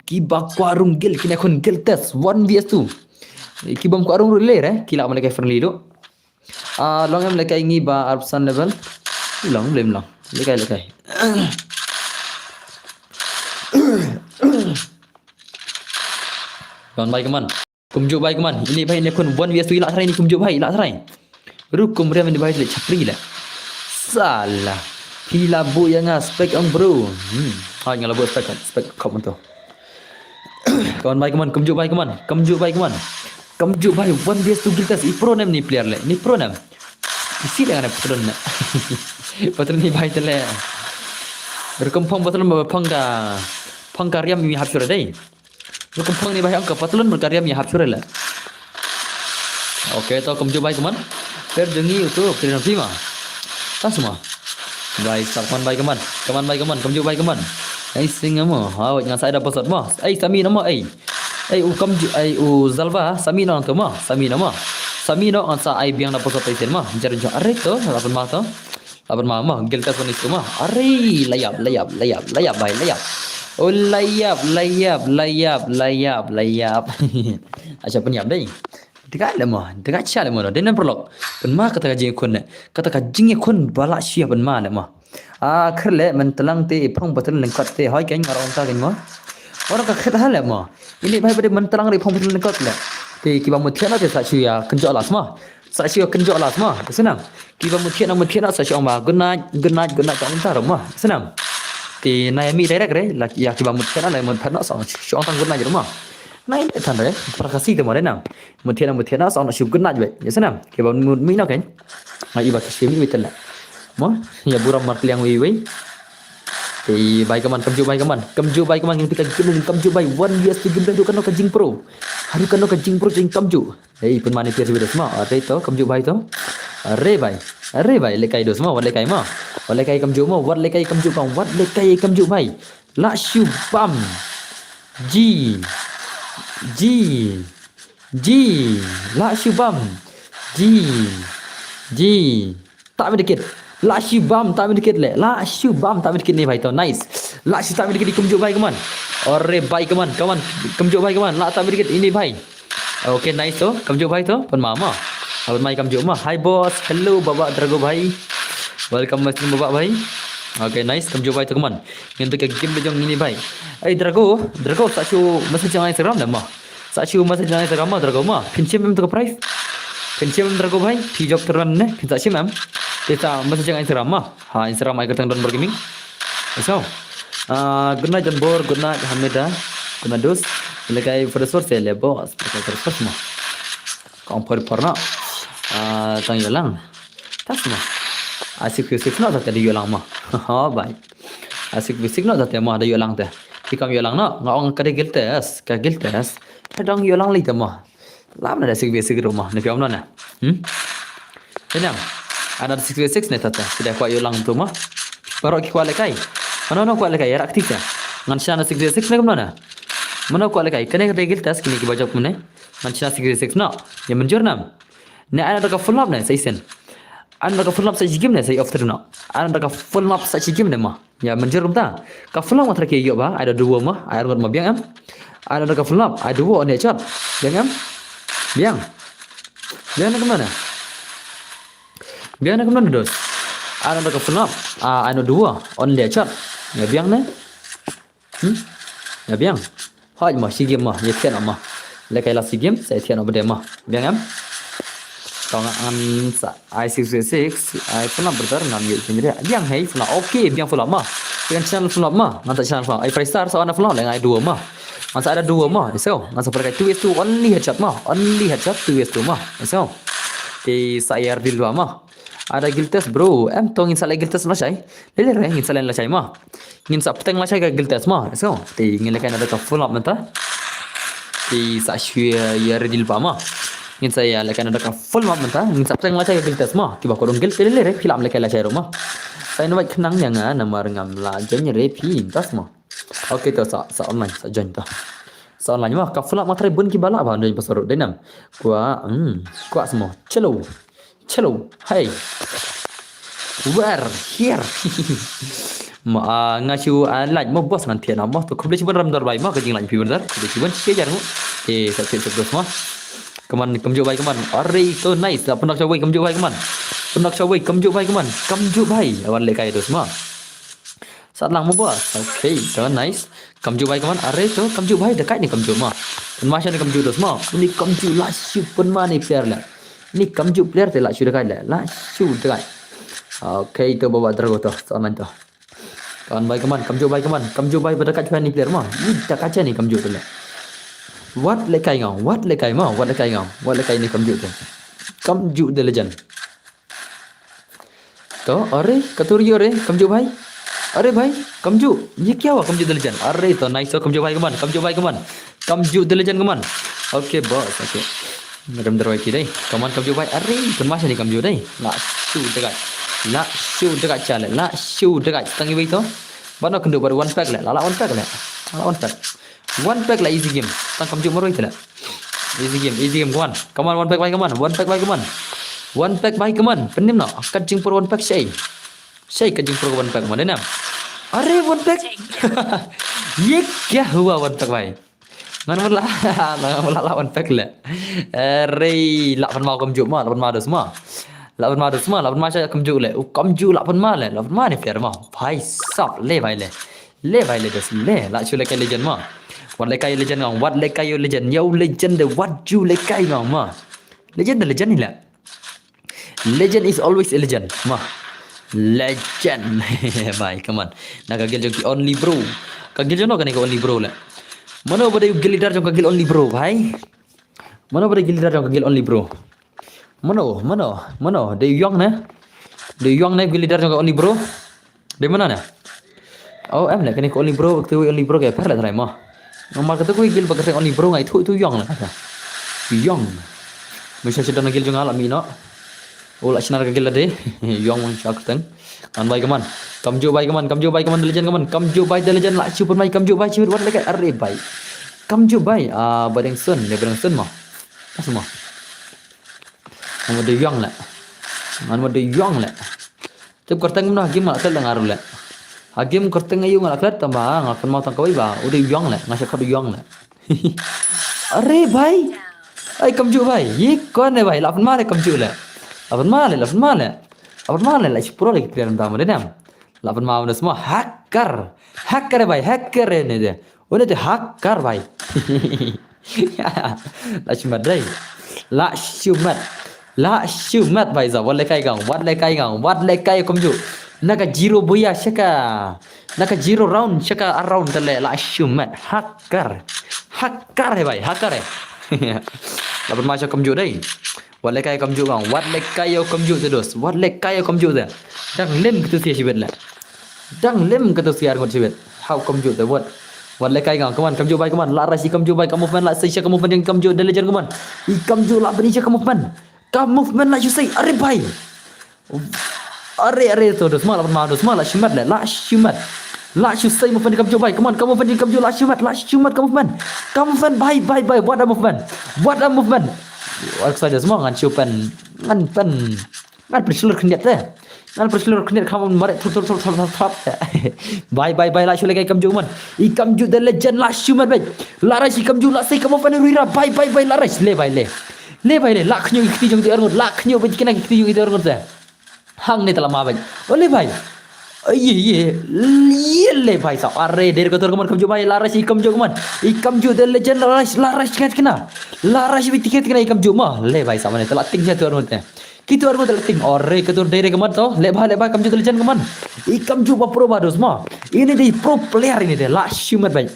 Ki ba kwah rung guild, kine khun guild test one v two. Ki bam kwah rung le re, ki la ma lehkai friendly do. Ah, long em lehkai ngi ba arphew san level. Long, blem long. Lehkai, lehkai. Long bai kaman. Kumjuh bai kaman. Ini bai ne kun one v two ila trai ni kumjuh bai, ila trai. Rukum riam ini bai le chapri le. Salah. Pila bu ïa nga spek ong bro. Hmm. Hai nga la bu spek, spek kop mentu. Kaman bai kaman, kumjuh bai kaman, kumjuh bai kaman. Kumjuh bai, one v two guild test, i pro nem ni player le, ni pro nem. Isi dengan patron ne. Patron ni bai tele. Rukum phong patron ba phong ka, phong ka riam i hap sure dei. Rukum phong ni bai ong ka patron ba ka riam i hap sure le. Okay, to kumjuh bai kaman. Per jong ngi utu, kri na pima. Tas ma. Bai sap kaman bai kaman. Kaman bai kaman, kumjuh bai kaman. Ai sing mo. Ha, ngan sa da pasat ma. Ai sami nama ai. Ai u kumjuh, ai u zalba, sami na to ma. Sami nama. Sami na ngan sa ai biang da pasat ai sen ma. Jar jong are to, lapan ma to. Lapan ma ma, guild test one v two ma. Are, layap, layap, layap, layap bai, layap. Oh, layap, layap, layap, layap, layap. Acha pynïap dei. Dega le mo, dega cha le mo, dei nan perlok. Pynma kata ka jingkhun ne. Kata ka jingkhun ba la shia pynma le mo. Ah, kher le, men telang te, phong patron lengkot te, hoi keng, ngarong ta keng mo. Ora ka khet ha le mo. Ini bai bai men telang re phong patron lengkot le. Te kiba muthiana te sa shu ïa kynjoh las mo. Sa shu ïa kynjoh las mo. Senang. Kiba muthiana, muthiana sa shu ong ba good night, good night, good night, ka ong ta mo. Senang. Te na ïa mi direct re, la ïa kiba muthiana, la muthiana sa shu ong tang good night mo. Na ïa than re, para kasi te mo re nang. Muthiana, muthiana, sa ong shu good night be. Ïa senang. Kiba mut mi no ken. Ngai iba kasi mi betel la. Mo, ïa burom markylliang wei wei. Te bai ka mon, kumjuh bai ka mon. Kumjuh bai ka mon, ngi pynka kumjuh bai. One U S D game haduh katno ka jingpro. Haduh katno ka jingpro jingkumjuh. Hei, pynmane pyrshah dos mo. Are to, kumjuh bai to. Are bai. Are bai, lehkai dos mo, wat lehkai mo. Wat lehkai kumjuh mo, wat lehkai kumjuh bang, wat lehkai kumjuh bai. Lah shu bam. Ji. Ji. Ji. Lah shu bam. Ji. Ji. Tap medikit. Lah shu bam, tap medikit le. Lah shu bam, tap medikit ni bai to. Nice. Lah shu tap medikit, kumjuh bai ka mon. Are bai ka mon, ka mon. Kumjuh bai ka mon. Lah tap medikit ini bai. Okay, nice to. Kumjuh bai to. Pynmane mo. Pynmane kumjuh mo. Hi boss. Hello Baba Drago bai. Welcome my stream Baba bai. Okay, nice. Kumjuh bai to, ka mon. Ngin pynka game da jong ini bai. Ei Drago, Drago sa shu message ha Instagram da mo. Sa shu message ha Instagram mo Drago mo. Phin shim em to ka prize. Phin shim em Drago bai. Phi jop teran ne. Phin sa shim em. Te sa message ha Instagram mo. Ha Instagram ai kyrteng Don Bor Gaming. So, ah, good night Don Bor, good night Hamida. Good night dos. Lehkai first source le boss. Lehkai first source mo. Kong por por no. Ah, tang ïoh lang. Tas mo. Asik fisik no, tang ïoh lang mo. Ha bai. Asik fisik no, tang mo da ïoh lang te. Ki kam ïoh lang no. Nga ong ka dei guild test, ka guild test. Ka dang ïoh lang lei te mo. Lam na da six v six ruh mo, ne phi ong no na. Hmm? Te nang. Ana da six v six ne tata. Sida kwah ïoh lang tu mo. Baroh ki kwah lehkai. Mano no kwah lehkai, ïa rak tik ta. Ngan shna na six v six ne kumno na. Mano kwah lehkai, kane ka dei guild test kine ki ba jop kumne. Ngan shna six v six no. Ïa mynjur nam. Ne ana da ka full up ne sa isen. Ana da ka full up sa shi game ne sa off through no. Ana da ka full up sa shi game ne mo. Ïa mynjur kumta. Ka full up nga thrang ki ïoh ba, ai da duo mo, ai arngut mo biang em. Ai da ka full up, ai duo on ïa chot. Biang em. Biang. Biang ne kumno ne. Biang ne kumno ne dos. Ai da ka full up, ai da duo on ïa chot. Ïa biang ne. Hmm? Ïa biang. Hoi mo shi game mo, ïa thian mo. Lehkai la shi game, sa ïa thian ba de mo. Biang em. Tong an sa. Ai six six six, ai full up brother, ngam ïoh jingre. Biang hei full up. Okay, biang full up mo. Biang channel full up mo. Ngan sa channel full up. Ai five star sa ana full up, lehkai duo mo. Ngan sa ada duo mo. So, ngan sa pakai two is two, only headshot mo. Only headshot, two is two mo. So. Te sa ïa reveal mo. Ada guild test bro. Em to ngin sa leh guild test lashai. Lele re ngin sa leh lashai mo. Ngin sa pteng lashai ka guild test mo. So, te ngin lehkai na da ka full up mynta. Te sa shu ïa reveal ba mo. Ngin sa ïa lehkai na da ka full map mynta, ngin sa pteng lashai ka guild test mo. Kiba kwah don guild te lele re phi lah lehkai lashai ruh mo. Sa invite khnang ïa nga namar ngam lah join re phi tas mo. Okay to sa, sa online, sa join to. Sa online mo, ka full up ma trai bun kiba lah ba join pasal ruh dei nam. Kwah, hmm, kwah sa mo. Chalo. Chalo. Hey. We're here. Ma, ah, nga shu, ah, like mo boss ngan thian mo. To khublei shibun ram dor bai mo ka jing like phi bun dar. Khublei shibun shi jar mo. Eh, sa thian sa dos mo. Kaman kumjuh bai kaman. Are to nice. Lah pynlong shawei kumjuh bai kaman. Pynlong shawei kumjuh bai kaman. Kumjuh bai. Awan lehkai dos mo. Sat lang mo boss. Okay, to nice. Kumjuh bai kaman. Are to kumjuh bai dekat ni kumjuh mo. Pynma sha ni kumjuh dos mo. Ni kumjuh lah shu pynma ni player lah. Ni kumjuh player te lah shu dekat lah. Lah shu dekat. Okay, to bawa drago to. Sat lang to. Kawan bai kaman, kumjuh bai kaman, kumjuh bai pada kat ni player mo. Ni dah kaca ni kumjuh tu le. Wat lehkai ngau, wat lehkai mo, wat lehkai ngau, wat lehkai ni kumjuh tu. Kumjuh the legend. To, are, katuri are, kumjuh bai. Are bai, kumjuh. Ye kya hua kumjuh the legend. Are to nice to kumjuh bai kaman, kumjuh bai kaman. Kumjuh the legend kaman. Okay boss, okay. Ngadam derwai ki dei. Kaman kumjuh bai. Are, pynma sha ni kumjuh dei. Lah shu dekat. Lah shu dekat chale. Lah shu dekat. Tang iwei to. Bano kynduh bad one pack le. Lah lah one pack le. Lah one pack. One pack le easy game. Tang kumjuh marwei te le. Easy game, easy game. Kaman. Kaman one pack bai kaman. One pack bai kaman. One pack bai kaman. Pynim no. Kat jingpur one pack shai. Shai kat jingpur one pack mo dei nam. Are one pack. Ye kya hua one pack bai. Ngan mula, ngan mula lah one pack le. Are lah pynma kumjuh mo, lah pynma dos mo. Lah pynma dos mo, lah pynma sha kumjuh le. U kumjuh lah pynma le, lah pynma ni player mo. Bhai sab le bai le. Le bai le dos le, lah shu lehkai legend mo. Wat lehkai legend ngau, wat lehkai legend, yow legend de, wat ju lehkai ngau mo. Legend de legend ni le. Legend is always a legend. Mo. Legend. Bhai, kaman. Na ka guild jong ki only bro. Ka guild jong no kane ka only bro le. Mano ba dei guild leader jong ka guild only bro, bhai. Mano ba dei guild leader jong ka guild only bro. Mano, mano, mano. Dei u Yong ne. Dei Yong ne ki leader jong ka Only Bro. Dei mano ne? Oh, em le kane ka Only Bro, kata Only Bro ka pher le trai mo. Namar kata ka guild ba ka Only Bro ngai tu tu Yong le kata. Yong. Misha sha don guild jong nga la mih noh. Oh, la shna ka guild la dei. Yong wan sha kyrteng. Ngan bai kaman. Kamjooh bai kaman, kamjooh bai kaman, The Legend kaman. Kamjooh bai The Legend la shu pynmai, kamjooh bai, shu wat lagi, are bai. Kamjooh bai. Ah, Badengson, dei Badengson mo. Pas mo. Ngan mut dei Yong le. Ngan mut dei Yong le. Tip kyrteng mano ha game nga la klet le nga ruh le. Ha game kyrteng aïu nga la klet tang ba nga kynmaw tang kawei ba u dei Yong le, nga shah khot u Yong le. Are bai. Ai kamjooh bai. Ye kone bai, la pynmai le kamjooh le. La pynmai le, la pynmai le. La pynmai le, la shu pro le ki player mynta mo dei ne em. La pynmai mo dei mo hacker. Hacker bai, hacker ne dei. Une te hacker bai. La shimet dei. La shimet. La shimet bai sa. Wat lehkai nga ong. Wat lehkai nga ong. Wat lehkai kumjuh. Na ka zero buya sha ka. Na ka zero round sha ka ar round te leh. La shimet. Hacker. Hacker he bai. Hacker he. La pynmai sha kumjuh dei. Wat lehkai kumjuh nga ong. Wat lehkai kumjuh te dos. Wat lehkai kumjuh te. Dang lem katu sia shibit leh. Dang lem katu sia ar ngut shibit. Hau kumjuh te wat. Wat lehkai nga ong. Kaman kumjuh bai kaman. La rai shi kumjuh bai ka movement la sei sha ka movement jong kumjuh The Legend kaman. I kumjuh la bani sha ka movement. Ka movement la shu sei. Are bai. Are are to dos ma la pynmai dos ma la shimet leh. La shimet. La shu sei movement kumjuh bai. Kaman ka movement kumjuh la shimet. La shimet ka movement. Ka movement bai bai bai. What a movement. What a movement. Wat sa dos ma ngan shu pen. Ngan pen. Ngan pyrshah khyndiat te. Ngan pyrshah khyndiat kham mare thur thur thur thur thur thur. Bai bai bai la shu lehkai kumjuh man. I kumjuh The Legend la shimet bai. La rai shi kumjuh la sei ka movement ruira bai bai bai la rai le bai le. Le bai le la khñiu i kti jong te arngut la khñiu bai kina i kti jong te arngut te. Hangne te la ma bai. O le bai. Ye ye ye le bai sa are der ko tor kaman kumjuh bai la rai shi kumjuh kaman. I kumjuh The Legend la rai la rai shi kina. La rai shi bai kina i kumjuh ma. Le bai sa mane te la ting sha te arngut te. Kitu arngut te la ting. Ore kitu dei re kaman to. Le ba le ba kumjuh The Legend kaman. I kumjuh ba pro ba dos ma. Ini dei pro player ini dei. La shimet bai.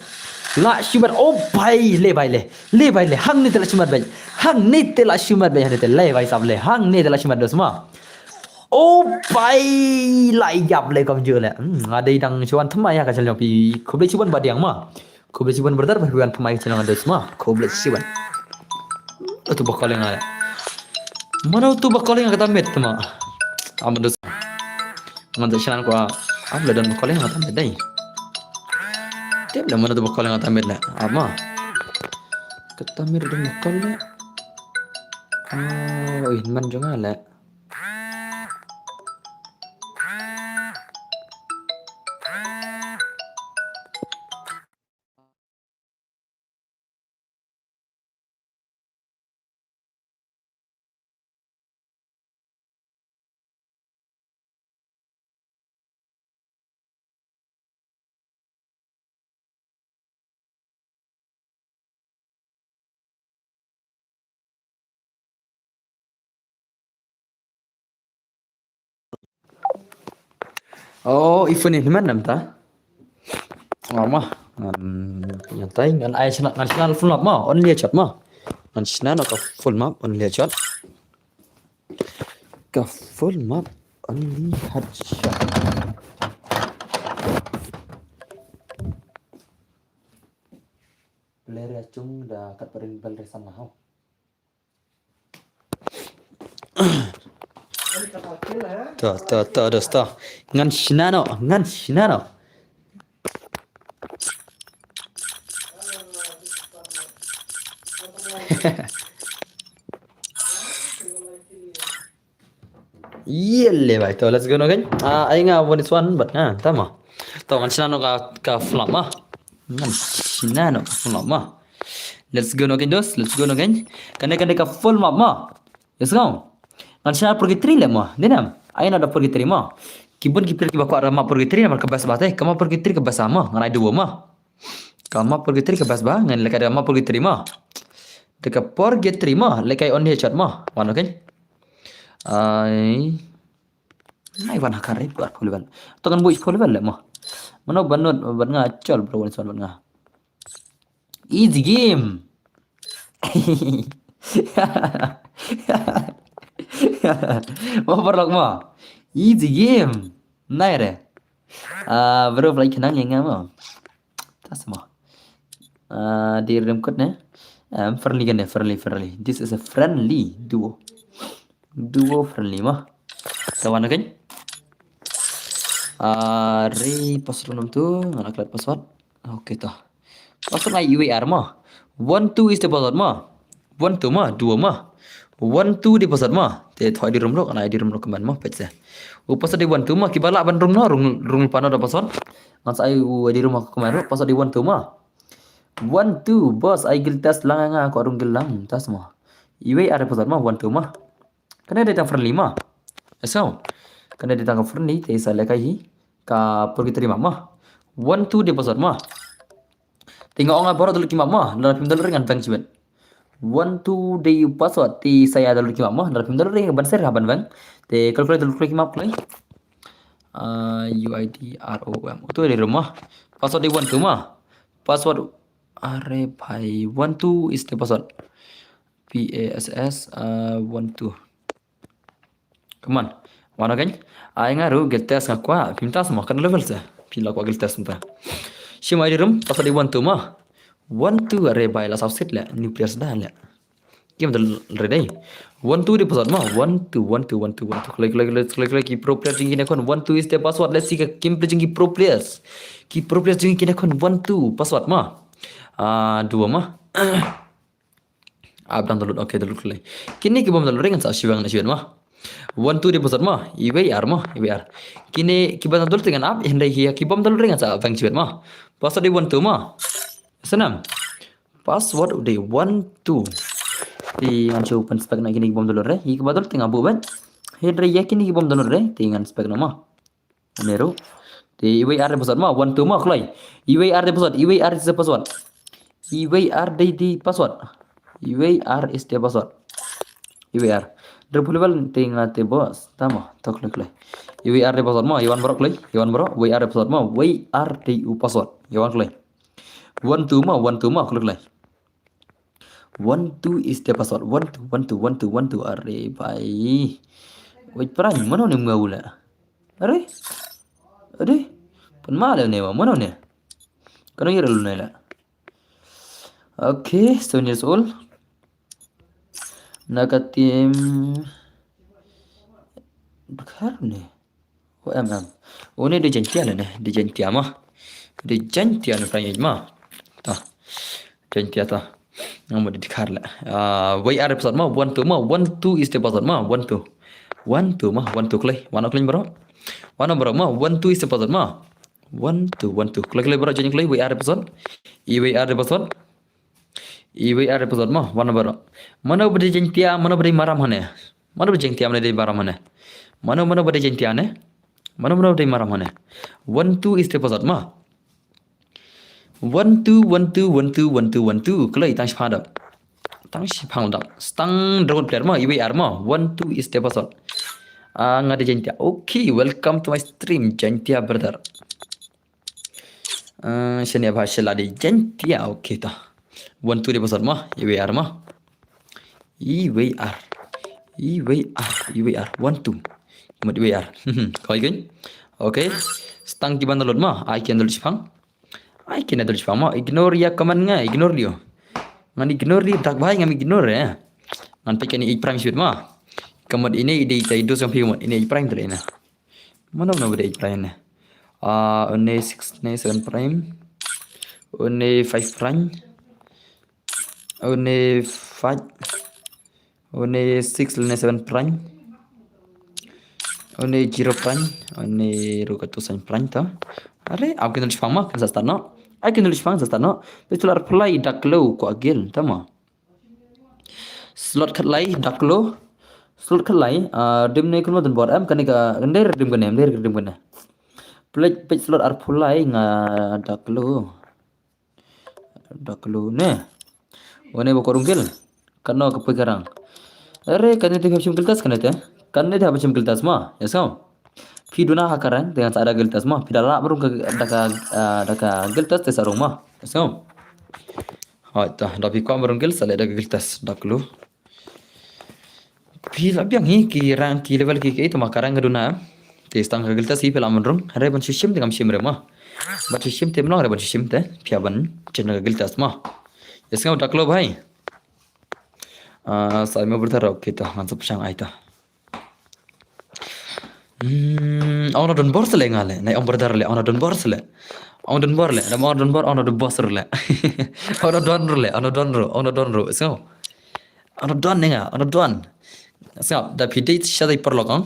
La shimet. Oh bai le bai le. Le bai le. Hangne te la shimet bai. Hangne te la shimet bai. Hangne te le bai sab le. Hangne te la shimet dos ma. Oh bai. La ïap le kumjuh le. Hmm, nga dei dang shu wan thymmai ïa ka channel jong phi. Khublei shibun ba diang ma. Khublei shibun brother, ba phi wan pynmai channel nga dos ma. Khublei shibun. Utu ba calling nga. Mano utu ba calling nga kata met ma. Am dos. Ngan da channel ko. Am la don ba calling nga kata met dei. Tip la mano utu ba calling nga kata met la. Ama. Kata met don ba calling. Oh, ih man jong nga la. Oh, even in man namta. Ama, ngan nyatai ngan ai shna ngan shna full map ma, only headshot ma. Ngan shna no ka full map, only headshot. Ka full map, only headshot. Player ya chung da kat parin bel resan na hau. To, to, to, to, dos to. Ngan shna no, ngan shna no. Yele bai, to, let's go no kan. Ah, ai nga one is one, but nga, tama. To, ngan shna no ka, ka flop ma. Ngan shna no ka flop ma. Let's go no kan, dos, let's go no kan. Kane, kane ka full map ma. Let's go. Ngan shna purgatory le mo. Dei nam. Ai na da purgatory mo. Ki bun ki player ki ba kwah da map purgatory namar ka best ba te. Ka map purgatory ka best mo. Ngan ai duo mo. Ka map purgatory ka best ba. Ngan lehkai da map purgatory mo. Da ka purgatory mo. Lehkai only headshot mo. Wan okay. Ai. Nai wan ha ka red bar full level. To ngan buh full level le mo. Mano banot ban nga chol bro wan chol ban nga. Easy game. Mo paralok mo. Easy game. Nai re. Ah, bro, play khnang ïa nga mo. Tas mo. Ah, di rem kot ne. Um, friendly kan ne, friendly, friendly. This is a friendly duo. Duo friendly mo. Kawan kan? Ah, re password nam tu, ngana klat password. Okay to. Password ai U A R mo. One two is the password mo. One two mo, duo mo. One two di password mo. Te thoi di rum rok, ana di rum rok kmen mo, pet se. U password di one two mo, kiba lah ban rung no, rung rung pano da password. Ngan sa ai u di rum rok kmen rok, password di one two mo. One two, boss, ai gil test lang nga ko rung gil lang, tas mo. U A R di password mo, one two mo. Kane dei tang friendly mo. So, kane dei tang friendly, te sa lekai hi ka purgatory map mo. One two di password mo. Te nga ong a boro dul ki map mo, la phim dul ring an tang chibet. One two dei password, te saya dul ki map mo, la phim dul ring ban ser ha ban bang. Te kal kal dul ki map klai. Ah, U I D R O M. Tu di rum mo. Password di one two mo. Password, are bhai, one two is the password. P A S S, uh, one two. Come on. Wan again. Ai nga ruh gil test nga kwah. Phi mynta sa mo kan level sa. Phi la kwah gil test mynta. Shim ai di rum, password di one two mo. One two, are bhai, la saw sit le. New players da le. Game dal ready. One two di password mo. One two, one two, one two, one two. Klik, klik, klik, klik, klik. Ki pro players jong ngi kine khun. One two is the password. Let's see ka game play jong ki pro players. Ki pro players jong ngi kine khun. One two, password mo. Ah, duo mo. App dang download, okay, download klai. Kine ki bym download ring sa shibang na shibang mo. One two di password mo, U A R mo, U A R. Kine ki bym download te ngan ap, hynrei hi ki bym download ring sa bang shibang mo. Password di one two mo. Snam. Password di one two. Te ngan shu open spec na kine ki bym download re. Hi ki bym download te ngan buh ban. Hynrei ïa kine ki bym download re, te ngan spec na mo. Nero. Te U A R di password mo, one two mo, kloi. U A R di password, U A R is the password. U A R di, di password. U A R is the password. U A R. Drop level te nga te boss. Tamo, tok kloi kloi. U A R di password mo, U A R bro kloi, U A R bro, U A R di password mo, U A R di u password. U A R kloi. One two mo, one two mo, kloi kloi. One two is the password. One two, one two, one two, one two. Are bhai. Wait, Prime, mano ne mula ula? Are? Are? Pun mala ne wa, mano ne? Kano yir lu ne la? Okay, seven years old. Naka team. Bakar ne. O M M. Une de Jaintia ne, de Jaintia mo. De Jaintia ne Prime mo. Ta. Jaintia ta. Ngam de dikar la. Ah, U A R password mo, one two mo, one two is the password mo, one two. One two mo, one two kloi. One kloi bro. One bro mo, one two is the password mo. One two, one two. Kloi kloi bro, join kloi, U A R password. U A R password. U A R password mo, one bro. Mano bade Jaintia, mano bade maram hane. Mano bade Jaintia, mano bade maram hane. Mano, mano bade Jaintia ne. Mano, mano bade maram hane. One two is the password mo. One two, one two, one two, one two, one two. Kloi tang shipang dap. Tang shipang dap. Stang dragon player mo, U A R mo. One two is the password. Ah, nga de Jaintia. Okay, welcome to my stream, Jaintia brother. Ah, shania bha shala de Jaintia. Okay ta. One two de password mo, U A R mo. U A R. U A R. U A R. One two. Mut U A R. Koi gin. Okay. Stang ki bym download mo. Ai kin download shipang. Ai kin download shipang mo. Ignore ïa comment nga. Ignore lio. Ngan ignore lio. Dak bhai ngam ignore eh. Ngan peit kane eight prime shit mo. Ka mut ine i dei tai dos jong phi ka mut ine eight prime tale ine. Mano mano bade eight prime ne. Ah, une six ne seven prime. Une five prime. Une five. Une six lane seven prime. Une zero prime. Une ruh katto san prime ta. Are, am kin download shipang mo, kan sa start noh. Ai kin download shipang sa start noh. Te slot arphew lai dak klo ko agil ta mo. Slot khatlai dak klo. Slot khatlai, ah, dim ne kun mo don bor em kane ka, kan der dim kane, em der dim kane. Peit, peit slot arphew lai nga dak klo. Dak klo ne. Wane ba ko rung gil. Kano ka pui karang. Are kane te hap shim gil test kane te. Kane te hap shim gil test mo. Ya so. Phi duna ha karang te ngan sa da gil test mo. Phi da lah ba rung ka da ka, ah, da ka gil test te sa rung mo. Ya so. Hoi ta, da phi kwah ba rung gil sa leh da ka gil test dak klo. Phi la biang hi ki rang ki level ki ki te ma karang ka duna. Te tang ka guild test hi phi lah ban rung. Hynrei ban shu shim te ngam shim re mo. Ban shu shim te mlong re ban shu shim te. Phi hap ban change ka guild test mo. Ïa sngew da klo bhai. Ah, sa mo brother, okay to, ngan sa pynshang ai to. Hmm, ong na don bor sele nga le. Nai ong brother le, ong na don bor sele. Ong don bor le, ong don bor, ong na don bor le. Ong na don le, ong na don ro, ong na don ro. So, ong na don ne nga, ong na don. So, da phi dei sha dei paralok ong.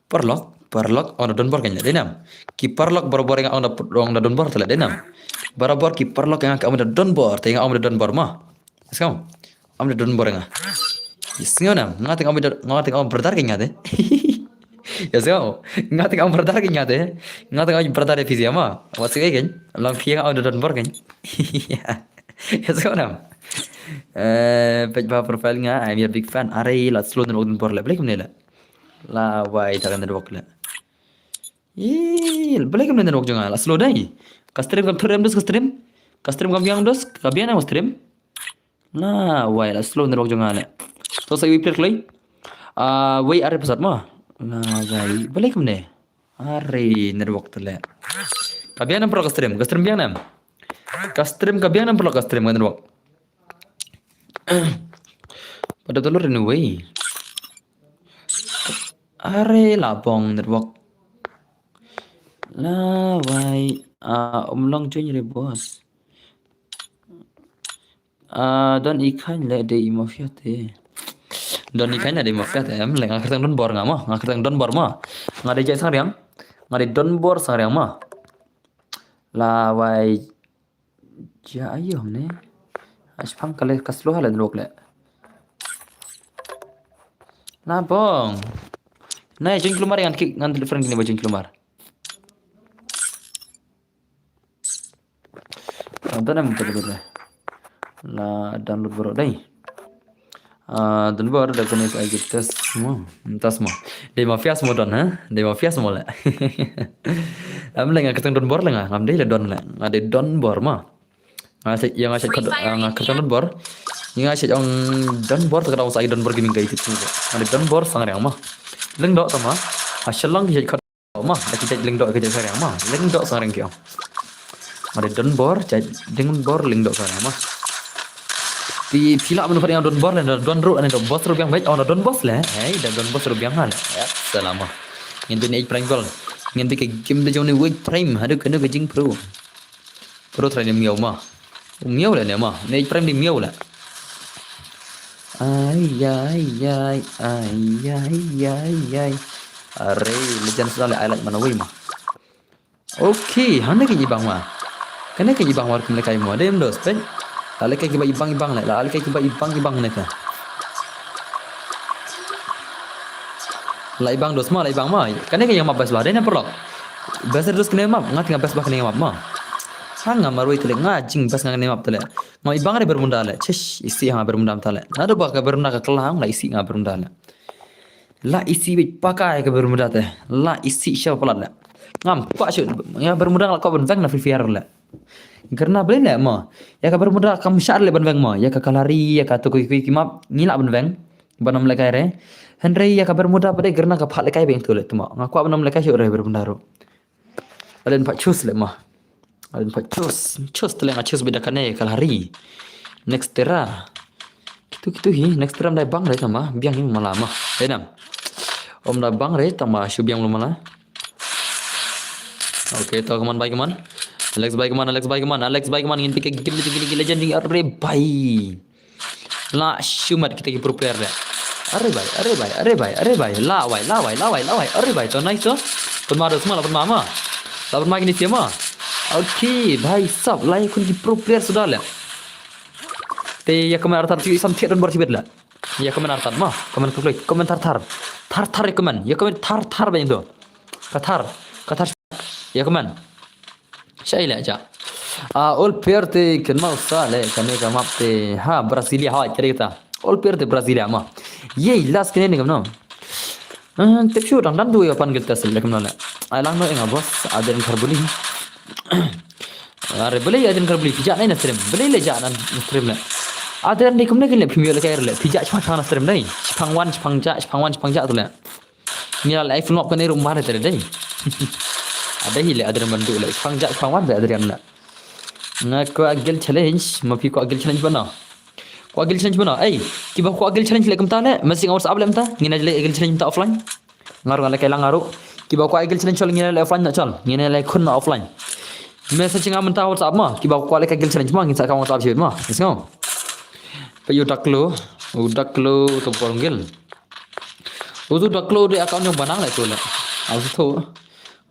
Paralok, paralok, ong na don bor kane, dei nam. Ki paralok barabor nga ong na, ong na don bor tele, dei nam. Barabor ki paralok nga ka ong na don bor, te nga ong na don bor ma. So, Ong da don bor nga. Ïa sngew nam, nga teng ong brother, nga teng ong brother ka nga te. Ïa sngew, nga teng ong brother ka nga te. Nga teng ong brother ïa phi ïa ma. Wat sngew kan, long phi nga ong da don bor kan. Ïa sngew nam. Eh, page ba profile nga, I'm your big fan. Are la slow network don bor le. Blei kumne le. La wai ta kan network le. Ih, blei kumne network jong nga la slow dei. Ka stream kam thur em dos ka stream. Ka stream kam biang dos, ka biang na stream. La wai la slow network jong nga le. To sa wi player kloi. Ah, wei are pasat mo. La wai balik kumne. Are network tele. Ka biang nam pro ka stream, ka stream biang nam. Ka stream ka biang nam pro ka stream ka network. Pada telur ini wei. Are la bong network. La wai, ah, um long join re boss. Ah, don i khain le dei i mafia te. Don i khain le dei i mafia te. Em le nga kyrteng don bor nga mo. Nga kyrteng don bor mo. Nga dei jai sang riang. Nga dei don bor sang riang mo. La wai ja ayo ne. Aspang kale kaslo hala ndrok le. La bong. Nai jing klumar ngan ki ngan telefon kini ba jing klumar. Ah, don em betul betul. La download baru dai. Ah, don bor da kene ai test mo. Test mo. Dei mafia mo don ha. Dei mafia mo le. Am le nga kyrteng don bor le nga. Ngam dei le don le. Nga dei don bor mo. Nga sha ïa nga sha kyrteng don bor. Ïa nga sha ong don bor ta ka dang sa don bor gaming kai tip. Nga dei don bor sang riang mo. Leng dok tama. Ha shalong ki sha Ma, da ki jait lyngdoh ki jait sariang ma. Lyngdoh sariang ki ong. Ma da don bor, jait don bor lyngdoh sariang ma. Phi, phi lah ban khot ïa nga don bor, lyngdoh don ruh, lyngdoh boss ruh biang beit, oh, na don boss le. Hei, da don boss ruh biang ha le. Ya, salam ma. Ngin pyn eight prime gol. Ngin pyn ka game da jong ni eight prime, haduh kano ka jingpro. Pro try ne miaw ma. Miaw le ne ma. Ne prime di miaw le. Ai ai ai ai ai ai ai. Are legend sa le ai lak mana wei ma. Okay, hane ka ibang ma. Kane ka ibang war kum le kai mo. Dem dos pen. La le kai ki ba ibang ibang le. La le kai ki ba ibang ibang ne ka. La ibang dos ma, la ibang ma. Kane ka ïa map best ba. Dei na paralok. Best dos kane map, nga tengah best ba kane map ma. Ha nga marwei tele, nga jing best nga kane map tele. Nga ibang re Bermuda le. Chish, isi ha nga Bermuda tele. Nado ba ka Bermuda ka kelang, la isi nga Bermuda le. La isi bit pakai ka Bermuda te. La isi sha palat le. Ngam pak shu, nga Bermuda la ko ban veng na Free Fire le. Karna blei le mo. Ïa ka Bermuda kam shah le ban veng mo. Ïa ka Kalari, ïa ka tukui kui ki map, ngi lah ban veng. Ban ym lekai re. Hynrei ïa ka Bermuda pat de karna ka phah lekai beng tu le tu mo. Nga kwah ban ym lekai shuh re Bermuda ruh. Alen pat chus le mo. Alen pat chus. Chus te le nga chus bida kane Kalari. Next tera. Kitu kitu hi. Next tera ym dai bang re tama. Biang hi mala ma. Dei nam. Ym dai bang re tama shu biang lu mala. Okay, to, come on, bye, come on. Alex, bye, come on, Alex, bye, come on, Alex, bye, come on. Ngin pyn ka game ni, game ni, game ni, legend ni, are bye. La shumat kita ki pro player le. Are bye, are bye, are bye, are bye. La wai, la wai, la wai, la wai. Are bye, to nice to. Pynma dos ma, la pynma ma. La pynma kini sia ma. Okay, bhai sab, la ïa khun ki pro player suda le. Te ïa kmen artat ki sam thied don bor shibit le. Ïa kmen artat ma, kmen kloi, kmen thar thar. Thar thar ïa kmen, ïa kmen thar thar ba ïa to. Ka thar, ka thar. Ïa kmen. Shai le ja. Ah, all player te kynmaw sa le, kane ka map te, ha, Brasilia, ha, kare ta. All player te Brasilia ma. Yei, last kane ne kam no. Ah, tip shu dang dan tu ïa pan guild test le kam no le. Ai lang no ïa nga boss, Adrian Kharbuli. Are blei Adrian Kharbuli, phi jah nai na stream. Blei le jah na stream le. Adrian dei kumne kin le, phi miaw le kai le. Phi jah shipang na stream dei. Shipang wan, shipang jah, shipang wan, shipang jah tu le. Ngi la leh full map kane ruh mar te dei. Ada hi le Adrian ban duh le. Khang ja khang wan le Adrian le. Nga kwah guild challenge, ma phi kwah guild challenge bana. Kwah guild challenge bana. Ei, kiba kwah guild challenge le kumta le, message WhatsApp le mynta. Ngin leh guild challenge mynta offline. Nga ruh nga leh kai lang nga ruh. Kiba kwah guild challenge chol ngin leh offline na chol. Ngin leh khun na offline. Message nga mynta WhatsApp ma. Kiba kwah leh kai guild challenge ma ngin sa ka WhatsApp shibit ma. Let's go. Peit u Daklo, u Daklo to por guild. Utu Daklo de account jong Banang le tu le. Asu tu.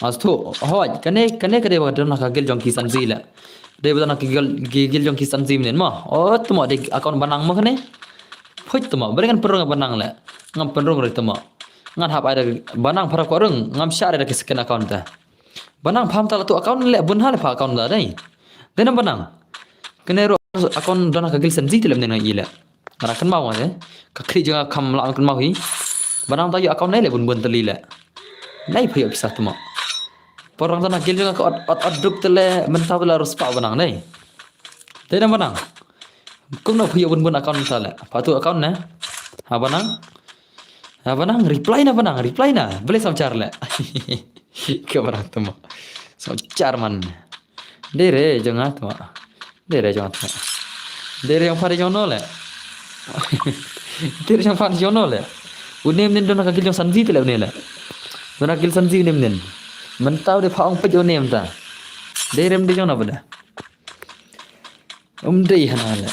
Asu tu. Hoi, kane kane kane ba don ka guild jong ki Sanzi le. De ba don ka guild ki guild jong ki Sanzi mnen ma. Oh, tu ma de account Banang ma kane. Phoit tu ma, bere ngan perung Banang le. Ngam perung re tu ma. Ngan hap ai da Banang para ko rung, ngam share da ki second account ta. Banang pham ta la tu account le bun ha le pha account da dei. Dei nam Banang. Kane ro account don ka guild Sanzi te le mnen ngan i le. Ngara kan mau eh. Ka kri jong kham la kan mau hi. Banang ta yu account ne le bun bun tali le. Nai phi pisa tu ma. Porang ta na guild jong ka ot ot ot drup te le mynta la ruspa Banang ne. Te na Banang. Kum na phi bun bun account ta le. Patu account ne. Ha Banang. Ha Banang reply na Banang reply na. Bele samchar le. Ke Banang tu ma. Samchar man. Dere jong nga tma. Dere jong nga tma. Dere jong pha de jong no le. Dere jong pha de jong no le. Une mnen don ka guild jong Sanzi te le une le. Don ka guild Sanzi une mnen. Mynta de pha ong peit une mynta. Dere mde jong na bada. Um dei hana le.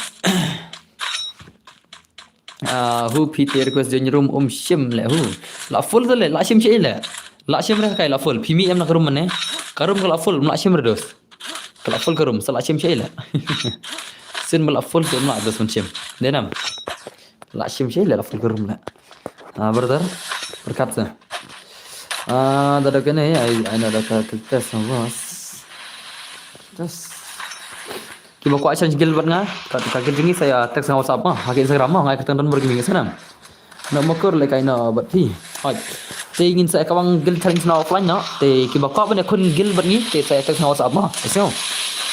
Ah, hu phi te request join room um shim le hu. La full te le, la shim shi le. La shim re kai la full. Phi mi em na ka room mane. Ka room ka la full, la shim re dos. Ka la full ka room, sa la shim shi le. Sin ma la full te la dos man shim. Denam. La shim shi le la full ka room le. Ah, brother. Berkat sa. Ah, da da kene ai ai na da ka test na bos. Test. Kiba kwah challenge guild bad nga, ka, ka guild jong ngi sa ïa text nga WhatsApp ma, ha ka Instagram ma, nga ïa ka tang don bor gaming sa nam. Na ma kur le kai na bad phi. Hoi. Te ngin sa ïa kawang guild challenge na offline na. Te kiba kwah ban ïa khun guild bad ngi, te sa ïa text nga WhatsApp ma. Esyo.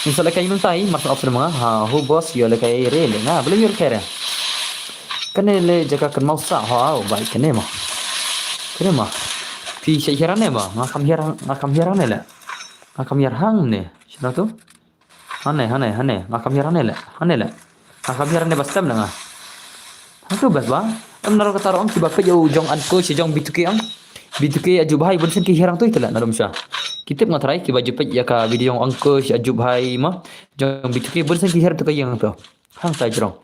Ngin sa le kai nuntai, mar sa option ma nga. Ha, hu boss ïa le kai re le nga, bele ïa le kai re. Kane le jaka kan mau sa ha, oh, bai kane ma. Kane ma. Phi sa hiar ne ma, nga kam hiar, nga kam hiar ne le. Nga kam hiar hang ne. Sino tu? Hane, hane, hane. Nga kam hiar hane le. Hane le. Nga kam hiar hane ba stem le nga. Hatu bas ba. Em naro kata rong kiba peit ïa u jong Anko shi jong B two K ang. B two K aju bhai bun sen ki hiar ang tu itela na dom sha. Ki tip nga trai kiba ju peit ïa ka video jong Anko shi aju bhai ma. Jong B two K bun sen ki hiar tu ka ïang tu. Hang tai jrong.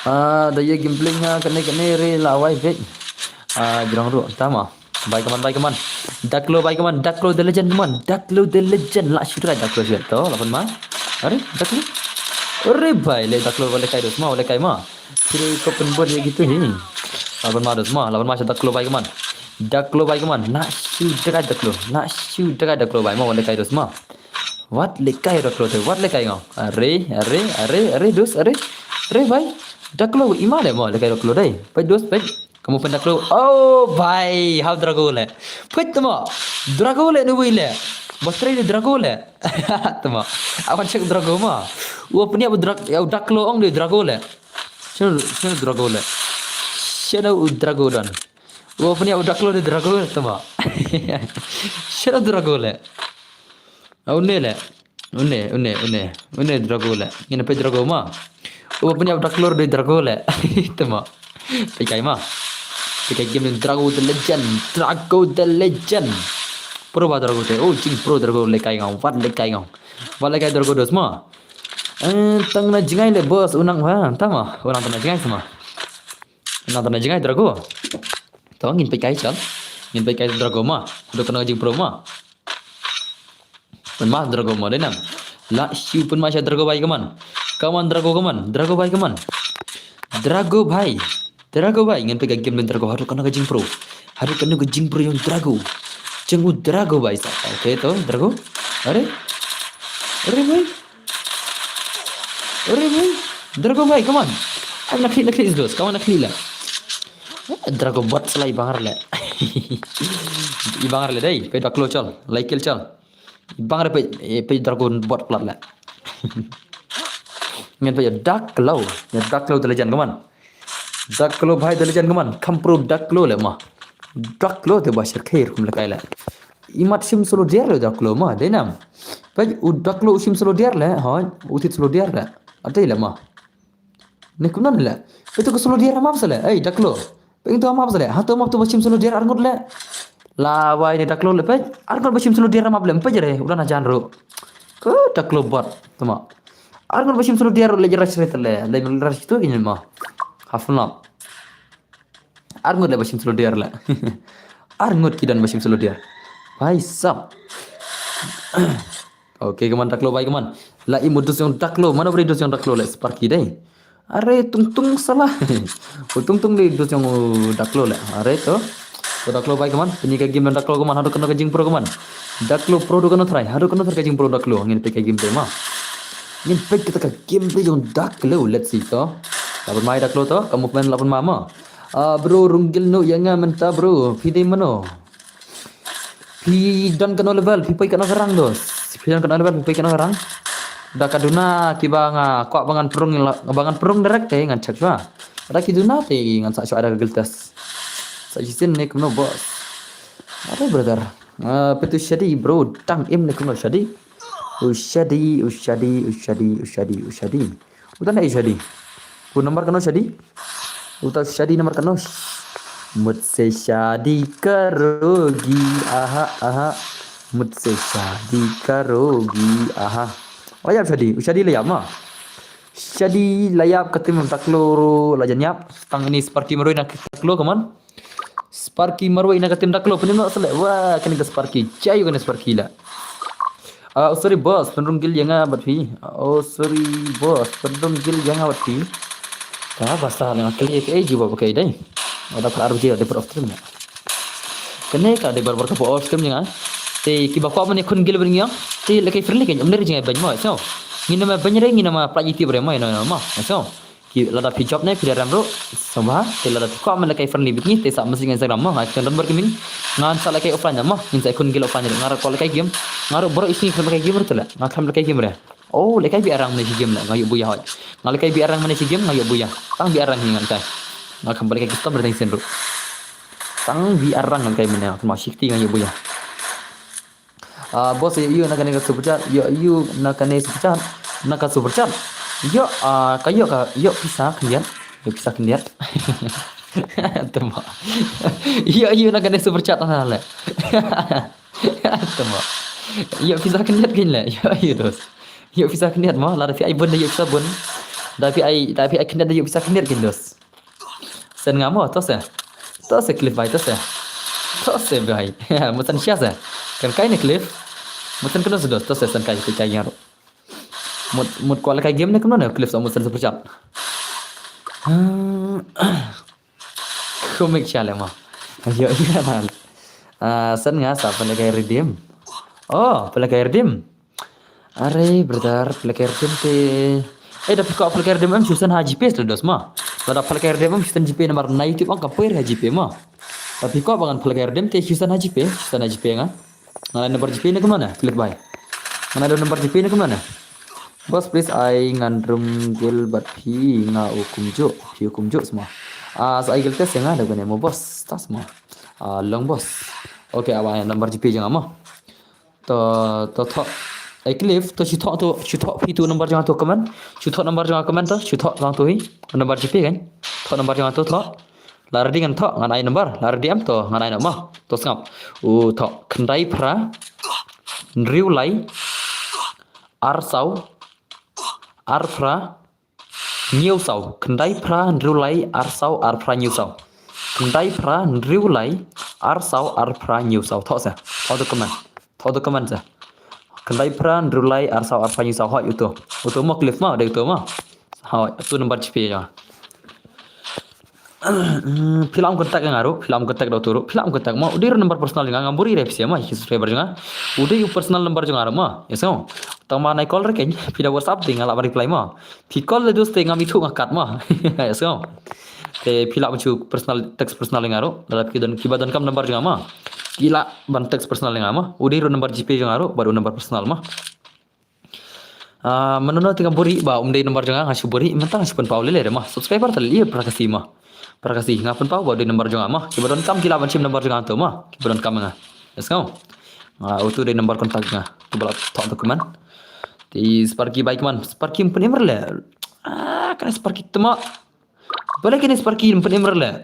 Ah, da ye gameplay nga kane kane re la wai bek. Ah, jrong ru tama. Bai kaman, bai kaman. Daklo bai kaman, Daklo the legend kaman. Daklo the legend la shu try Daklo shu to, lapan ma. Are, Daklo. Are bai le Daklo wale kai dos ma, wale kai ma. Kire ko pen bor ye gitu hi. Lapan ma dos ma, lapan ma sha Daklo bai kaman. Daklo bai kaman. Na shu try Daklo, na shu try Daklo bai ma, wale kai dos ma. Wat le kai Daklo te, wat le kai ngau. Are, are, are, are, dos, are. Are bai. Daklo ima de mo le kai Daklo dai. Pai dos, pai. Kamu pen Daklo. Oh, bai. Hau Drago le. Pai tama. Drago le nu le. Bos trai de Drago le. Tama. Awan check Drago ma. Wa penia bu Drak, ya Daklo ong de Drago le. Sino, sino Drago le. Sino u Drago dan. Wa penia bu Daklo de Drago le tama. Sino Drago le. Ah, une le. Une, une, une. Une Drago le. Ngin peit Drago ma. Oh, punya Drago de Drago le. Tama. Peit kai ma. Peit kai game Drago the legend. Drago the legend. Pro ba Drago te. Oh, jing pro Drago le kai ngau. Wat le kai ngau. Wat le kai Drago dos ma. Eh, tang na jingai le bos unang wa. Tama. Unang tang na jingai sama. Unang tang na jingai Drago. To ngin peit kai chal. Ngin peit kai Drago ma. Udah kena jing pro ma. Pynma Drago mo dei nam. La shu pynma sha Drago bai kaman. Kaman Drago kaman. Drago bai kaman. Drago bai. Drago bai. Ngin peit ka game Drago haduh kano ka jingpro. Haduh kano ka jingpro jong Drago. Jong u Drago bai sa. Okay to Drago. Are. Are bai. Are bai. Drago bai kaman. Am na klik na klik dos. Kaman na klik la. Eh, Drago bot sa la i bangar le. I bangar le dei. Peit Daklo chal. Lai kill chal. Bang re peit, eh, peit Dragon bot plat le. Ngen peit Daklo, ya Daklo the legend kaman. Daklo bhai the legend kaman. Kam pro Daklo le ma. Daklo te ba shyrkhei rukom lehkai leh. Imat shim solo diar leh daklo ma, dei nam. Peit u daklo u shim solo diar leh, hoi, u thied solo diar leh. Ate leh ma. Ne kumno ne leh. Peit u ka solo diar map sa leh. Ei, daklo. Peit u map sa leh. Hato map tu ba shim solo diar arngut leh. La wai ne daklo leh peit. Arngut ba shim solo diar map leh. Peit re, u dang hajan ruh. Ko daklo bot. Tama. Arngut ba shim solo diar leh ruh leh rush re te leh. Leh rush tu ki ne ma. Half lap. Arngut leh ba shim solo diar leh. Arngut ki don ba shim solo diar. Bhai sab. Okay, kaman daklo bai kaman. La im u dus jong daklo. Mano bri dus jong daklo leh Sparky dei. Are tung tung salah. U tung tung dei dus jong u daklo leh. Are to. To daklo bai kaman. Pynïa ka game daklo kaman. Haduh kano ka jingpro kaman. Daklo pro duh kano try. Haduh kano try ka jingpro daklo. Ngin peit ka game dei ma. Ngin peit kita ka game dei jong daklo. Let's see to. Laban mai daklo to. Ka movement laban ma ma. Ah, bro, Runggil, no ïa nga mynta, bro. Phi dei mano? Phi don kano level, phi poi kano ka rank, dos? Phi don kano level, phi poi kano ka rank? Da ka duna kiba nga kwah ba ngan prung la, ba ngan prung direct te ngan check ba. Da ki duna te ngan sa shuwa da ka guild test. Sa shisien ne kumno, boss? Are brother. Ah, peit u Shadi, bro, tang im ne kumno Shadi? U Shadi, u Shadi, u Shadi, u Shadi, u Shadi. Uta na Shadi. U number kano Shadi? Uta Shadi number kano? Mujhse shadi karogi, aha, aha. Mujhse shadi karogi, aha. La ïap Shadi, u Shadi la ïap ma. Shadi la ïap, ka team daklo ruh la jan ïap. Tang ini Sparky Marwei na daklo kaman. Sparky Marwei na ka team daklo, pyndonkam sa leh. Wah, kane ka Sparky. Jai kane Sparky la. Ah, oh, sorry boss, pynrung guild ïa nga bad phi. Oh, sorry boss, pynrung guild ïa nga bad phi. Ka basa nga kali ka ei jiwa ba kai dei. Ada par arji ada par of trim. Kane ka dei bar bar ka pa of trim ïa nga. Te kiba kwah ban ïakhun guild bad ngi. Te lehkai friendly kan, ym lei jingïaban mo. So, ngin ym ban re, ngin ym pynlait ïa ti bre mo, no, no, mo. So, ki lada phi job ne phi da rem ruh, sngewbha, te lada phi kwah ban lehkai friendly bad ngi, te sa message nga Instagram mo, nga kren don bar ki min, ngan sa lehkai offline mo, ngin sa ïakhun guild offline ruh, nga ruh kwah lehkai game, nga ruh baroh isngi khlem lehkai game ruh te leh, nga khlem lehkai game re. Oh, lehkai biang arang mane shi game leh, nga ïoh buya hoi. Nga lehkai biang arang mane shi game, nga ïoh buya. Tang biang arang hi nga lehkai. Nga khlem lehkai custom re tang sien ruh. Tang biang arang nga lehkai mane, nga khlem shikti nga ïoh buya. Ah, boss, ïoh ïoh na kane ka super chat, ïoh ïoh na kane super chat, na ka super chat. Ïoh, ah, ka ïoh ka, ïoh pisa khyndiat, ïoh pisa khyndiat. Tama. Ïoh ïoh na kane super chat na le. Tama. Ïoh pisa khyndiat kin le, ïoh ïoh dos. Ïoh pisa khyndiat mo, lada phi ai bun da ïoh pisa bun. Da phi ai, da phi ai khyndiat da ïoh pisa khyndiat kin dos. Send nga mo, to se. To se Cliff bai, to se. To se bai. Mut send shia se. Kan kai ne Cliff. Mut send kano se dos, to se send kai, kai nga ruh. Mut, mut kwah lehkai game ne kano ne Cliff sa mut send super chat. Hmm. Kumik shia le mo. Ayo, iya man. Ah, send nga sa pynlehkai redeem. Oh, pynlehkai redeem. Are, brother, pynlehkai redeem te. Eh, da phi kwah pynlehkai redeem em shu send ha GPay te dos mo. Da pynlehkai redeem em shu send GPay namar na YouTube ong ka poi ha GPay mo. Da phi kwah ba ngan pynlehkai redeem te shu send ha GPay, shu send ha GPay nga. Ngan ai number GPay ne kumno ne, Cliff bai. Ngan ai number GPay ne kumno ne. Boss, please ai ngan rung guild bad phi, nga u kumjuh, phi u kumjuh sma. Ah, sa ai guild test ïa nga da kane mo boss, tas mo. Ah, long boss. Okay, awa number GPay jong nga mo. To, to, to. Ai Cliff, to shu thoh to, shu thoh phi to number jong nga to comment. Shu thoh number jong nga comment to, shu thoh lang to hi. Number GPay kan. Thoh number jong nga to, thoh. La ready ngan thoh, ngan ai number. La ready em to, ngan ai number. To sngap. U thoh, khyndai phra, hynriew lai, ar saw, ar phra, hynñiew saw, khyndai phra hynriew lai ar saw ar phra hynñiew saw. Khyndai phra hynriew lai ar saw ar phra hynñiew saw. Thoh se. Thoh to comment. Thoh to comment se. Khyndai phra hynriew lai ar saw ar phra hynñiew saw. Hoi uto. Uto mo Cliff mo, dei uto mo. Hoi, uto number GPay jong nga. Hmm, phi lah ban contact ïa nga ruh, phi lah ban contact da uto ruh, phi lah ban contact mo. U dei ruh number personal jong nga, ngam buri re phi sha mo, ki subscriber jong nga. U dei u personal number jong nga ruh mo. Ïa sngewbha. Tang ma nai call re kein, phi da WhatsApp te nga lah ban reply mo. Phi call le dos te ngam ithuh nga kat mo. Ïa sngewbha. Te phi lah ban shu personal, text personal ïa nga ruh. Lada phi don, kiba donkam number jong nga mo. Ki lah ban text personal ïa nga mo. U dei ruh number GPay jong nga ruh, bad u number personal mo. Ah, mano mano te nga buhrieh ba um dei number jong nga, nga shu buhrieh mynta nga shu pynpaw lei lei re ma. Subscriber te lei para ka sngi ma. Para ka sngi nga pynpaw ba u dei number jong nga ma. Kiba donkam ki lah ban shim number jong nga to ma. Kiba donkam nga. Let's go. Nga utu dei number contact nga. Kiba lah thok to kmen. Te Sparky bhai kmen. Sparky um pynim re leh. Ah, kane Sparky te ma. Balei kane Sparky um pynim re leh.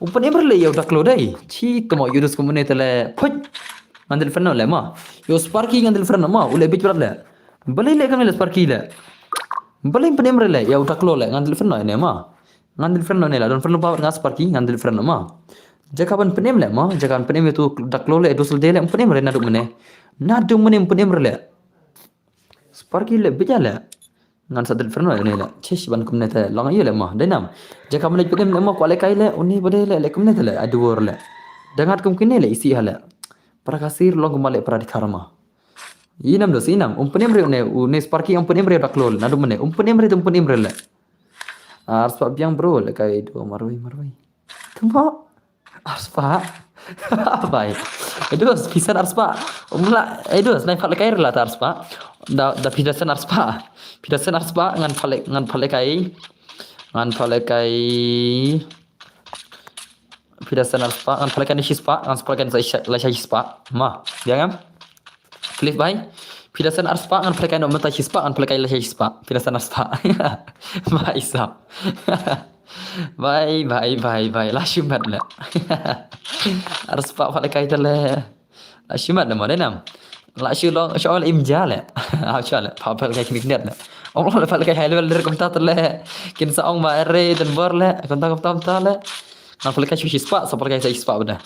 Um pynim re leh ïa u Daklo dei. Shi te ma ïa u dus kumne te leh. Phuit. Ngan delete friend noh leh ma. Ïa u Sparky ngan delete friend noh ma. U leh bit brat leh. Balei leh kane leh Sparky leh. Balei um pynim re leh ïa u Daklo leh ngan delete friend noh ne ma. Ngan delete friend noh ne la don friend ba nga Sparky ngan delete friend noh ma. Jaka ban pynim leh ma, jaka ban pynim ïa u Daklo leh, dus leh um pynim re naduh mynne. Naduh mynne um pynim re leh. Sparky leh bit ïa leh. Ngan sa delete friend noh ne leh. Chish ban kumne te long ïa leh ma. Dei nam. Jaka ban leh pynim leh ma kwah leh kai leh, une ba dei leh, leh kumne te leh, ai dur leh. Da ngat kum kine leh isih ha leh. Para ka sngi long kumba leh para dkhar ma. Inam dos inam, um pynim re une, une Sparky um pynim re Daklo leh, naduh mynne, um pynim re, um pynim re leh. Arspah biang bro, leh kai do marwei marwei. Tuma, arspah. Bhai. Edos, phi send arspah. Um lah, edos, nai pat leh kai re la ta arspah. Da, da phi da send arspah. Phi da send arspah, ngan pat leh, ngan pat leh kai. Ngan pat leh kai. Phi da send arspah, ngan pat leh kai ne shispah, ngan pat leh kai ne sa, sa, la sa shispah. Ma, biang em? Cliff bhai. Phi da send arspah, ngan pat leh kai ne mynta shispah, ngan pat leh kai la sa shispah. Phi da send arspah. Bhai sab. Bhai, bhai, bhai, bhai. La shu met leh. Arspah pat leh kai te leh. La shu met leh mo dei nam. La shu long, shu ong leh im ja leh. Aw shu leh. Pat leh kai kine kine leh. Ong leh pat leh kai high level lyric kumta te leh. Kin sa ong ba re den bor leh. Kumta kumta kumta leh. Ngan pat leh kai shu shispah, sa pat leh kai sa shispah bad.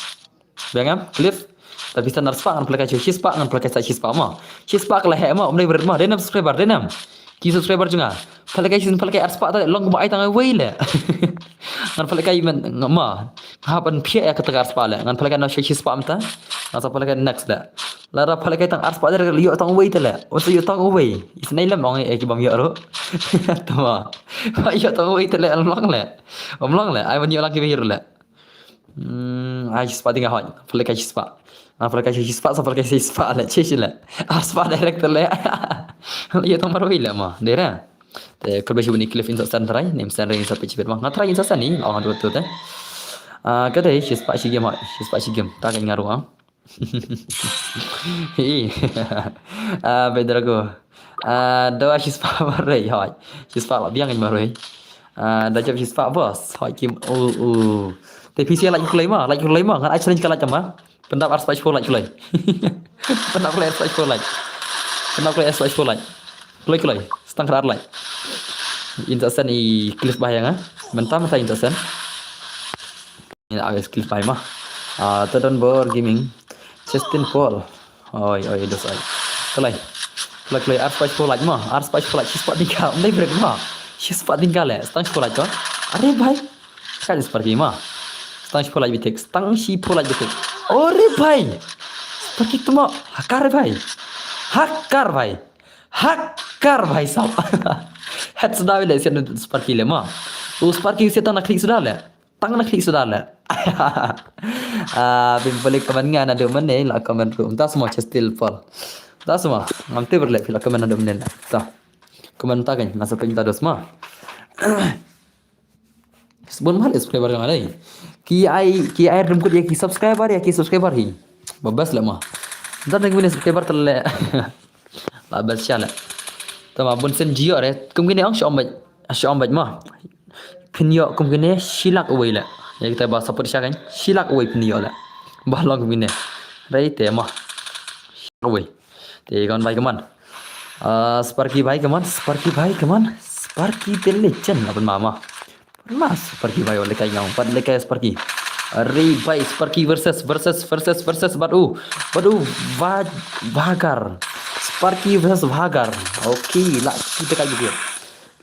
Biang em, Cliff. Tapi sa arspah, ngan pat leh kai shu shispah, ngan pat leh kai sa shispah mo. Shispah ka la heh mo, um dei bret mo. Dei nam subscriber, dei nam. Ki subscriber jong nga. Pat leh kai shu, pat leh kai arspah te leh, long kumba ai tang wei leh. Ngan pat leh kai men, nga ma. Nga hap ban phiah ïa kata ka arspah leh. Ngan pat leh kai noh shu shispah mynta. Ngan sa pat leh kai next leh. Lada pat leh kai tang arspah te leh ïoh tang wei te leh. Wan sa ïoh tang wei. Isnei lem ong eh ki bam ïoh ruh. Tama. Ïoh tang wei te leh, um long leh. Um long leh. Ai ban ïoh lang ki bam ïoh ruh leh. Hmm, ai shispah te nga hoi. Pat leh kai shispah. Ngan pat leh kai shispah, sa pat leh kai shispah leh. Chish leh. Arspah direct te leh. Ïoh tang marwei leh mo. Dei re. Te kyrpad shu bun i Cliff in sa send try, ne im send re in sa phi chibit ma. Nga try in sa send ni, la ong haduh tu te. Ah, ka dei shispah shi game hoi, shispah shi game. Ta ka nga ruh ah. Hi. Ah, bedra ko. Ah, da shispah marwei hoi. Shispah la biang marwei. Ah, da jop shispah boss. Hoi kim u u. Te phi sa like kloi ma, like kloi ma. Ngan ai challenge ka like ma. Pyndap arspah shiphew like kloi. Pyndap kloi arspah shiphew like. Pyndap kloi arspah shiphew like. Kloi kloi. Stang khat ar like. In sa send i Cliff bhai nga. Mynta mynta in sa send. Ina awes Cliff bhai ma. Ah, te don bor gaming. Justin Paul. Oi oi dos oi. Kloi. Kloi kloi arspah shiphew like ma. Arspah shiphew like shispah tyngka. Ym dei bret ma. Shispah tyngka leh. Stang shiphew like ko. Are bhai. Ka Sparky ma. Stang shiphew like bitik, stang shiphew like bitik. Ore bhai. Sparky tuma hakar bhai. Hakar bhai. Hakar bhai sab. Head suda leh siat Sparky leh ma. U Sparky siat tang na klik suda leh. Tang na klik suda leh. Ah, bim balik kaman nga naduh mynne la comment room. Ta semua still fall. Ta semua. Ngam tip leh phi la comment naduh mynne. Ta. Comment ta kan, nga sa pynta dos ma. Bun ma leh subscriber jong nga dei. Ki ai, ki ai rem kut ïa ki subscriber, ïa ki subscriber hi. Ba best leh ma. Ntar dang bun subscriber te leh. La best sha leh. Tama bun sien jio re. Kum kine ong sha ong bad. Sha ong bad ma. Phin ïoh kum kine shi lak uwei leh. Ïa kita ba support sha kan. Shi lak uwei phin ïoh leh. Ba long kum kine. Rei te ma. Shi lak uwei. Te kon bhai kaman. Ah, Sparky bhai kaman, Sparky bhai kaman, Sparky the legend. Apa nama? Mas Sparky bhai, oleh kai ngau, pat leh kai Sparky. Are bhai, Sparky versus, versus, versus, versus, bad u, bad u, Bha-, Bhagar. Sparky versus Bhagar. Okay, la shu dekat bibir.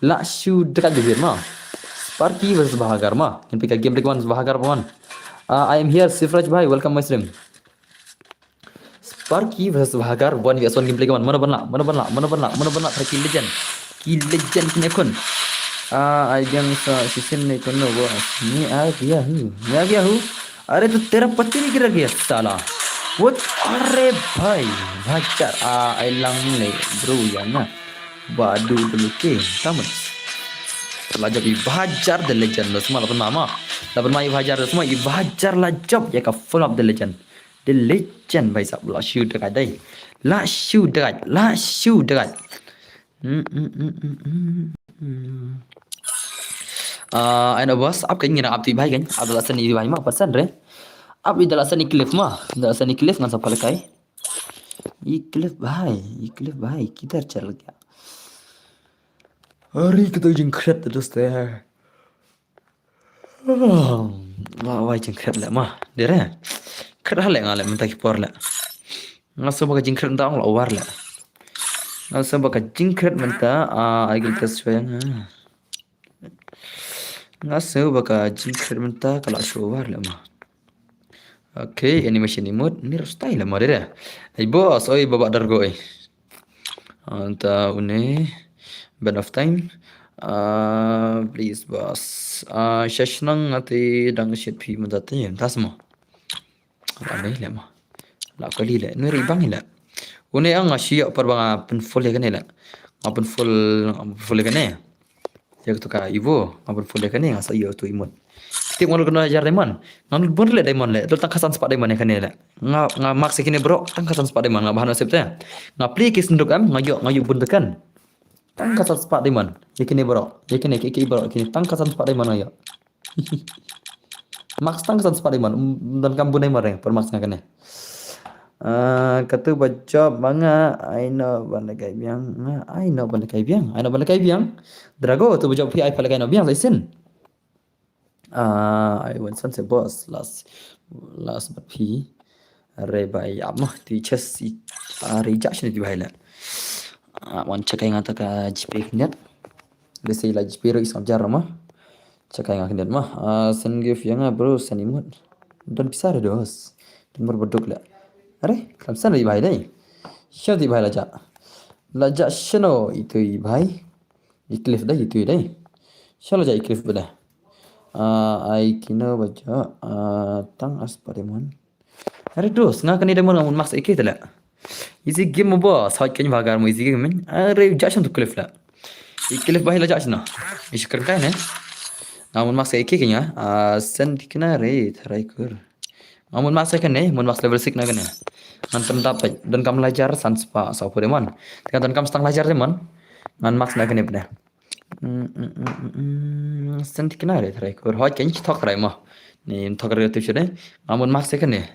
La shu dekat bibir ma. Sparky versus Bhagar ma. Ngin pika game lagi wan Bhagar wan. Ah, I am here, Sifraj bhai, welcome my stream. Sparky versus Bhagar, one versus one gameplay kaman. Mano ban lah, mano ban lah, mano ban lah, mano ban lah, ki legend. Ki legend kine khun. Ah, ai biang sa shisien ne kono boss. Ni aa gaya hu. Ni aa gaya hu. Are tu tera pati nahi gira gaya sala. What? Are bhai. Bhagar. Ah, ai lang le bro ya na. Ba du du ke. Tamat. La jop i Bahajar the legend, lo sma la pynma ma. La pynma i Bahajar, lo sma i Bahajar la jop ïa ka full up the legend. The legend, bhai sahab, la shu dagaj dai. La shu dagaj, la shu dagaj. Hmm, hmm, hmm, hmm, hmm, hmm. Ah, and boss, ap ka ngi na ap tu i bhai kan. Ap da la sani i bhai ma, pasan re. Ap i da la sani clip ma. Da la sani clip ngan sa palakai. I clip bhai, i clip bhai, kidhar chal gaya? Ari kata jingkhret tu dost. Wa wa jingkhret le ma. Dere. Khret ha le nga le mynta ki por le. Nga sngewbha ka jingkhret mynta ong la war le. Nga sngewbha ka jingkhret mynta, ah, ai gil test shwa nga. Nga sngewbha ka jingkhret mynta ka la shu war le ma. Okay, animation emote ni ruh style le ma dere. Ai boss, oi baba dargo oi. Anta une band of time. Ah, please boss. Ah, shashnang ati dang shit phi mynta te tas mo. Ane le ma. La kali le. Nuri bang le. Une ang nga shi ïoh par ba nga pynfull ïa kane le. Nga pynfull, nga pynfull ïa kane. Ïa katu ka Evo, nga pynfull ïa kane, nga sa ïoh tu emote. Tip nga lut kano hajar diamond. Nga lut bun le diamond le. Lut tang ka san spah diamond ïa kane le. Nga, nga max ïa kine bro, tang ka san spah diamond, nga bahan nasib te. Nga plie ki synduk em, nga ïoh, nga ïoh bun te kan. Tang ka san spah diamond. Ïa kine bro, ïa kine, ki, ki bro, kine tang ka san spah diamond nga ïoh. Max tang ka san spah diamond, um, don kam bun diamond reng, per max nga kane. Ah, katu ba jop ma nga, ai no ban da kai biang, nga, ai no ban da kai biang, ai no ban da kai biang. Drago, tu ba jop phi ai pha la kai no biang, sa isin. Ah, ai wan san se boss, last, last but phi. Re bai ap mah, tu i chest i, ah, re jak shini tu bai la. Ah, wan check ai nga ta ka G P net. Let's say la G P ruh i sngap jar mah. Check ai nga kyndiat mah. Ah, send gift ïa nga bro, send emote. Don pisa re dos. Don mur baduk le. Are, kam send i bai dai. Sha di bai la jak. La jak shano itu i bai. I cliff dai itu i dai. Sha la jak i cliff ba dai. Ah, ai kino ba jak. Ah, tang as pa diamond. Are dos, nga kane diamond nga mun max A K tala. Easy game mo boss, hot kane bagar mo easy game men. Are jak shon tu cliff la. I cliff ba hi la jak shon. I shikar kai ne. Nga mun max A K kane. Ah, send kane re, tharai kur. Nga mun max kane, mun max level six na kane. Ngan pyndap peit, don kam lajar san spah, sa phu diamond. Tang don kam stang lajar diamond. Ngan max na kane pne. Mm, mm, mm, mm, mm. Send kane re tharai kur. Hoi kane thok tharai mo. Ni thok re tu shude. Nga mun max kane.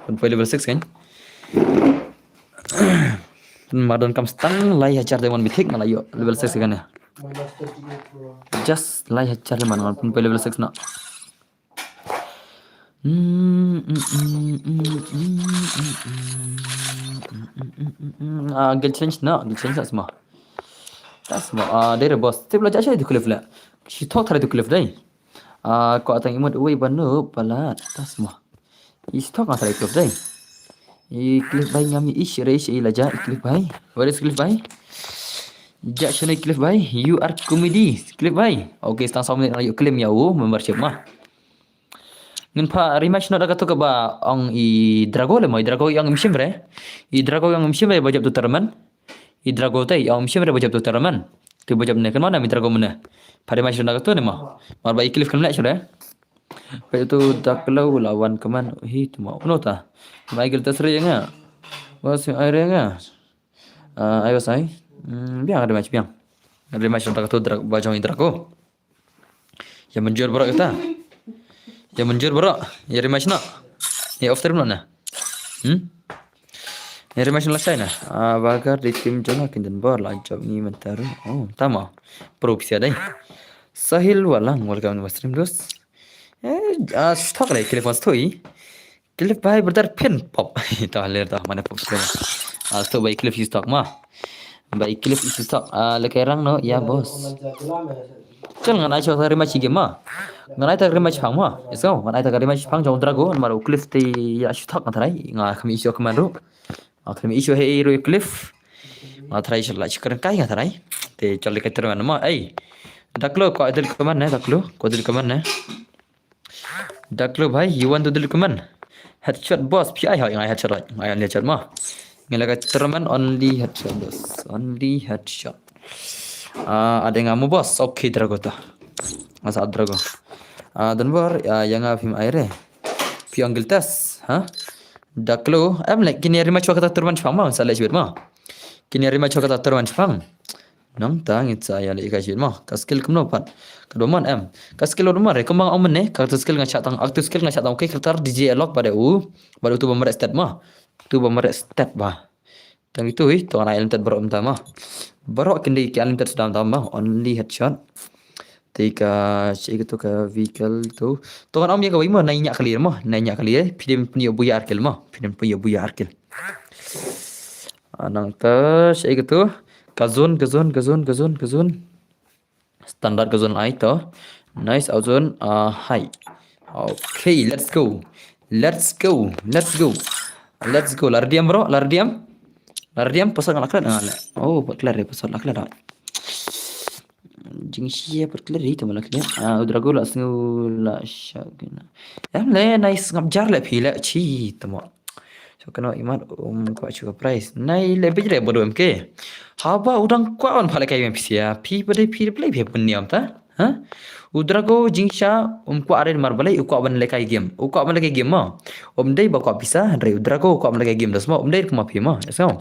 Pun poi level six kan. Ma don kam stang lai hajar diamond bithik nga la ïoh level six kane. Just lai hajar diamond ngan pun poi level six na. Ah, guild challenge na, guild challenge na sma. Ta sma, ah, dai re boss. Tip la jak shai tu cliff la. Shi thok tharai tu cliff dai. Ah, ko atang imut uwei banu pala. Ta sma. Is thok nga tharai cliff dai. I cliff bai ngam i ish re ish i la jak i cliff bai. Where is cliff bai? Jak shai cliff bai. You are comedy. Cliff bai. Okay, stang saw minit nga ïoh claim ïa u membership ma. Ngin pha rematch noh da katu kaba ong i Drago le mo, i Drago i ong im shim re. I Drago i ong im shim re ba jop tu tournament. I Drago te i ong im shim re ba jop tu tournament. Tu ba jop ne kan mana mi Drago mene. Pha rematch noh da katu ne mo. Mar ba i cliff kan lek sure. Pha tu dak lo la wan kaman hi tu mo. Uno ta. Michael Tasri nga. Was ai re nga. Ah, ai was ai. Hmm, biang rematch biang. Rematch noh da katu Dra-, ba jong i Drago. Ïa mynjur baroh kita. Ïa mynjur baroh. Ïa rematch noh. Ïa off stream noh na. Hmm? Ïa rematch noh lashai na. Ah, bagar di team jong nga kin don bor la jop ngi mynta ruh. Oh, tama. Pro pisa dai. Sahil Walang, welcome to my stream, dos. Eh, ah, stock dai, cliff mas toi. Cliff bai brother pin pop. Ita ler ta mana pop tu. Ah, tu bai cliff is talk ma. Bai cliff is talk. Ah, lekai rang no, ya boss. Chal ngan ai chok rematch game ma. Ngan ai tak rematch phang ma. Iso, ngan ai tak rematch phang jong Drago, mar u cliff te ya shi talk ngan tharai. Nga kami isu kemana ru. Nga kami isu hei ru cliff. Nga tharai chal la chikar kai nga tharai. Te chal lekai terman ma. Ai. Daklo ko adil kemana, daklo. Ko adil kemana. Daklo bhai, you want to delete comment? Headshot boss, P I hoi, ngai headshot hoi, ngai headshot ma. Ngi la ka tournament only headshot, boss. Only headshot. Ah, ada nga mo, boss. Okay, Drago ta. Masa Drago. Ah, don bor, ah, ïa nga phim ai re. Phi ong guild test, ha? Da klo, em leh, kine ri ma chwa kata tournament shipang ma, sa leh shibit ma. Kine ri ma chwa kata tournament shipang. Nangta ngin sa ïa leh kai shibit ma. Ka skill kumno pat. Ka doman em. Ka skill doman re, kumba nga ong mynne, ka tu skill nga shah tang, ak tu skill nga shah tang, okay, kata D J Alok bad u, bad utu ba mreh stat ma. Tu ba mreh stat ba. Tang itu hi, to ngan ai limited baroh mynta ma. Baroh kin dei ki limited sdang tam ma, only headshot. Te ka, shi ka tu ka vehicle tu. To ngan ong ïa kawei ma, nai ñiah kali ma, nai ñiah kali, eh. Phi dei pynïoh buya ar kill ma, phi dei pynïoh buya ar kill. Ah, nangta, shi ka tu. Ka zone, ka zone, ka zone, ka zone, ka zone. Standard ka zone ai to. Nice, out zone, ah, hai. Okay, let's go. Let's go, let's go. Let's go, la ready em bro, la ready em. La ready em, pasal nga la klet, nga la. Oh, pat klet re, pasal la klet. Jingshia pat klet re, tama la klet. Ah, u Drago la sngew la shah kena. Em le, nice, ngap jar le phi le, chi, tama. So kano imat, um, kwah shu ka prize. Nai le bej re bodo M K. Haba u dang kwah wan pha le kai M P C ya. Phi bade phi play phi pun niam ta. Ha? U Drago jingsha, um, kwah ren mar balei, u kwah ban le kai game. U kwah ban le kai game ma. Um dei ba kwah pisa, hynrei u Drago u kwah ban le kai game das ma. Um dei kuma phi ma. Esam.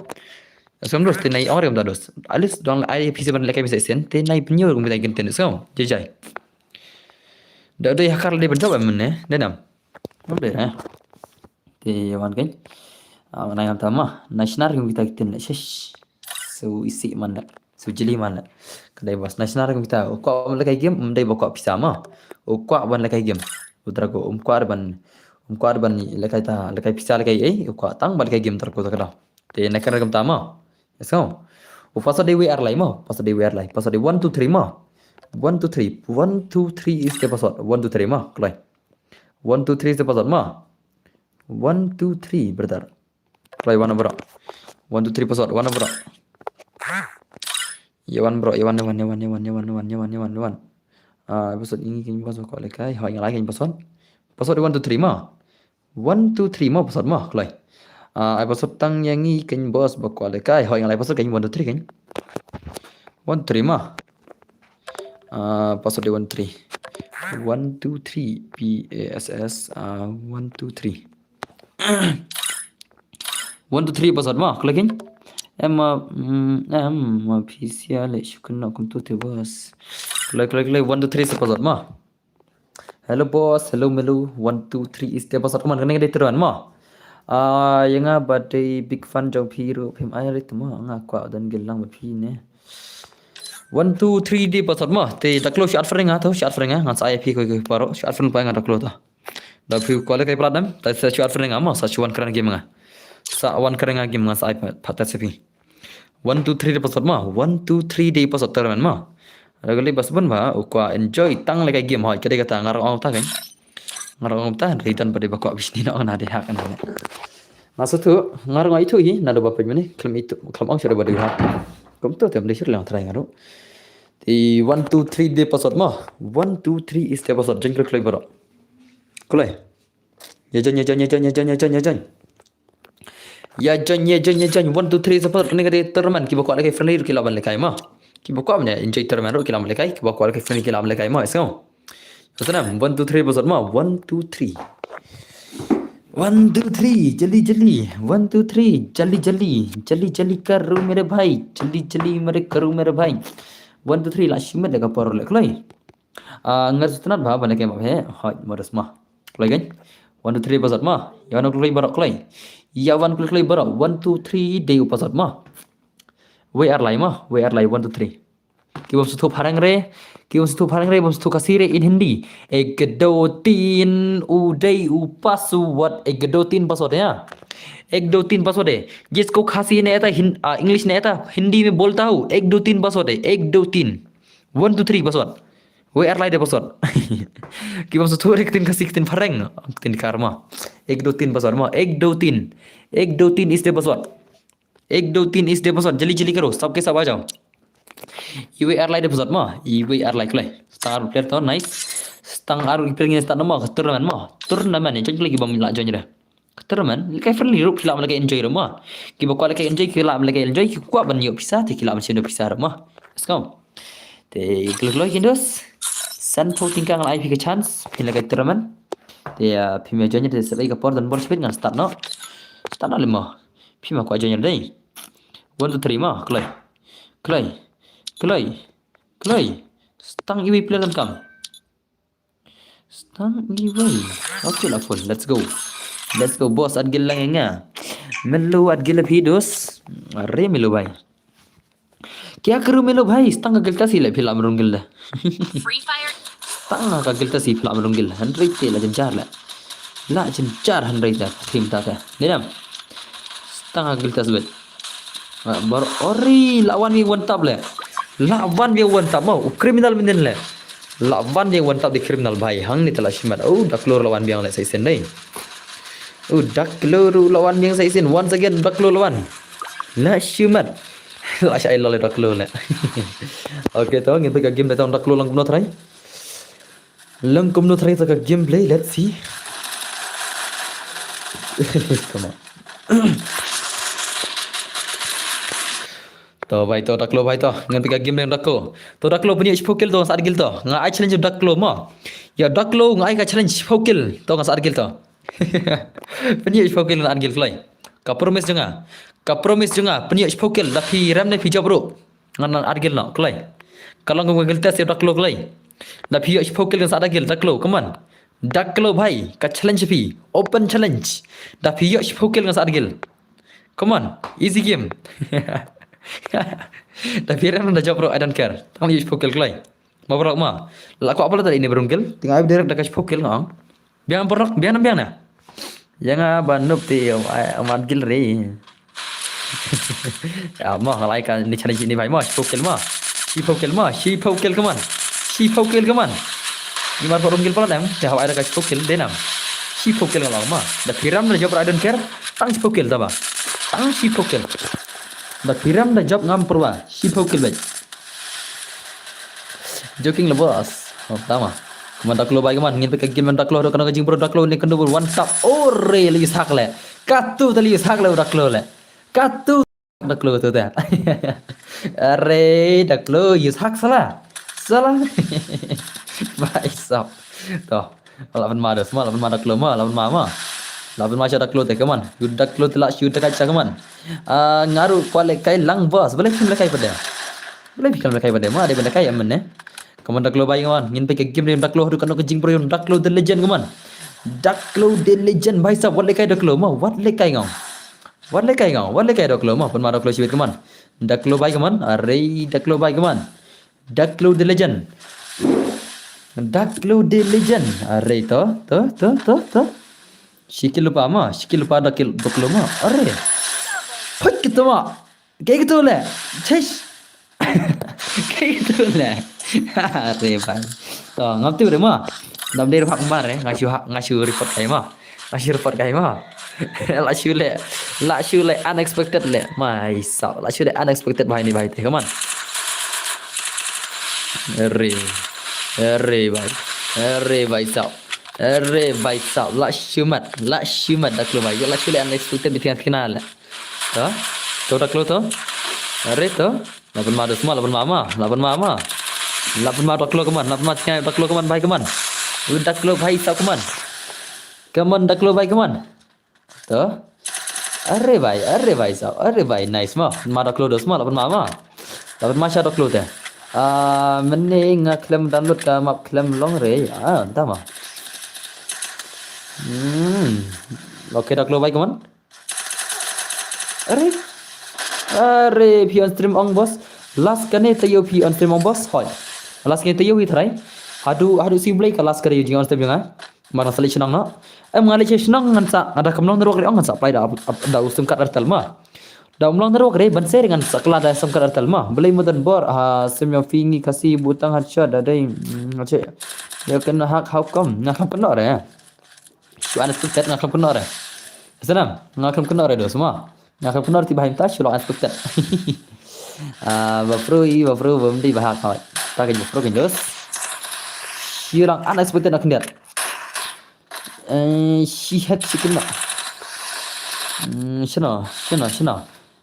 Esam dos, te nai ong re um da dos. Alis dong ai pisa ban le kai pisa sen, te nai penyo rum kita genten esam. Jai jai. Da dei hakar le ban jawab mene, denam. Um dei, ha. Te wan kan. Ah, nai am tama. National rum kita genten le shish. So isi man le. So jeli man le. Ka dei bas national rum kita. U kwah ban le kai game, um dei ba kwah pisa ma. U kwah ban le kai game. U Drago, um kwah ban, um kwah ban le kai ta, le kai pisa le kai, eh, u kwah tang ban le kai game Drago ta ka da. Te na kan rum tama. So, u password dei W R lai ma. Password dei W R lai. Password dei one two three ma. One two three. One two three is the password. One two three ma. Kloi. One two three is the password ma. One two three, brother. Kloi, wan bro. One two three password, wan bro. Ya wan bro, ya wan, ya wan, ya wan, ya wan. Ah, password ini kini password ko le kai. Hoi ngalai kini password. Password one two three ma. One two three ma password ma, kloi. Ah, ai password tang yang ngi kini boss ba ko le kai. Hoi ngalai password kini one two three kini. One three ma. Ah, password dei one three. One two three P A S S, ah, one two three. One two three password ma, kloi kini. Em, ah, mm, em, ah, P C L, shukran, kum tu te boss. Kloi, kloi, kloi, one two three sa password ma. Hello boss, hello Melu, one two three is the password. Come on, kane ka dei tournament ma. Ah, ïa nga ba dei big fan jong phi ruh, phim ai rit ma, nga kwah don gel lang bad phi ne. One two three dei password ma. Te da klo shu add friend nga to, shu add friend nga, ngan sa ai phi ko ko paro, shu add friend pa nga da klo to. Da phi ko le kai plat dam, ta sa shu add friend nga ma, sa shu wan kren game nga. Sa wan kren nga game nga sa ai pa, pa ta sa phi. One two three dei password ma. One two three dei password tournament ma. Ada kali bas bun ba u kwah enjoy tang le kai game hoi, ka dei kata ngar ong ta kan. Ngar ong ta, hynrei don ba dei ba kwah bishni na ong na dei hak na. Maksud tu ngar ong itu hi, na do ba pin mane, khlem itu, khlem ong shu dei ba dei hak. Kum tu tem dei shu lang try ngaru. Ti one two three dei password ma. One two three is the password. Jeng kloi kloi bro. Kloi. Ya jan, ya jan, ya jan, ya jan, ya jan, ya jan. Ya jan, ya jan, ya jan. One two three support. Kane ka dei tournament, kiba kwah le kai friendly ruh ki lah ban le kai ma. Kiba kwah ban enjoy tournament ruh ki lah ban le kai, kiba kwah le kai friendly ki lah ban le kai ma. Let's go. Let's go. One two three password ma. One two three. One two three, jali jali. One two three, jali jali. Jali jali karo mere bhai. Jali jali mere karo mere bhai. One two three, la shim le ka por le kloi. Ah, ngar sutnat ba ban le kai ma he. Hoi, modus ma. Kloi kan? One two three password ma. Ya wan kloi baroh kloi. Ya wan kloi kloi baroh. One two three dei u password ma. We are lai ma. We are lai one two three. Ki bam suthu phareng re. Ki bam suthu phareng re, bam suthu Khasi re in Hindi. Ek do teen u dei u password. Ek do teen password ya. Ek do teen password hai. Jisko Khasi nahi aata, Hin-, ah, English nahi aata, Hindi mein bolta hu. Ek do teen password hai. Ek do teen. One two three password. We are lai dei password. Ki bam suthu re ktien Khasi ktien phareng. Ktien karma. Ek do teen password ma. Ek do teen. Ek do teen is the password. Ek do teen is the password. Jali jali karo. Sabke sab aa jao. Ye we are lai dei password ma. Ye we are lai kloi. Star player to nice. Stang aru player ngi start ma. Tournament ma. Tournament ni. Join kloi ki bam la join re. Ka tournament lehkai friendly ruh, ki lah ban lehkai enjoy ruh mo. Kiba kwah lehkai enjoy, ki lah ban lehkai enjoy, ki kwah ban ïoh pisa te ki lah ban shim da pisa ruh mo. Let's go. Te kloi kloi ki dos. Sanphew tyngka ngan ai phi ka chance phin lehkai tournament. Te, ah, phim ïa join te sep ïa ka por don bor shibit ngan start noh. Start noh lei mo. Phim ïa kwah join dei. One, two, three mo. Kloi. Kloi. Kloi. Kloi. Stang iwei player donkam. Stang iwei. Okay lah, full. Let's go. Let's go, boss. At gil lang nga. Melo at gil phi dos. Are melo bhai. Kya karu melo bhai? Stang ka gilta si le phi lah mrung gil da. Free Fire. Stang ka gilta si phi lah mrung gil. Hynrei te la jynjar le. La jynjar hynrei da. Team ta ka. Ni dam. Stang ka gilta si bet. Ah, bar ori la wan bi one tap le. La wan bi one tap mo. U criminal menen le. La wan bi one tap di criminal bhai. Hangne te la shimat. Oh, Daklo la wan biang le sa isen dei. Oh, Daklo la wan biang sa isen. Once again, Daklo la wan. La shimat. La shai la le Daklo le. Okay, to ngin peit ka game le to Daklo lang kumno trai. Lang kumno trai to ka gameplay, let's see. Come on. To bhai to Daklo bhai to. Ngan peit ka game le Daklo. To Daklo pynïoh shiphew kill to ngan sa at gil to. Nga ai challenge Daklo mo. Ïa Daklo nga ai ka challenge shiphew kill to ngan sa at gil to. Pynïoh shiphew kill ngan at gil kloi. Ka promise jong nga. Ka promise jong nga pynïoh shiphew kill da phi rem ne phi jop ruh. Ngan at gil noh kloi. Ka long ka gilta ïa Daklo kloi. Da phi ïoh shiphew kill ngan sa at gil Daklo, come on. Daklo bhai, ka challenge phi. Open challenge. Da phi ïoh shiphew kill ngan sa at gil. Come on, easy game. Da phi rem da jop ruh, I don't care. Tang ïoh shiphew kill kloi. Ma borok ma. La kwah pala tadi ini berungkil. Tinggal direct da ka shiphew kill nga ong. Biang borok, biang nam biang na. Ïa nga ba noob te ïa, ïa, mat gil re. Ïa mo, nga lai ka ni challenge ni bhai mo, shiphew kill mo. Shiphew kill mo, shiphew kill, come on. Shiphew kill, come on. Ni mar borok gil pala dem, te hawa ai da ka shiphew kill de nam. Shiphew kill nga long mo. Da phi rem da jop ruh I don't care. Tang shiphew kill ta ba. Tang shiphew kill. Da phi rem da jop ngam pyrwa. Shiphew kill bhai. Joking le boss. Oh, tama. Come on Daklo bhai, come on. Ngin peit ka game Daklo haduh kano ka jingpro Daklo ne kano one tap. Ore, le ïa sak le. Katu te le ïa sak le Daklo le. Katu Daklo tu te. Are, Daklo ïa sak sala. Sala. Bhai sab. To. Lah ban ma dos ma, lah ban ma Daklo ma, lah ban ma ma. Lah ban ma sha Daklo te, come on. Ïa Daklo te lah shu te ka cha, come on. Ah, nga ruh kwah lehkai lang boss, balei phim lehkai pat de. Balei phim lehkai pat de, ma dei ban lehkai em ne. Come on Daklo bhai, come on. Ngin peit ka game ne Daklo haduh kano ka jingpro Daklo the legend, come on. Daklo the legend bhai sab, wat lehkai Daklo ma, wat lehkai ngong. Wat lehkai ngong, wat lehkai Daklo ma, pynma Daklo shibit, come on. Daklo bhai, come on. Are Daklo bhai, come on. Daklo the legend. Daklo the legend. Are to, to, to, to, to. Shi kill lypa ma, shi kill lypa Dakil, Daklo ma. Are. Hoi kita ma. Kaei kito le. Chesh. Kaei kito le. Are bhai. To ngam tip re ma. Dam dei hak mar re, nga shu hak, nga shu report kai ma. Nga shu report kai ma. Lah shu le, lah shu le unexpected le. Mai sab, lah shu le unexpected bhai ni bhai te, come on. Are. Are bhai. Are bhai sab. Are bhai sab. Lah shu mat, lah shu mat Daklo bhai. Lah shu le unexpected di tengah tengah le. To. To Daklo to. Are to. Lah ban ma dos ma, lah ban ma ma, lah ban ma ma. Lah ban ma Daklo, come on, lah ban ma tengah Daklo, come on bhai, come on. Ui Daklo bhai sab, come on. Come on Daklo bhai, come on. To. Are bhai, are bhai sab, are bhai, nice ma. Ma Daklo dos ma, lah ban ma ma. Lah ban ma sha Daklo te. Ah, mynne nga khlem download ka map khlem long re. Ah, anta ma. Hmm. Okay Daklo bhai, come on. Are. Are, phi on stream ong boss. Last kane taïew phi on stream ong boss. Hoi. Last kane taïew hi trai. Haduh, haduh sing blei ka last kane jing on stream jong nga. Mar nga sa leit shnong noh. Em nga leit shnong ngan sa, nga da kam long network re ong ngan sa apply da, da u sim card Airtel ma. Da um long network re ban share ngan sa kylla da sim card Airtel ma. Blei madan bor ha sim jong phi ngi Khasi butang hat shot da dei. Hmm, che. Ïa kane hak how come nga kam kynnoh re. Shu unexpected nga khlem kynnoh re. Sanam, nga khlem kynnoh re dos ma. Nga khlem kynnoh re ti bha mynta shu long unexpected. Ah, ba pro i, ba pro bym dei ba ha khawai. Ta ka ba pro ka dos. Shu long unexpected na khyndiat. Eh, shi het shi kynnoh. Hmm, shano, shano, shano.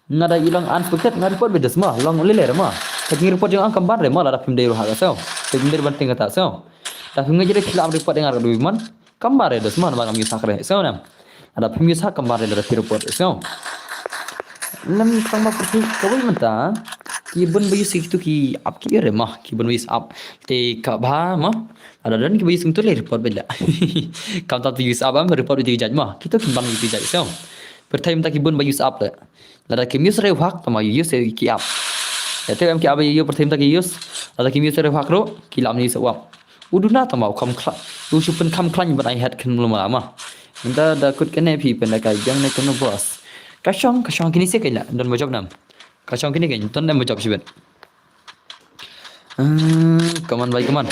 Nga da i long unexpected, nga report beit da sma, long lele re ma. Ka jing report jong nga kam ban re ma, lada phim dei ruh ha ka seo. Phim dei ban ting kata seo. Da phim ngeit re phi lah report ïa nga ruh da man. Kam ban re da sma, ba ngam use ha ka re seo ne. Lada phim use ha kam ban re lada phi report seo. Lem tang ba pyrthei kawei mynta. Ki bun ba use kitu ki app ki re ma, ki bun ba use app. Te ka ba ma. Lada don ki ba use kitu le report beit la. Kam tam tu use app am report beit jait ma. Kitu ki ban beit jait seo. Pyrthei mynta ki bun ba use app le. Lada kim use re u hak tama use ki app. Ïa te em ki app ïa pyrthei mynta ki use. Lada kim use re u hak ruh ki lam use app. U duna tama u kham khla. U shu pynkham khlaiñ ban ai het khlem lum ma. Mynta da kut kane phi pynda ka jong ne kano boss. Ka shong, ka shong kine se ka la don ba jop nam. Ka shong kine ka don nam ba jop shibit. Hmm, come on bai, come on.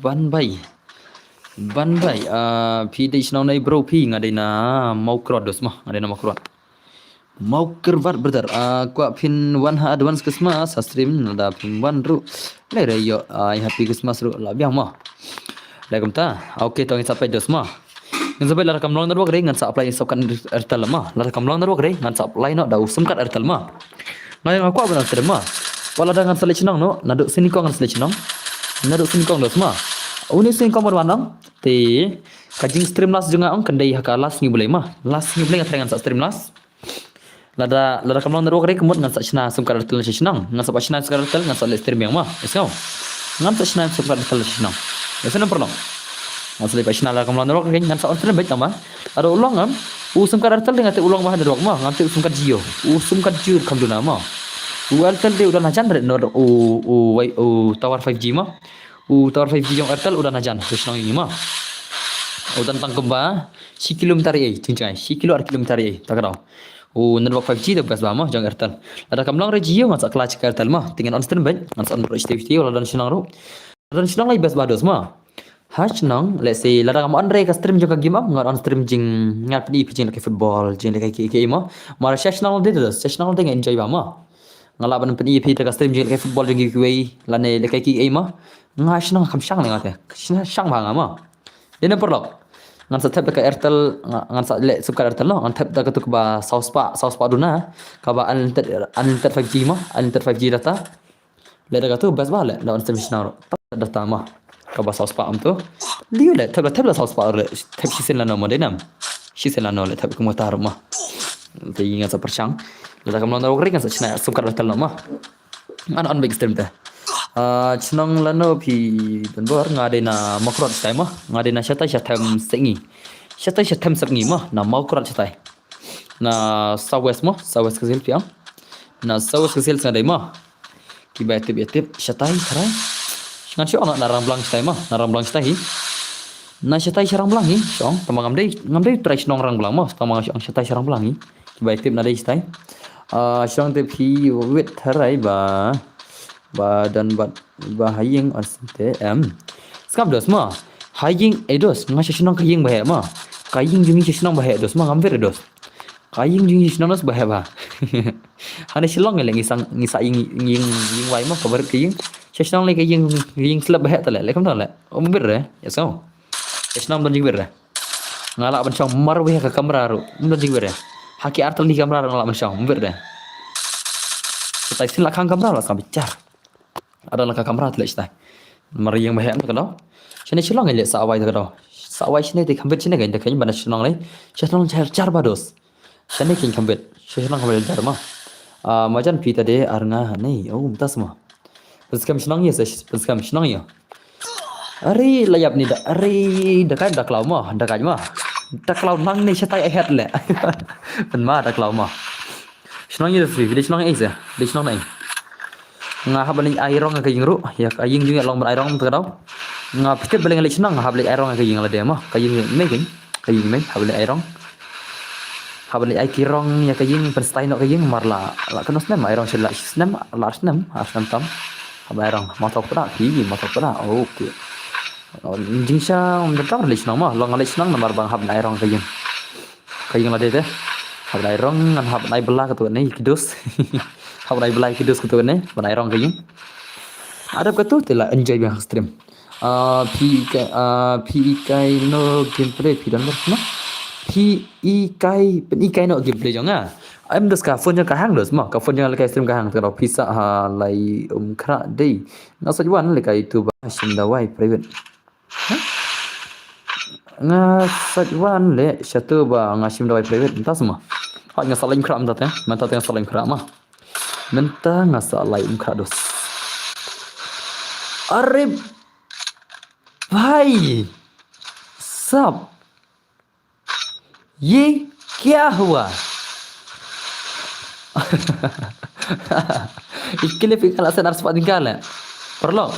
Ban bai. Ban bai. Ah, phi dei shnong nai bro phi, nga dei na Mawkyrwat dos ma, nga dei na Mawkyrwat. Mawkyrwat brother. Ah, kwah phin wan ha advance Christmas ha stream, lada phim wan ruh. Lei re ïoh, ah, happy Christmas ruh la biang ma. Lei kumta. Ah, okay, to ngin sa peit dos ma. Ngin sa peit lada kam long network re ngan sa apply sim card Airtel ma. Lada kam long network re ngan sa apply noh da u sim card Airtel ma. Nga ïa nga kwah ban stream ma. Wat lada ngan sa leit shnong noh, naduh sini kong ngan sa leit shnong. Naduh sini kong dos ma. Uni sini kong ban wan nang. Te ka jing stream last jong nga ong kan dei ha ka last New Blei ma. Last New Blei nga tharai ngan sa stream last. Lada, lada kam long network re ka mut ngan sa shna sim card Airtel sha shnong. Ngan sa ba shna sim card Airtel ngan sa leit stream biang ma. Ïa sngew. Ngan sa shna sim card Airtel sha shnong. Ïa sngew paralok. Ngan sa leit ba shna lada kam long network re ngan sa on stream beit ma. Lada u long am. U sim card Airtel dei nga tip u long ba ha network ma. Ngan tip u sim card Jio. U sim card Jio kam duna ma. U Airtel dei u don hajan re no u, u, u, u tower five G ma. U tower five G jong Airtel u don hajan. Sha shnong ïa ngi ma. U don tang kumba shi kilometer ïa, jing jing shi kilo ar kilometer ïa. Ta ka daw. U network five G da best ba ma jong Airtel. Lada kam long re Jio ngan sa khlad sha Airtel ma. Te ngan on stream beit, ngan sa on ruh shtei shtei lada don shnong ruh. Lada don shnong lai best ba dos ma. Ha shnong, let's say lada kam on re ka stream jong ka game am, ngan on stream jing ngan pyni phi jing lehkai football, jing lehkai ki ki ma. Mar sha shnong de dos, sha shnong de ngan enjoy ba ma. Nga lah ban pyni phi da ka stream jing lehkai football jing ki kiwei lane lehkai ki ei ma. Nga shnong kam shang le nga te. Shang ba nga ma. Dei na paralok. Ngan sa thep da ka Airtel, nga, ngan sa leh sim card Airtel no. Ngan thep da ka tu kaba saw spah, saw spah duna. Kaba unlimited, unlimited five G ma, unlimited five G data. Leh da ka tu best ba leh da on stream shnong ruh. Data ma. Kaba saw spah am tu. Liu leh thep da thep da saw spah leh thep shisien lano ma dei nam. Shisien lano leh thep kumta ruh ma. Te ngan sa pyrshang. Lada kam long network re ngan sa shna sim card Airtel no ma. Ngan on beit stream te. Ah, shnong lano phi don bor nga dei na Mawkyrwat shatai ma. Nga dei na shatai sha Themsepngi. Shatai sha Themsepngi ma na Mawkyrwat shatai. Na South West ma, South West Khasi Hills phi ong. Na South West Khasi Hills nga dei ma. Kiba ïa tip ïa tip shatai tharai. Ngan shu ong na Rangblang shatai ma, na Rangblang shatai hi. Na shatai sha Rangblang hi, shu ong, tang ba ngam dei, ngam dei trai shnong Rangblang ma, tang ba nga shu ong shatai sha Rangblang hi. Kiba ïa tip na dei shatai. Ah, shu ong te phi wit tharai ba. Ba don bad ba ha ïing on te em. Sngap dos ma. Ha ïing ei dos, nga sha shnong ka ïing ba heh ma. Ka ïing jong ngi sha shnong ba heh dos ma, ngam wit dos. Ka ïing jong ngi sha shnong dos ba heh ba. Hane Shillong leh ngi sang ngi sah ïing ïing ïing wai ma ka barit ka ïing. Sha shnong leh ka ïing ïing slap ba heh ta leh, leh kumta leh. Ym wit re, ïa so. Sha shnong don jingwit re. Nga lah ban shong marwei ha ka kamra ruh. Ym don jingwit re. Ha ki ar tylli ki kamra ruh nga lah ban shong, ym wit re. Shatai sien la khang kamra la sa bichar. Ada la ka kamra te leh shatai. Mar ïing ba heh ka daw. Shane Shillong leh sa wai ka daw. Sa wai shane te kham bit shane ka da ka ban shnong leh. Sha shnong jar jar ba dos. Shane kin kham bit. Sha shnong kham bit jar ma. Ah, majan phi ta de ar nga ne. Oh, mynta sma. Pynskhem shnong ïa, pynskhem shnong ïa. Are la ïap ni da, are da kai da klaw ma, da kai ma. Da klaw nang ni shatai ai het leh. Pyn ma da klaw ma. Shnong ïa da sri, dei shnong ïa sa, dei shnong nai. Nga hap ban ai rong ka ïing ruh, ïa ka ïing jong ngi long ban ai rong mynta ka daw. Nga phi tip balei nga leit shnong, nga hap leit ai rong ka ïing la dei ma, ka ïing mei kan, ka ïing mei, hap leit ai rong. Hap leit ai ki rong ïa ka ïing, pynstyle noh ka ïing, mar la, la kano snem, ai rong shi la snem, la snem, ar snem tam. Hap ai rong, ma thok pada, ki, ma thok pada, okay. Jingsha, ym dei tang leit shnong ma, long leit shnong namar ba nga hap ai rong ka ïing. Ka ïing la dei te. Hap ai rong, ngan hap ai bla ka tu ne, ki dos. Hap ai bla ki dos ka tu ne, ban ai rong ka ïing. Hadap ka tu te la enjoy biang stream. Ah, phi kai, ah, phi kai no gameplay phi don bor no. Phi i kai, pyn i kai noh gameplay jong nga. Em dos ka phone jong ka hang dos mo, ka phone jong nga lehkai stream ka hang, te ka dei phi sa ha lai um khrah dei. Nga sa wan lehkai tu ba shim dawai private. Hah? Nga sa wan le shatu ba nga shim dawai private, mynta sa mo. Hoi nga sa lai um khrah mynta te, mynta te nga sa lai um khrah mo. Mynta nga sa lai um khrah dos. Are bhai. Sap. Ye kya hua? I clip i kala sen ar spot tingkal le. Paralok.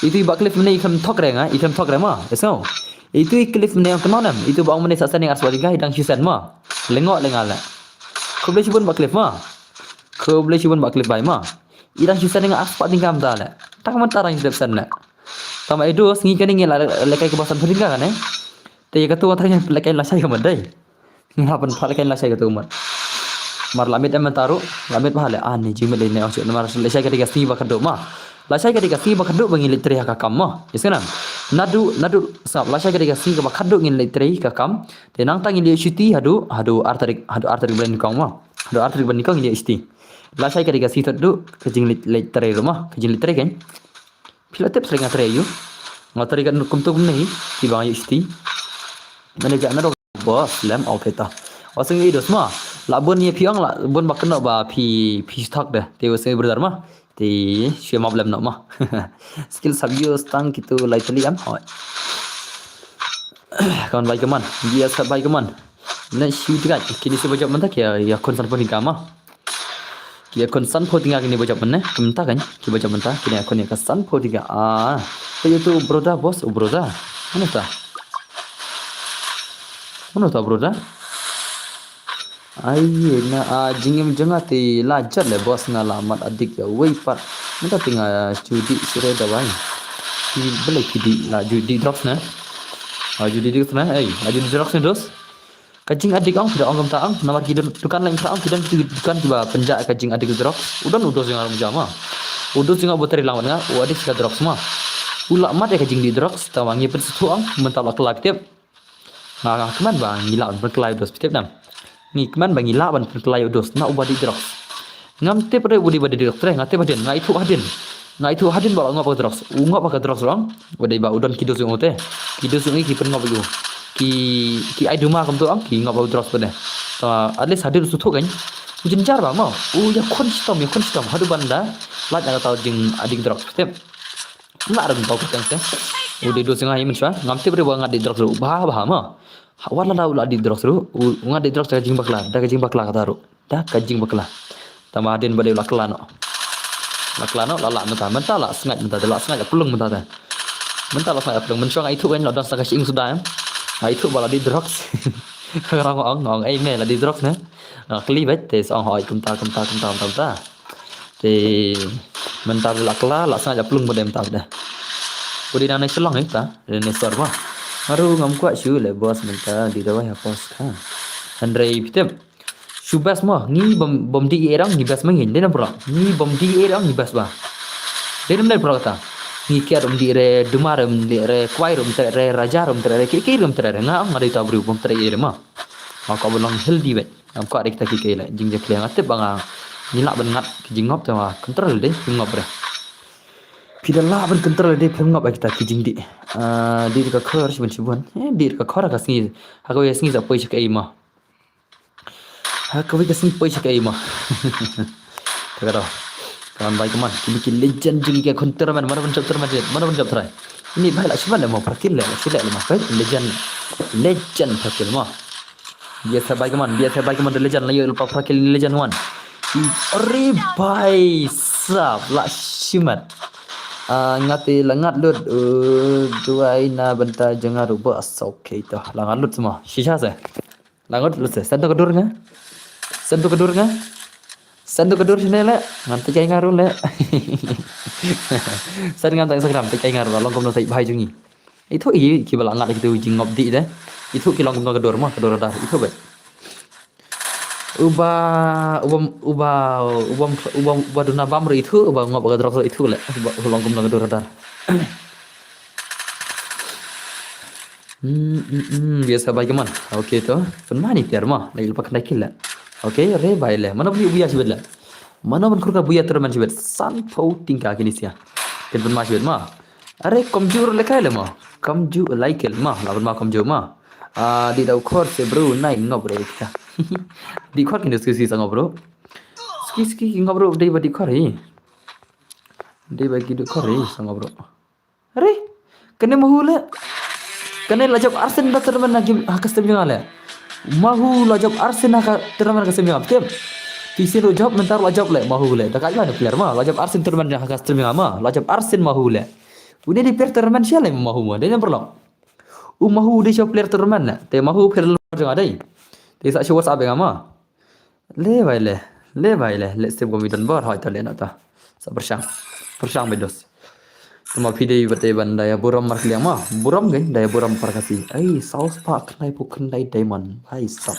Itu i ba clip mynne i khlem thok re nga, i khlem thok re mo. Eso. Itu i clip mynne ong kynmaw nem. Itu ba ong mynne sa sen ar spot tingkal i dang shu sen mo. Lyngngoh lyngngoh le. Khublei shibun ba clip mo. Khublei shibun ba clip bai mo. I dang shu sen nga ar spot tingkal mynta le. Tak mynta dang shu sen le. Tama i dos ngi kane ngi la lehkai kaba san phew tingkal kane. Te ïa katu nga tharai lehkai lashai ka mat dei. Nga pynphah lehkai lashai katu ka mat. Mar la miet em mynta ruh, la miet bha le, ah, ne jingmiet le ne ong shuh, namar lashai ka dei ka sngi ba khatduh mo. Lashai ka dei ka sngi ba khatduh ba ngin leit trei ha ka kam mo. Ïa sngewbha. Naduh, naduh, sngap, lashai ka dei ka sngi ba khatduh ngin leit trei ka kam. Te nangta ngin leit shuti haduh, haduh ar tarik, haduh ar tarik ba nyngkong mo. Haduh ar tarik ba nyngkong ngin leit shuti. Lashai ka dei ka sngi khatduh, ka jingleit, leit trei ruh mo, ka jingleit trei kan. Phi la tip shuh nga trei ïa u. Nga trei kat kumto kumne hi, ki ba nga ïoh shuti. Mane ja na dong boss lem, okay ta. Wa sngewbha i dos mo. La bun ïa phi ong la bun ba kynnoh ba phi, phi thok de. Te wa sngewbha brother mo. Te shu map lem noh mo. Skill sap ïa u stang kitu lai tali am. Hoi. Kawan bai kaman. Dia sap bai kaman. Na shu tiga kini shu ba jop mynta ki ïa khun san phew tingkal mo. Ki ïa khun san phew tingkal kini ba jop mynne, mynta kan, ki ba jop mynta, kini ïa khun ïa ka san phew tingkal. Ah, ka ïa tu broda boss, u broda. Mano ta? Mano ta broda? Ai, na, ah, jingim jong nga te la jot le boss, nga la mad adik ïa wei pat. Mynta te nga ju dih shuh re dawai. Ki balei ki dih, la ju dih drugs ne? La ju dih drugs ne? Ei, la ju dih drugs ne dos? Ka jingadik ong, phi da ong kumta ong, namar ki don dukan lain kata ong, ki don ki dukan kiba pynjah ka jingadik drugs. U don u dos jong nga ruh ma. U dos jong nga uba trei lang bad nga, u adik ka drugs ma. U lah mad ïa ka jingdih drugs, tangba ngi pynsngewthuh ong, mynta la kylla phi tip. Nga, nga kmen ba ngi lah ban pynkylla ïa u dos phi tip dang. Ngi kmen ba ngi lah ban pynkylla ïa u dos, na uba dih drugs. Ngam tip re u dei ba dih drugs re, nga tip hadien, nga ithuh hadien. Nga ithuh hadien ba la ngop ha ka drugs. U ngop ha ka drugs ruh ong. U dei ba u don ki dos jong u te. Ki dos jong u ki pynngop ïa u. Ki, ki ai duma kumto ong, ki ngop ha u drugs pat de. Ta at least hadien u sngewthuh kan. U jynjar ba mo. U ïakhun shitom, ïakhun shitom. Haduh ban da lait na kata u jingadik drugs. Tip. Lah rem tau kyrteng te. U dei dos jong nga hi mynshuwa. Ngam tip re ba nga dih drugs ruh. Bha, bha mo. Ha, wat la da u la dih drugs ruh. U, u nga dih drugs da ka jingbakla. Da ka jingbakla kata ruh. Da ka jingbakla. Tangba hadien ba dei la kylla noh. La kylla noh, la lah mynta, mynta la sngaid mynta, da la sngaid la pynlong mynta da. Mynta la sngaid la pynlong, mynshuwa nga ithuh kan la don sa ka shyieng suda em. Nga ithuh ba la dih drugs. Nga ong, ong, ong, ei me la dih drugs ne. Nga kylli beit, te sa ong hoi kumta, kumta, kumta, kumta, kumta. Te mynta la kylla, la sngaid la pynlong ba dei mynta da. Ba dei nang ne Shillong ita, dei ne sor ma. Nga ruh ngam kwah shuh le boss mynta, dih dawai ha pos ka. Hynrei phi tip. Shu best mo, ngi bym, bym dih ïa rong, ngi best ma ngi, dei na pura. Ngi bym dih ïa rong, ngi best ba. Dei na pura kata. Ngi kiar um dih re, duma re um dih re, kwai re um treh re, raja re um treh re, ki, ki re um treh re. Nga, nga dei ta briew bym treh ïa re ma. Nga kwah ba long healthy beit. Ngam kwah re kita ki ki le. Jingjakhlia nga tip ba nga. Ngi lah ban ngat ki jingngop te ma. Control dei, jingngop re. Phi da lah ban control dei, phi ngop ïa kita ki jingdih. Ah, dih ka khor shibun shibun. Eh, dih ka khor ka sngi. Ha kawei ka sngi sa poi sha kaei ma. Ha kawei ka sngi poi sha kaei ma. Ka ka dei. Kaman bai kaman. Kini ki legend jong ngi ki khun tournament. Mano ban jop tournament. Mano ban jop try. Ini bai la shiman le ma, phra kill le, la shi le ma. Bai legend. Legend phra kill ma. Biasa bai kaman, biasa bai kaman the legend la ïoh lypa phra kill ni legend wan. I, are bai sap la shiman. Ah, nga te la ngat lut, uh, duwai na bynta jong nga ruh boss. Okay to. La ngat lut sa ma. Shisha se. La ngat lut se. Send to ka dur nga. Send to ka dur nga. Send to ka dur shane le. Ngan te kai nga ruh le. Send ngan ta Instagram te kai nga ruh. La long kumno tai bhai jong ngi. Ithuh i ki ba la ngat kitu jingngop dih de. Ithuh ki long kumno ka dur ma, ka dur radar. Ithuh beit. Uba, uba, uba, uba, uba, uba duna bam ruh ithuh, uba ngop ka drugs ruh ithuh le. Uba, uba long kumno ka dur radar. Hmm, hmm, hmm, biasa bai keman. Okay to. Pynmani ter ma. Lagi lupa kena kila. Okay, re bai le. Mano beli buya sibet le. Mano ban kurka buya terman sibet. San pau tingka kini sia. Ken pynma sibet ma. Are komjur le kai le ma. Komjur lai kel ma. Laban ma komjur ma. Ah, di dau khor se bro nai ngop re kita. Di khor kini ski ski sa ngop bro. Ski ski ngop bro dei ba di khor hi. Dei ba ki di khor hi sa ngop bro. Are, kane mahu le. Kane la jop arsen da terman na game ha custom jong nga le. Mahu la jop arsen ha ka terman ha custom jong nga. Tem. Ti sin ru jop mentar la jop le mahu le. Da ka jwan player ma la jop arsen terman ha custom jong nga ma. La jop arsen mahu le. Une di player terman sia le mahu ma. Dei number lo. U mahu di sio player terman le. Te mahu player jong nga dei. Te sa sio WhatsApp jong nga ma. Le bai le, le bai le, le step komi don bor hoi ta le na ta. Sa pyrshang, pyrshang bai dos. Tama phi dei bate ban daya buram mar kliang ma, buram gen daya buram par kasi. Ai, saus pa khnai pu khnai diamond, bai sap.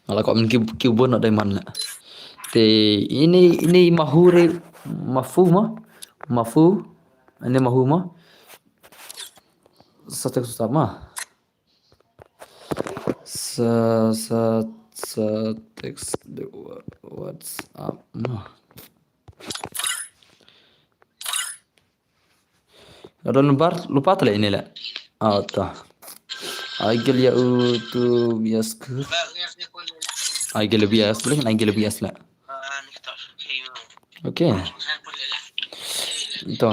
Ngala ko men ki ki bon diamond na. Te ini ini mahu re, mafu ma, mafu, ini mahu ma. Sa tek susah ma. Sa sa sa text de wa- WhatsApp ma. Ada lembar lupa tele ini le. Ah, ta. Aigel ya u tu bias ke. Aigel bias boleh kan aigel bias le. Okay. To.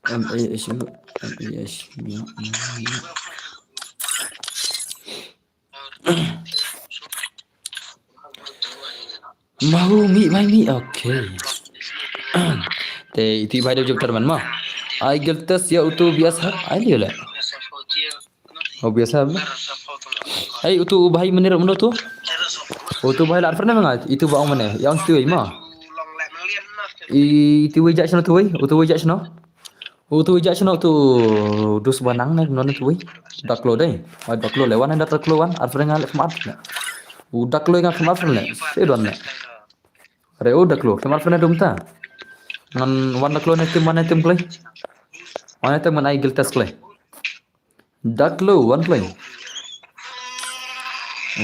M A H M A H. Mahu mi mai mi. Okay. Te itu bai da jop terman ma. Aigel test ya utu bias ha. Ai liu le. Oh biasa. Hai utu u bahai menir meno tu. Utu bahai la arfer ne menga itu ba ong mene. Yang tu ma. Itu wei jak seno tu wei. Utu wei jak seno. Utu wei jak seno tu dus banang ne non tu wei. Daklo dei. Ai daklo le wan dak daklo wan arfer nga le khmat ne. U daklo nga khmat arfer ne. Sedon ne. Re u daklo khmat arfer ne dum ta. Ngan wan daklo ne tim wan ne tim klei. Wan ne tim ngan ai gil test klei. Daklo wan kloi.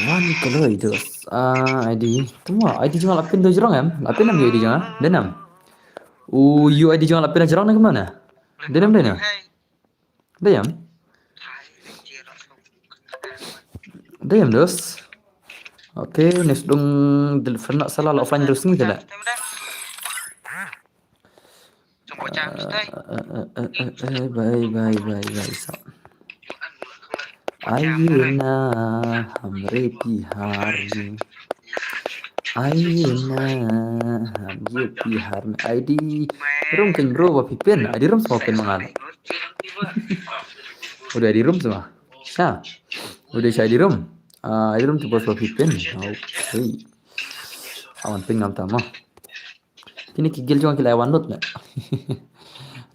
Wan kloi dos. Ah, I D. Tuma I D jong la pin do jrong em. La pin em U I D jong la. Denam. U U I D jong la pin jrong ne kumno ne? Denam denam. Denam. Denam dos. Okay, nes dung del fernak salah la offline terus ni kena. Bye bye bye bye. Aina hamre pihar ni. Aina hamre pihar ni. I D room ken bro ba pipin. I D room sama pin mangal. Udah I D room sama. Sha. Udah sha I D room. Ah, I D room tu bos ba pipin. Okay. Awan pin ngam tama. Kini ki gil jong ki la wan lut ne.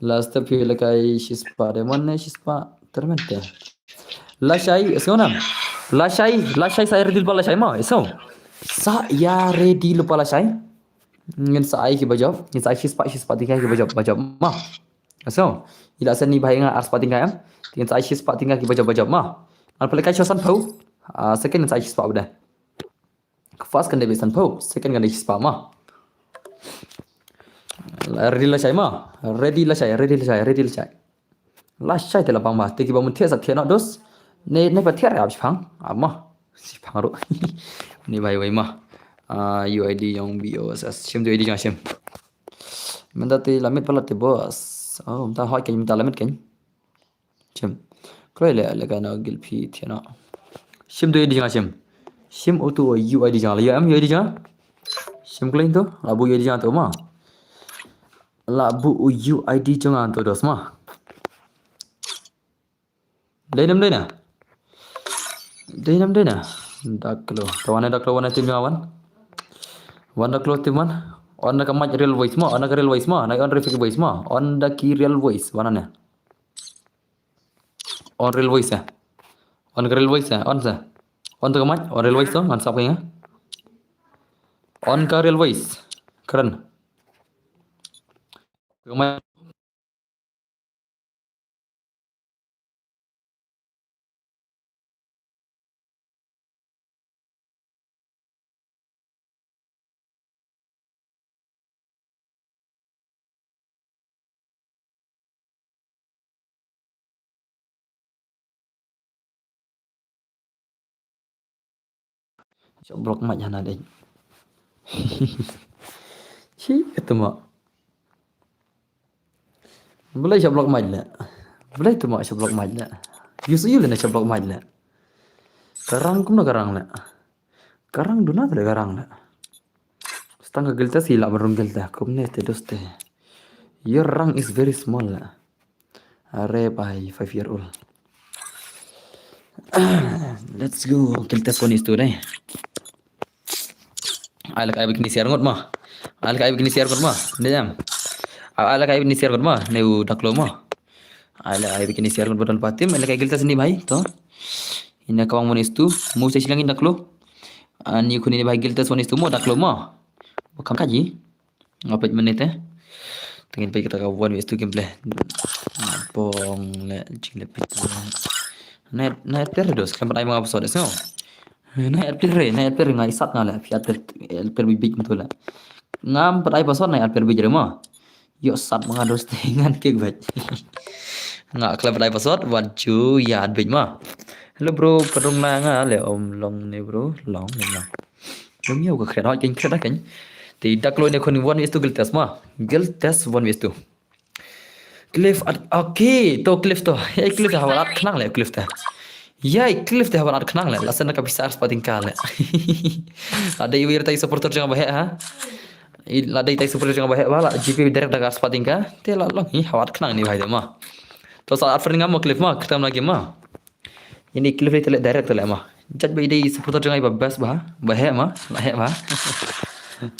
Last step hi la kai shispa de mon ne shispa termente. La shai, esngo nam. La shai, la shai sa ready lupa la shai ma, eso. Sa ya ready lupa la shai. Ngin sa ai ki bajop, ngin sa ai shispa shispa tingkai ki bajop bajop ma. Eso. Ila sen ni bahai nga ar spa tingkai am. Ngin sa ai shispa tingkai ki bajop bajop ma. Al pale kai shosan pau. Ah, second ngin sa ai shispa udah. First kan dei bisan pau, second kan dei shispa ma. Ready la shai ma, ready la shai, ready la shai, ready la shai. La shai te la pang ma, te ki ba mun thiah sa thiah no dos. Ne ne ba thiah ap shipang, ama shipang ro. Ne bai wai ma. Ah, U I D yong B O S S, shim tu I D jong shim. Menta te lamit pala te bos. Oh, menta hoi kan menta lamit kan. Shim. Kloi le le kana gilpi thiana. Shim tu U I D jong shim. Shim utu U I D jong la ya am U I D jong. Shim kloi tu la bu U I D jong tu ma. La bu U I D jong tu dos ma. Dei nam dei na. Dei nam dei na. Daklo. Tawana daklo wana tim jong wan. Wan daklo tim wan. Wan da ka mic real voice ma. Wan da ka real voice ma. Na on real voice ma. Wan da ki real voice wana ne. On real voice eh. On ka real voice eh. On sa. On tu ka mic, on real voice tu ngan sap ka. On ka real voice. Keren. Ka mic. Shah block mic hana dei. Shi kata ma. Balei shah block mic le. Balei tu ma shah block mic le. Yu su yu le na shah block mic le. Ka rang kumno ka rang le. Ka rang duna te le ka rang le. Stang ka gilt test i la barung gilt test. Kumne te doste. Your rank is very small le. Are bhai, five year old. Let's go. Gilt test one is two dei. Ai la ka ai bikini siar ngut ma. Ai la ka ai bikini siar ngut ma. Ne jam. Ai la ka ai bikini siar ngut ma. Ne u daklo ma. Ai la ai bikini siar ngut badal patim. Ai la ka ai gilt test ni bhai. To. Ina kawang one is two. Mu sa silang in daklo. Ani kuni ni bhai gilt test one is two mo daklo ma. Kam kaji. Nga peit mynne te. Te ngin peit kata ka one vs two gameplay. Bong le jing le peit. Net net player dos khlem pat ai ma nga password sngew. Net player re, net player nga i sat nga le. Phi at player, player big big betul le. Ngam pat ai password net player big re ma. Yo sat ma nga dos te ngan kick back. Nga khlem pat ai password wan ju ya big ma. Hello bro, padung la nga le om long ne bro, long ne na. Dum yow ka kret hot kin kret kin. Te daklo ne khun one vs two gilt test ma. Gilt test one vs two. Cliff at, okay, to Cliff to. Hey Cliff ha walat khnang le Cliff ta. Ya Cliff ta ha walat khnang le. Lasen ka pisa arspah tyngka le. Lada i wir tai supporter jong ba he ha. I lada i tai supporter jong ba he ba la G P direct da arspah tyngka. Te la long hi ha walat khnang ni bhai de ma. To sa at friend ngam mo Cliff ma, ktam lagi ma. Ini Cliff te le direct te le ma. Judge ba i dei supporter jong i ba best ba, ba he ma, la he ma.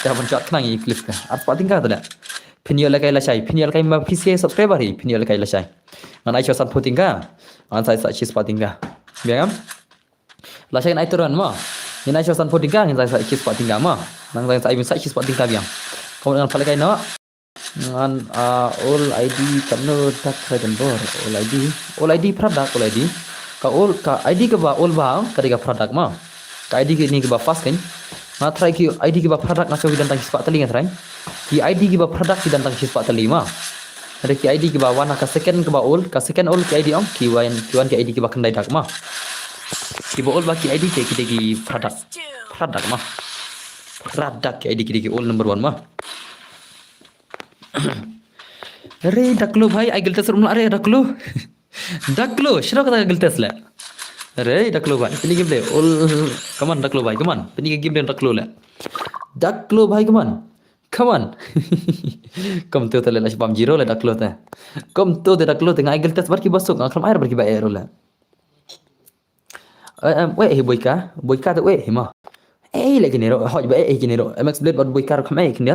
Te ban jot khnang i Cliff ka. Arspah tyngka te le. Phin ïoh lehkai lashai, phin ïoh lehkai ma phi subscriber hi, phin ïoh lehkai lashai. Ngan ai sha sanphew tyngka. Ngan sa ai sa shispah tyngka. Biang am? Lashai ngan ai turan ma. Ngan ai sha sanphew tyngka, ngan sa ai sa shispah tyngka ma. Ngan sa ai sa shispah tyngka biang. Kamu ngan pha lehkai noh. Ngan, ah, ol I D kamno dak Dragon Ball. Ol I D. Ol I D product ol I D. Ka ol ka I D kaba ol ba ka dei ka product ma. Ka I D kini kaba fast kan. Nga try ki I D kiba product nga shu ki don tang shispah tylli nga try. Ki I D kiba product ki don tang shispah tylli ma. Ada ki I D kiba wan ka second kaba ol, ka second ol ki I D ong, ki wan ki wan ki I D kiba khyndai dak ma. Kiba ol ba ki I D ki ki dei ki product. Product ma. Product ki I D ki dei ki ol number one ma. Re daklo bhai, ai gilt test rum la re daklo. Daklo, shiro kata gilt test le. Re daklo bhai, pini game de. Ol, come on daklo bhai, come on. Pini game de daklo le. Daklo bhai, come on. Come on. Kom tu te le la shibam zero le daklo te. Kom tu te daklo te ngai gilt test bar ki basuk, ngai klam air bar ki ba air le. Eh, em, weh hi Boika, Boika te weh hi ma. Eh, le kini ro, hoj ba eh kini ro. M X Blade bad Boika ro kham eh kini.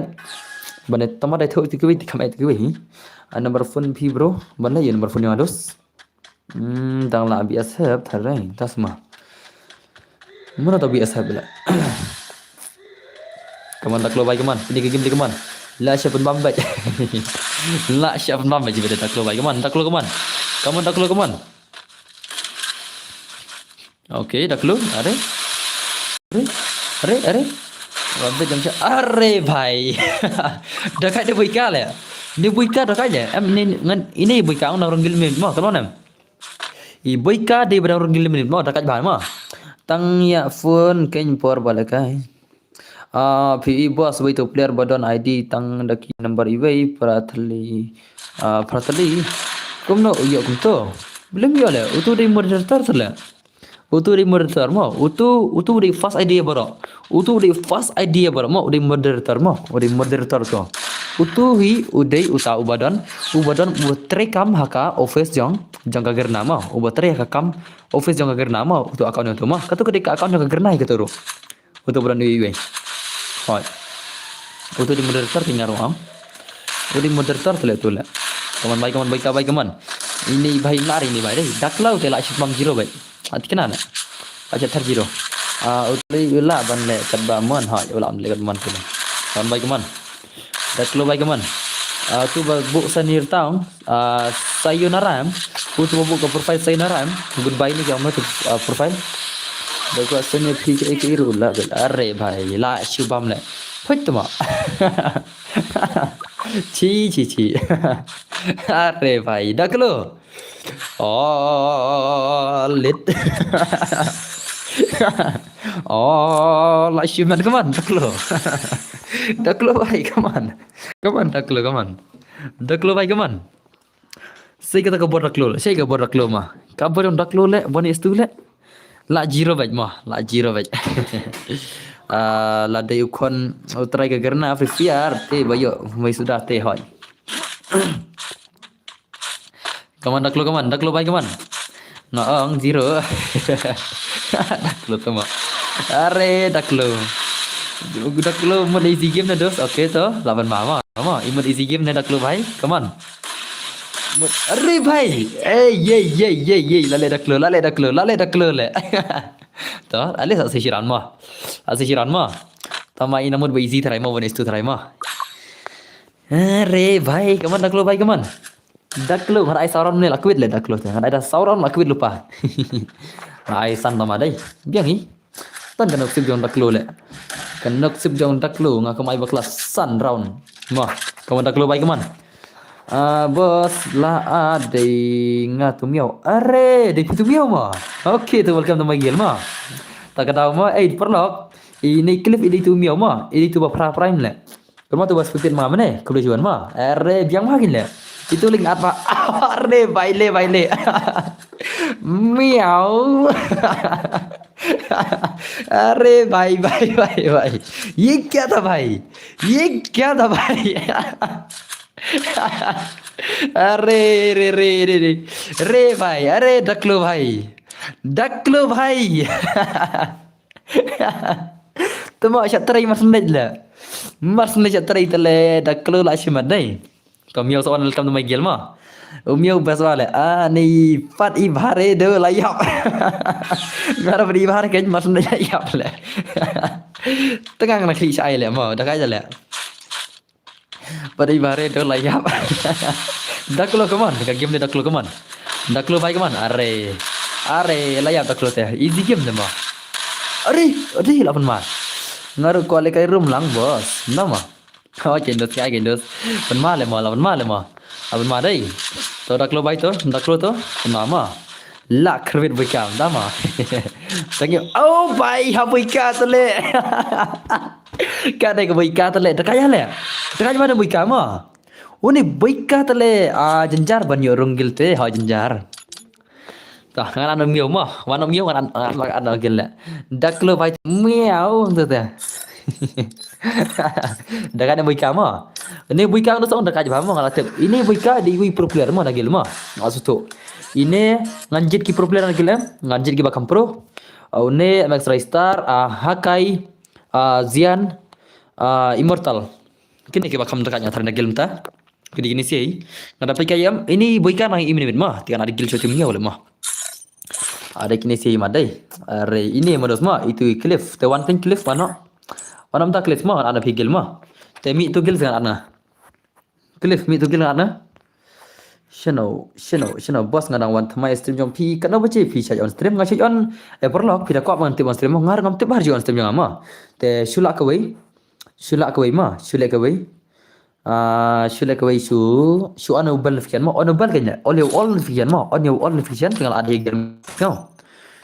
Bane tama dai tho ti kiwi ti kham eh ti kiwi hi. Ah, number phone phi bro, ban la ye number phone ya dos. Hmm, dang la B S F tharai, tas ma. Mana to B S F la. Kaman daklo bai kaman, pini ke game di kaman. La sha pun bam bai. La sha pun bam bai jibe daklo bai kaman, daklo kaman. Kaman daklo kaman. Okay, daklo, are. Are, are, are. Rabbit jam sha, are bhai. Dakai de Boika le. Ni Boika dakai de. Em ni ngan ini Boika nang rong gil min. Mo, kaman em. I Boika de ba dang rung gil minit mo, dakat ba mo. Tang ïa phone kein por ba la kai. Ah, phi i boss wei to player ba don I D tang da ki number i wei Pratali. Ah, Pratali. Kumno ïoh kumto. Belum ïoh le, utu dei moderator tu le. Utu dei moderator mo, utu, utu dei first I D baroh. Utu u dei first I D baroh mo, u dei moderator mo, u dei moderator to. Utu hi u dei uta u ba don, u ba don u trei kam ha ka office jong, jong ka Gerna mo, u ba trei ha ka kam office jong ka Gerna mo, utu account jong tu mo. Katu ka dei ka account jong ka Gerna hi katu ruh. Utu ba don u iwei. Hoi. Utu dei moderator ti nga ruh am. U dei moderator tu le tu le. Kaman bai kaman bai ka bai kaman. Ini bai nar ini bai dei. Daklau te la shit bang zero bai. Ati kena na. Acha thar zero. Ah, u tli u la ban le kat ba mon ha, u la ban le kat mon tu. Ban bai kaman. Daklo bai kaman. Ah, tu ba bu sanir taung. Ah, sayonara em. U tu ba bu ka profile sayonara em. Goodbye ni ka mo tu, ah, profile. Daklo sanir phi ke ke iru la bel. Are bhai, la shubam le. Phoit tu ma. Chi chi chi. Are bhai, daklo. Oh, lit. Oh, la shimet, come on, Daklo. Daklo bhai, come on. Come on, Daklo, come on. Daklo bhai, come on. Sei kata ka bor Daklo, sei ka bor Daklo ma. Ka bor Daklo le, bor ni stu le. La zero bad ma, la zero bad. Ah, la dei u khon u trai ka gerna Free Fire, te ba ïoh, mai suda te hoi. Come on, Daklo, come on, Daklo bhai, come on. Nga ong zero. Daklo to ma. Are, Daklo. Daklo mut easy game na dos. Okay to, laban ma ma. Come on, i mut easy game na Daklo bhai. Come on. Mut, are bhai. Eh, ye, ye, ye, ye. La leh Daklo, la leh Daklo, la leh Daklo le. To, ale sa session ma. Sa session ma. Tama ina mut ba easy try ma, one is two try ma. Are bhai, come on Daklo bhai, come on. Daklo, nga ai saw round ne la kwit le Daklo te. Nga ai da saw round la kwit lypa. Nga ai san tama dei. Biang hi. Tang ka noksip jong Daklo le. Ka noksip jong Daklo nga kam ai bakla san round. Ma, come on Daklo bhai, come on. Ah, boss, la a dei nga tu miaw. Are, dei tu miaw ma. Okay, to welcome to my guild ma. Ta ka daw ma, eh, paralok. Ini Cliff, ini tu miaw ma. Ini tu ba pra prime le. Kama tu bas putit ma mane, kebeli juan ma. Are, biang ma kin le. Itu link apa? Are, bhai le, bhai le. Miaw. Are, bhai, bhai, bhai, bhai. Ye kya tha bhai? Ye kya tha bhai? Are, re, re, re, re. Re bhai, are, Daklo bhai. Daklo bhai. Tama sha trai mar sendek le. Mar sendek sha trai te le Daklo la shimet dei. To miaw sa on welcome to my guild ma. U miaw bas wa le. Ah, ni pat i bhare do la yap. Ngara pat i bhare ke mar sendek la yap le. Tengang na kli shai le ma. Da kai le. Pat i bhare do la yap. Daklo, come on. Ka game de Daklo, come on. Daklo bhai, come on. Are. Are, la yap Daklo te. Easy game de ma. Are, are, la pun ma. Ngaru ko le kai room lang, boss. Na ma. Oh, kendos, kai kendos. Pun ma le ma, la pun ma le ma. La pun ma dei. To Daklo bhai to, Daklo to. Pun ma ma. La khrwit bui kam, da ma. Thank you. Oh, bhai, ha bui ka to le. Ka dei ka bui ka tale, da ka ya le. Da ka ya ma da bui ka ma. Uni bui ka tale, ah, jynjar ban ïoh rung guild te, ha jynjar. Ta, ngan an miaw ma, wan miaw ngan an, ngan an guild le. Daklo bhai miaw tu te. Da ka ne bui ka ma. Ini bui ka ndu song da ka ba ma ngan la tip. Ini bui ka dei wi pro player ma na guild ma. Nga suto. Ini ngan jit ki pro player na guild em, ngan jit ki ba kam pro. Une M X Ristar, ah, Hakai, ah, Zian, ah, Immortal. Kine ki ba kham dekat nga tharai na guild mynta. Kine kine sei. Nga da peit ka ïam, ini bui ka nang im minit ma. Te ngan da guild sha tim ïa ma. Ada kine sei ma dei. Are ini ma dos ma, itu i Cliff. Te wan pyn Cliff mano. Wan am da Cliff ma, ada phi guild ma. Te mi tu guild ngan ana. Cliff, mi tu guild ngan na. Shano, shano, shano, boss, nga dang wan thymmai stream jong phi, katno baje phi shait on stream, nga shait on, eh, paralok, phi da kwah ban tip on stream, nga ngam tip ba har ju on stream jong nga ma. Te shu lah kawei, shu lah kawei ma, shu leh kawei. Ah, shu leh kawei shu, shu on u bell notification ma, on u bell kane, on u all notification ma, on u all notification, te nga la add hi guild. No.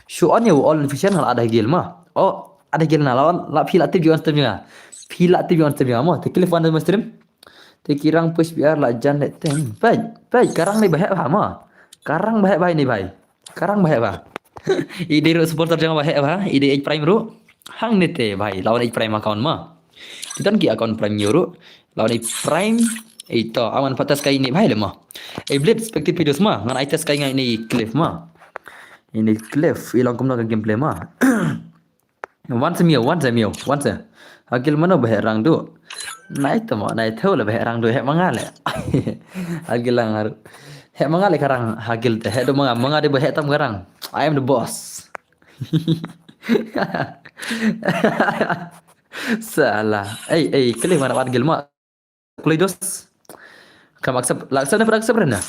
Shu on u all notification, nga la add hi guild ma. Oh, add hi guild na, la on, la phi la tip ju on stream jong nga. Phi la tip ju on stream jong nga ma, te Cliff wan da stream. Te ki rang push B R la jan le teng. Peit, peit, ka rang ni ba heh bha ma. Ka rang ba heh bha ni bhai. Ka rang ba heh bha. I dei ruh supporter jong ba heh bha. I dei eight prime ruh. Hangne te bhai. Lawan eight prime account ma. Ki don ki account prime nyo ruh. Lawan eight prime. Ei to, aman patas kai ni bhai le ma. Ei Blitz, perspective videos ma. Ngan ai test kai ngai ni Cliff ma. Ini Cliff, i long kumno ka gameplay ma. Wan sa miaw, wan sa miaw, wan sa. Hagil mano ba heh rang du. Nai tamo, nai tho le ba heh rang du, heh manga le. Hagil lang haru. Heh manga le ka rang, hagil te, heh du manga, manga de ba heh tam ka rang. I am the boss. Salah. Ei, ei, kali mana wat gil ma. Kulai dos. Kam accept, la accept ne, accept ne.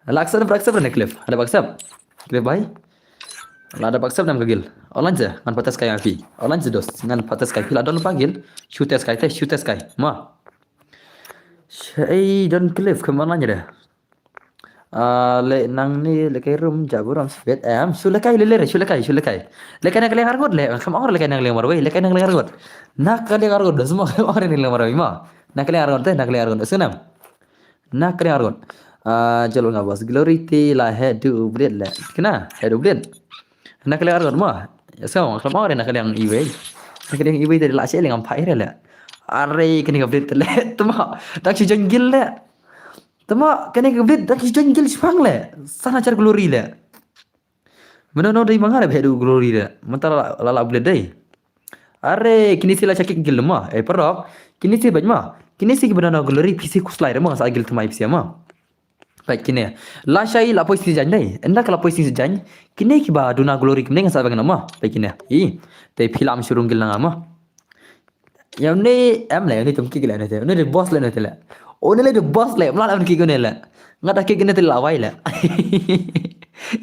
La accept, accept ne Cliff. Ada accept. Cliff bhai. La ada accept nam ka gil. Online se, ngan patas kai phi. Online se dos, ngan patas kai phi la don pa gil. Shoot test kai te, shoot test kai. Ma. Shai don Cliff kam online de. Ah, le nang ni le kai rum jabu ram sbet em. Shu le kai le le re, shu le kai, shu le kai. Le kai na ka liang arngut le, kam ong le kai na ka liang marwei, le kai na ka liang arngut. Na ka liang arngut, da semua kam ong na ka liang marwei ma. Na ka liang arngut te, na ka liang arngut. Sunam. Na ka liang arngut. Ah, jalo nga bos Glory te la he du blit le. Kena, he du blit. Na ka liang arngut ma. Ya so, kam ong na ka liang iwei. Na ka liang iwei te la che le ngam phai re le. Are kene ka blit le. Tuma, dak si jengil le. Tama kane ka blit dak ki join gil shipang le. Sana char Glory le. Mano no dei manga le bhedu Glory le. Mata la la blit dei. Are kini si la chakik gil ma. Eh, parok. Kini si baj ma. Kini si ki banana Glory pisi kuslai re ma sa gil tmai pisi ma. Baj kine. La shai la poi si jan dei. Enda ka la poi si jan. Kini ki ba duna Glory kine sa bang nama. Baj kine. I. Te philam shurung gil nanga ma. Ya une em le, une tum kik le une te. Une de boss le une te le. Une le de boss le, mla le une kik une le. Nga da kik une te la wai le.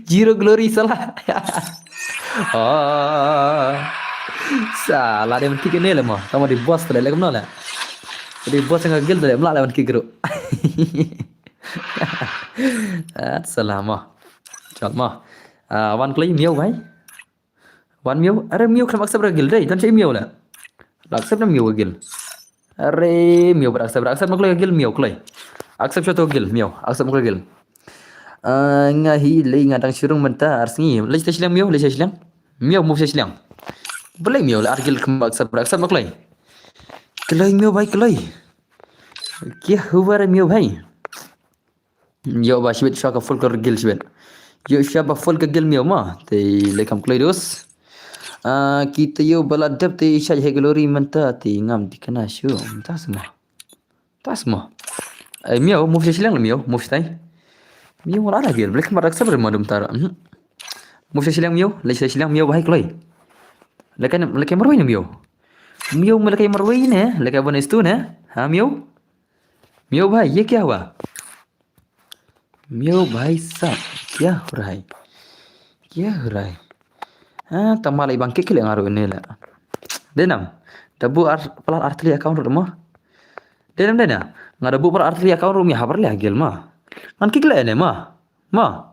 Zero Glory sala. Oh. Sala de kik une le mo. Tama de boss le le kumno le. De boss nga gil le mla le une kik ru. At sala mo. Chal mo. Ah, wan kloi miau bhai. Wan miau, are miau khlem accept ra gil dei, don che miau la. La accept na miau gil. Are miau bar accept, accept ma kloi gil miau kloi. Accept shoto gil miau, accept ma kloi gil. Ah, nga hi lei nga dang shurung mynta ar sngi. Lei te shiliang miau, lei te shiliang. Miau move te shiliang. Belai miau la ar gil khlem accept, accept ma kloi. Kloi miau bhai kloi. Kya hua re miau bhai. Yo ba shibit shwa ka full ka gil shibit. Yo shwa ba full ka gil miau ma. Te le kam kloi dus. Ah, kita yo bala dep te shaj he Glory mynta te ngam di kana shu. Tas ma. Tas ma. Ai miau move shiliang le miau move tai. Miau wala ada gil. Black marak sabar ma dum tara. Mhm. Move shiliang miau, le shiliang miau bhai kloi. Le kan le kan marwei ne miau. Miau ma le kan marwei ne, le kan bonus tu ne. Ha miau. Miau bhai, ye kya hua? Miau bhai sab, kya ho raha hai? Kya ho raha hai? Ha, tama lai bang kik le nga ru ne la. Denam, da bu ar pala ar thli account ru ma. Denam dena, nga da bu pala ar thli account ru mi habar le gil ma. Ngan kik le ne ma. Ma.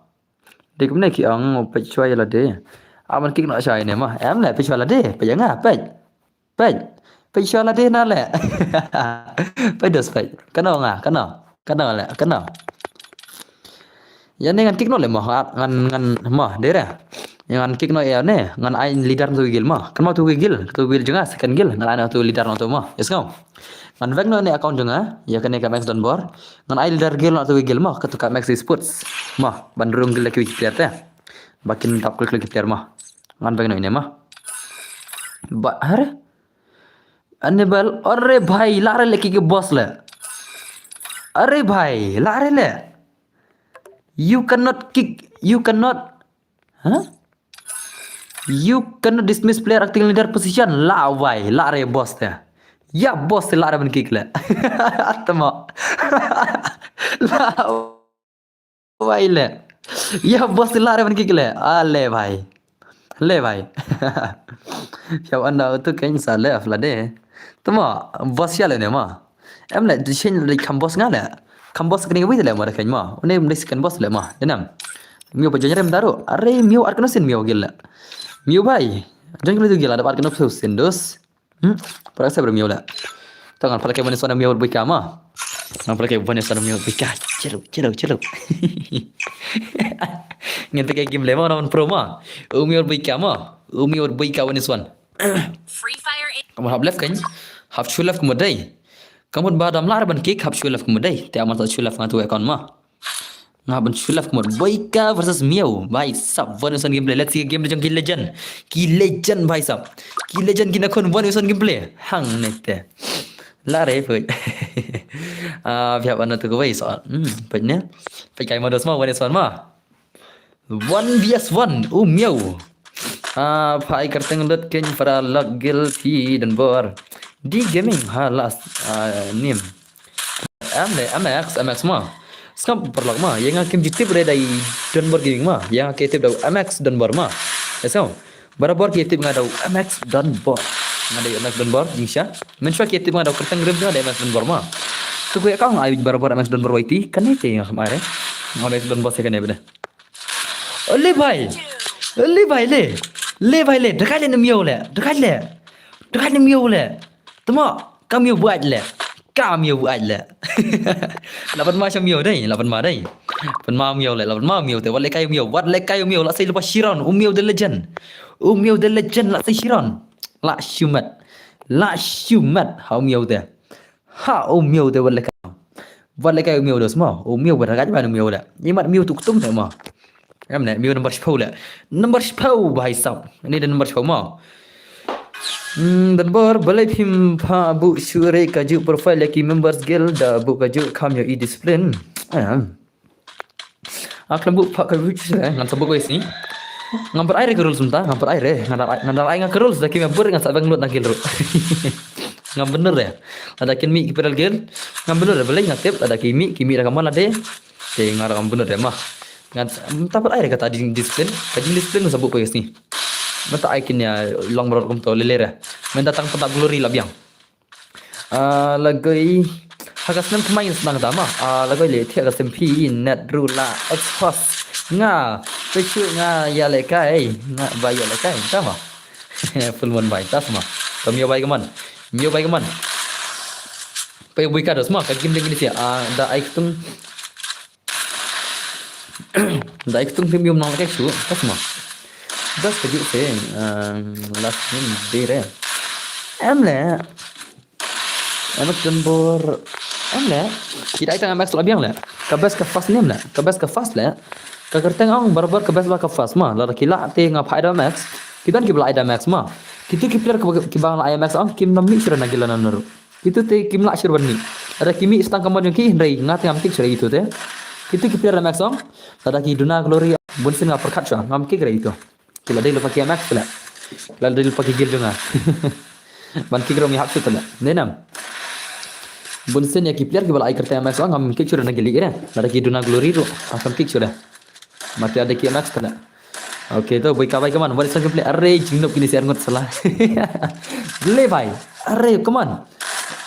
Dek mene ki ang pechwa ya la de. Aman kik no sha ne ma. Em le pechwa la de, pechwa nga pech. Peit. Peit sha la de na le. Peit dos peit. Kano nga, kano. Kano le, kano. Ya ne ngan kik no le mo, ngan, ngan mo dera. Ya ngan kik no ya ne, ngan ai leader tu gil mo. Kan mo tu gil, tu gil jnga second gil, ngan ai no tu leader no tu mo. Yes ngau. Ngan vek no ne account jnga, ya kane ka Max Donbor. Ngan ai leader gil no tu gil mo, ka tu ka Max Esports. Mo, ban rung gil ki player te. Bakin tap klik klik player mo. Ngan vek no ne mo. Ba har. Anibal, अरे भाई, la re le kick boss le. अरे भाई, la re le. You cannot kick, you cannot, huh? You cannot dismiss player acting leader position. La wai, la re boss te. Ya boss te la re ban kick le. Tama. La wai le. Ya boss la re ban kick le. Ale bhai. Le bhai. Ya wan da tu kan sa le afla de. Tama boss ya le ne ma. Em le shin le kam boss nga le. Kam boss kani wai le ma da kan ma. Une mle second boss le ma. Denam. Miau ba jonyrem daru. Are miau ar kano sin miau gil le. Miau bhai. Jon kali tu gil ada ar kano sin dos. Hmm, para sa bermiau la. Tangan pala ke manis wana miau berbuika ma. Ngan pala ke manis wana miau berbuika. Celuk, celuk, celuk. Ngan te ke game le ma wana pro ma. Umi berbuika ma. Umi berbuika manis wan. Free Fire. Kamu hap left kan? Hap shu left kamu dai. Kamu ba dam lar ban kick hap shu left kamu dai. Te aman sa shu left ngatu account ma. Nga ban shu left kumut Boika versus Miau. Bhai sab, Von Wilson gameplay. Let's see game jong ki legend. Ki legend bhai sab. Ki legend ki na khun Von Wilson gameplay. Hang ne te. La re pui. Ah, phi hap ano tu ko bhai so. Hmm, pui ne. Pui kai ma dos ma Von Wilson ma. One versus one. U Miau. Ah, phai kerteng lut ken para lak gil phi dan bor. Di gaming ha last. Ah, nim. Em le, M X, M X ma. Skam parlok ma, yang akim jitip re dai Donbor Gaming ma, yang ake tip dau M X Donbor ma. Eso, barabor ki tip nga dau M X Donbor. Nga dai M X Donbor, jingsha. Mensha ki tip nga dau kerteng rim nga dai M X Donbor ma. Tu ku ya kau nga ai barabor M X Donbor Y T, kan ni te yang kemare. Nga dei don boss ïa kane bad. Le bhai. Le bhai le. Le bhai le. Dkhai le na miaw le. Dkhai le. Dkhai na miaw le. Tama ka miaw buat le. Ka miaw buat le. La pynma sha miaw dei. La pynma dei. Pynma miaw le. La pynma miaw te. Wat le kai miaw. Wat le kai miaw. La sei lypa shi round. U miaw the legend. U miaw the legend. La sei shi round. La shu met. La shu met. Ha u miaw te. Ha u miaw te wat le kai. Wat le kai u miaw dos mo. U miaw wat le kai ban u miaw le. Imat miaw tu ktum te mo. Em ne miaw number shiphew le. Number shiphew bhai sab. Ini dan number shiphew mo. Hmm, dan bor balei phim pha bu shure ka ju profile ya ki members gel da bu ka ju kam yo i discipline. Em. Ak lam bu pha ka bu shure ngan sabuk guys ni. Ngam pat ai re ka rules mynta, ngam pat ai re. Ngan da ai, ngan da ai nga ka rules da ki member ngan sa bang lut na gel ru. Ngam bener re. Ada kin mi ki pedal gel. Ngam bener re balei nga tip ada ki mi, ki mi da ka man la de. Te nga ngam bener re ma. Ngan ta pat ai re kata jing discipline. Ka jing discipline sa bu poi sni. Mata ai kin ya long rot kum to lele re. Menta tang pat glory la biang. Ah, lagoi ha ka snem kmai snang ta ma. Ah, lagoi le thia ka snem phi net ru la expose. Nga pechu nga ya le kai. Nga ba ya le kai ta ma. Full mon bai tas ma. Ka miaw bai ka man. Miaw bai ka man. Pei bui ka dos ma ka gim ding ni sia. Ah, da ai ktung. Da ai ktung pim yum nang kai shu. Tas ma. Das ka ju se. Ah, last name dei re. Em le. Em le tun bor. Em le. Kita ai tang max la biang le. Ka best ka fast name le. Ka best ka fast le. Ka kerteng ong barbar ka best ba ka fast ma. La ki la te nga phai da max. Ki don ki ba la ai da max ma. Kitu ki player ki ba, ki ba la ai max ong kim nam mi sura na gila na naru. Kitu te kim lah shuh ban mih. Ada ki mih stang kamon jong ki hynrei nga te ngam tik shuh itu te. Kitu ki player Max ong. Ada ki duna glory bun sien nga pyrkhat shuh ngam kick re itu. Ki la dei lypa ki Max pula. Ki la dei lypa ki gil jong nga. Ban kick re ym hap shuh te la. Ne nam. Bun sien ïa ki player ki ba la ai kyrteng Max ong ngam kick shuh na gil ïa. Ada ki duna glory ruh ngam kick shuh. Mate ada ki Max pula. Okay to, boi ka bai kaman, wan ïa son gameplay, arre, jingnup kine si arngut sala. Le bai, arre, kaman.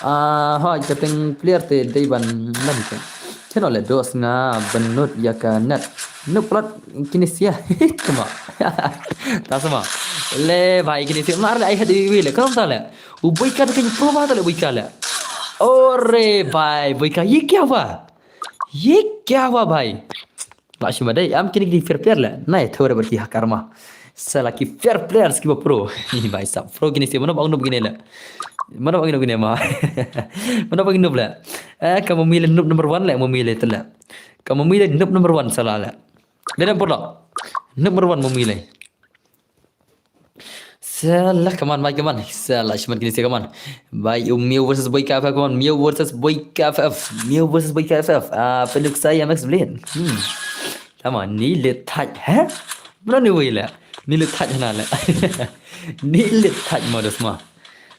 Ah, ha, ka teng player te dei ban lan te. Channel le dos nga benut ïa ka net. Nup plat kine si ya. Tama. Ta sama. Le bai kine si, mar le ai had wi le, kam ta le. U boi ka de kan pro ba ta le boi ka le. Arre bai, boi ka, ye kya hua? Ye kya hua bai? Ba shi ma dei, am kine ki fair player le. Nai thore bar ki hakar ma. Sala ki fair players ki ba pro. Ni bai sap pro kine si mano ba nup kine le. Mano ba nup kine ma. Mano ba nup le. Eh, ka mami le nup number one le, mami le tele. Ka mami le nup number one sala le. Dei dang por lo. Nup number one mami le. Salah kaman, bai kaman. Salah shiman kini sia kaman. Bai u Mio versus Boy K F F kaman. Mio versus Boy K F F. Mio versus Boy K F F. Ah, peluk saya Max Blade. Hmm. Tama ni le thaj, ha? Mana ni wei le? Ni le thaj hana le. Ni le thaj modus ma.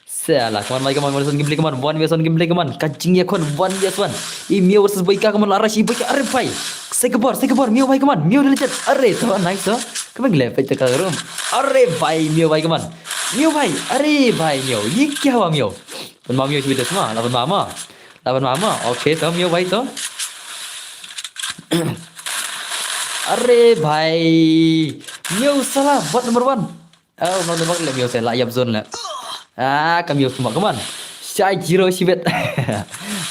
Salah kaman, bai kaman, modus gameplay kaman. One versus one gameplay kaman. Kajing ya kon one versus one. I Mio versus Boy K kaman la rush i Boy K, arre bai. Sekebor, sekebor, Mio bai kaman. Mio de lecet. Arre to, nice to. Kaman gile pet ka room. Arre bai, Mio bai kaman. Mio bai, arre bai Mio. Ye kya hua Mio? Pun ma Mio sibit sma, laban mama. Laban mama. Okay to, Mio bai to. Arre bai. Mio salah, buat number one. Oh, no, no, le Mio se la yap zone le. Ah, ka Mio kuma kaman. Shai zero shibet.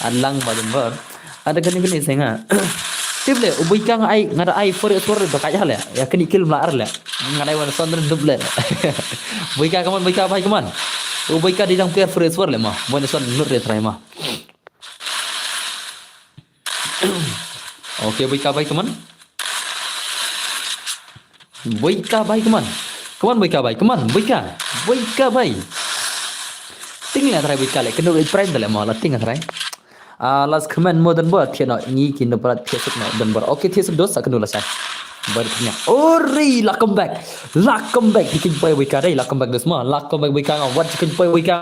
Adlang ba jember. Ada kani kani senga. Tip le, u Boy K nga ai, nga da ai for for da ka ya le. Ya kani kill mla ar le. Nga da ai wan son dun dub le. Boy K kaman, Boy K bai kaman. U Boy K di dang player for for le ma. Wan son lut re try ma. Okay, Boy K bai kaman. Boy K bai kaman. Kaman Boy K bai kaman. Boy K. Boy K bai. Ting la try Boy K le. Kendo prime le ma la ting try. Ah, last comment mo dan bor thiah no ngi kin no prat thiah suk no dan bor. Okay, thiah suk dos sa kendo la sa. Bar thiah. Ori la comeback. La comeback. Bikin boy Boy K dai la comeback dos ma. La comeback Boy K nga. What you can boy Boy K.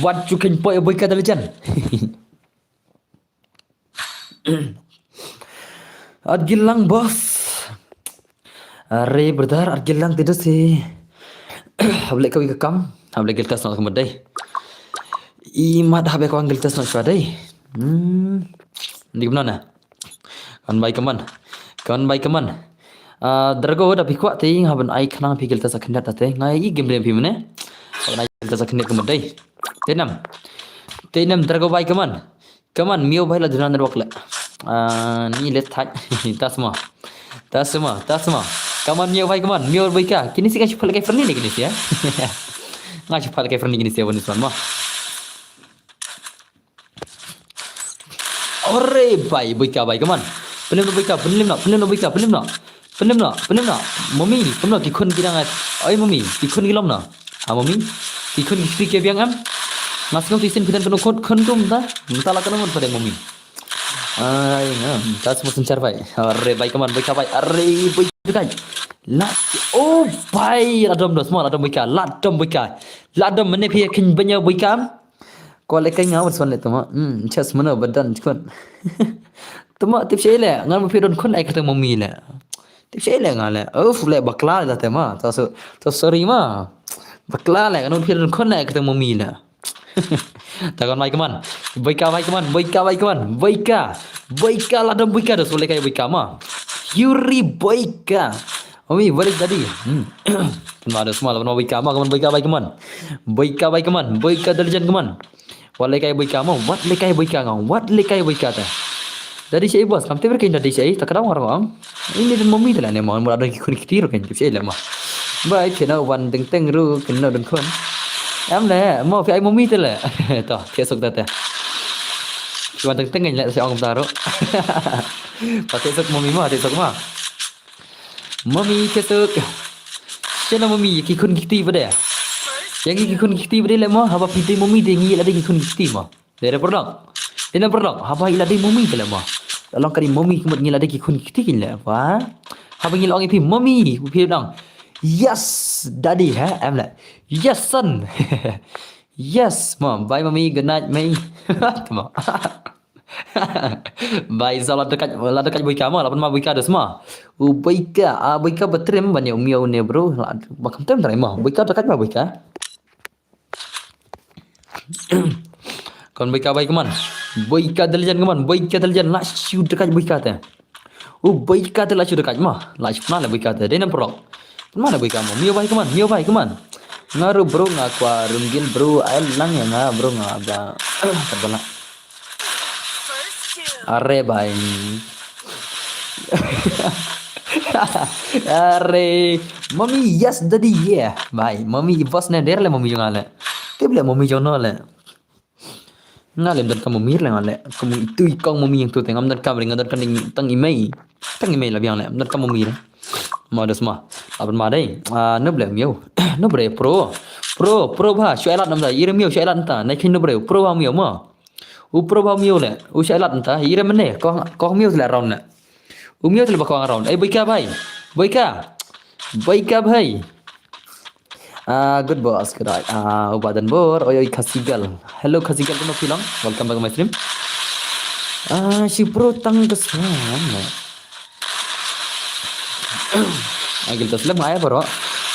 What you can boy Boy K the legend. At gilang boss. Are brother, at gilang tidak sih. Hable kawi ka kam, hable giltas na kamad dai. Imat habe kawang giltas na shwa dai. Hmm. Ni gimana na? Kan bai kaman. Kaman bai kaman. Ah, Drago da phi kwah te nga ban ai khnang phi gilta sa khyndiat te. Nga i game re phi mane. Ban ai gilta sa khyndiat kumne dei. Te nam. Te nam Drago bai kaman. Kaman miau bai la duna network le. Ah, ni let thai. Tasma. Tasma, tasma. Kaman miau bai kaman. Miau bai ka. Kini si ka shu phalkai friendly ne kini si ya. Nga shu phalkai friendly kini si ya bonus one ma. Ore bai, boika bai, come on. Pelim no boika, pelim no, pelim no boika, pelim no. Pelim no, pelim no. Mami, pelim no ki khun ki dang ai. Oi mami, ki khun ki lom no. Ha mami, ki khun ki kti ki biang em. Nga sngewthuh shisien phi don kano khun, khun kum ta. Mynta la kano khun pat mami. Ai nga, ta semua sencar bai. Ore bai, come on, boika bai. Ore boika bai. La, oh bai, la dom dos mo, la dom boika, la dom boika. La dom mane phi kin banya boika. Ko le kai nga wan swan le tuma. Hmm, chas mana badan chikon. Tuma tip sha le, ngan ma phi don khun ai kata mami le. Tip sha le nga le. Uf le bakla le tuma. To so, to sorry ma. Bakla le, ngan ma phi don khun ai kata mami le. Ta kon bai kaman. Boika bai kaman, boika bai kaman. Boika. Boika la dom boika dos le kai boika ma. Yuri boika. Mami, where is daddy? Hmm. Pynma da sma la pynma boika ma, kaman boika bai kaman. Boika bai kaman, boika da lejan kaman. Wat le kai boika ma, wat le kai boika ngam, wat le kai boika ta. Daddy shai boss, kam te berkein daddy shai, ta kadang orang am. Ini dan mami ta la ne ma, mula don ki khun kti ru kan, shai la ma. Bai kena wan teng teng ru, kena don khun. Am le, ma phi ai mami ta la. Ta, Facebook ta ta. Wan teng teng la shai ong ta ru. Ta Facebook mami ma, Facebook ma. Mami Facebook. Shana mami, ki khun kti bade. Yang ki khun kti bade le ma, haba phi te mami te ngi la de ki khun kti ma. Dere perdok. Dina perdok, haba ila de mami te le ma. Along kari mami kemut ngi la de ki khun kti kin le. Wah. Haba ngi long ipi mami, phi dang. Yes, daddy ha, em le. Yes, son. Yes, mom. Bye mami, good night, mami. Tama. Bai sa la dekat, la dekat boika ma, la pynma boika da sma. U boika, ah boika batrim ban ya u miau ne bro. La, ba kam tem trai ma. Boika dekat ba boika. Kon boika bai kaman. Boika da lejan kaman, boika da lejan la shu dekat boika te. U boika te la shu dekat ma, la shu pynma le boika te. Dei nam prok. Pynma le boika ma. Miau bai kaman, miau bai kaman. Nga ru bro nga kwa rungil bro ai lang ya nga bro nga ba. Kat bala. Are bai. Are. Mami, yes daddy, yeah. Bai, mami boss ne der le mami jong ale. Tip le mami jong no le. Nga le don ka mami le nga le. Ka mami tu i kong mami yang tu te ngam don ka ring don ka ning tang i mei. Tang i mei la biang le. Don ka mami le. Ma dos ma. Aban ma dei. Ah, no ble miau. No bre pro. Pro, pro ba. Shu elat nam da. Ire miau shu elat ta. Nai kin no bre. Pro ba miau ma. U pro ba miau le. U shu elat ta. Ire mene. Kong, kong miau le round le. U miau le ba kong round. Eh, boika bai. Boika. Boika bai. Ah, good boss, good night. Ah, u ba dan bor, oi oi Khasi girl. Hello Khasi girl, kano phi long? Welcome back to my stream. Ah, shi pro tang ka swan. Ah, gil tas lem ai bro.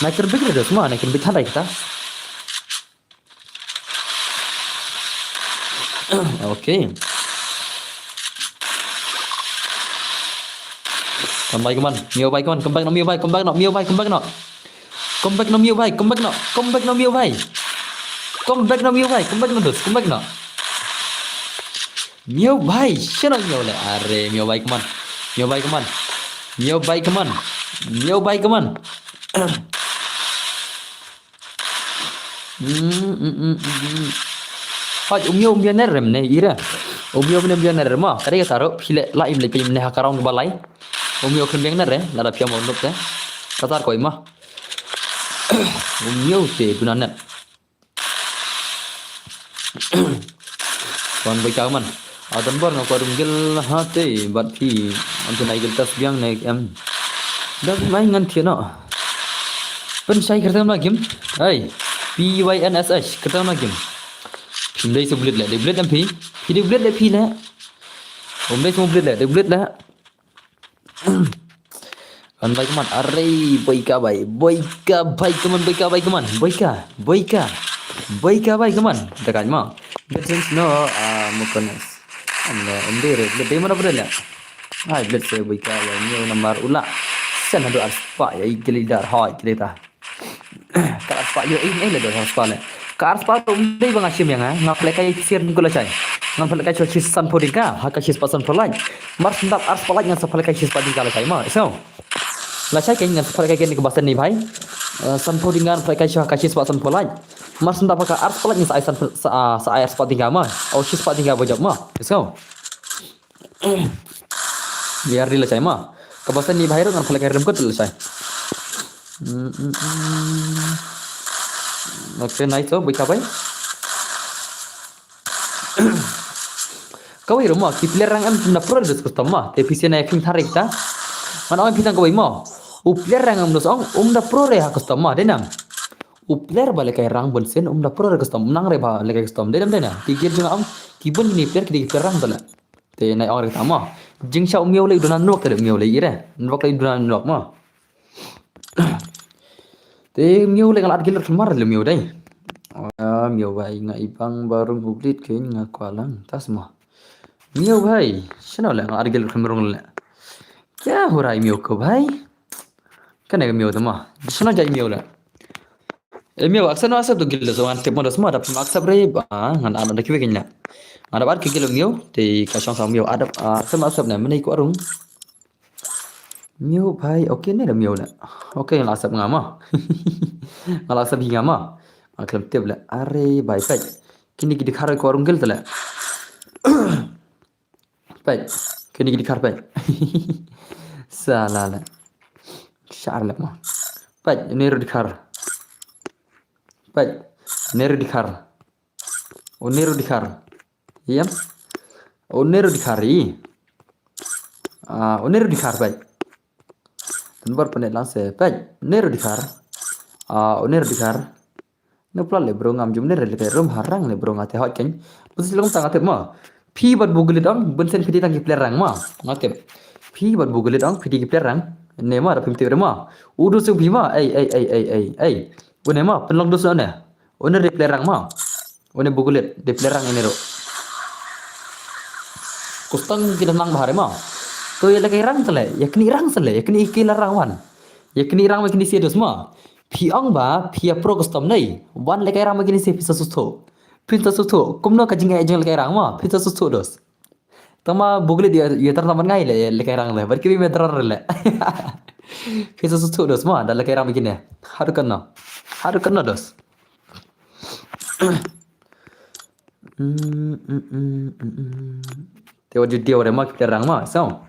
Na ker big le dos ma, na ker big than rai kita. Okay. Come back, come on. Miau bai, come on. Come back no, miau bai, come back no, miau bai, come back no. Come back no, miau bai, come back no. Come back no, miau bai. Come back no, miau bai, come back no, dos, come back no. Miau bai, shano miau le. Are, miau bai, come on. Miau bai, come on. Miau bai, come on. Miau bai, come on. Hmm, hmm, hmm, hmm, hmm. Hoi, u miau um biang ne rem ne, ira. U miau um biang ne rem ma. Kare ka taro, phi le la im le phi im ne ha ka round ba lai. U miau khlem biang ne re, lada phi am u nup te. Ka tar ko ima. U miau te duna ne. Wan bai ka man. Adan bar nga kwa dum gil hate bat phi. Antu nai gil tas biang ne em. Dak mai ngan thiano. Pynshai kyrteng na gim. Ai. P Y N S H kyrteng na gim. Phim dei su blit le, dei blit em phi. Phi dei blit le phi le. Um dei su blit le, dei blit le. Kan bai kaman, are boika bai, boika bai kaman, boika bai kaman, boika, boika bai kaman. Dekat ma. Betul no, ah, mukones. Anda, anda, dei mana berada? Ai, blet se bui ka ïa ñiew namar u la send haduh arspah ïa i gili dar hoi gili ta. Ka arspah ïa i ne le, dor arspah le. Ka arspah ruh ym dei ba nga shim ïa nga, nga pynlehkai shisien ko lashai. Nga pynlehkai shisien sanphew tyngka ha ka shispah sanphew lait. Mar shen dap arspah lait ngan sa pynlehkai shispah tyngka lashai ma. So, lashai kein ngan sa pynlehkai kein kaba send ni bhai. Eh, sanphew tyngka ngan pynlehkai sha ka shispah sanphew lait. Mar shen dap ha ka arspah lait ngan sa ai sanphew, sa, ah, sa ai arspah tyngka ma. Oh, shispah tyngka ba jop ma. So, ïa ri lashai ma. Kaba send ni bhai ruh ngan pynlehkai ryngkut lashai. Mm, mm, mm. Okay, nice to bui ka bhai. Kawei ruh ma, ki player rank em kim da pro re custom ma. Te phi sien ai phi thari ta. Man ong phi tang kawei ma. U player rank em dos ong um da pro re ha custom ma, dei nam. U player ba lehkai rank bun sien um da pro re custom, nang re ba lehkai custom, dei nam, dei nam. Ki gel jong nga ong ki bun kine player ki dei ki player rank tala. Te nai ong re ta ma. Jingsha u miaw lei duna nuk te miaw lei ire. Nuk lei duna nuk ma. Te miaw lei nga la at gel mar le miaw dei. Ah, miaw bhai nga i bang ba rung u blit kein nga kwah lang tas ma. Miaw bhai, shano le nga at gel mar rung le. Kya ho raha hai miaw ko bhai? Kane ka miaw te ma. Shano jai miaw le. Eh, miaw accept no accept to gel so ngan tip mo dos ma da phi accept re ba ngan at da kiwei kein le. Ngan da at ki gel miaw te ka shong sa miaw at, ah, accept no accept ne mane ko arung. Miaw bhai, okay ne da miaw le. Okay, nga la accept nga ma. Nga la accept hi nga ma. Nga khlem tip le. Are bhai peit. Kine ki dkhar ko arung gel te le. Peit. Kine ki dkhar peit. Sala le. Shar le ma. Peit, ne ru dkhar. Peit. Ne ru dkhar. Une ru dkhar. Ïa. Une ru dkhar i. Ah, une ru dkhar peit. Tun bar pyneh lang se peit. Une ru dkhar. Ah, une ru dkhar. Ne pla le bro ngam jum ne re le rum harang le bro nga te hot kein. Bus long tang ate ma. Phi bad bugulit ong bun sien phi dei tang ki player rank ma. Nga tip. Phi bad bugulit ong phi dei ki player rank. Ne ma da phim tip re ma. Udu sung phi ma. Ei, ei, ei, ei, ei, ei. Une ma pynlong dus ne. Une dei player rank ma. Une bugulit dei player rank ine ruh. Kustang ki da nang bahar ma. To ïa lehkai rank te le, ïa kni rank te le, ïa kni ki la rank wan. Ïa kni rank ma kni se dos ma. Phi ong ba phi ïa pro custom nei. Wan lehkai rank ma kni se phi sa suthu. Phi sa suthu. Kumno ka jingeh jong lehkai rank ma. Phi sa suthu dos. Tang ma bugulit ïa, ïa tar tang ban ngai le lehkai rank le. Bad ki bi me drar le. Phi sa suthu dos ma da lehkai rank ma kni. Haduh kano. Haduh kano dos. Mm, mm, mm, mm, mm. Te wat ju dei re ma ki player rank ma. So.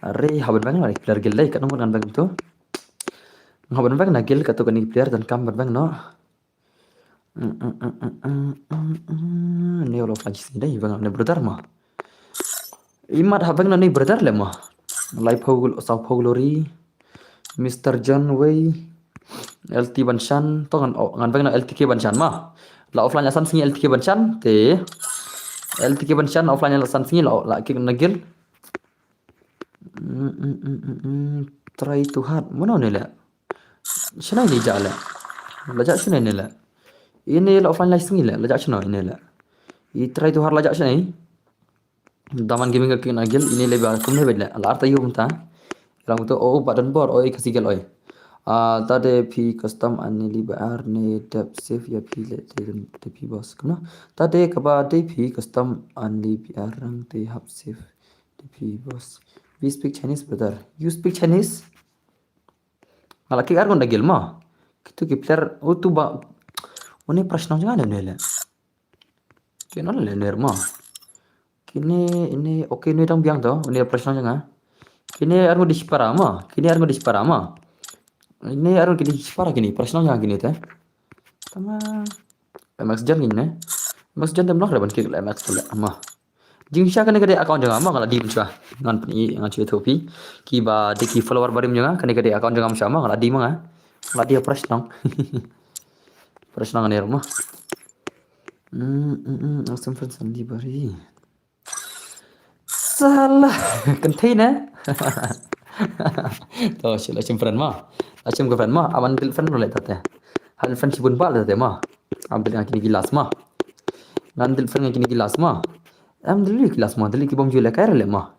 Are ha ban bang na ki player gel dei ka nong ban bang tu. Nga ban bang na gel ka tu ka ni player dan kam ban bang no. Mm, mm, mm, mm, mm, mm, mm. Ne lo flank sini dei bang ne brother ma. Imat ha bang na ni brother le ma. Lai phaw gul sa phaw glory. Mister John Wei. L T Banshan to ngan, oh, ngan bang na L T K Banshan ma. La offline la san sngi L T K Banshan te. L T K Banshan offline la san sngi la, la kick na gel. Mm, mm, mm, mm, mm. Try to hard. Mano ne le? Shana ne ja le? La ja shana ne le? Ine la offline la sngi le. La ja shana ne le? I try to hard la ja shana. Daman gaming ka kin agil ini leba kum ne bedle. Ala arta yum ta. Ram to o ba don bor oi kasi gel oi. Ah, ta de phi custom ani liba ar ne dep save ya phi le te, te phi boss. Kumno? Ta de kaba de phi custom ani bi ar rang te hap save te phi boss. We speak Chinese, brother. You speak Chinese? Ngala ki ar gon da gel ma. Kitu ki player o tu ba. Une prashna janga ne le. Kino le ner ma. Kine, ine, okay, ne dang biang to, ne prashna janga. Kine arngut di shipara ma, kine arngut di shipara ma. Ine arngut di shipara kine, prashna janga kine te. Tama M X Jan kine. M X Jan tem lah reban kik M X tu le ma. Jingsha kane ka dei account janga ma, ngala di menchwa. Ngan peni, ngan chwe thopi. Ki ba de ki follower barim janga, kane ka dei account janga menchwa ma, ngala di ma nga. Ngala di prashna. Prashna ne ma. Mm, mm, mm, awesome friends and library. Salah, kynthei ne? To, shi la shim friend ma. La shim ka friend ma. Aman dil friend le tate. Hal friend shibun ba le tate ma. Am dil kini gilas ma. Ngan dil friend kini gilas ma. Am dil gilas ma. Dil ki bom ju le kai le ma.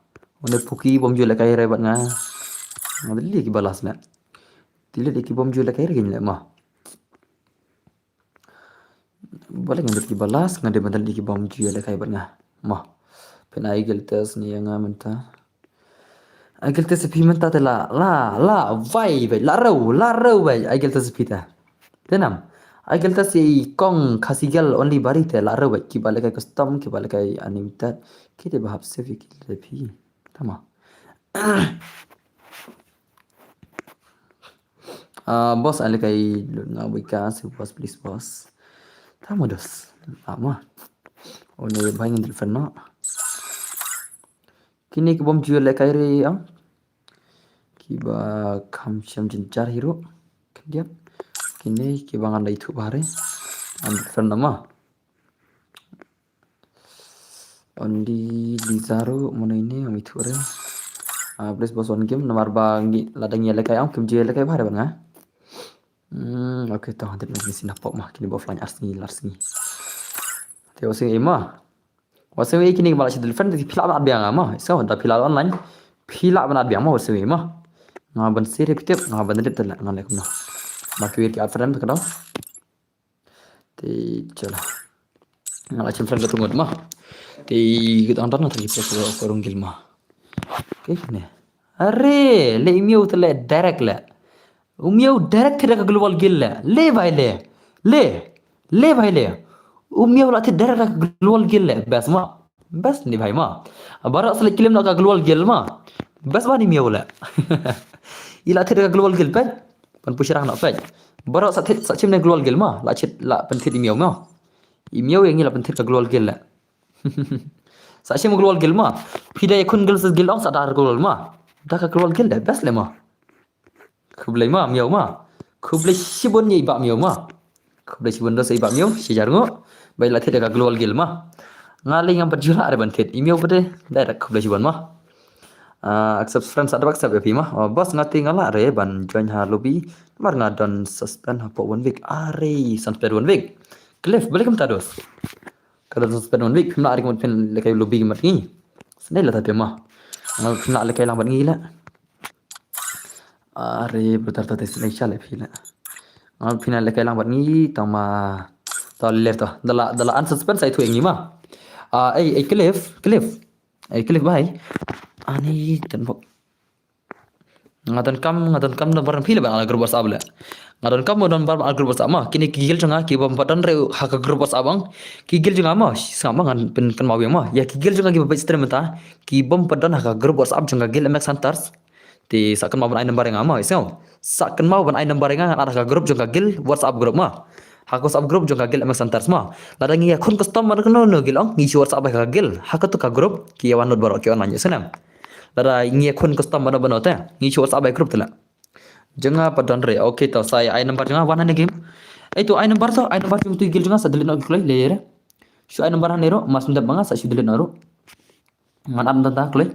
Mane puki bom ju lehkai re bad nga. Nga dili ki balas ne. Dili ki bom ju lehkai re gin le ma. Bale nga dili ki balas nga de ban dili ki bom ju lehkai bad nga. Ma. Pyn ai gil test ni nga mynta. Ai gil test phi mynta te la la la vai vai la rau la rau vai ai gil test phi ta. Tenam. Ai gil test i kong Khasi gel only bari te la rau vai ki bale kai custom ki bale kai unlimited. Ki te bahap save ki le phi. Tama. Ah, boss, ale kai lut nga bika si boss, please boss. Tama dos. Ama. One bai ngin telefon no. Kini ki bom ju lehkai re am. Ki ba kham shem jinjar hiro. Kendiat. Kini ki ba ngan dai thu bare. Am telefon nama. Ondi Lizaro mano ini am itu re. Ah, please boss one game namar ba ngi ladang ya lehkai am kim je lehkai bare banga. Hmm, okay, to hantit ngi sin hapok mah kini ba offline ars ngi lars ngi. Te wasing ima. Wasing i kini ba la shi telefon ti pila ban biang ama. So da pila online. Pila ban biang ma wasing ima. Nga ban siri pitip nga ban dip tela nga lekum na. Ma ki wir ki at friend ka dau. Te chala. Nga la chim friend ka tungut ma. Te kita antar na tadi pia ko rung gil ma. Okay ne. Are le imiu tele direct le. Umiau direct te da ka global gil le. Le bai le. Le. Le bai le. Umiau la te direct da ka global gil le. Best ma. Best ni bai ma. Bara sele kilim da ka global gil ma. Best ba ni miau le. Ila te da ka global gil pej. Pan pushirang na pej. Bara sa te sa chim ne global gil ma. La chit la pentit imiau ma. Imiau yang ila pentit ka global gil le. Sa chim global gil ma. Pida yakun gil sa gil ong sa da global ma. Da ka global gil le. Best le ma. Khublei ma miau ma. Khublei shibun ya iba miau ma. Khublei shibun dos iba miau shijar ngo. Bai la thit ka global gil ma. Nga le ngam pat jula re ban thit. Imiau pade direct khublei shibun ma. Ah, accept friends ada accept ya pi ma. Oh, bos ngati ngala re ban join ha lobby. Mar nga don suspend ha po one week. Are suspend one week. Cliff balik kem tados. Ka don suspend one week pim la re kem pin lekai lobby kem ngi. Sene la tapi ma. Nga pim la lekai lang ban ngi la. Are betar tadi selection le phi la. Ngal phi na lekai lang bat ngi tama ta left ta. Dala dala an suspense ai tu ngi ma. Ah, eh, eh, Cliff, Cliff. Eh, Cliff bai. Ani tan bok. Nga tan kam nga tan kam na baran phi le ban ala group WhatsApp le. Nga tan kam mo don bar ala group WhatsApp ma. Kini ki gil jong nga ki bom padan re ha ka group WhatsApp ang. Ki gil jong nga ma. Sngam ma ngan pin kan ma wi ma. Ya ki gil jong nga ki ba stream ta. Ki bom padan ha ka group WhatsApp jong ka gil M X Hunters. Te sa kynmaw ban ai number nga ma isngaw. Sa kynmaw ban ai number nga ngan ar ha ka group jong ka gil WhatsApp group ma. Ha ka WhatsApp group jong ka gil M X Hunters ma. Lada ngi ya khun custom ban kano no gil ong ngi shu WhatsApp ka gil. Ha ka tu ka group ki ya wan nud barok ki online isngaw. Lada ngi ya khun custom ban ban te ngi shu WhatsApp group tela. Jong nga pat don re. Okay to sa ai number jong nga wan ha ne game. Ai tu ai number to ai number jong tu gil jong nga sa delete no ki kloi le re. Shu ai number ha ne ro mas ndap ma nga sa shu delete no ro. Ngan ar mynta kloi.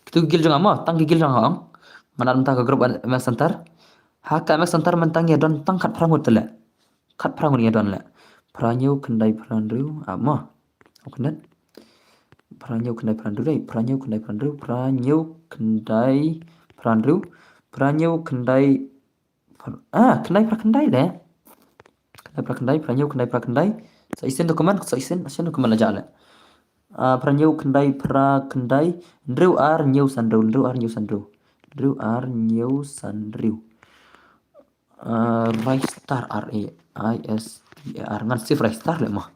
Kitu ki gil jong nga ma tang ki gil jong nga ong. Ngan ar mynta ka group M X Center. Ha ka M X Center mynta ngi don tang khat phra ngut tele. Khat phra ngut ngi don le. Phra hynñiew khyndai phra hynriew a ma. Phra hynñiew khyndai phra hynriew dei. Phra hynñiew khyndai phra hynriew. Phra hynñiew khyndai phra hynriew. Phra hynñiew khyndai Ah, khyndai phra khyndai le. Khyndai phra khyndai, phra hynñiew khyndai phra khyndai. Sa isin document, sa isin, sa isin document la jah le. Ah, phra hynñiew khyndai phra khyndai, hynriew ar hynñiew san hynriew, hynriew ar hynñiew san hynriew. Hynriew ar hynñiew san hynriew. Ah, Raistar R A I S T A R ngan save Raistar le ma.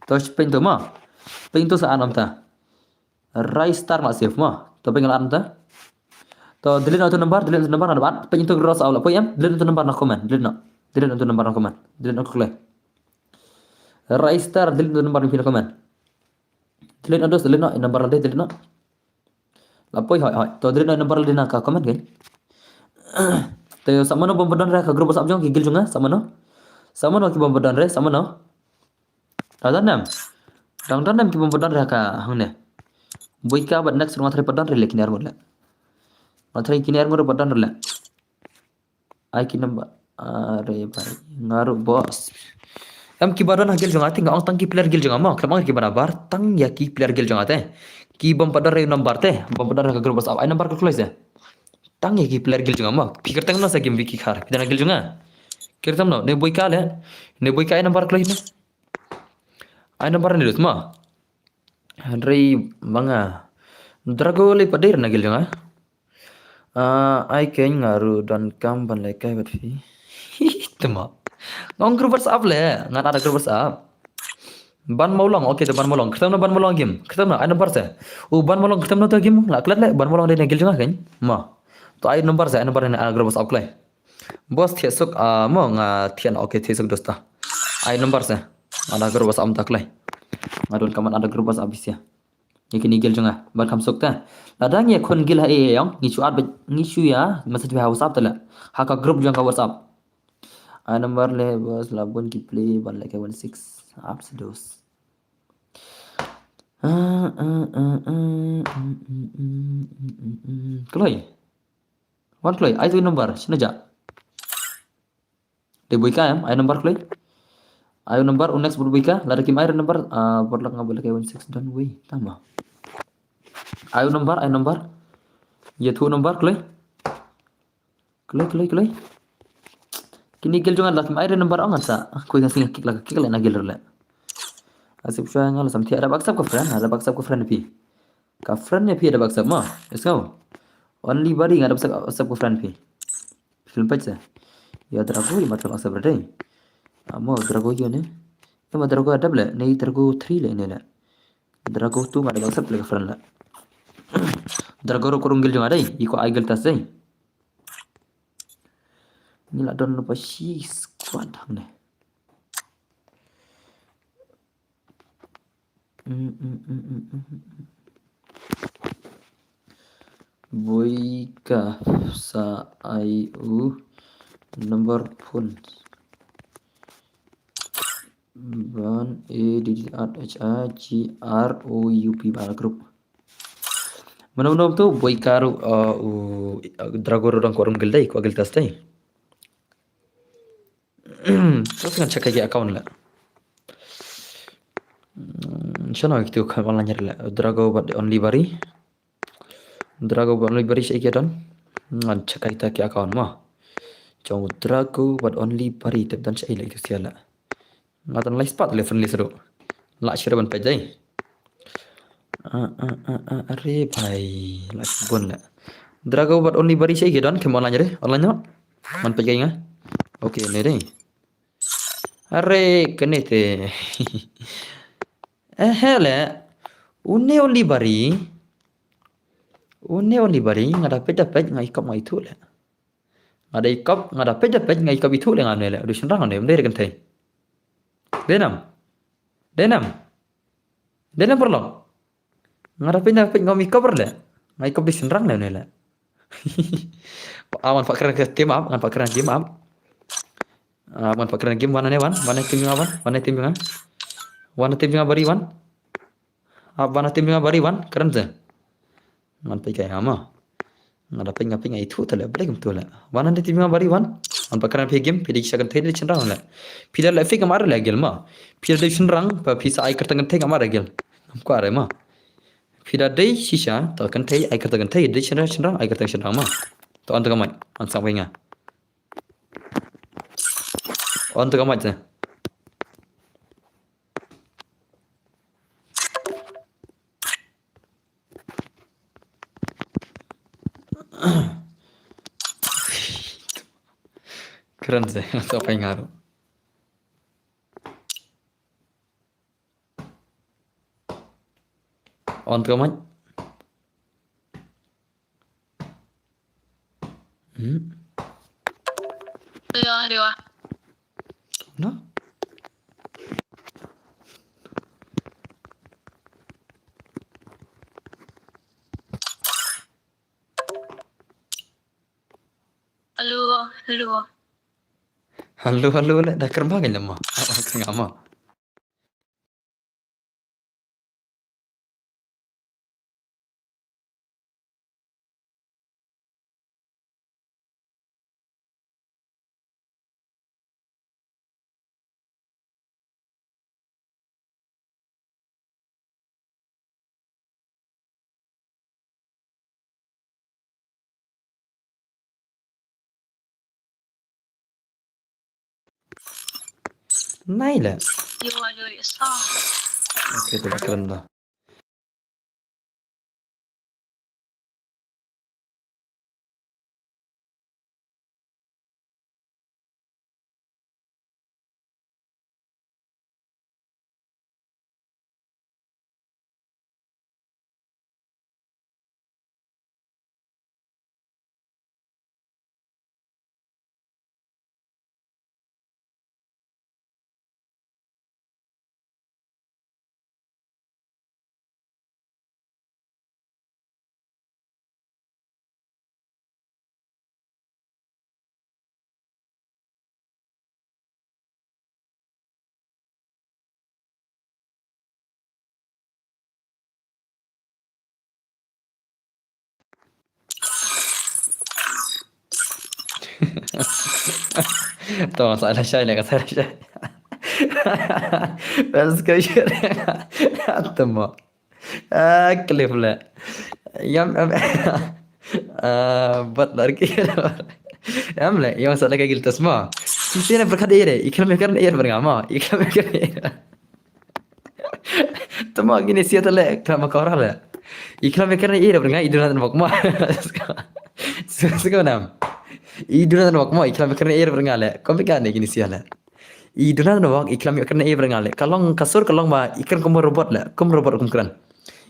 To pynto ma. Pynto sa anam ta. Raistar ma save ma. To pynto la anta. To delete auto number, delete auto number na depan. Pynto gross out la poi em. Delete auto number na comment. Delete no. Delete auto number na comment. Delete no kle. Raistar delete auto number na comment. Delete no dos delete no number la delete no. La poi hoi hoi. To delete no number la dina ka comment kan. To sa mano bom padan re ka group WhatsApp jong ki gil jong nga sa mano. Sa mano ki bom padan re sa mano. Dang don nem. Dang don nem ki bom padan re ka hangne. Bui ka bad next ruh nga try padan re le kini ar ngut le. Nga try kini ar ngut padan re le. Ai ki number. Are bai. Nga ruh boss. Em ki ba don ha gil jong nga te nga ong tang ki player gil jong nga ma. Khlem ong ki ba na bar tang ya ki player gil jong nga te. Ki bym pat don re number te, bym pat don re ka group WhatsApp. Ai number ka kloi se. Tang ïa ki player guild jong nga mo. Phi kyrteng no sa game wiki khar. Phi dang guild jong nga. Kyrteng no, ne boy ka le. Ne boy ka ai number kloi ne. Ai number ne dus mo. Hynrei ma nga. Drago le pat dei re na guild jong nga. Ah, ai keiñ nga ruh donkam ban lehkai bad phi. Te mo. Nga ong group WhatsApp le, ngan add group WhatsApp. Ban Mawlong, okay, te Ban Mawlong. Kyrteng na Ban Mawlong game. Kyrteng na, ai number se. U Ban Mawlong kyrteng na te game. La klet le, Ban Mawlong dei na guild jong nga keiñ. Mo. To ai number se, ai number ne, add group WhatsApp kloi. Boss thiah suk, ah, mo nga thiah na, okay, thiah suk dosta. Ai number se. Add group WhatsApp ta kloi. Nga donkam add group WhatsApp bisi. Ïa kine guild jong nga, ban kham suk te. Lada ngi ïakhun guild ha ïa ïong, ngi shu add bad, ngi shu ïa message beit ha WhatsApp te le. Ha ka group jong ka WhatsApp. Ai number le boss la bun ki plie ban lehkai one six. Ap sedos. Ah, ah, ah, ah, mm, mm, mm, mm, mm, mm. Kloi. Wan kloi, ai tu number, shano ja. Dei boy ka em, ai number kloi. Ai number, u next bud boy ka, lada kim ai number, ah, bud lak nga bud lak one six don wei, tama. Ai number, ai number. Ïa tu number kloi. Kloi, kloi, kloi. Kini guild jong nga la kim ai number ong ngan sa. Koi nga sing kick la kick la na guild le. Asip shwa nga la sam thiah, ada WhatsApp ka friend, ada WhatsApp ka friend phi. Ka friend ne phi ada WhatsApp mo. Let's go. Only bari nga ada WhatsApp, WhatsApp ka friend phi. Film page sa. Ïa Drago ïa mat ka WhatsApp re dei. Amo Drago ïa ne. Ïa ma Drago ada le. Ne Drago three le ne le. Drago tu nga ada WhatsApp le ka friend le. Drago ro kurung guild jong nga dei. Iko ai guild tas dei. Ngi la don lypa shi squad hangne. Mm, mm, mm, mm, mm, mm. Boy ka sa ai u number phone. Ban A D D R H I G R O U P ba group. Mano mano tu boy ka ruh, uh, u, uh, Drago ruh dang ko rum guild dei, ko guild tas dei. Terus ngan check lagi account la. Hmm, shano kitu ka online la. Drago bad Only Bari. Drago bad Only Bari shi ki don. Ngan check ita ki account mo. Jong Drago bad Only Bari tep dan shi la itu sia la. Nga tan lai spot le friendly seru. La share ban page dai. Ah, ah, ah, ah, are bhai. La bun la. Drago bad Only Bari shi ki don kim online re. Online no. Man page nga. Okay, ne dai. Are kene te. Eh, hele. Une Only Bari. Une Only Bari nga da page da page nga ikop nga itu le. Nga da ikop, nga da page da page nga ikop itu le nga ne le. Du shynrang ne, mdei re kynthei. Dei nam. Dei nam. Dei nam paralok. Nga da page da page nga ikop le. Nga ikop du shynrang ne le. Awan pak kren ke team up, ngan pak kren team up. Ah, wan pak kren game wan ne wan, wan ne team nga wan, wan ne team nga. Wan ne team nga bari wan. Ah, wan ne team nga bari wan, kren te. Ngan page kai hama. Nga da page nga page nga itu tale, balik tu le. Wan ne team nga bari wan. Wan pak kren phi game, phi dei sha kynthei dei shynrang le. Phi da le fake mar le gel ma. Phi da dei shynrang, pa phi sa ai kyrteng kynthei nga mar gel. Ngam kwah re ma. Phi da dei shisha, to kynthei, ai kyrteng kynthei, dei shynrang shynrang, ai kyrteng shynrang ma. To on to ka mic, on sa wei nga. On to ka mic te. Kren te, to pai nga ruh. On to ka mic. Hmm. Hello, hello. No? Hello, hello. Hello, hello, le da kren ba kan le ma. Nga ma. Nai le. You are doing a song. Okay, to kren da. To, sa la shai le, ka sa la shai. Bas ka shai. Tama. Ah, clip le. Yam, yam. Ah, bat lar ki. Yam le, yam sa la ka gil tasma. Sisi na berkat ere, ikram ikram ere berngama, ikram ikram ere. Tama gini sia tale, kama kora le. Ikram ikram ere berngama, iduna tan bokma. Suka nam. Iduna tan bokma, ikram ikram ere berngama le. Kom ikane gini sia le. I duna duna wak, i klam i kren i bernga le. Ka long ka sur ka long ba i kren kum robot le, kum robot kum kren.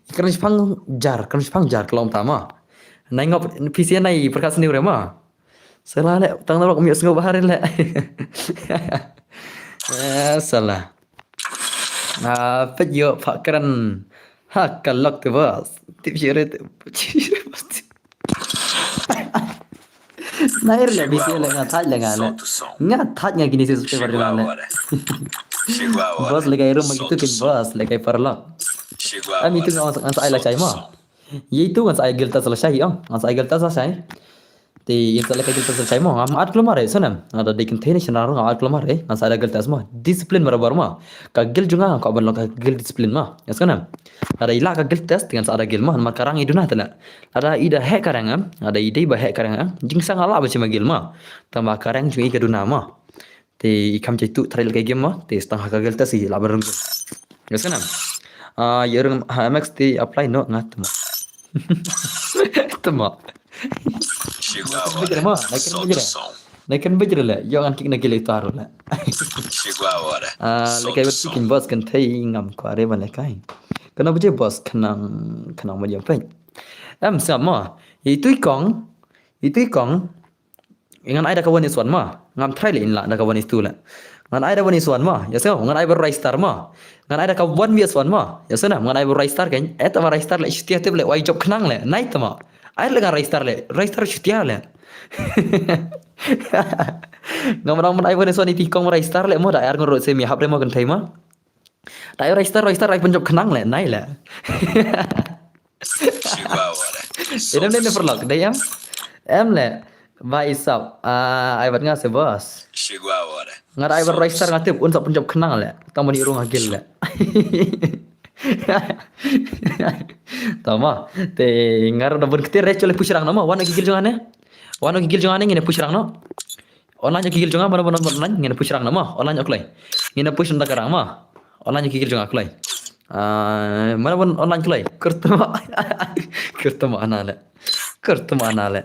I kren shipang jar, kren shipang jar ka long tama. Nai ngop P C nai perkat seni ure ma. Salah le, tang na wak mi sngop bahar le. Eh, salah. Ah, pet yo pak kren. Ha ka lok tu bos. Tip shire tu. Nair le bisi le nga thaj le nga le. Nga thaj nga kini si subscriber nga le. Bos le kai rum gitu kin bos le kai paralok. Am itu nga sa ai la chai ma. Ye itu nga sa ai giltas la chai ong. Nga sa ai giltas la chai. Te yin sa le kai giltas la chai ma. Ngam at klumar e sonem. Nga da dei kin thene shana nga at klumar e. Nga sa ai la giltas ma. Discipline barabar ma. Ka gil junga ka ban lo ka gil discipline ma. Ya sonem. Ada ila ka gil test dengan sa ada gil ma, ma karang i duna tela. Ada ida hek karang am, ada ida ba hek karang am. Jingsang ala ba chima gil ma. Tama karang jung i ka duna ma. Te i kam chai tu trai le ka game ma, te stang ha ka gil test i la barung. Gas kana. Ah, ya rung ha M X te apply no ngat ma. Tama. Bejre ma, na kan bejre. Na kan bejre le, yo ngan kik na gil i taru le. Ah, le kai bersikin bos kan thei ngam kware ba le kai. Kana bejre bos kanang kanang ma jam pen. Em sa ma, itu i kong, itu i kong. Ngan ai da ka one is one ma, ngam try le in la da ka one is two le. Ngan ai da one is one ma, ya sa, ngan ai ba rai star ma. Ngan ai da ka one v one ma, ya sa na, ngan ai ba rai star kan. Eh, ta ba rai star le, shtia tip le, wai job kenang le, nai ta ma. Ai le ngan rai star le, rai star shtia le. Ngam nang man ai ba one is one iti kong rai star le, mo da ai ar ngon rot se mi hap re mo kan thai ma. Da ai rai star, rai star, ai pun job kenang le, nai le. Ina ne ne perlok, dai em? Em le. Ba isap, ah, ai bat nga se bos. Nga da ai bat rai star nga tip, un sap pun job kenang le. Tang mani rung agil le. Tama, te ngar da bun ketir re chole pushrang nama, wan agi gil jong ane. Wan agi gil jong ane ngine pushrang no. Online agi gil jong ane, mana mana online ngine pushrang nama, online oklai. Ngine push nda karang ma. Online agi gil jong oklai. Ah, mana mana online klai. Kurtama. Kurtama ana le. Kurtama ana le.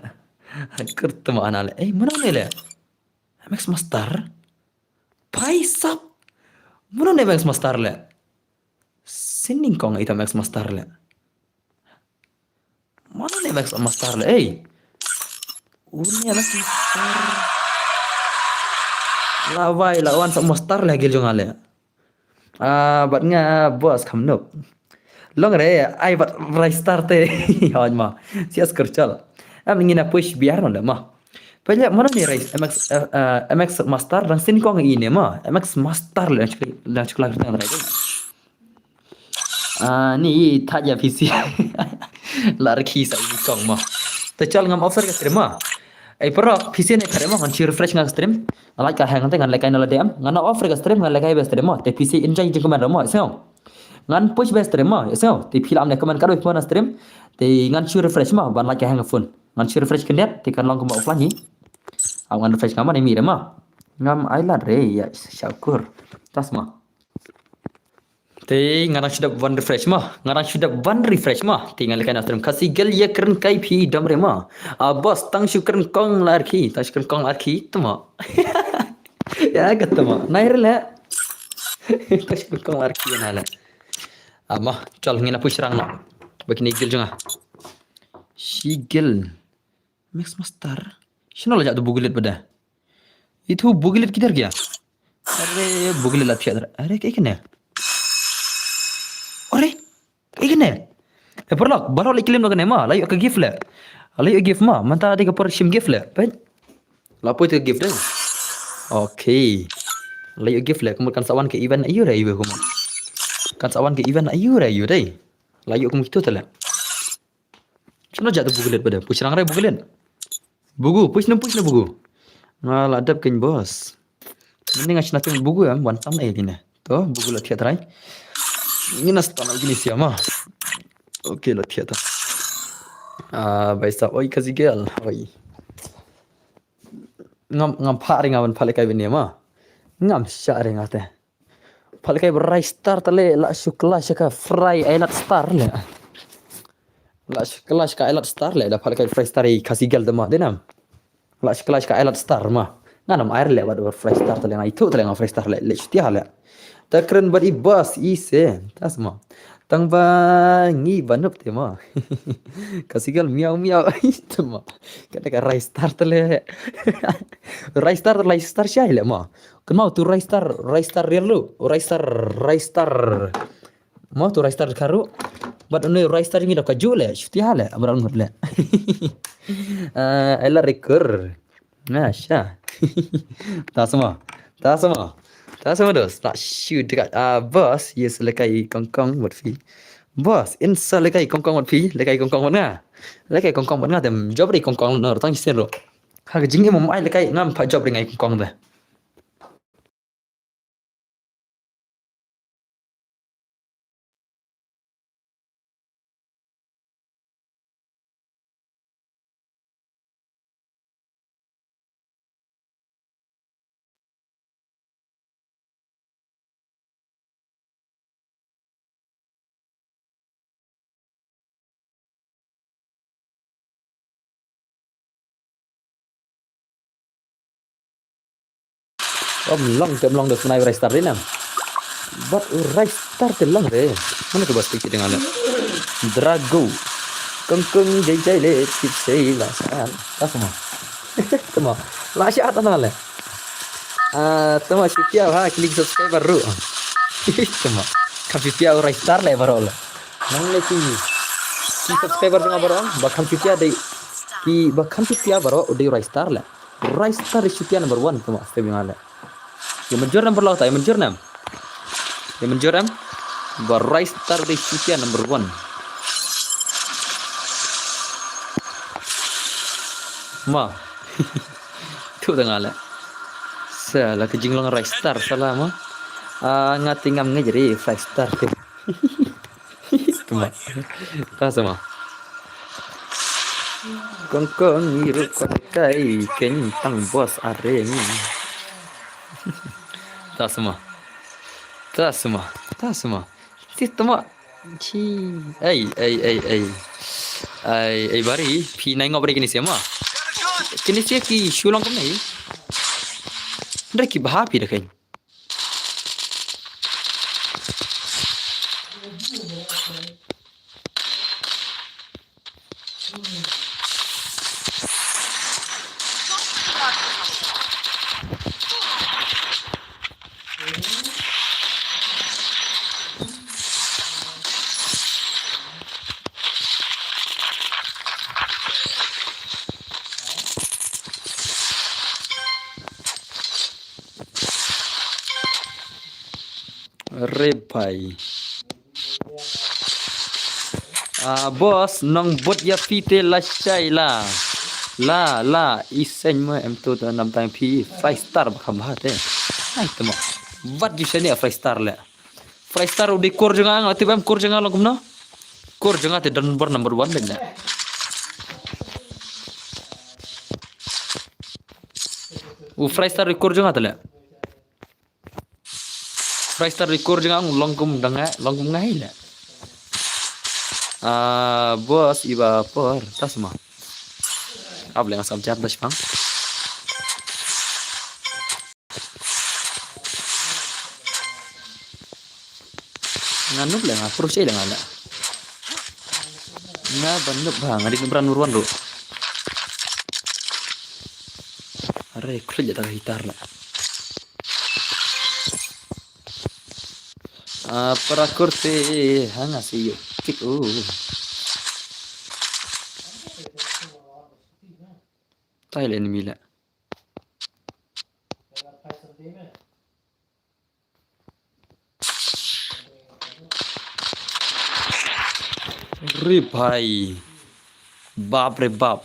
Kurtama ana le. Eh, mana ne le? M X Master? Paisap. Mana ne M X Master le? Sining kong ita M X Master le. Mana ne M X Master le? Ei. Uni M X Master. La vai la wan sa Master le gil jong ale. Ah, bat nga bos kham nup. Long re, ai bat rai star te. Hoi ma. Sia skerchal. Am ngina push biar no le ma. Pele mana ni rai M X, eh, eh, M X Master dang sin kong ini ma. M X Master le dang chukla dang rai. Ah, ni thaj ya P C. La rkhi sa i kong ma. Te chal ngam offer ka stream ma. Ai paralok P C ne thare ma ngan chi refresh nga stream. Nga like ka hang te ngan like na la D M. Ngan offer ka stream ngan like ba stream ma. Te P C enjoy jing comment ma. Seo. Ngan push ba stream ma. Seo. Te phi la am ne comment ka doi phone stream. Te ngan chi refresh ma ban like ka hang phone. Ngan chi refresh kendet te kan long kuma offline ni. Am ngan refresh nga ma ne mi re ma. Ngam ai lad re ïa shakur. Te sma. Te nga dang shu dep wan refresh ma. Nga dang shu dep wan refresh ma. Te nga lehkai na stream. Khasi girl ïa kren kai phi dom re ma. Ah, boss, tang shu kren kong la ar ki. Tang shu kren kong la ar ki. Te ma. Ïa kata ma. Nai re leh. Tang shu kren kong la ar ki na leh. Ah, ma, chal ngin ïa push rang noh. Ba kine girl jong nga. Shi girl. Mix Master. Shano la jah tu bugulit bad da. Itu bugulit kidar gya. Are bugulit la thiah. Are kaei kane. Are kaei kane. Eh, paralok, baroh la ïoh ka claim noh kane ma, la ïoh ka gift leh. La ïoh gift ma, mynta dei ka por shim gift leh. Peit. La poi te gift dei. Okay. La ïoh gift leh, ka mut kan sa wan ka event aiu re aiu kumno. Kan sa wan ka event aiu re aiu dei. La ïoh kum kitu te leh. Shano jah tu bugulit bad da. Push rang re bugulit. Bugu, push na, push na bugu. Nga la dep kein boss. Ni nga shna teng bugu em, wan tam ai dine. To, bugu la thiah trai. Ni na stan al gini siama. Okay, la thiah ta. Ah, baisa, oi, Khasi girl, oi. Ngam, ngam phah ring awan phah lehkai bini ma. Ngam shah ring ate. Phah lehkai ba rai star tale la shu clash ka fry ai lad star le. La shu clash ka ai lad star le, da phah lehkai fry star i Khasi girl da ma, dei nam. La shu clash ka ai lad star ma. Nga nam ai le bad ba fry star tale nga itu tale nga fry star le, le shutia le. Ta kren bad i boss i se, ta sma. Tang ba ngi ba nup te ma. Khasi girl miau miau, itu ma. Kata ka rai star tale. Rai star tale star shai le ma. Kynmaw tu rai star, rai star real lu, rai star, rai star. Mo tu rai star karu. Bad uni rai star ngi da ka ju le, shutia le, abra ngut le. Eh, ela rekur. Na sha. Ta sama. Ta sama. Ta sama dos. Ta shu dekat. Ah, boss, yes lehkai kongkong bad phi. Boss, insa lehkai kongkong bad phi, lehkai kongkong bad nga. Lehkai kongkong bad nga dem job ri kongkong no tang sien ro. Ha ka jingim mo ai lehkai ngam phah job ri ngai kongkong de. Om long te, om long da snai rai star ri nam. Bad u rai star te long re. Mana tu bas pikir dengan le. Drago. Kengkeng jai jai le tip sei la san. Ta sama. Sama. La sha ta sama le. Ah, tama shutia ha klik subscribe baru. Tama. Kam shutia u rai star le baru le. Nang le ki. Ki subscriber jong nga baroh ba kham shutia dei, ki ba kham shutia baroh u dei Rai Star le. Rai Star dei shutia number one, tama step ïa nga le. Ïa mynjur number lo ta, ïa mynjur nam. Ïa mynjur nam. Ba Rai Star dei shutia number one. Ma. Tu da nga le. Sa la ka jinglong Rai Star sala ma. Ah, nga te ngam ngeit re Rai Star te. Tama. Ta sama. Kong kong ngi ruh kon kai kein tang boss areng. Ta sama. Ta sama. Ta sama. Ti tama. Chi. Ei, ei, ei, ei. Ei, ei bari, phi nai ngop re kine sia ma. Kine sia ki shu long kumne. Hynrei ki bha phi da kein. Re pai. Ah, boss, nong bud ïa phi te lashai la. La, la, i seng ma em tu te nam tang phi, Rai Star ba kham bha te. Ai, tama. Wat ju seng ïa Rai Star le. Rai Star u dei kor jong nga, nga tip em kor jong nga long kumno? Kor jong nga te don bor number one bad le. U Freistar record jong nga te leh. Freistar record jong nga long kum dang nga, long kum nga hi leh. Ah, boss iba por, ta sma. Ap leh nga sam jam da shipang. Nga noob leh nga, pur shei leh nga leh. Nga ban noob ba, nga dei noob ran ruh wan ruh. Are, khuid da hitar leh. Ah, para kurti, hanga si yuk. Kik, uh. Tai leh enemy leh. Re bhai. Bap re bap.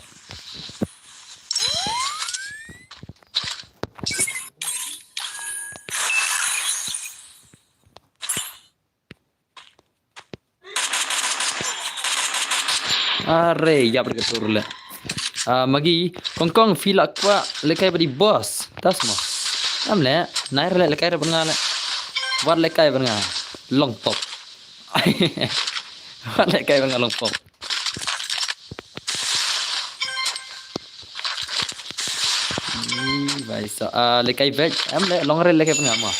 Are, ïap re ka tur leh. Ah, Magi, kong kong, phi la kwah lehkai bad i boss. Ta sma. Am leh, nai re leh lehkai re bad nga leh. Wat lehkai bad nga. Long pop. Wat lehkai bad nga long pop. Ih, bai sa, ah, lehkai bad. Am leh, long re lehkai bad nga ma.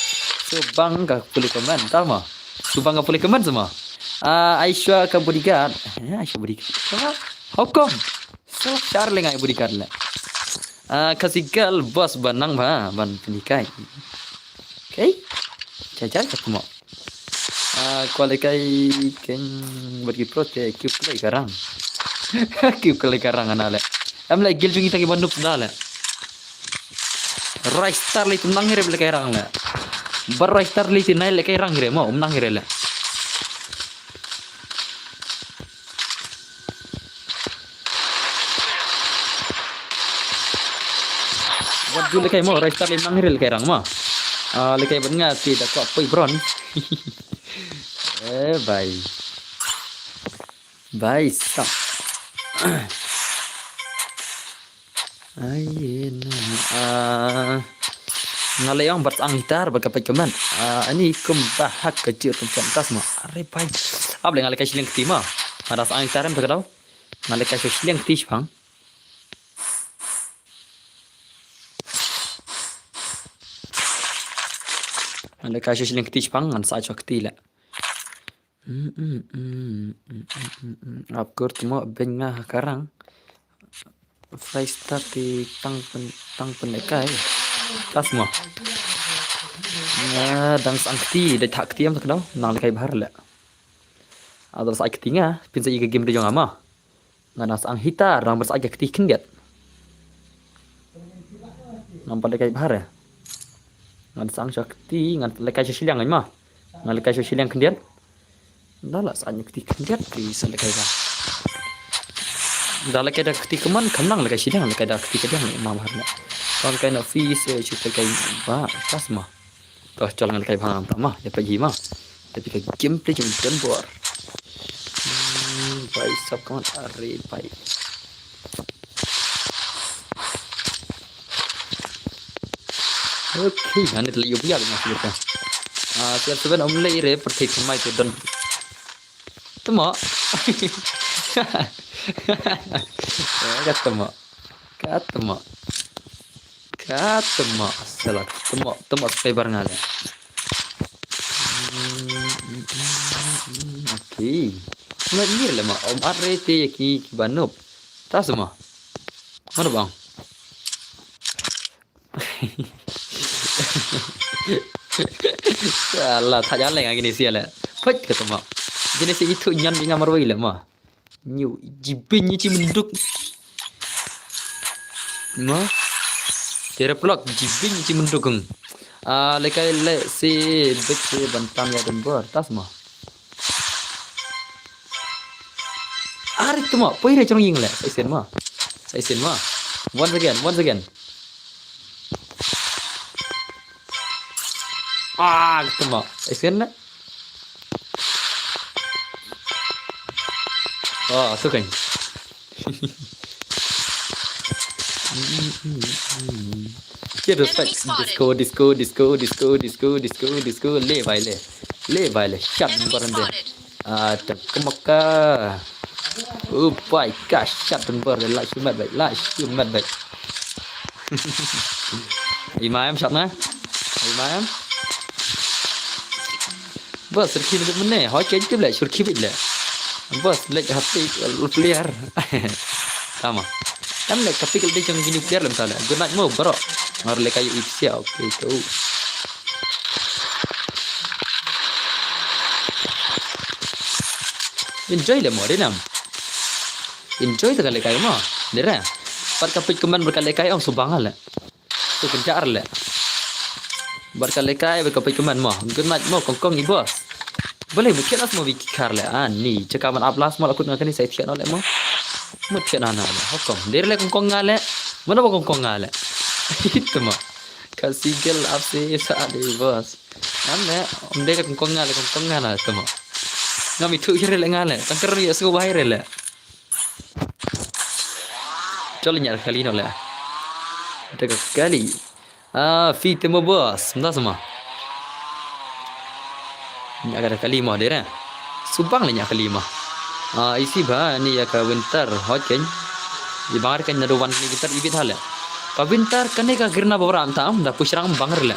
Shu bang ka pule comment, ta ma. Shu bang ka pule comment sma. Ah, Aishwa ka bodyguard. Eh, Aishwa bodyguard. Sma. How come? Shu shar leh ngai bodyguard leh. Ah, Khasi girl boss ban nang ba, ban pynhikai. Okay. Jai jai ka mo. Ah, kwah lehkai keng bad ki pro te, ki play ka rang. Ki play ka rang ana leh. Em leh guild jong ngi ta ki ba noob da leh. Roystar leh tum nang hi re lehkai rang leh. Ba Roystar leh ti nai lehkai rang hi re mo, um nang hi re leh. Wat ju lehkai mo, Roystar leh nang hi re lehkai rang mo. Ah, lehkai bad nga ti da kwah poi bron. Eh, bai. Bai sa. Ai, na, ah, nga leh ong bad sang hitar bad ka peit comment. Ah, ani kum ba hak ka jir kum kan tas ma. Are bai. Ap leh nga lehkai shilliang kti ma. Nga da sang hitar em ta ka dau. Nga lehkai shilliang kti shipang. Nga lehkai shilliang kti shipang, ngan sa chok kti leh. Mm, mm, mm, mm, mm, mm, mm. Ap kur ti mo beng nga ha ka rang. Freistar ti tang pyn, tang pynlehkai. Tas mo. Nga dang sang kti, dei thak kti em tak dau, nang lehkai bha leh. Adar sa kti nga, pynsa i ka game de jong nga ma. Nga dang sang hitar, dang bad sa ka kti khyndiat. Nampak lehkai bha. Nga dang sang sha kti, nga lehkai sha shilliang ma. Nga lehkai sha shilliang khyndiat. Da la sa kti khyndiat, kti sa lehkai ba. Da lehkai da kti kmen, kam nang lehkai shilliang, lehkai da kti khyndiat ni ma bha. Kon kai na fees, eh, shu kai ba, tas ma. To, chol ngan kai bha ngam ta ma, ïa peit hi ma. Ïa peit ka gameplay jong Don Bor. Hmm, bai sap kaman are bai. Okay, ane tele yup ya ma sih ka. Ah, tiar seven om le ire perthik mai tu Don. Temo. Ya, ka temo. Ka temo. Ka temo. Salah. Temo. Temo subscriber nga le. Hmm, okay. Ngat ngir le ma. Om are te ya ki, ki banop. Ta sema. Mana bang? Salah, thaj aleng agi ni sia le. Pet kata ma. Jenis itu nyan inga marwai le ma. Nyu jibin nyu ci menduk. Ma. Kira pelak jibin nyu ci menduk. Ah, lekai le si bet si bantam ya dembor. Tas ma. Arit tu ma, poi re chong ying le. Sa isen ma. Sa isen ma. Once again, once again. Ah, tu ma. Sa isen le. Oh, tu kan. Kid respect. Disco, disco, disco, disco, disco, disco, disco. Le bai le. Le bai le. Shot number one. Ah, tak kemaka. Upai ka shot number one. Lah shumat bai. Lah shumat bai. Imaem shot na. Imaem. Bos, surki na mene, hoi ke jitib le, surki bit le. Bos, lek hati player. Tama. Tam le kapik le jong kini player lem tale. Good night mo, bro. Ngar le kayu ipsia, okay, tu. Enjoy le mo, rinam. Enjoy ta ka le kayu mo. Dira. Pat kapik kuman berkale kayu ong subang le. Tu kejar le. Berkale kayu berkapik kuman mo. Good night mo, kongkong i bos. Boleh mungkin as mo bikar le. Ah, ni. Cakap man ablas mo lakut ngakani saya tiak no le mo. Mo tiak nana le. Hukum. Dira le kongkong ngale. Mana ba kongkong ngale. Itu mo. Kasigel apsi sa di bos. Ngam le. Om dira kongkong ngale, kongkong ngale itu mo. Ngam itu kira le ngale. Tangkar ya suka bahaya le. Chol nya kali no le. Ada kali. Ah, fi te mo bos. Nda sama. Nya ka kali mo dira. Subang le nya kali mo. Ah, isi ba ni ya ka winter hot ken. Di bangar kan nadu wan ni winter ibit hale. Ka winter kane ka girna ba ram tam da pusrang bangar le.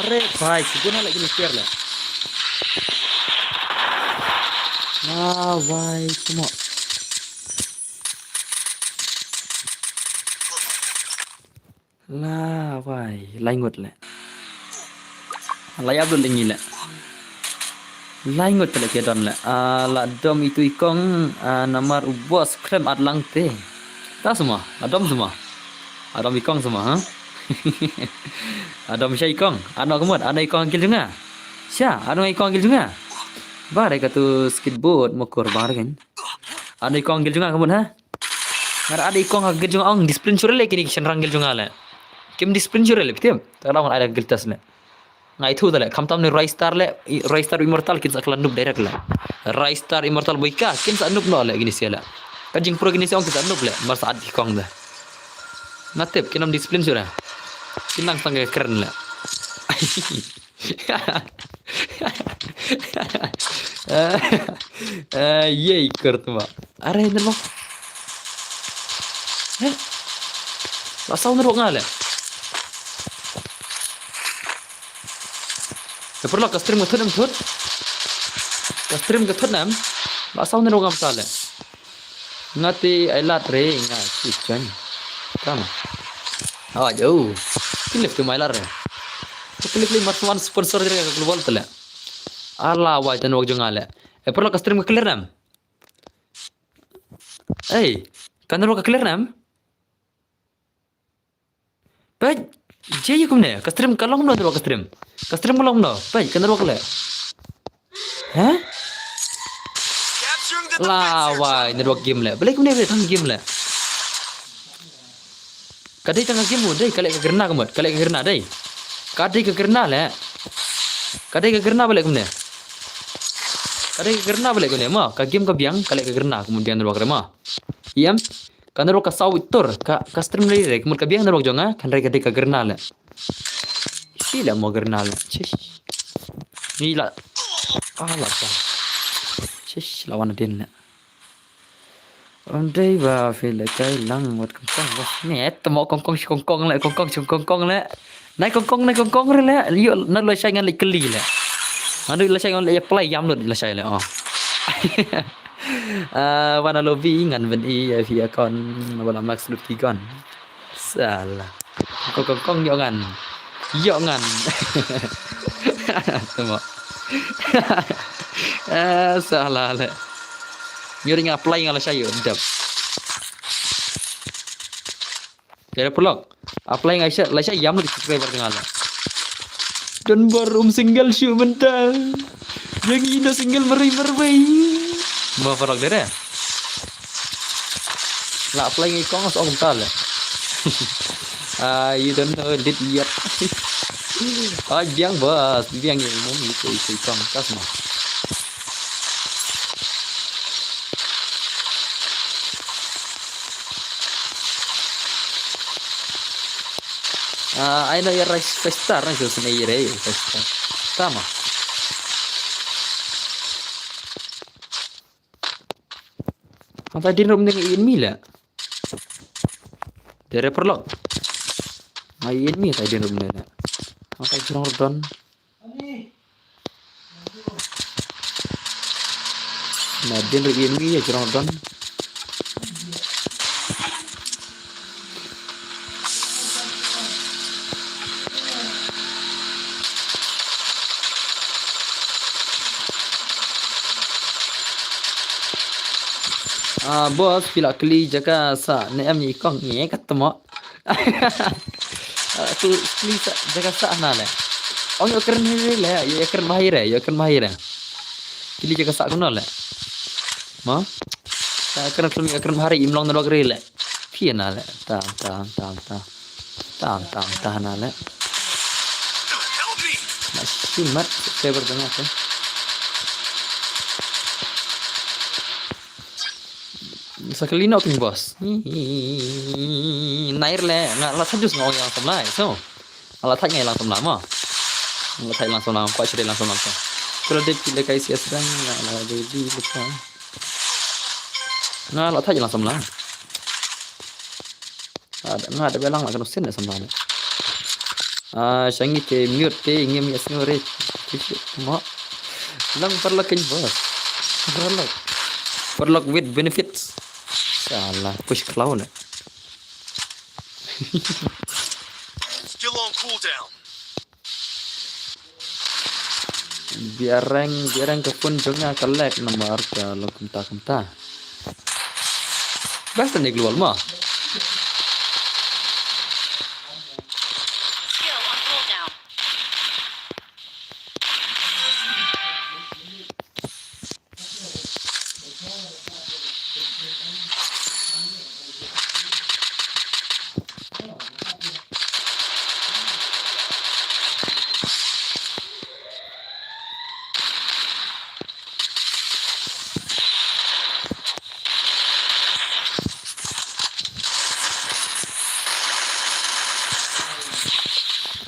Are bhai, kiguna lagi ni share la. Ah, bhai, cuma. La wai, lai ngut le. La ïa bun le ngi le. Lai ngut le ke don le. Ah, la dom itu i kong, ah, namar u bos krem at lang te. Ta semua, la dom semua. La dom i kong semua, ha? La dom sha i kong. Ano kemut, ano i kong gil junga. Sha, ano i kong gil junga. Bare ka tu skateboard mokur bare kan. Ano i kong gil junga kemut, ha? Ngar ada i kong ha gil junga ong discipline sure le kini ki shanrang gil junga le. Kim discipline sure le, pitiam. Ta ka dang ada gil tas le. Ngai thu ta le, khamtam ne Rai Star le, i-, Rai Star Immortal kin sa klan noob direct le. Rai Star Immortal boy ka, kin sa noob no le kini sia le. Ka jingpro kini sia ong kin sa noob le, mar sa at ki kong da. Nga tip, kin am discipline sure. Kin nang sang ka kren le. Eh, eh, yei, kurt ma. Are, nero. Eh? La saw nero nga le. Te perlu ka stream ka thut em thut. Ka stream ka thut em. La saw nero ngam sa le. Nga te ai lat re nga si chan. Tama. Awa jau. Clip tu mai lar re. Clip le mar swan sponsor re ka global tele. Ala wa tan wak jong ale. E perlu ka stream ka clear nam. Ei, kan ro ka clear nam. Peit, je yu kumne, ka stream ka long no, ka stream. Ka stream ka long no, peit, ka network le. Hah? La wai, network game le. Balik kumne, balik tang game le. Ka dei tang game mu, dei, ka leh ka gerna ka mut, ka leh ka gerna, dei. Ka dei ka gerna le. Ka dei ka gerna balik kumne. Ka dei ka gerna balik kumne, ma, ka game ka biang, ka leh ka gerna, kemudian network re, ma. Ïam. Ka nero ka saw tur, ka, ka stream lei re, ka mut ka biang nero jong nga, kan re ka dei ka gerna le. Shi la mo gerna le. Chish. Ni la. Ah, la ka. Chish, la wan din le. Om dei ba feel le kai lang wat kong kong. Ne, temo kong kong shi kong kong le, kong kong shi kong kong le. Nai kong kong, nai kong kong re le. Yo, na lo shai ngan le keli le. Anu la shai ngan le play yam lut la shai le. Oh. Ah, wana lobby ngan ben i, eh, via kon, wala max lut ki kon. Salah. Kong, kong, kong, yok ngan. Yok ngan. Tengok. Ah, salah le. Nyuri nga play nga la shai, yuk, dap. Kaya pulak. Apply ngai sha, lai sha yam di subscriber tengah la. Don bar um single shu mental. Yang ina single meri meri. Ma farak dere. La apply ngai kong as ong tal. Ah, you don't know it yet. Ah, biang boss, biang ïa mum ïa i kong kas ma. Ah, ai no ïa rice festa, rice festa, ïa rice festa. Tama. Hangta dien ruh mynne ïa i enemy leh. Dere paralok. Nga i enemy hangta dien ruh mynne leh. Hangta jrong ruh don. Na dien ruh i enemy ïa jrong ruh don. Ah, boss, phi la kylli jaka sah ne em ïa i kong, ïa katto mo. Ah, kylli sah, jaka sah na leh. Ong ïa kren hi leh, ïa kren bha hi re, ïa kren bha hi re. Kylli jaka sah kumno leh. Mo? Ïa kren khlem ïa kren bha hi re, im long na dok re leh. Phi na leh. Tam, tam, tam, tam. Tam, tam, tam na leh. Na shimat subscriber jong nga te. Sa kali no king boss. Nair le nga la sajus nga ong yang samla so. Nga la thaj nga lang samla mo. Nga la thaj lang samla ko sire lang samla so. Kula de pile kai sia sedang nga la de di lupa. Nga la thaj lang samla. Nga da belang la kano sen da samla. Ah, shangi te mute te ngim ya sngore. Tisu mo. Lang paralok king boss. Paralok. Paralok with benefits. Salah push clown. Still on cooldown. Biareng, biareng ka phone jong nga ka lag namar ka long kumta kumta. Best ne global ma.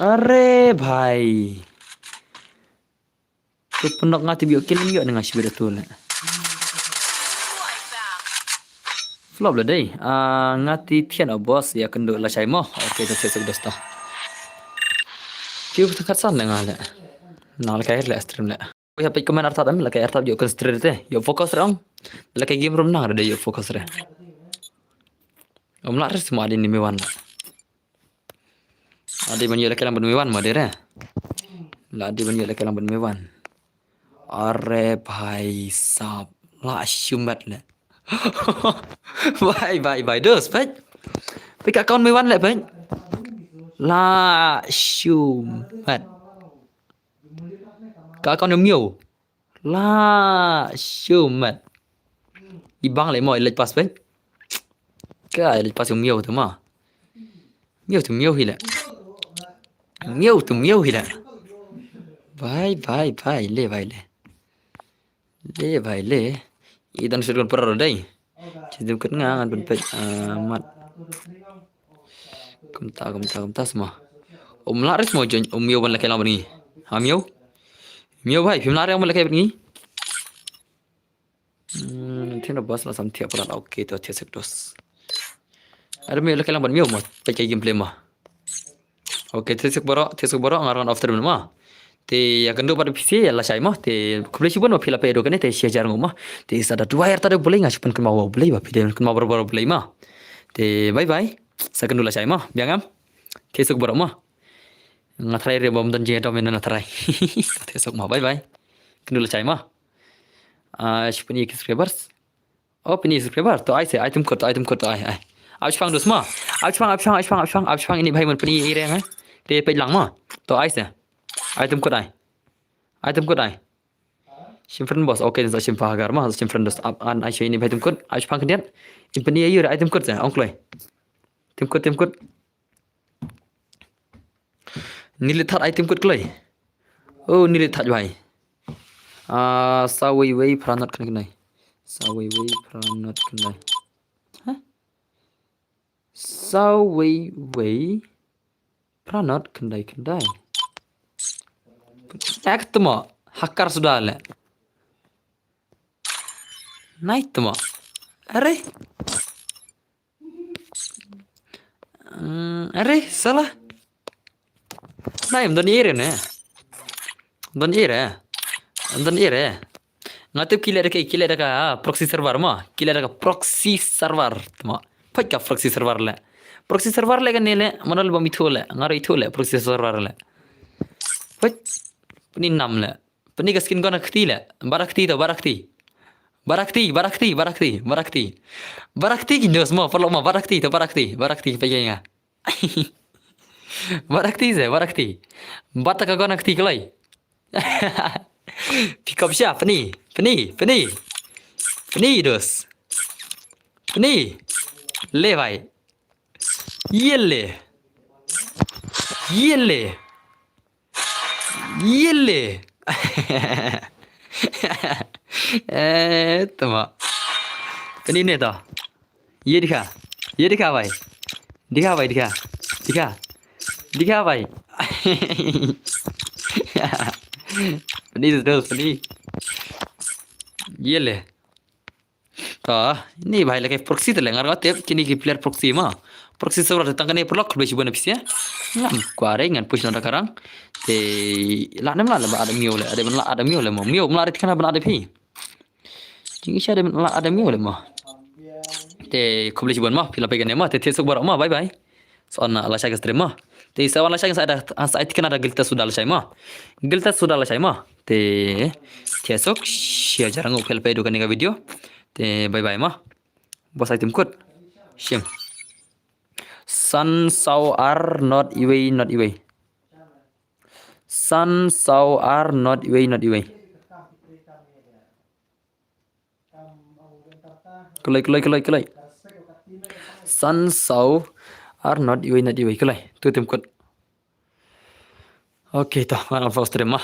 Are bhai. Tu penok nga ti biok kilim biok nga sibir tu le. Flop le dei. Ah, nga ti thian o boss ïa kynduh la shai mo. Okay, tu thian suk dosta. Kiu tu khatsan le nga le. Na le kai le stream le. Wi hapit comment artat am le kai artat biok kan stream te. Ïa focus rong. Le kai game room nang re dei ïa focus re. Om la res mo adi ni me wan. Adi ban ïoh la kelang ban me wan ma dere. La adi ban ïoh la kelang ban me wan. Are bhai sab la shumat le. Bhai bhai bhai dos pek. Pek account me wan le pek. La shumat. Ka account miu. La shumat. I bang le mo i lej pas pek. Ka i lej pas miu tu ma. Miu tu miu hi le. Miu tu miu hi le. Bhai bhai bhai le bhai le. Le bhai le. I dan sudut pura dai. Ci dim kut nga ngan pun pek amat. Kumta kumta kumta semua. Um la res mo jon um miu ban la kelang ban ngi. Ha miu. Miu bhai phim la re ban la kelang ban ngi. Hmm, tin bas la sam thiap pula. Okay, to thiap sek dos. Ada miu la kelang ban miu mo. Pek gameplay mo. Okay, thiak suk baroh, thiak suk baroh nga rang off stream ma. Te ïa kynduh pat phi ïa la shai ma. Te khublei shibun ma phi la peit ïa kane te share jar ngu ma. Te sa da duwai arta da bulai nga shu pynkynmaw wa bulai ba phi dei kynmaw baroh baroh bulai ma. Te bye bye. Sa kynduh la shai ma. Biang ngam. Thiak suk baroh ma. Nga try re bom don jingdom ïa na try. Thiak suk ma bye bye. Kynduh la shai ma. Ah, shu pyni ki subscribers. Oh, pyni subscriber. To ai se, item code, to item code, to ai, ai. Ap shpang dus ma. Ap shpang, ap shpang, ap shpang, ap shpang, ap shpang ini bhai mon pyni i re ma. Te peit lang ma. To ai se. Item code ai. Item code ai. Shim friend boss. Okay, sa shim pagar ma, sa shim friend dus. Ap an ai se ini bhai item code. Ap shpang khyndiat. In pyni ayu item code se. Ong kloi. Tim kut, tim kut. Nili thad ai tim kut kloi. Oh, nili thad bai. Ah, sa wei wei phra not khyndai khyndai. Sa wei wei phra not khyndai. Hah? Sa wei wei phra not khyndai khyndai. Ek tmo hakar suda le. Nai tmo. Are. Mm, are, salah. Nai, don ire ne. Don ire. Don ire. Nga tip ki leh da ka, ki leh da ka, ah, proxy server mo. Ki leh da ka proxy server mo. Pait ka proxy server le. Proxy server le ka ne le, mana le ba mi thu le. Nga ri thu le proxy server le. Pait. Pni nam le. Pni ka skin gona kti le. Barakti to, barakti. Barakti, barakti, barakti, barakti. Barakti ki nos mo, paralok mo, barakti to, barakti, barakti, pait ka nga. Barakti se, barakti. Bata ka gona kti kloi. Pick up sha, pni, pni, pni. Pni dos. Pni. Le bai. Yele. Yele. Yele. Eh, tama. Pni ne to. Ye dikha. Ye dikha bai. Dikha bai, dikha. Dikha. Dikha bai. Pni terus, pni. Yele. To, ni bai lagi proxy te lengar ka tip, kini ki player proxy mo. Proxy server te tang kane paralok khublei shibun na phi sha. Ngam kwah re ngan push na da ka rang. Te la nem la le ba ada mio le, ada ben la ada mio le mo. Mio mla re tikana ben ada phi. Jing isha ada ben la ada mio le mo. Te khublei shibun mo, phi la peit kane mo, te te suk baroh mo, bye bye. Sa wan lashai ka stream mo. Te sa wan lashai sa ada, sa ai tikna da gilta suda lashai mo. Gilta suda lashai mo. Te te sok shia jarang upel pe dukan ka video. Te bye bye mo. Bos ai tim kut. Shim. San sau ar not iwei not iwei. San sau ar not iwei not iwei. Kloi, kloi, kloi, kloi. San sau ar not iwei not iwei kloi. Tu tim kut. Okay, to, ngan off stream mo.